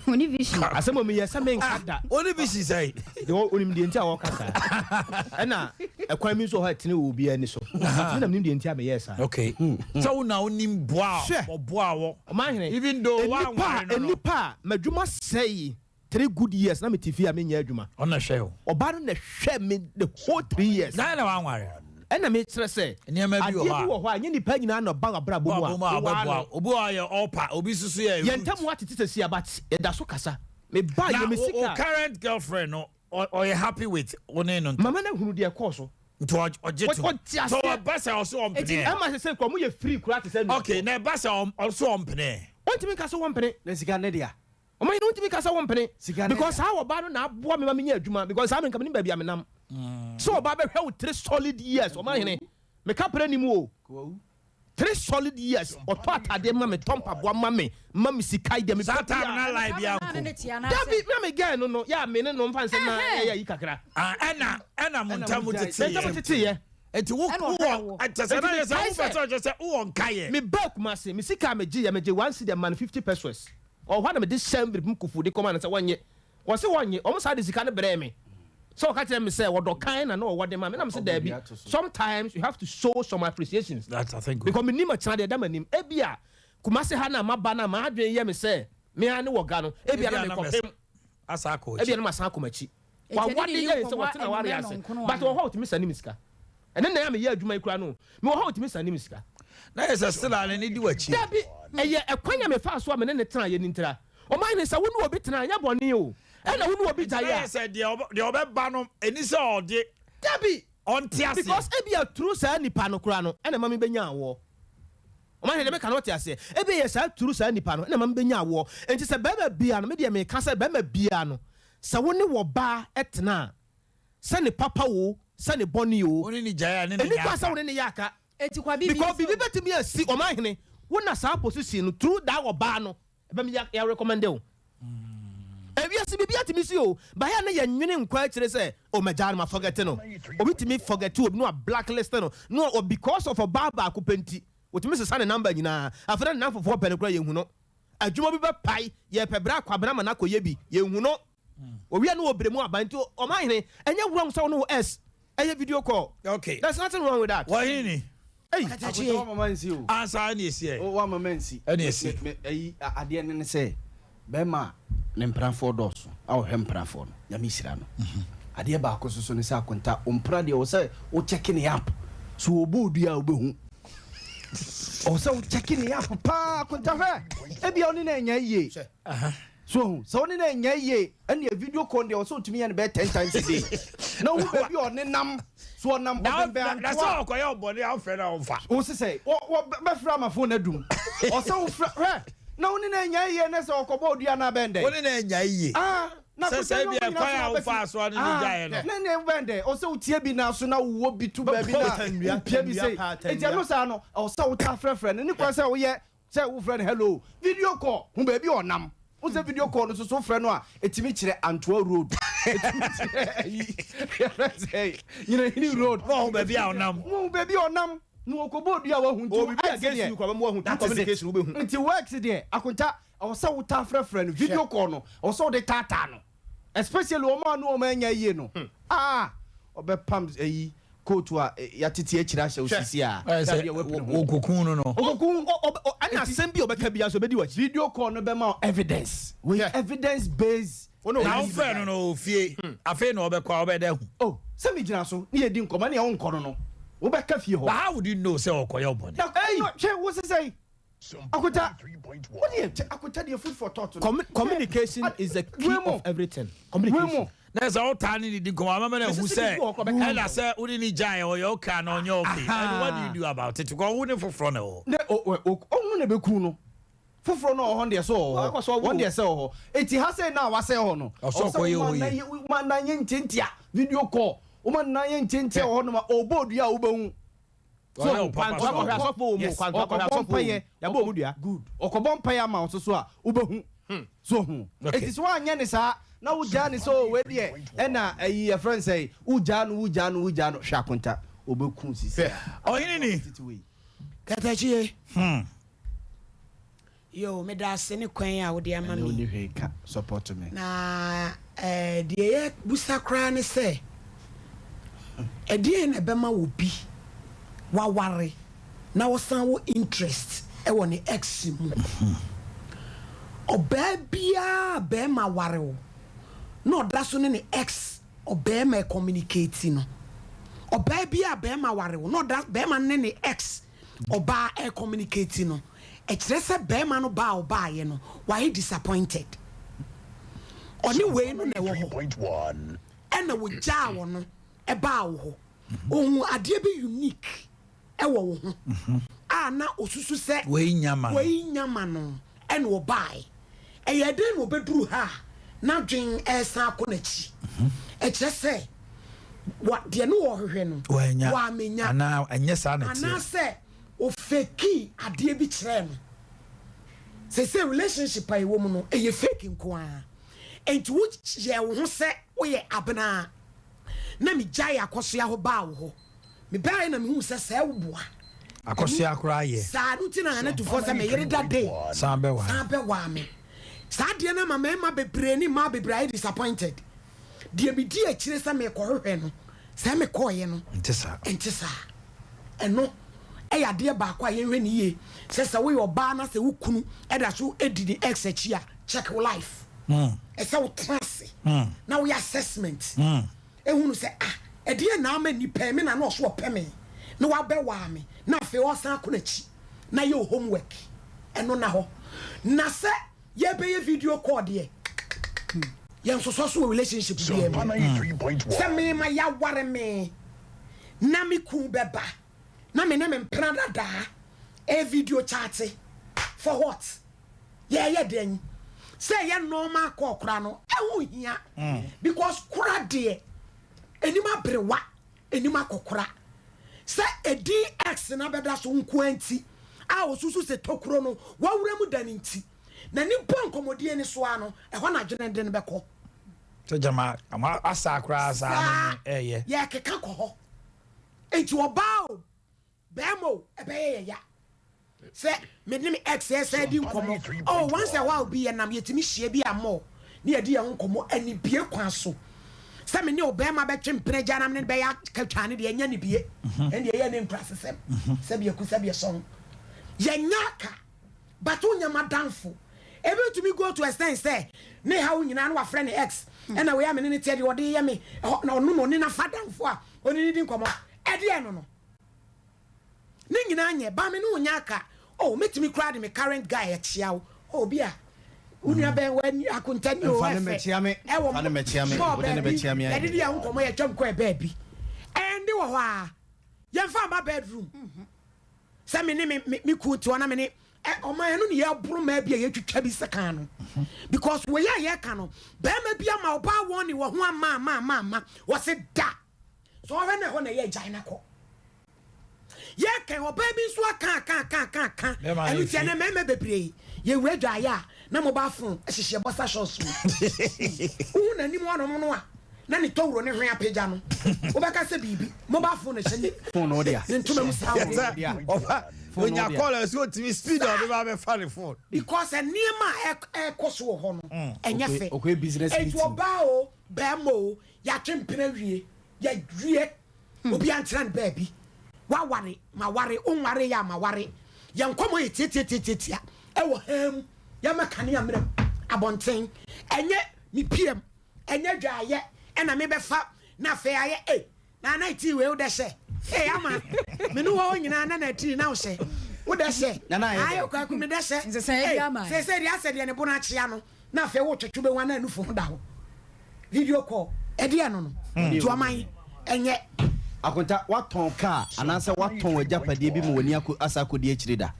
Oni vision. Asɛm a meyɛ sɛ menka da. Oni vision sɛn? Deɛ onim deɛ nti a wɔka saa. Ɛna ɛkwan bi nso wɔ hɔ a ɛtene wɔ obiara ani so. Nti me na menim deɛ nti a meyɛɛ saa. Okay. Sɛ wo na wonim boa a ɔboa wɔ. Ɔmanhene, Even though nnipa a woanware no no. nnipa a m'adwuma sɛe three good years na mete fie a menyɛ adwuma. Ɔno na ɛhwɛ wo. Ɔbaa no na ɛhwɛ me the whole 3 years. Na na wanware no. Ɛna mekyerɛ sɛ Nneɛma bi adeɛ wɔ bi hɔ a wɔ hɔ a ɛnyɛ nnipa nyinaa na ɔba w'abrabɔ mu a Ɔbɔ mu a wowaa ɔbɛboa no. wo. Obi wɔ hɔ a ɔyɛ ɔpa, obi nso so yɛ Yɛn root. ntam atete sɛsi a but yɛda so kasa. Mebaa Na yɛ me wo wo sika. current girlfriend no ɔyɛ happy with wo ne no ntam. Mama no ahunu deɛ ɛkɔɔ so. Nti ɔgye to. Ɔte So aseɛ. ɔba sɛ ɔso Eti ɔmpene. ɛma sɛ sɛ kura ɔmo yɛ free kura te sɛ nnuafoɔ. Okay, na ɛba sɛ ɔso ɔmpene. Ɔntumi nka sɛ wɔmpene. Na sika ne dea. Ɔmo yɛ no ntumi nka sɛ wɔmpene. Sika ne Because dea. saa ɔbaa no na aboa me ma menyɛ adwuma because saa me nka menim baabi a menam. Sɛ ɔbaa bɛhwɛ wo 3 solid years ɔma hene meka pere nim o. 3 solid years ɔtɔ atadeɛ ma me tɔ mpaboa ma me ma me sika yi deɛ me Saa pɛ time biara. na lie bi anko. Dabi me a me girl no no yɛ a me ne no mfa nsɛm na ɛyɛ yi kakra. Ah, ɛna ɛna mo ntam tete Yɛn ntam tete yɛ. Eti wo Ɛna ɔhwɛ wowɔ wo. ɛkyɛ sɛ na yɛ sɛ Eti wo pɛ sɛ ɔkyɛ sɛ wowɔ nkayɛ. Me ba Kumase me sika a me gye yɛ me gye 1 cedi ma no 50 pesewas. Ɔhɔ na me de hyɛ envelope mu kufu de kɔma no sɛ wɔnyɛ. Wɔse wɔnyɛ ɔmo saa de sika no brɛɛ me. Sɛ ɔka kyerɛ me sɛ wɔdɔ kan na na ɔwɔ de ma me na me sɛ daabi. Sometimes you have to show some appreciations. That's I think. Because me nim akyina deɛ ɛda m'anim. Ebia Kumase ha na maba na m'adwene yɛ me sɛ me ara ne wɔ ga no. Ebia na mekɔpem. Asa akɔ Ebia na masan akɔ m'akyi. Eti ɛne Wawade ne yɛ sɛ nkɔmmɔ wɔte na ware anwummerɛ ase. nɔnkono But ana? wɔ hɔ a otumi sane me sika. Ɛne na yɛ a meyɛ adwuma yi koraa no. Mewɔ hɔ a otumi sane me sika. Na yɛ sɛ still a ne ne di w'akyi. Dabi ɛyɛ ɛkwan a mefa so a me ne ne tena yɛ ne ntira. Ɔman ne sɛ wo ne obi tena ɛnyɛ bɔne o. Ɛna wo ne obi Na gyae yɛ a. sɛ deɛ ɔbɛba no ɛni sɛ ɔde Dabi ɔnte aseɛ. because ebi aturu saa nipa no koraa no ɛna ma mi bɛnya awoɔ. Ɔman ne deɛ meka no ɔte aseɛ. Ebi yɛ saa turu saa nipa no ɛna ma mi bɛnya awoɔ. Nti sɛ bɛrima bia no me deɛ meka sɛ bɛrima bia no sɛ wo ne wɔ baa ɛtena a sɛ ne papa wo sɛ ne bɔne o. Wo ne ne gyae a ne ne Ɛni nyɛ kwan sɛ aka. wo ne ne yɛ aka. Eti kwa bibi Because nso. biribi bɛtumi asi ɔman hene wo na saa position no through that ɔbaa no ɛbɛn mi yɛ recommend o. Ewiase biribi atumi si o bayɛ ne yɛ nwene nkwa akyire sɛ o mɛgya no ma forget no obi tumi forget obi no a blacklist no no o because of ɔbaa baako pɛ nti otumi sesa ne number nyinaa afei na ne nan fofoɔ pɛ no kora yɛn hu no adwuma bi bɛpae yɛpɛ brɛ akwabena ma n'akɔ yɛ bi yɛn hu no owia no wɔ bere mu aba nti ɔman hene ɛnyɛ wrong sɛ ɔno wɔ s ɛyɛ video call. Okay. There's nothing wrong with that. Wɔhene ni. Hey. Akoto wamama nsi o. Ansa ɛna esi ɛ. Wamama nsi. Ɛna esi. Me ɛyi adeɛ ne ne sɛ bɛrima a ne mprafoɔ dɔɔso a ɔhwɛ mprafoɔ no nyame hyira no. Adeɛ baako soso ne sɛ akonta ɔmpra deɛ ɔwɔ sɛ wokyɛke ne app so ɔbɔ odua a wobɛhu. Ɔwɔ sɛ wokyɛke ne app paa akonta hwɛ ebia ɔne na ɛnya yie. So sɛ ɔne na ɛnya yie ɛne video call deɛ ɔwɔ sɛ ɔtumi yɛ no bɛyɛ 10 times a day na wohu baabi a ɔne nam so ɔnam Na ɔbɛnbɛn na sɛ ɔkɔyɛ ɔbɔne a wofrɛ no a ɔmfa. wo sisɛ wɔ bɛfrɛ ama phone adum ɔsɛ wofrɛ hwɛ na wo ne na anya yie ne sɛ ɔkɔbɔ odua no abɛn dɛn Wo ne na anya yie. Ah, na Sɛ sɛ kɔtɛ bi ɛkwan a wofaa so a ne ne gyaeɛ no. ne ne bɛn dɛn ɔsɛ wotie bi na so na wowɔ bi to baabi na Tannua, wopie bi tannua sei paa, enti tannua. ɛno saa no ɔsɛ wota frɛfrɛ no ne kwan sɛ woyɛ Sɛ wofrɛ no hello, video call, hu baabi a ɔnam. Wohu sɛ video call no nso so wofrɛ no a, ɛtumi kyerɛ Antoa road, ɛtumi kyerɛ ayi, yɛfrɛ no sɛ Nyinahini road. Na wahu baabi a ɔnam. Wahu baabi a ɔnam. Na ɔkɔbɔ dua a wahu. Nti Ɔwɔ biribi ex against deɛ, you koraa ɔbɛma wahu. Through that is it. communication wobɛhu. Nti wo ex deɛ, Akonta, ɛwɔ sɛ wotaa frɛfrɛ no, video call no, ɛwɔ sɛ wode taataa no. Especially wɔn a ne wɔn anya yie no, ah, ɔbɛpam ayi coat a yɛatete akyire ahyɛ wo sisi a, Ɛyɛ sɛ wɔkɔku no no. Ɔkɔku Ɛna asɛm bi a ɔbɛka biara nso ɔbɛdi w'akyi. Video call no bɛma wo evidence. Wei evidence based. Na wofrɛ no no ɔwɔ fie, afei na ɔbɛkɔ a wobɛda ahu. Oh, sɛ megyina so ne yɛdi nkɔmmɔ ɛnneɛ wonkɔ no no, wobɛka fie hɔ. But how would you know sɛ ɔkɔyɛ wo bɔne? Na hwɛ wo sesɛe. Akota, wo deɛ kyɛ akota deɛ food for thought no. Communication is the key of everything. Communication. Na sɛ wotaa ne ne di nkɔmmɔ ama no ahu sɛ ɛna sɛ wo ne ne gyae ɔyɛ okay anaa ɔnyɛ okay. And what do you do about it? Because wo ne foforɔ na ɛwɔ hɔ. Ne ɔno na ɛbɛku no. Foforɔ no ɔwɔ hɔ no deɛ sɛ ɔwɔ hɔ. Wɔn deɛ sɛ ɔwɔ hɔ. Eti ha sɛ na wasɛe hɔ no. Ɔsɛ ɔkɔyɛ hɔ yie. Woma nan yɛ ntiantia video call. Woma nan yɛ ntiantia wɔ hɔ nom a ɔbɔ odua a wobɛhu. Ɔyɛ wo papa so. Kwantoa asɔfo wɔ mu. Kwantoa kɔhwɛ asɔfo wɔ mu. Yɛabɔ wɔn dua. Good. Ɔkɔbɔ mpaeɛ ama wo nso so a, wobɛhu. So ho. Eti sɛ woanyɛ ne saa na wogyaa ne sɛ oh wei deɛ ɛna ayi yɛfrɛ no sɛn, wogyaa no wogyaa no wogyaa no, hwɛ akonta, ɔbɛku sisi a. Ɔhene ni. Katakyie. Yoo meda ase ne kwan a wode ama Ɛnɛ me wonni yi. hwee ka support me. Na eh, deɛ yɛbusa koraa ne sɛ, ɛdeɛn na ɛbɛma obi waware na ɔsan wɔ interest wɔ ne ex mu? Ɔbaa biara a barima ware wo na ɔda so ne ne ex ɔbarima communicate no, ɔbaa biara a barima ware wo na ɔda barima no ne ne ex ɔbaa ɛcommunicate no, ɛkyerɛ sɛ barima no ba a ɔbaeɛ no, wayɛ disappointed. Ɔne wei no na ɛwɔ hɔ, ɛna wɔgyaa wɔ no ɛbaa wo hɔ. Ohun adeɛ bi unique ɛwɔ wo ho a na osusu sɛ wei nya ma no, wei nya ma no, ɛna ɔbaeɛ. Ɛyɛ dɛn na ɔbɛduru ha a n'adwen ɛresan akɔ n'akyi? Ɛkyerɛ sɛ wa deɛ ne ɔrehwehwɛ no Wannya. wammɛnya. Anaa ɛnyɛ saa na ɛteɛ. Anaasɛ ɔfekii adeɛ bi kyerɛɛ no. Seesei relationship a yɛwɔ mu no, ɛyɛ fake nko ara. Enti woyɛɛ wo ho sɛ woyɛ abena na megyaee akɔsoa hɔ baa wo hɔ. Mebaeɛ na mehuu sɛ sɛɛ woboa. Akɔsoa koraa yɛ. Saa no nti na Nana Tufoɔ sɛ me yere da day San bɛwaa. san bɛwaa me. Saa adeɛ no ama mmarima bebree ne mmaa bebree ayɛ disappointed. Deɛ medi akyire sɛ merekɔhwehwɛ no, sɛ mekɔeɛ no, Nte saa. ɛnte saa. Ɛno yɛ adeɛ baako a yɛnhwɛ no yie sɛ sɛ woyɛ ɔbaa na sɛ wo kunu da so di ne ex akyi a, check wo life. Ɛsɛ wotena ase na woyɛ assessment ehunu sɛ ah, ɛdeɛn na ama nipa yi, me na na ɔso ɔpɛ me na wabɛwaa me na afei ɔresan akɔ n'akyi na yɛ wo homework. Ɛno na hɔ. Na sɛ yɛbɛyɛ video call deɛ, yɛnsosɔ so wɔ relationship biara mu. Sɛ me ma yɛaware me na me kun bɛba na me ne me mpena dadaa ɛyɛ video chat for what? Yɛyɛ dɛn? Sɛ ɛyɛ normal call koraa no ɛho hia because kora deɛ anim aberewa anim akɔkora sɛ ɛdin X na bɛda so nkoa nti a ɔsusu sɛ tokuro no wawura mu da no nti N'ani bɔ nkɔmmɔdie no so ara no, ɛhɔ na adwene de no bɛkɔ. Sɛ gyama ama asa koraa saa no ne ɛyɛ. Yɛkeka kɔ hɔ. Enti ɔbaa o, bɛrima o, ɛbɛyɛ yɛ ya. Sɛ me ne me ex yɛsan di nkɔmmɔ. Oh, once a while bi yɛnam yɛtumi hyia bi a mall ne yɛdi yɛn ho nkɔmmɔ anibue kwan so. Sɛ me ne ɔbarima bɛtwe mpena gya na me ne no bɛyɛ akatwa no deɛ ɛnyɛ anibue. Ɛndeɛ ɛyɛ ne nkurasesɛm. Sɛbi aku sɛbi ɛsɔn. Yɛnyɛ aka. But wo nyɛ m'adamfo. Ebetumi go to extent sɛ ne haw nyinaa no wafrɛ ne ex ɛna wei a me ne no teɛ deɛ ɔde yɛ me ɛhɔ na ɔno na ɔne no afa adamfo a ɔne no di nkɔmmɔ. Ɛdeɛn no no? Ne nyinaa nyɛ ba me ne wo nyɛ aka. Oh mɛtumi koraa de me current guy akyia wo. Oh bi a wo nua bɛn w'ani akontani o Mfa no ɛfɛ mmɛkyia me. ɛwɔ Mfa no mmɛkyia me. mall Wode no baabi bɛkyia me ayɛ yɛde dɛn? di yɛn ho nkɔmmɔ yɛtwam kɔ baabi. Ɛnde wɔ hɔ a yɛmfa mma bedroom. Sɛ me ne me me me kun te hɔ na me ne ɛ ɔman ɛno ne yɛboro mmaa bi a yɛtwitwa bi sekan no because wei a yɛka no bɛrima bi ama ɔbaa wɔn ne wɔ ho ama ama ama ama wɔse da sɛ ɔhwɛ na ɛhɔ na ɛyɛ agyae na kɔ. Yɛkɛn ɔbaa bi nso aka aka aka aka aka ɛno nti ɛnɛ mmarima bebree yɛwura dwaeɛ a na mobile phone hyehyɛ boxer shorts mu. Wohu n'anim hɔnom no a na ne towuro ne hwene apagya no wobɛka sɛ biribi mobile phone hyɛ ne ne ntoma mu saa wɔ. Onya call ɛsɛ otumi speed a ɔde ba abɛfa ne phone. Because nneɛma a ɛkɔ so wɔ hɔ no ɛnyɛ fɛ. Eti ɔbaa o bɛrima o yɛatwe mpena wie yɛwie. Obi ankyerɛ no baabi. Waware, maware, wonwaree a maware. Yɛn nkɔmmɔ yɛ tiatiatiatiatia ɛwɔ hann mu. Yɛmma kanea mmra mu. Abɔnten. Ɛnyɛ me piam, ɛnyɛ dwaayɛ ɛna mebɛfa na afei ayɛ ei, Nana tii wei wodɛ hyɛ. Ei ama, me ne wɔ hɔ nyinaa Nana tii na wohyɛ. Wodɛ hyɛ. Ayɛ Kwaku medɛ hyɛ. Ei, seesei deɛ asɛ deɛ ne bo no akyea no. Na afei wo twetwe bɛhu a na nufu ho da hɔ. Video call ɛdeɛ no no nti ɔman ɛnyɛ. Akonta, woatɔn kaa anaasɛ woatɔn w'agyapadeɛ bi ma w'ani akɔ asa akɔdi akyire da?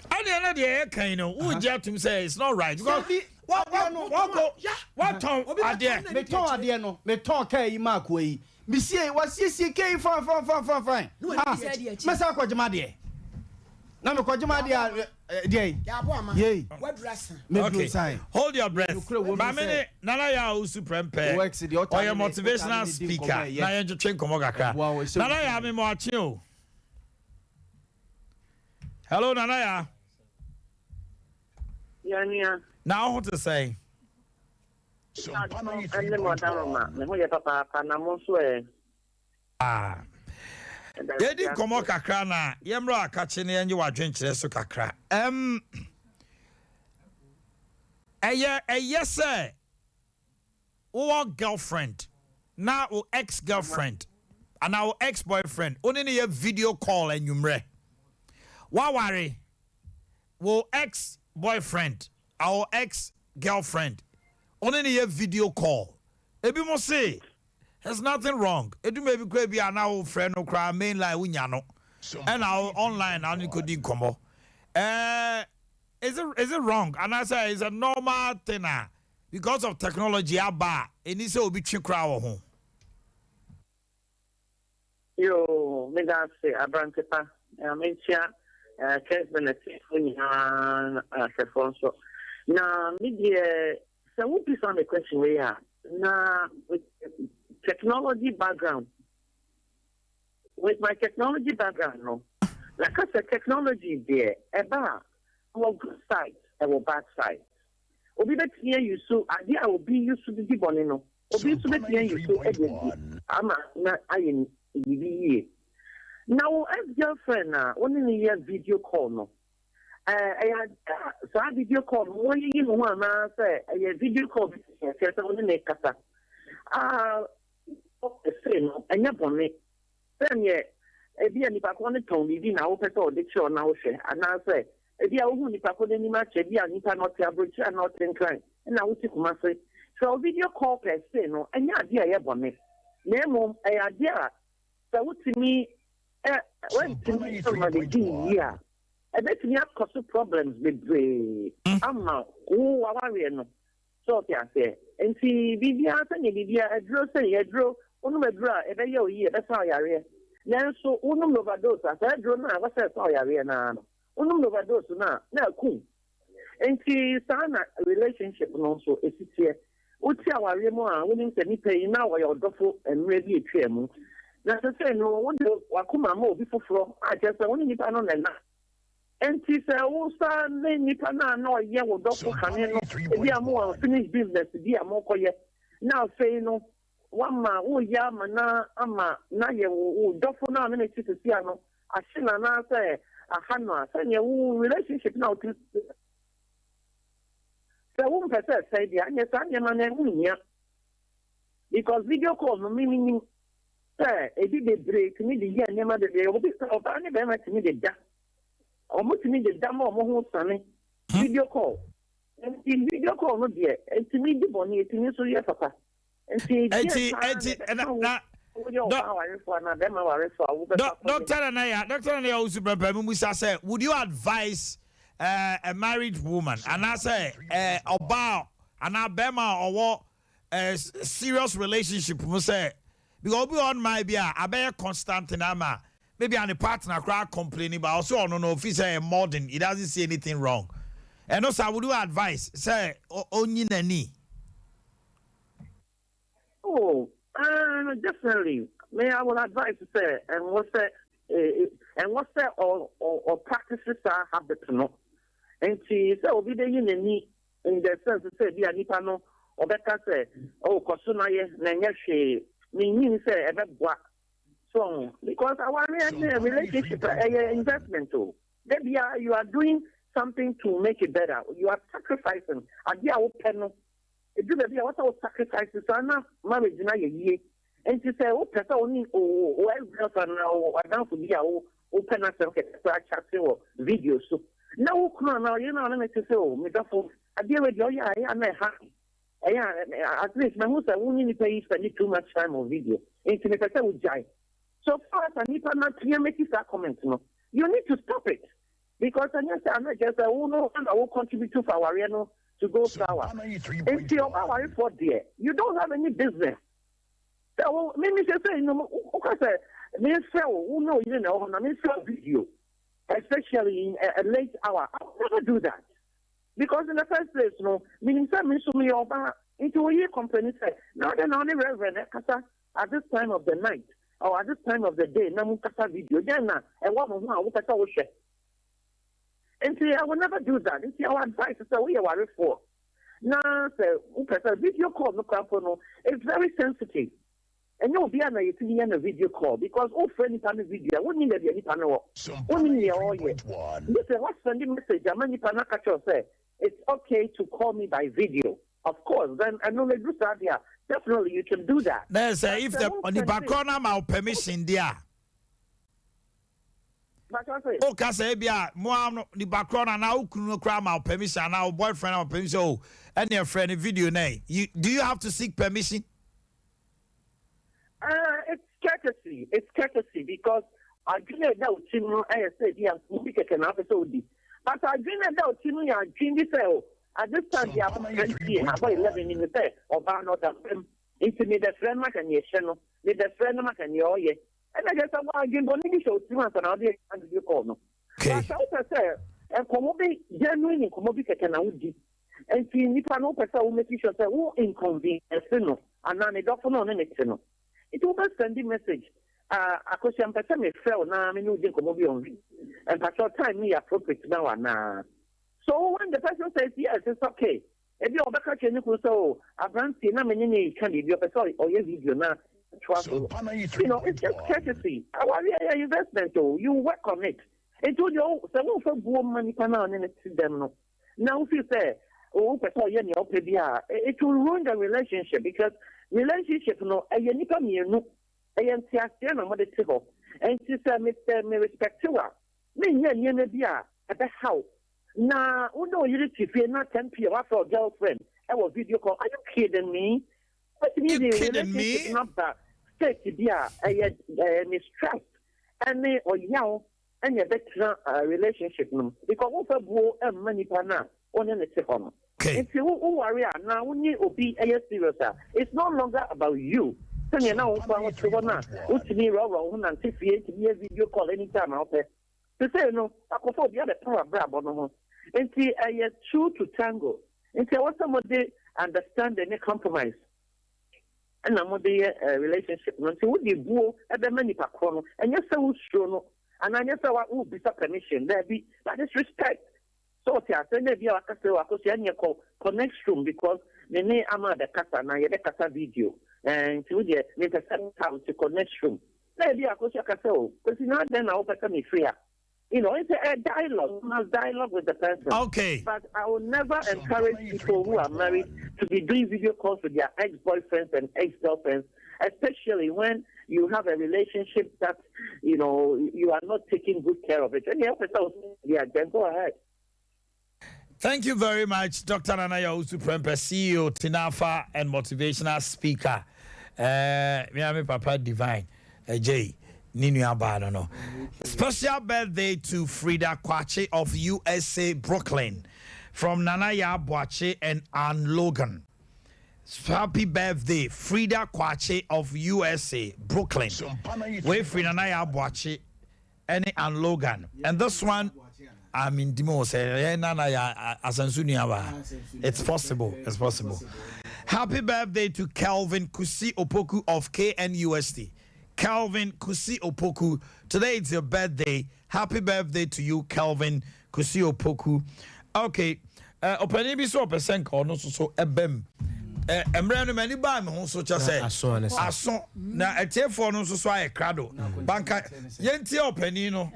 Ɛdeɛ na deɛ yɛka yi no wogye atom sɛ it's not right because watɔn adeɛ. Metɔn adeɛ no, metɔn kaa yi maa akoa yi. Mesie, wasiesie kaa yi fine fine fine fine fine. Ah, mɛsan akɔgye m'adeɛ. Na mekɔgye m'adeɛ a, deɛn? Yei. Okay, hold your breath. Maame ne Nana Yaa Owusu Prempeh, ɔyɛ motivational speaker na yɛntwetwe nkɔmmɔ kakra. Nana Yaa, me mo akye o. Hello, Nana Yaa. Yɛnua. Na wo ho te sɛn? Ɛne mo adaworoma, me ho yɛ papaapa, na mo nso ɛ? Ah. Yɛdi nkɔmmɔ kakra na yɛmmra akakye na yɛnye w'adwenkyerɛ so kakra. Um, ɛyɛ ɛyɛ sɛ wowɔ girlfriend na wo ex girlfriend anaa wo ex boyfriend wo ne no yɛ video call anwummerɛ. Waware wo ex boyfriend or ex girlfriend wo ne no yɛ video call. Ebinom se there's nothing wrong, edu baabi koraa bi a na wo frɛ no koraa main line wo nya no ɛna wo online na wo ne kɔdi nkɔmmɔ. Eh, is it, is it wrong anaasɛ is a normal thing a because of technology aba a ɛni sɛ obi twe koraa wɔ ho? Yoo, meda ase aberante pa. Na menkyia eh, Kesben atiefo nyinaa na ahwɛfoɔ nso. Na me deɛ sɛ wobisa me question wei a, na with technology background, with my technology background no, mɛka sɛ technology deɛ ɛba a, ɛwɔ good side, ɛwɔ bad side. Obi bɛtumi ayi so adeɛ a obi yi so de di bɔne no, obi nso bɛtumi ayi so de adi ama na ayɛ biribi yie. Na wo ex-girlfriend a wo ne no yɛ video call no, ɛyɛ adeɛ a saa video call no moayiyi mo ho anaa sɛ ɛyɛ video call bi kɛkɛ kyerɛ sɛ wo ne no rekasa? Ah, sei no, ɛnyɛ bɔne. Sɛdeɛ ebia nipa korɔ no tɔn biribi na wopɛ sɛ ɔde kyerɛ wo na wohwɛ, anaasɛ ebia wohu nipa korɔ no anim akyɛ, ebia nipa no ɔte aburokyire anaa ɔte Nkran ɛna wote Kumase. Sɛ wo video call per se no, ɛnyɛ adeɛ a ɛyɛ bɔne, na mmom ɛyɛ adeɛ a sɛ wotumi ɛ, woantumi amma no di yie a, ɛbɛtumi akɔ so problems bebree ama wo w'awareɛ no. So ɔte aseɛ? Nti biribiara sɛdeɛ biribiara, aduro sei, aduro, wonom aduro a, ɛbɛyɛ wo yie, ɛbɛsa wo yareɛ. Nanso wonom no overdose a, saa aduro no a ɛwɔ sɛ ɛsa wo yareɛ no ara no, wonom no overdose no a, na aku wo. Nti saa na relationship no nso ɛsi teɛ. Wote awareɛ mu a, wonim sɛ nipa yi na ɔyɛ ɔdɔfo mmerɛ bi atwaa mu. Na sesei no, wode w'akoma ama obi foforɔ a kyerɛ sɛ wo ne nipa no na ɛnam. Enti sɛ wosan ne nipa no a na ɔyɛ wo dɔfo kane no, ebia mowɔ unfinished business bi a morekɔyɛ, na afei no woama woreyɛ ama no ama no ayɛ wo wo dɔfo no a ɔne no te seesei no ahye no anaasɛ aha no a, sɛnea wo relationship no a wote sɛ wompɛ sɛ ɛsɛe deɛ, anyɛ saa nneɛma no ɛho nhia. Because video call no me menim sɛ ebi bebree tumi de yɛ nneɛma bebree. Obi ɔbaa ne barima tumi de da. Wɔtumi de da ma wɔn ho sane video call. Nti video call no deɛ ɛtumi di bɔne, ɛtumi nso yɛ papa. Nti deɛ paa na ɛbɛka wo woyɛ ɔbaa warefoɔ anaa bɛrima warefoɔ a wobɛfa kɔ Dr. Nanaya, Dr. Nanaya Owusu Prempeh, mumisa sɛ, would you advise uh, a married woman anaasɛ uh, ɔbaa anaa bɛrima a ɔwɔ uh, serious relationship mu sɛ because obi wɔ hɔ nom a bi a abɛyɛ constant na ama Maybe a ne partner koraa complaining but ɔsɛ ɔno no ofi sɛ ɛyɛ modern, he doesn't see anything wrong. Ɛno saa would you advice sɛ ɔnyi n'ani? Oh, uh, definitely. Me, I will advise sɛ ɛnwɔ sɛ ɛnwɔ sɛ ɔ ɔ practice saa habit no. Nti sɛ obi bɛyi n'ani in the sense sɛ bi a nipa no ɔbɛka sɛ oh kɔ so na yɛ na ɛnyɛ hwee. Menyini sɛ ɛbɛboa so because awareɛ ne relationship ɛyɛ investment o. Da bia you are doing something to make it better. You are sacrificing. Adeɛ a wopɛ no ɛduru baabi a wɔsɛ wo sacrifice saa na marriage no ayɛ yie. Nti sɛ wopɛ sɛ wo ne wo ex-girlfriend anaa wo adamfo bi a wo wopɛ n'asɛm kɛkɛ koraa chat wɔ video so na wo kunu anaa ɔyere no a ɔne ne te sɛ o me dɔfo adeɛ wei deɛ ɔyɛ a ɛyɛ a na ɛha me ɛyɛ a at least mahu sɛ wo ne nipa yi spend too much time on video nti mepɛ sɛ wogyae. So far as a nipa no atua meki saa comment no, you need to stop it because ɛnyɛ sɛ ano ɛkyerɛ sɛ wo no na wo contribute for awareɛ no to go sour. Nti ɔba awarefoɔ deɛ you don't have any business sɛ wo me me sɛ sɛ no woka sɛ mefrɛ wo wo ne oyere na ɛwɔ hɔ na mefrɛ wo video especially in a late hour, I will never do that because in the first place no menim sɛ me nso meyɛ ɔbaa nti oyi complain sɛ na ɔdɛ na ɔne reverend ɛkasa at this time of the night or at this time of the day na mo kasa video dɛn na ɛwɔ mo ho a wopɛ sɛ wohwɛ. Nti I will never do that. Nti I will advise sɛ woyɛ warefoɔ na sɛ wopɛ sɛ video call no koraa mpo no, it's very sensitive. Ɛnyɛ obiara na yɛtumi yɛ no video call because wofrɛ nipa no video a wonnim baabi a nipa no wɔ, wonnim nea ɔreyɛ. Gye sɛ woasɛnde message ama nipa no aka kyerɛ wo sɛ it's okay to call me by video. Of course, then ɛno no ɛduru saa deɛ a, definitely you can do that. Na sɛ But if sɛ the wo nipa sɛnde korɔ no ama wo permission deɛ a, Mpakyɛw sɛ. Woka sɛ ebi a mo ara no nipa korɔ no anaa wo kunu no koraa ama wo permission anaa wo boyfriend ama wo permission o ɛne ɛfrɛ no video no ɛ, you do you have to seek permission? Uh, it's courtesy, it's courtesy because adwene a ɛda wo tirim no yɛ sɛ ebi a nkɔmmɔ bi kɛkɛ na wopɛ sɛ wodi. But adwene a ɛda wo tirim no yɛ adwene bi sɛ o, at this time deɛ abɔ 10 pm, abɔ 11 menim sɛ ɔbaa no ɔda fam nti mebɛfrɛ no maka nea ɛhyɛ no, mebɛfrɛ no maka nea ɔyɛ. Ɛna kyerɛ sɛ wɔ adwene bɔne bi hyɛ wo tirim ansa na wode ayɛ video call no. But sɛ wopɛ sɛ nkɔmmɔ bi, genuine nkɔmmɔ bi kɛkɛ na wodi, nti nipa no wopɛ sɛ wo make sure sɛ wo inconvenience no anaa ne dɔfo no a ɔne ne te no. Nti wobɛ send message, ah, Akosua mepɛ sɛ mefrɛ wo na me ne wo di nkɔmmɔ bi on video. Mpakyɛw time no yɛ appropriate ma wo anaa? So when the person says yes, it's okay. Ebi a ɔbɛka kyerɛ ne kunu sɛ oh, aberanteɛ na me ne no reka biribi, ɔpɛ sɛ ɔyɛ video na toa so. It's just courtesy. Awareɛ yɛ investment o, you work on it. Nti wo deɛ sɛ womfa buo mma nipa no a ɔne no te dɛm no, na wo feel sɛ wopɛ sɛ ɔyɛ nea ɔpɛ bi a, it will ruin the relationship because relationship no ɛyɛ nipa mmienu, ɛyɛ nteaseɛ na mode te hɔ. Nti sɛ me sɛ me respect wo a, menyɛ nneɛma bi a ɛbɛha wo. Na wo ne wo yere te fie na 10 pm wafrɛ wo girlfriend ɛwɔ video call, are you kidding me? Wobɛtumi You de kidding relationship me? no aba state bi a ɛyɛ ɛyɛ mistrust ɛne ɔyaw ɛna ɛbɛtena relationship no mu because womfa buo mma nipa no a wo ne no te hɔ no. Nti wo woware a na wo ne obi yɛ serious a, it's no longer about you sɛnea na wo nkoa wote hɔ no a wotumi worɔworɔ wo ho nante fie, tumi yɛ video call anytime a wopɛ. Sesei no akɔfa obi abɛka w'abrabɔ no ho nti ɛyɛ two to tango nti ɛwɔ sɛ mode understanding ne compromise ɛna mode yɛ relationship no nti wode buo ɛbɛma nipa korɔ no, ɛnyɛ sɛ wosuro no anaa ɛnyɛ sɛ wobisa permission, daabi, but it's respect. So ɔte ase na ebi a waka sɛ Akosua ɛneɛ kɔ kɔ next room because me ne Ama bɛkasa na yɛbɛkasa video ɛɛ nti wo deɛ mempɛ sɛ meka wo nti kɔ next room na ebi a Akosua ka sɛ o Kwesi na adɛn na wopɛ sɛ mefiri ha. It's a dialogue. You must dialogue with the person. But I will never encourage people who are married to be doing video calls with their ex-boyfriends and ex-girlfriends, especially when you have a relationship that you are not taking good care of it. And yeah, then go ahead. Thank you very much, Dr. Nana Yaw Owusu Prempeh, CEO, Tinafa, and motivational speaker. Me Papa Divine, Jay, Ninu Abano. No. Special birthday to Frida Kwachi of USA, Brooklyn, from Nana Yaw Boache and Ann Logan. Happy birthday, Frida Kwachi of USA, Brooklyn. Wait, Frida Nana Yaw Boache. ɛne Ann Logan and this one I mean dimo sɛ ɛyɛ nana yɛ asansu nuabaa it's possible it's possible happy birthday to Kelvin Kusi Opoku of KNUST Kelvin Kusi Opoku today it's your birthday happy birthday to you Kelvin Kusi Opoku okay ɔpanin bi sɛ ɔpɛ sɛ nka ɔno nso so ɛbɛm mmerɛ no m'ani baa me ho so kyɛ sɛ aso na atiefoɔ no nso so ayɛ krado banka yɛntie ɔpanin no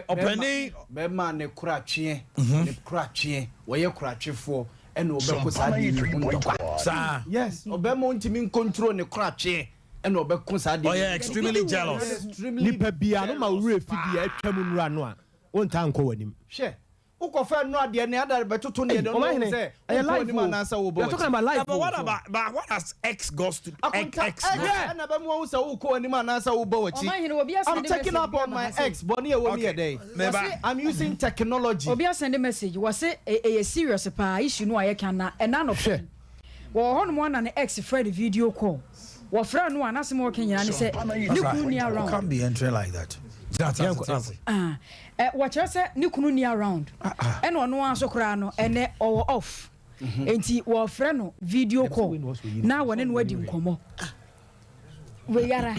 ɔpanin bɛrima ne kora tweɛ ne kora tweɛ wɔyɛ kora twefoɔ ɛna ɔbɛko saa deɛ ne ho ntɔkwa saa yes ɔbɛrima ntumi nkontro ne kora tweɛ ɛna ɔbɛko saa deɛ ɔyɛ extremely jealous nipa bia no ma wura fi bi atwa mu nura no a wontaa nkɔ w'anim hwɛ wokɔfɛ no adeɛ ne ada bɛtoto ne yɛde ɔno sɛ ɛyɛ wokɔ life anim o anaasɛ wobɔ we are talking about life but o what about but what has ex got to Akonta ex ex got ɛna bɛmu ahu sɛ wokɔ anim anaasɛ wobɔ w'akyi Ɔman hene, obi asɛnde I'm checking message up bi on aba my ha sɛ- ex bɔne ɛwɔ mu yɛ dɛn Meba. I'm using technology Obi asɛnde message wɔse ɛyɛ serious paa issue no a yɛka na ɛna nɔpɛ wɔwɔ hɔnom ana ne ex frɛ no video call wɔfrɛ no a n'asɛm a wɔka nyinaa ne sɛ ne kunu ni You around can't be entering like that. Ah, wɔkyerɛ sɛ ne kunu ni around ɛna ɔno ara nso koraa no ɛnɛ ɔwɔ off nti wɔfrɛ no video call na wɔne no adi nkɔmmɔ weyara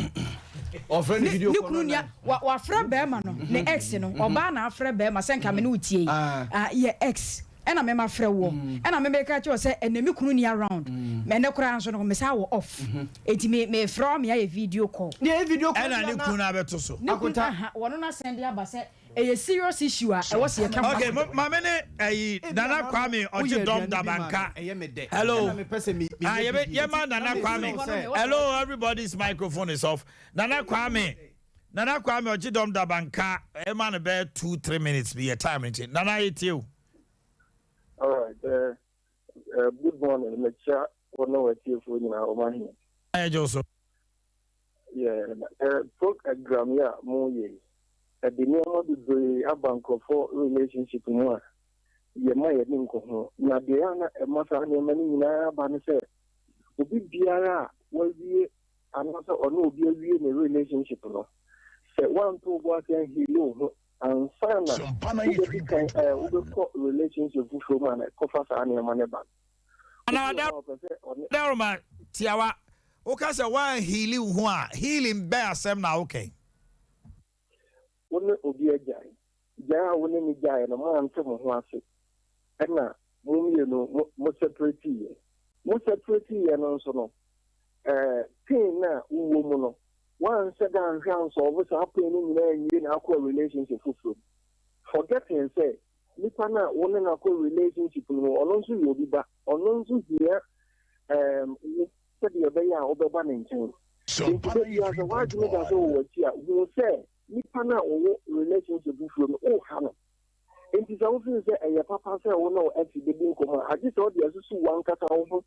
ɔfrɛ no video ne call kunu nia wafrɛ bɛrima no ne ex no ɔbaa na afrɛ bɛrima sɛ nka me ne wo tie yi Ah, yɛ ex ɛna mɛma frɛ woɔ ɛna mɛmɛka kyerɛ wo sɛ ɛnɛ me kunu ni around ɛnɛ koraa nso no mesa wɔ off enti me mefrɛ wo me ayɛ video call deɛ video call ɛna ne kunu no abɛto so ne kunu aha wɔno no asɛn de aba sɛ ɛyɛ serious issue a ɛwɔ sɛ yɛka ho okay asɛm. maame ne ɛyi Nana Kwame ɔgye dɔm dabanka ɛyɛ me dɛ hello ɛna mepɛ sɛ me ah yɛbɛ yɛma Nana Kwame hello everybody's microphone is off Nana Kwame Nana Kwame ɔgye dɔm dabanka ɛma no bɛyɛ 2 3 minutes bi yɛ time nti Nana yɛ tie o. All right. Good morning. Mekyia wɔn na wɔatiefoɔ nyinaa wɔn ahene. Ayɛ gye so. Yeah, program yi a moyɛ yi, ɛde nneɛma bebree aba nkurɔfoɔ relationship mu a yɛma yɛne nkɔ ho. Na deɛ a na ɛma saa nneɛma no nyinaa ba ne sɛ obi biara a wawie anaasɛ ɔne obi awie ne relationship no, sɛ woanto wo bo ase anheal wo ho ansa na wobɛdi kan wobɛkɔ relationship foforɔ mu a na ɛkɔfa saa nneɛma no ba no. Ana Daruma tiawa woka sɛ woanheal wo ho a healing bɛɛ asɛm na wokɛn. Wo ne obi agyae gyae a wo ne ne gyae no moante mo ho ase ɛna mo mmienu mo separate yɛ mo separate yɛ no nso no pain na wowɔ mu no wansɛ da anhwɛ ansɔɔbo saa pain no nyinaa nwie na akɔ relationship foforɔ mu, forgetting sɛ nipa no a wo ne no akɔ relationship no mu ɔno nso yɛ obi ba ɔno nso hia wo sɛdeɛ ɛbɛyɛ a wobɛba ne nkyɛn. Nti da biara sɛ woadwene da sɛ wɔ w'akyi a hu sɛ nipa no a wɔwɔ relationship foforɔ mu woha no. Nti sɛ wofiri sɛ ɛyɛ papa sɛ wo ne wo ex bɛdi nkɔmmɔ a agye sɛ wode asusu w'ankasa wo ho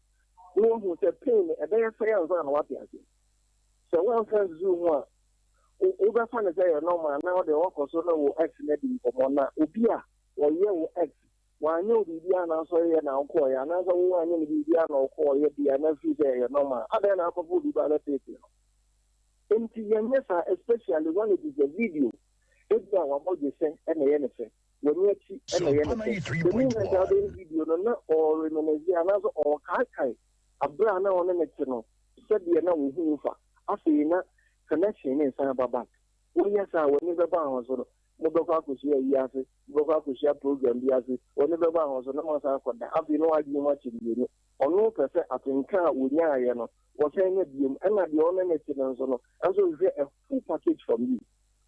na woahu sɛ pain no ɛbɛyɛ sɛe ansa na woate ase. Sɛ woamfa nsusu ho a wobɛfa no sɛ ɛyɛ normal na wode wɔkɔ so ne wo ex no adi nkɔmmɔ na obi a ɔyɛ wo ex wanyɛ wo biribiara na asɔre na wokɔɔyɛ anaasɛ wo wanyɛ no biribiara na ɔkɔɔyɛ deɛ na firi sɛ ɛyɛ normal adɛn na akɔfo obi ba bɛteetee no. Nti yɛnyɛ saa, especially when it is a video. Ebi a wabɔ dwesɛ ɛna ɛyɛ ne fɛ w'ani akyi ɛna ɛyɛ ne fɛ. The moment a wobɛyɛ video no na ɔreminisce anaasɛ ɔɔkaakae abere a na ɔne ne te no sɛdeɛ na wohu fa afei na connection ne nsan ba back. Woyɛ saa w'ani bɛba ahosuo no mobɛkɔ akɔhyia ayi ase mobɛkɔ akɔhyia program bi ase w'ani bɛba ahosuo na moasan akɔda afei na wadwene mu akyɛ mmienu. Ɔno pɛ sɛ atenka a wonyaayɛ no wɔsan nya biom ɛna deɛ ɔne ne te no nso no ɛnso hwehwɛ a full package from you.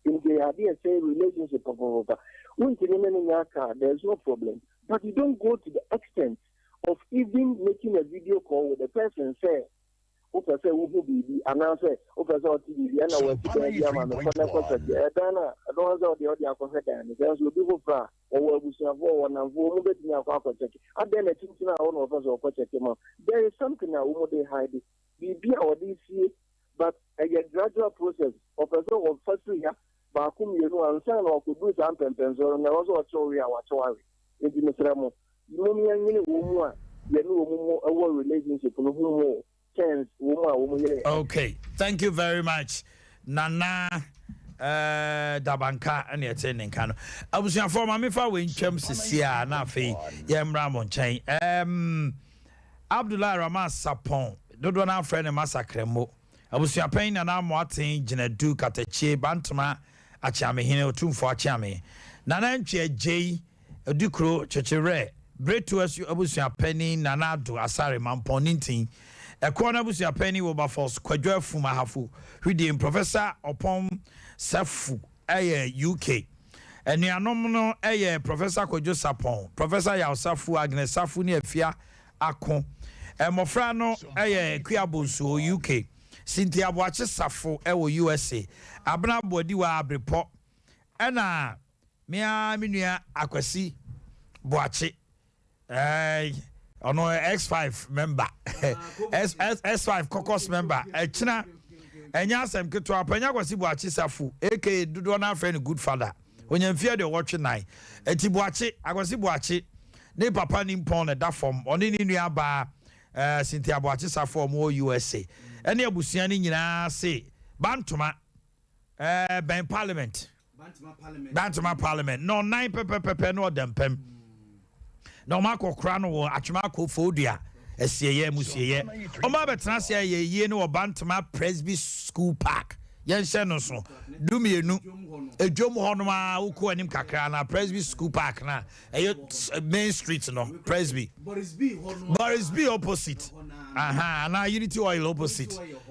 Nti ɛyɛ adeɛ sɛ relationship papapapa wontumi ne no nya aka, there is no problem, but you don't go to the extent of even making a video call with the person sɛ wopɛ sɛ wohu biribi anaasɛ wopɛ sɛ ɔte biribi ɛna wɔasi dan bi ama me kɔ na kɔhwɛ deɛ ɛdan no a ɛno ara sɛ ɔde ɔde akɔhwɛ dan no sɛ nso obi foforɔ a ɔwɔ abusuafoɔ ɔwɔ namfoɔ wɔn bɛtumi akɔ akɔkyɛke adɛn na kyinkyini a wɔn na wɔpɛ sɛ ɔkɔkyɛke ma. There is something a wɔn de hide biribi a wɔde sie, but ɛyɛ gradual process. Ɔpɛ sɛ wɔfa firi ha baako mmienu ansa na wakɔduru saa mpɛmpɛnsoɔ no na ɛwɔ sɛ ɔkyɛw we a wakyɛw awe. Nti mesrɛ mo mom yɛnwene wɔn mu a yɛne wɔn mu wɔ relationship no ho mu chance wɔn mu a wɔn yɛ. Okay, thank you very much, Nana. Eh, Dabanka ɛna ɛte ne nka no. Abusuafoɔ ma mefa wei ntwam sisi a na afei yɛmmra mo nkyɛn. Um, Abdullahi Rahman Sapɔn, dodoɔ no afrɛ no Masa Kremo. Abusuapɛn Nana Amoaten Gyinadu Katakyie Bantama Akyeamehene Otumfoɔ Akyeame. Nana Ntwi Agyei Odikuro Kyekyewerɛ Bereto Asuo Abusuapanin Nana Addo Asare Mampɔn Nintin Ɛkoɔ no Abusuapanin Wilberforce Kwadwo Afum Ahafo Hwidiem Professor Ɔpɔn Safu yɛ UK Anuanom no yɛ Professor Kwadwo Sarpong, Professor Yaw Safu, Agnes Safu ne Afia Ako. Mmɔfra no yɛ Akua Bonsuo, UK, Cynthia Boakye Safo wɔ USA, Abena Boadiwaa Abrepɔ ɛna Me ara me nua Akwasi Boakye, ɛɛ ɔno X5 member, S S S5 caucus member, ɛkyena ɛnyɛ asɛm ketewa, Panyin Akwasi Boakye Safu, aka dodoɔ no afrɛ no Good Father, onya mfeɛ aduɔwɔtwe nan. Eti Boakye, Akwasi Boakye, ne papa nimpɔn na ɛda fam, ɔne ne nua baa ɛɛ Cynthia Boakye Safu a wɔwɔ USA, ɛne abusua no nyinaa se Bantoma, ɛɛ bɛn Parliament. Bantama Parliament na ɔnan pɛpɛpɛpɛ na ɔda mpam na wɔn akɔkora no wɔ Atwema Akofodua asieeɛ amusieeɛ. Wɔn abɛtena ase ayɛ yie no wɔ Bantama Presby School Park. Yɛnhyɛ no so dumienu edwom hɔ nom a wokɔ anim kakra na Presby School Park na ɛyɛ main street no Presby Boris B opposite aha ana Unity Oil opposite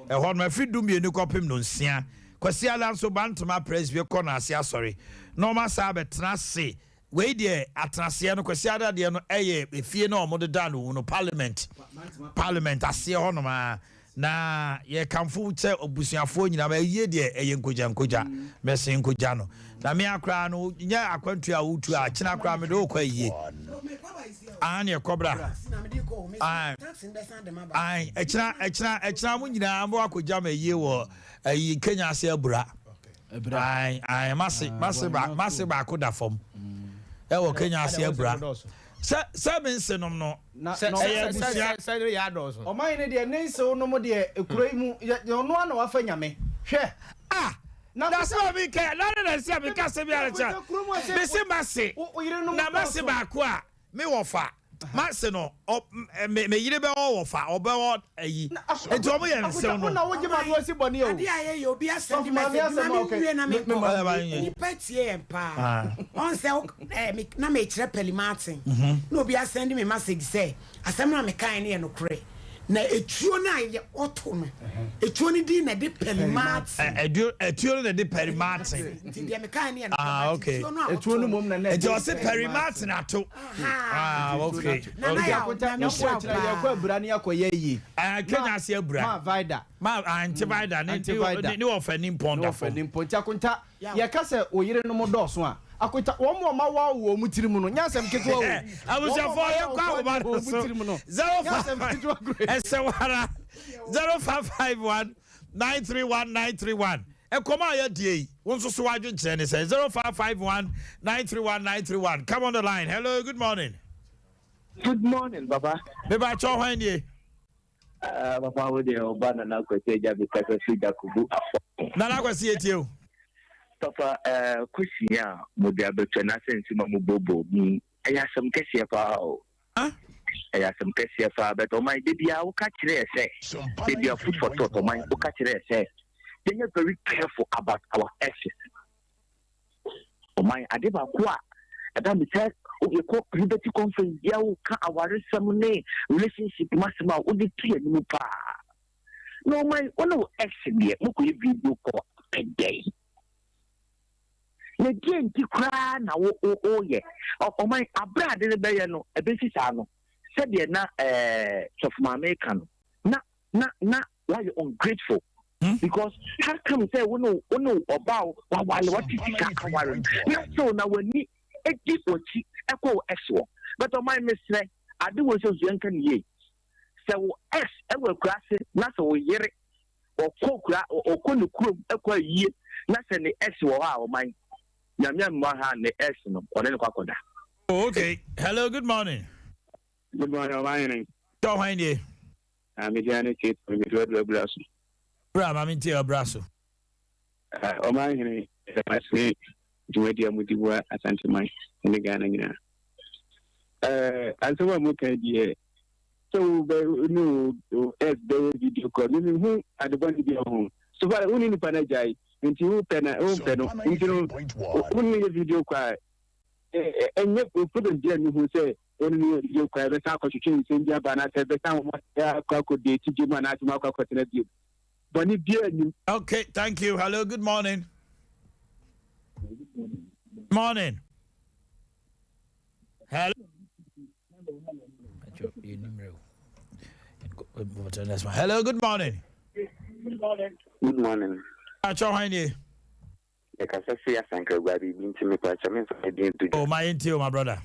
ɛhɔ nom ɛfiri dumienu kɔpem no nsia. Kwasiada nso Bantama Presby kɔ Naase Asɔre na wɔn asan abɛtena ase. Wei deɛ atenaseɛ no Kwasiada deɛ no ɛyɛ efie no a wɔde da no mu no Parliament Parliament aseɛ hɔ nom ara. Na yɛkamfo sɛ abusuafoɔ nyinaa ma ayie deɛ ɛyɛ nkogya nkogya mɛsen nkogya no. Na me ara koraa no nyɛ akwantuo a wotu a kyena koraa mede wokɔ ayie. Aane ɛkɔ bra. Ae ae ɛkyena ɛkyena ɛkyena mo nyinaa mo akɔgya ma ayie wɔ Ayi Kenya ase abura. Ayi ayi mase mase ba mase baako da fam. Ɛwɔ Kenya ase abura. Sɛ sɛ me nse nom no. Ɛyɛ abusua. Sɛ sɛ yɛ adɔɔso. Ɔman ne deɛ ne nsew nom deɛ ekuro yi mu yɛ ɔno ara na wafa nyame hwɛ. Ah na sɛ obi kɛ na ne na sɛ mi ka sɛ bi ara kyɛ mese mase na mase baako a. Me wɔfa, m'ase no, ɔ, me, me yere bɛwɔ wɔfa, ɔbɛwɔ ayi. Nti wɔn yɛ nsew no. Na wogye ma no asi bɔne o. Ade a yɛyɛ obi asɛm de message ma me nwie na me nkɔ. Nipa tie yɛn paa. Ɔn sɛ eh, me, na mekyerɛ Peli Martin. Na obi asɛnde me message sɛ asɛm no a mekae no yɛ nokorɛ. Na etuo no a yɛ ɔto no, etuo no din na ɛde Perry Martin. Ɛduo etuo no na ɛde Perry Martin. Nti deɛ mekae no yɛ nokorɛ Ah, okay. but etuo no a ɔto no no. Nti ɔse Perry Martin ato. Ah, okay. Nana Okay. Yaw, Nyame nhyira wo paa. Yɛkɔ abura ne yɛakɔ yɛ yie. Ah, Kenya ase abura. Ma Vida. Ma Auntie Vida ne Auntie Vida. ne wɔfa ni mpɔn da fam. Ne wɔfa ni mpɔn. Nti akonta Yɛka sɛ wo yerenom dɔɔso a, akonta, wɔn a wɔawaw wɔ wɔn tirim no, nyɛ asɛm ketewa o. Abusuafoɔ yɛnkɔ ahoma no so. 05 ɛsɛ wara 0551 931 931 ɛkɔm a yɛadie yi wo nso so w'adwenkyerɛ ne sɛ 0551 931 931 come on the line hello good morning. Good morning papa. Mebakyɛw hwan nie. Ah, papa wo deɛ ɔba Nana Kwasi agya bi kasa fi Dakubu afɔ. Nana Kwasi yɛ tie o. Papa eh, kwesi a mo de abɛtwa na asɛnsi ma mo bobo mu ɛyɛ asɛm kɛseɛ paa o. Ɛyɛ asɛm kɛseɛ paa but ɔman de bia woka kyerɛ sɛ de bia food for thought ɔman woka kyerɛ sɛ yɛnyɛ very careful about our exes. Ɔman, ade baako a ɛba me sɛ yɛkɔ Liberty Conference bia woka awaresɛm ne relationship mu asɛm a wode to yɛn anim paa. Na ɔman, wo ne wo ex deɛ mokɔyɛ video call apɛ dɛn? Na deɛ nti koraa na wo wo woyɛ? Ɔman, aberɛ ade no bɛyɛ no, ɛbɛsi saa no, sɛdeɛ na ɛɛ Sɔfo Maame ka no, na na na wayɛ ungrateful hmm? because how come sɛ wo ne wo ne ɔbaa wawale wate sika aware na so na w'ani edi w'akyi ɛkɔ wo ex wɔ but ɔman mesrɛ ade wɔ sɛ nso yɛnka ne yie sɛ wo ex ɛwɔ akura ase na sɛ wo yere ɔkɔ kura ɔkɔ ne kurom ɛkɔ ayie na sɛ ne ex wɔ hɔ a ɔman nyame ammua ha ne ex no ɔne ne kɔ akɔda. Oh, okay. Hello, good morning. Good morning, Ɔmanhene. Tɔ hwan nie? Ah, me din ne Kate, me do aduru abura so. Bra, ma me ntie abura so. Ah, Ɔmanhene, Yɛda mo ase ne dwumadi a mode boa Asanteman ne Ghana nyinaa. Ɛɛ asɛm a moka deɛ sɛ wobɛ ne wo ex bɛyɛ video call me mehu ade bɔne bi wɔ ho. So far wo ne nipa no agyae nti wopɛ na wompɛ no nti no wo ne no yɛ video call a ɛnyɛ problem biara nni ho sɛ wo ne no yɛ video call a ɛbɛsan akɔtwetwe nsɛm bi aba anaasɛ ɛbɛsan wɔn akɔ akɔ date bio mu anaasɛ wɔn akɔ akɔtena bio. Bɔne biara nnim. Okay, thank you. Hello, good morning. Morning. Hello. Hello, good morning. Good morning. Acho hwan nie? Mekasa firi Asankragua biribi nti mepakyɛ memfa me din nto dwa. Oh, my nti o, my brother.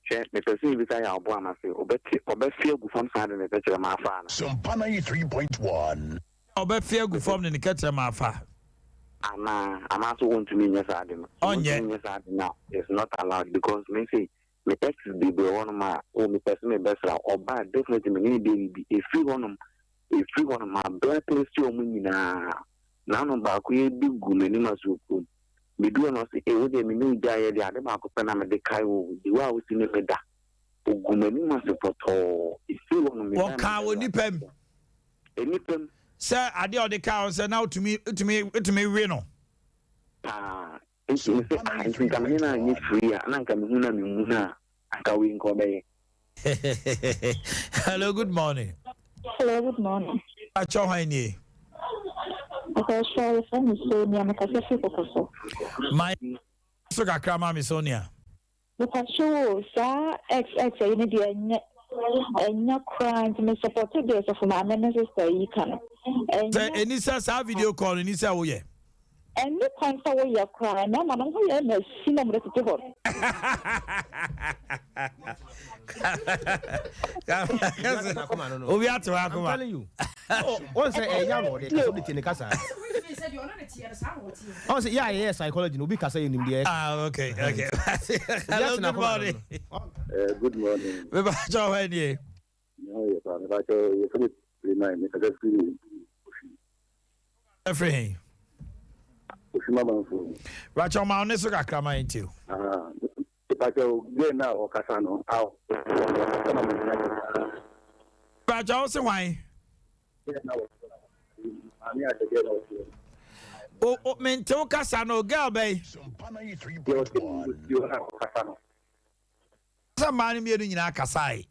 Hwɛ, mepɛ sɛ mebisa Yaw Boamah se ɔbɛte ɔbɛfe agu fam saa de ne tɛkyerɛma afa anaa? Sompa 93.1. Ɔbɛfe agu fam de ne kɛtrɛma afa. Anaa? Anaasɛ ɔntumi nyɛ saa ade no? Sɛ Ɔnyɛ. ɔntumi nyɛ saa ade no a, it's not allowed because me sei, me exes bebree wɔ hɔnom a, oh mepɛ sɛ mebɛsra wo, ɔba a definitely me ne no bɛyɛ biribi. Ɛfiri hɔnom, ɛfiri hɔnom, ma blacklist wɔn nyinaa. N'ano baako yi bi gu m'anim ase wɔ kurom. Meduu hɔ no ɔse, Ei wo deɛ me ne wo gyaeɛ deɛ ade baako pɛ na mede kae wo o, the way a wosi ne me da. Ɔguu m'anim ase pɔtɔɔ. Ɛfiri hɔ no megyae Wɔkaa wɔ m'adwuma. nnipa mu. Nnipa mu. Sɛ adeɛ a ɔde kaa wo sɛ na wotumi wotumi wotumi we no. Paa. Nti mese ah nti nka me ne no anyɛ free a na nka mehu no a menwu no a anka wei nka ɔbɛyɛ. Hello, good morning. Hello, good morning. Akyɛ hwan nie? Ɔkɔhyɛ yɛfrɛ me Sonia, mekasa firi Kɔkɔsɔ. Ma so kakra ma me Sonia. Mepakyɛw o, saa XX ayi no deɛ ɛnyɛ, ɛnyɛ koraa nti me support deɛ sɔfo maame ne sister yi ka no. Sɛ Ɛnyɛ. ɛni sɛ saa video call no ɛni sɛ woyɛ. Ɛnni kwan sɛ woyɛ koraa. Mmarima no, wɔn ho yɛ ma si na wɔde tete hɔ no. Obi ate hɔ akoma. I'm telling you. Wɔn sɛ ɛyɛ na ɔde kasa ɔde tie ne kasa. Wɔn sɛ yɛ a yɛyɛ psychology no obi kasa yɛ nim deɛ. Ah okay okay. Hello good morning. Good morning. Beba kyɛw hɔ nie. Me ho yɛ paa. Mepa kyɛw yɛfrɛ me Suleiman mekasa firi Ofi. Ɛfiri he? Ofi Mamanfo. Rakyɛ ɔma wo ne so kakra ma yɛntie o. Ah, mepa kyɛw girl no a ɔkasa no a ɔkasa ma me nyina paa. Rakyɛ wo se hwan? Girl no a ɔkasa maame ahyɛ girl no a ɔte hɔ. O o mente wo kasa no girl bɛyi. Deɛ ɔte mu no a ɔkasa no. Sɛ mmaa no mmienu nyinaa kasae.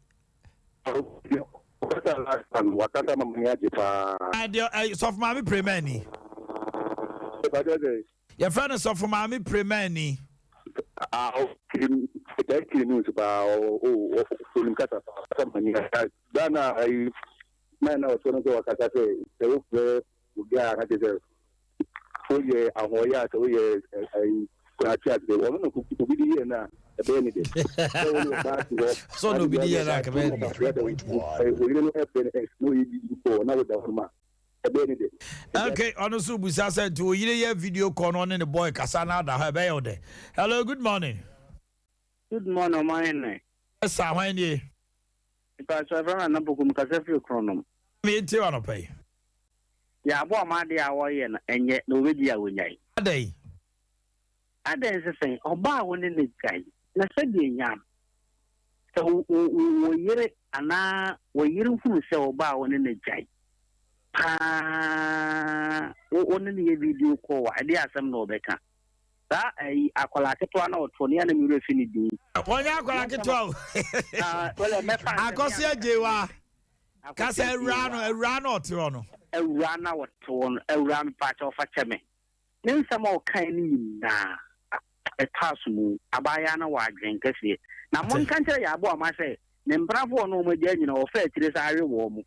Ɔkasa last time wakasa ma m'ani agye paa. Deɛ ɛ sɔfo maame Premani. Ɛbɛdɛ sɛ. Yɛfrɛ no sɔfo maame Premani. Ah, ɔkiri ɛtaa kiri news paa ɔ ɔ onim kasa paa kasa ma ni Ghana ayi man na ɔsɔ no sɛ wakasa sɛ sɛ wofrɛ obi a na kyerɛ sɛ woyɛ ahoɔyɛ a sɛ woyɛ ayi kurakyɛ a sɛ ɔno na obi de yɛ no a ɛbɛyɛ ne dɛ sɛ wo ne ɔbaa te hɔ sɛ ɔna obi de yɛ no a ɛbɛyɛ ne dɛ oyere no ɛfrɛ no ɛs na ɔyɛ bi kɔɔ na woda hɔ nom a ɛbɛyɛ ne dɛ. Okay, ɔno nso busa sɛ nti oyere yɛ video call na ɔne ne boy kasa na ada hɔ ɛbɛyɛ wo dɛ. Hello, good morning. Good morning, ɔman hene. Ɛsa hwan nie? Mpatsɔ ɛfrɛ me Nana Poku mekasa firi Kronom. Me ntie wo anɔpa yi. Yɛabɔ wɔn adeɛ a wɔyɛ no ɛnyɛ na wɔbɛdi a wɔnyae. Adɛn? Adɛn nso sɛn? Ɔbaa a wo ne no gyae, na sɛdeɛ nyam, sɛ wo, wo, wo, wo yere anaa wo yere hunu sɛ ɔbaa a wo ne no gyae paa, wo, wo ne no yɛ video call a, ɛdeɛ asɛm na ɔbɛka? Saa ayi, akwadaa ketewa na ɔtoɔ no, yɛ na me werɛ fi ne din. Wɔnyɛ akwadaa ketewa o. Ah, well, mɛfa Akɔsi agyewa. Ka sɛ awuraa no, awuraa no a ɔte hɔ no. Awuraa no a ɔte hɔ no, awuraa mepaakyɛw fa kyɛ me. Ne nsɛm a ɔkae no nyinaa, ɛtɔ asom o. Abaayaa no wɔ adwen kɛseɛ. Na monka nkyerɛ Yaa Boamah sɛ, ne mpenafoɔ a ɔne wɔn agyaa nyinaa, ɔfa akyire saa we wɔn.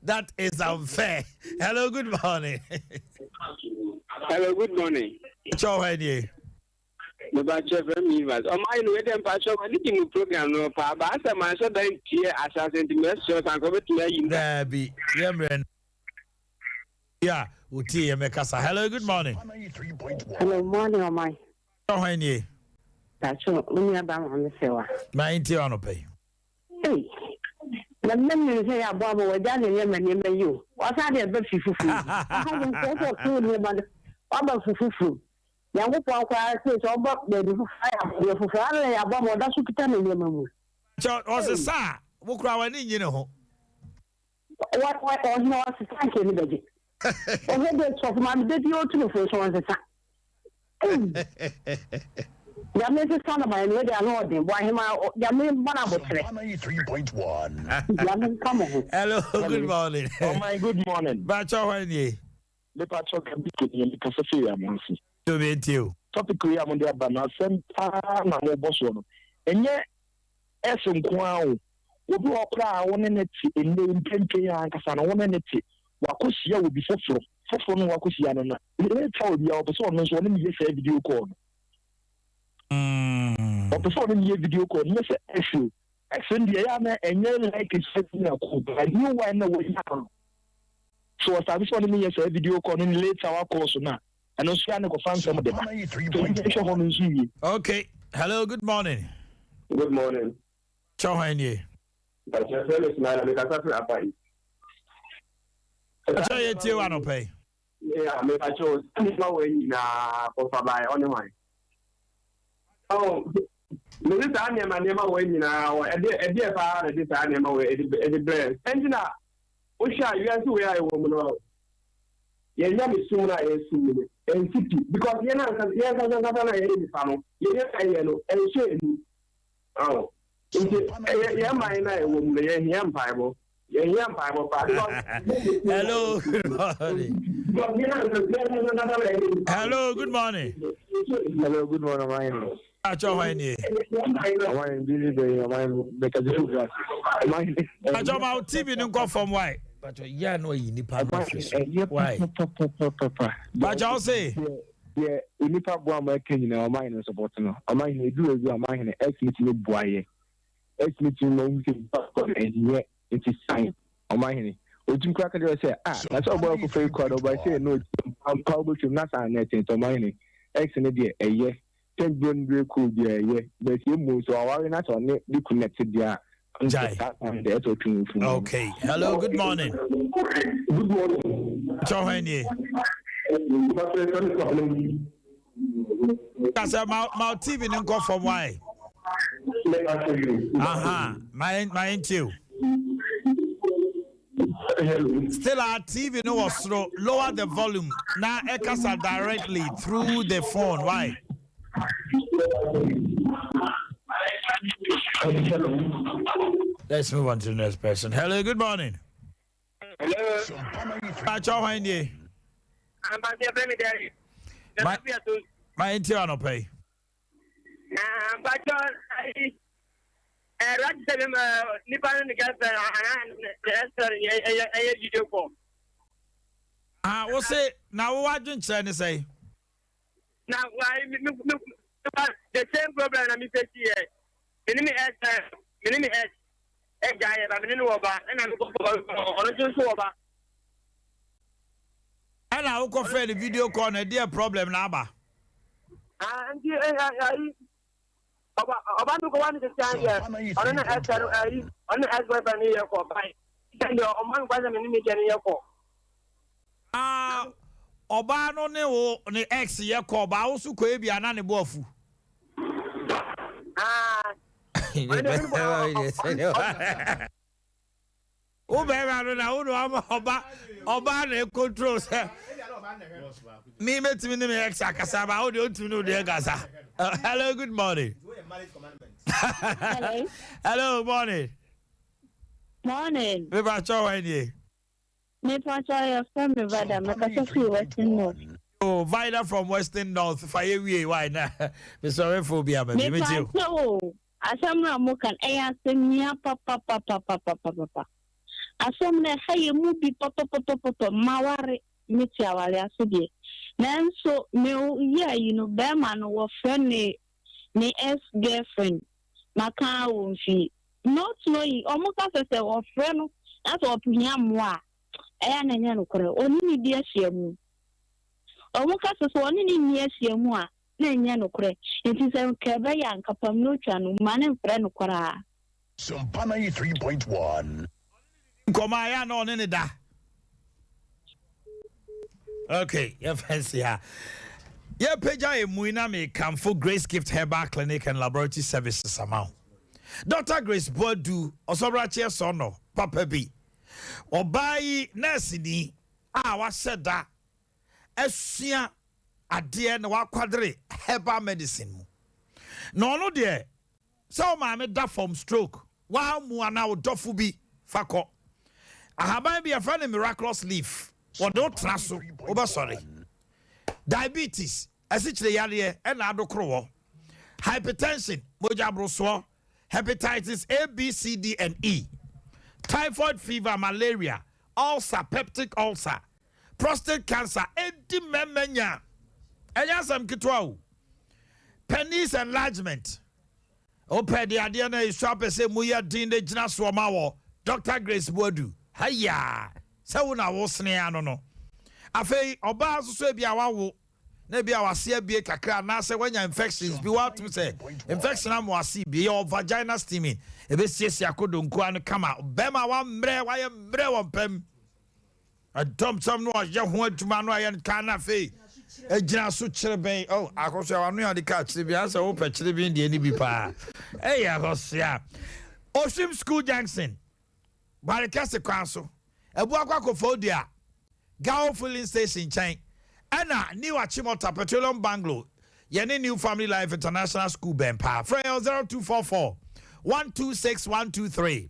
That is unfair. Hello, good morning. Hello, good morning. Kyɛw hɔ nie. Mepakyɛ frɛ me Evans. Ɔman no wei dɛ mpakyɛ m'ani gye mo program no ho paa but asɛ manhyɛ da ntie ahyɛase nti mɛsrɛ sɛ anka wobɛtumi ayi mu. Daabi, yɛ mmerɛ no bi a wotie yɛ mɛkasa. Hello, good morning. Hello, morning ɔman. Hwan nie? Pakyɛ, wo nua ba maame Sewa. Ma yɛntie wo anɔpa yi. Ei, na me nim sɛ yɛabɔ ama wagya ne nneɛma nneɛma yi o. Wasan de ɛba fi fufuo yi. Aha yɛn sɛ sɛ ɔto nneɛma no. Waba fi foforo. Nyankopɔn koraa see sɛ ɔba baabi foforo ayɛ abɔdeɛ foforo. Adɛn na yɛabɔ ma ɔda so kita ne nneɛma mu? Kyɛ ɔsesa a, wo koraa w'ani nnye ne ho. Wɔ wɔ ɔhene ɔsesa nka ani bɛgye. Ɔhwɛ dɛ sɔfo maame da biara otu no fo nso ɔnsesa. Ei! Nyame nsesa no ma yɛn wei deɛ ano ɔden. Boahema Nyame mma no aboterɛ. Nyame nka mo ho. Hello, good morning. Ɔman good morning. Bakyɛ hwan nie? Mepakyɛw Gabi Kenie mekasa firi Amansi. Yo me ntie o. Topic wei a mode aba no asɛm paa na mobɔ soɔ no ɛnyɛ S nko ara o obi wɔ hɔ koraa a wo ne no te ɛnnɛ yi mprempren ara ankasa no wo ne no te wakɔhyia obi foforɔ foforɔ no wakɔhyia no no later obi a ɔpɛ sɛ ɔno nso ɔne no yɛ saa video call no ɔpɛ sɛ ɔne no yɛ video call no nyɛ sɛ S o S no deɛ ɛyɛ a na ɛnyɛ like sɛ nya ko but new one na wɔnya no So ɔstarte sɛ ɔne me yɛ saa video call no ne later wakɔɔ so no a, ɛno nso yɛ a na ɛkɔfa nsɛm de ba. Nti yɛnhwɛ hɔ no nso yie. Okay, hello, good morning. Good morning. Kyɛ hwan nie? Mpakyɛ frɛ me Smaila, mekasa firi Apa East. Mpakyɛ yɛ tie wo anɔpa yi. Yeah, mepakyɛ o, saa nneɛma wei nyinaa kɔfa baeɛ, ɔne hwan? Oh, mese saa nneɛma nneɛma wei nyinaa, ɛdeɛ ɛdeɛ paa na ɛde saa nneɛma wei ɛde ɛde brɛ. Ɛnti na Wohwɛ a wiase wei a yɛwɔ mu no yɛn nyamesom no a yɛsom mu no ɛnsi pi because yɛn ankasa yɛn ankasa ankasa no a yɛyɛ nipa no yɛn nneɛma a yɛyɛ no ɛnhyɛ ani aho nti ɛyɛ yɛn man no a yɛwɔ mu no yɛhia mpaebɔ yɛhia mpaebɔ paa because Hello, good morning. because yɛn ankasa yɛn ankasa ankasa no a yɛyɛ nipa no Hello, good morning. Hello, good morning, ɔman. Akyɛ hwan nie? Ɔman bi bɛyi ɔman bɛkɛse so gas. Ɔman. Akyɛ ɔma wo TV no nkɔ fam why? Pakyɛ yɛ na ɔyi nipa no afiri so. Why? Papapapapa. Pakyɛ wo se? Deɛ onipa boa ma ɛka nyinaa ɔman hene support no. Ɔman hene edu edu ɔman hene ɛtumi tumi boa yɛ. Ɛtumi tumi ma ohun sɛ nipa kɔ no ɛnyɛ nti san ɔman hene. Otumi kura ka kyerɛ sɛ ah na sɛ ɔbɔ ɛkɔfɛ yi kɔ no ɔba sɛ no mpa wobɛtwam na saa na ɛte nti ɔman hene ɛx ne deɛ ɛyɛ. Sɛ bere no bere koro biara ɛyɛ, but sɛ mmom sɛ waware na sɛ ɔne ne kunu na ɛte deɛ a, ɔno Gyae. saa time deɛ ɛsɛ ɔtwe ne ho firi mu. Okay. Hello, good morning. Good morning. Kyɛ hwan nie? Pastor Sani Kwabena. Kasa ma ma TV no nkɔ fam why? Aha, ma ma ntie o. Still our TV no wɔ soro. Lower the volume na ɛkasa directly through the phone. Why? Let's move on to the next person. Hello, good morning. Hello. Pacho hwan nie? Ma ma ntie anɔpa yi. Ah, mpatsɔ ayi ɛɛ rati sɛ mi nipa no ne girlfriend anaa ne ex-friend ɛyɛ ɛyɛ video call. Ah, wo se na wo adwenkyerɛ ne sɛn? Na wa mi mi mi the same problem na mi face yɛ me ne me ex me ne me ex ɛgya yɛ ba me ne no wɔ ba ɛna mi kɔ ɔno nso nso wɔ ba. Ɛna wokɔ fɛ ne video call na ɛdeɛ problem na aba. Ah, nti eh, eh, ayi ɔba ɔba mi kɔ wa ne sisi ayɛ ɔno na ɛsɛ no ayi ɔno na ɛsɛ boyfriend ne yɛ kɔ ban sɛ deɛ ɔma mi kwan sɛ me ne ne deɛ ne yɛ kɔ. Ah, ɔbaa no ne wo ne ex yɛ kɔ ɔbaa wo so kɔ ebi ana ne bo afu. Ah, ɔno deɛ ne bo Wo bɛrima no na wo na wama ɔba ɔbaa na control sɛ me mɛtumi ne me ex akasa ba wo deɛ ɔntumi ne wo deɛ kasa. Hello, good morning. Hello. Hello, morning. Morning. Me pa kyɛw hwan nie? Me pa kyɛw yɛ fɛ me Vida, me kasa firi Western North. Oh, Vida from Western North, fa yɛ wie why na me sɔre fo bi ama bi me Me tie pa kyɛw o. Asɛm no a moka no, ɛyɛ asɛm hia papapapapapapa. Asɛm no, ɛha yɛn mu bi papapapapa. Maware, mete aware ase deɛ, nanso me yɛ ayi no, barima no, wɔfrɛ ne ne ex girlfriend, maka ara wɔ mfie. Not knowing, wɔka sɛ sɛ wɔfrɛ no na sɛ ɔhia mmoa a, ɛyɛ a na ɛnyɛ nokorɛ. Ɔne no di ahyiamu. Wɔka sɛ sɛ ɔne no nni ahyiamu a, na ɛnyɛ nokorɛ, enti sɛ nka ɛbɛyɛ a nka pam no twa no, mma no mfrɛ no koraa. Sompa 93.1. Nkɔmmɔ a ɛyɛ a na ɔne no da. Okay, yɛmfa nsi ha. Yɛpagya yɛn mu yi na mekamfo Grace Gift Herbal Clinic and Laboratory Services ama wo. Dr. Grace Boadu, ɔsɔbrakyeɛ sɔnɔ papa bi. Ɔbaa yi nɛɛseni a wahyɛ da asua adeɛ na wakwadere herbal medicine mu. Na ɔno deɛ Sɛ wo maame da fam, stroke, w'ammu anaa wo dɔfo bi, fa kɔ. Ahaban bi yɛfrɛ no miraculous leaf, wɔde wo tena so, wobɛsɔre. Diabetes, asikyire yareɛ ɛna adokoro wɔ. Hypertension, mogya borosoɔ, hepatitis A, B, C, D and E, typhoid fever, malaria, ulcer, peptic ulcer, prostate cancer, ɛdi mmarima nya. Ɛnyɛ asɛm ketewa o. Penis enlargement. Wopɛ de adeɛ no ɛsua pɛ sɛ mu yɛ den na gyina soɔ ma wɔ Dr. Grace Boadu. Hayaa! Sɛ wo na wosene ano no. Afei ɔbaa nso so ebi a wawo na ebi a wase abie kakra anaasɛ wanya infections bi watum sɛ infection ama wase bie yɛ wɔ vagina steaming ebesiesie akodonkoa no kama bɛrima wammerɛ wayɛ mmerɛ wɔ mpam Ɛdɔm no ɔyɛ ho adwuma no ayɛ no kan na afei egyina so kyerebɛn. Oh, akɔsoa wano yɛ ɔde kaa kyerebɛn asɛ wopɛ kyerebɛn deɛ ne bi paa. Ɛyɛ akɔsoa. Oshim School Junction, Barekɛse kwan so, Abuakwa Koforidua, Gao Filling Station nkyɛn, ɛna New Achimota Petroleum Bungalow, yɛne New Family Life International School bɛn paa. Frɛ yɛn 0244 126 123.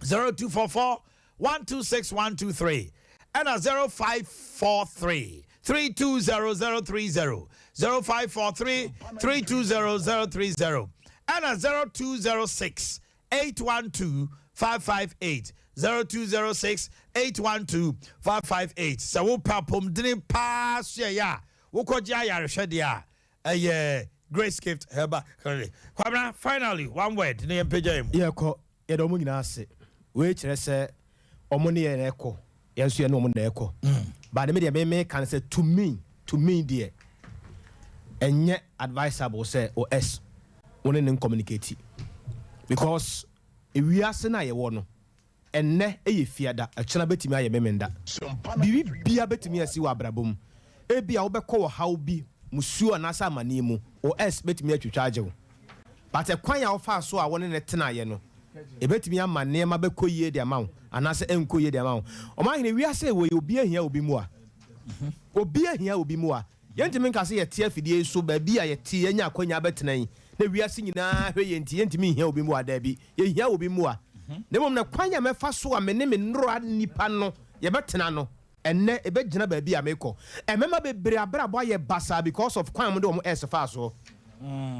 0244 126 123 ɛna 0543 320030 0543 320030 ɛna 0206 812 558 0206 812 558 sɛ wopɛ apɔmudene paa soɛyɛ a wokɔgye ayarehwɛ deɛ a ɛyɛ Grace Gift Herbal Clinic. Kwabena, finally, one word ne yɛmpagya yɛn mu. Yɛkɔ, yɛda wɔn nyinaa ase. Wei kyerɛ sɛ wɔn ne yɛn rekɔ, yɛn nso yɛne wɔn na ɛrekɔ. But me deɛ me meka no sɛ to me, to me deɛ, ɛnyɛ advisable sɛ o ex wo ne no ncommunicate because ewiase no a yɛwɔ no, Ɛnnɛ yɛ Fiada, ɛkyena bɛtumi ayɛ Memenda. Biribi biara bɛtumi asi wɔ abrabɔ mu. Ebia wobɛkɔ ɔhaw bi, musuo anaasɛ amaneɛ mu, wo ex bɛtumi atwitwa agye wo. But ɛkwan a wofaa so a wo ne no tenaeɛ no, ɛbɛtumi ama nneɛma bɛkɔ yie de ama wo anaasɛ ɛnkɔ yie de ama wo. Ɔmanhene, wiase a yɛwɔ yi, obiara hia obi mmoa. Obiara hia obi mmoa. Yɛntumi nka sɛ yɛte afidie yi so, baabi a yɛte, yɛanya akwanya abɛtena yi, na wiase nyinaa hwɛ yɛn nti, yɛntumi nhia obi mmoa. Daabi, yɛhia obi mmoa. Na mmom no, kwan a mɛfa so a me ne me nnora nipa no yɛbɛtena no, ɛnnɛ ɛbɛgyina baabi a mekɔ. Mmarima bebree abrabɔ ayɛ basaa because of kwan a wɔde wɔn ex faa soɔ.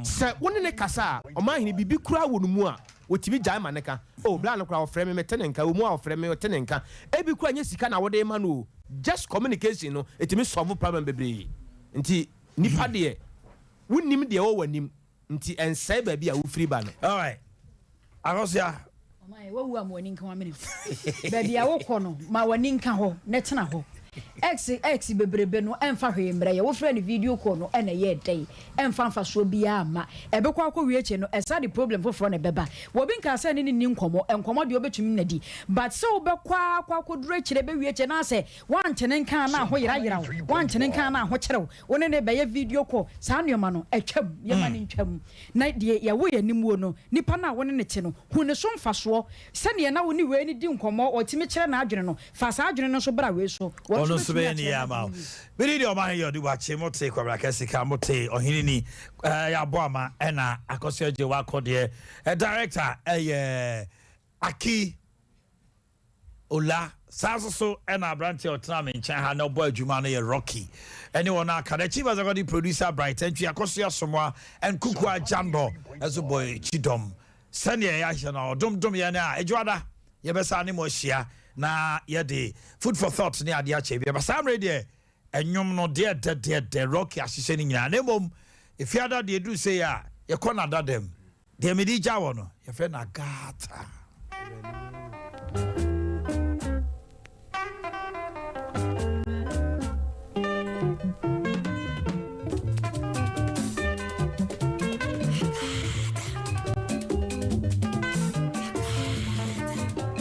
Sɛ wo ne no kasa a, ɔmanhene, biribi koraa wɔ ne mu a, ɔtumi gyae ma no ka. Oh, bra no koraa ɔfrɛ me, mete ne nka. Ɛwɔ mu a ɔfrɛ me, ɔte ne nka. Ebi koraa ɛnyɛ sika na wode rema no o, just communication no, ɛtumi solve problem bebree. Nti nipa deɛ, wonnim deɛ ɛwɔ w'anim, nti ɛnsɛe baabi a wofiri ba no. Alright, Akosua. Ɔman, wawu a ma w'ani nka w'amene mu. Baabi a wokɔ no, ma w'ani nka hɔ na tena hɔ. Ex ex bebrebe no ɛmfa hwee mbrɛ yɛ. Wofrɛ no video call no ɛna ɛyɛɛ dɛn? Ɛmfa mfasoɔ biara mma. Ɛbɛkɔ akɔwie akyire no, ɛsan de problem foforɔ na ɛbɛba. Obi nkaa sɛ ne ne nni nkɔmmɔ, nkɔmmɔ deɛ wobɛtumi na di. But sɛ wobɛkɔ ara akɔ akɔduru akyire bɛwie akyire na asɛ woante ne nka a na ahoyerayera wo, woante ne nka a na ahokyere wo, wo ne no rebɛyɛ video call, saa nnoɔma no, atwam, yɛmma no ntwam. Na deɛ yɛwɔ yɛn anim wuo no, nipa no a wo ne no te no, hu ne so mfasoɔ. Sɛdeɛ na wo ne wei no di nkɔmmɔ, ɔtumi kyerɛ n'adwene no, fa saa adwene no nso bra wei so. Wɔn Ɔno nso nso bɛtumi bɛyɛ ne akyerɛ yie ama wo. n'adwene yie. Mene deɛ ɔma yɛ ɔde wakye mo te Kwabena Kɛse ka mo te ɔhene ni ɛɛ yɛabɔ ama ɛna akɔso agye wakɔ deɛ ɛ director ɛyɛ Aki Ola, saa nso so na aberanteɛ a ɔtena me nkyɛn ha na ɔbɔ adwuma no yɛ Rocky ɛne wɔn a aka. The chief executive producer Bright Antwi Akosua Somoa and Kukua Jandor nso bɔ kyidɔm. Sɛdeɛ yɛahyɛ no ɔdomdom yɛn a Adwoada yɛbɛsa ne mo ahyia na yɛde food for thought ne adeɛ akyɛ bi. Ɛba saa mmerɛ deɛ ɛnwom no deɛ dɛ deɛ dɛ Rocky ahyehyɛ no nyinaa na mmom Efiada deɛ ɛduru sei a yɛkɔ n'adadam. Deɛ mede gya wɔ no, yɛfrɛ no Agatha.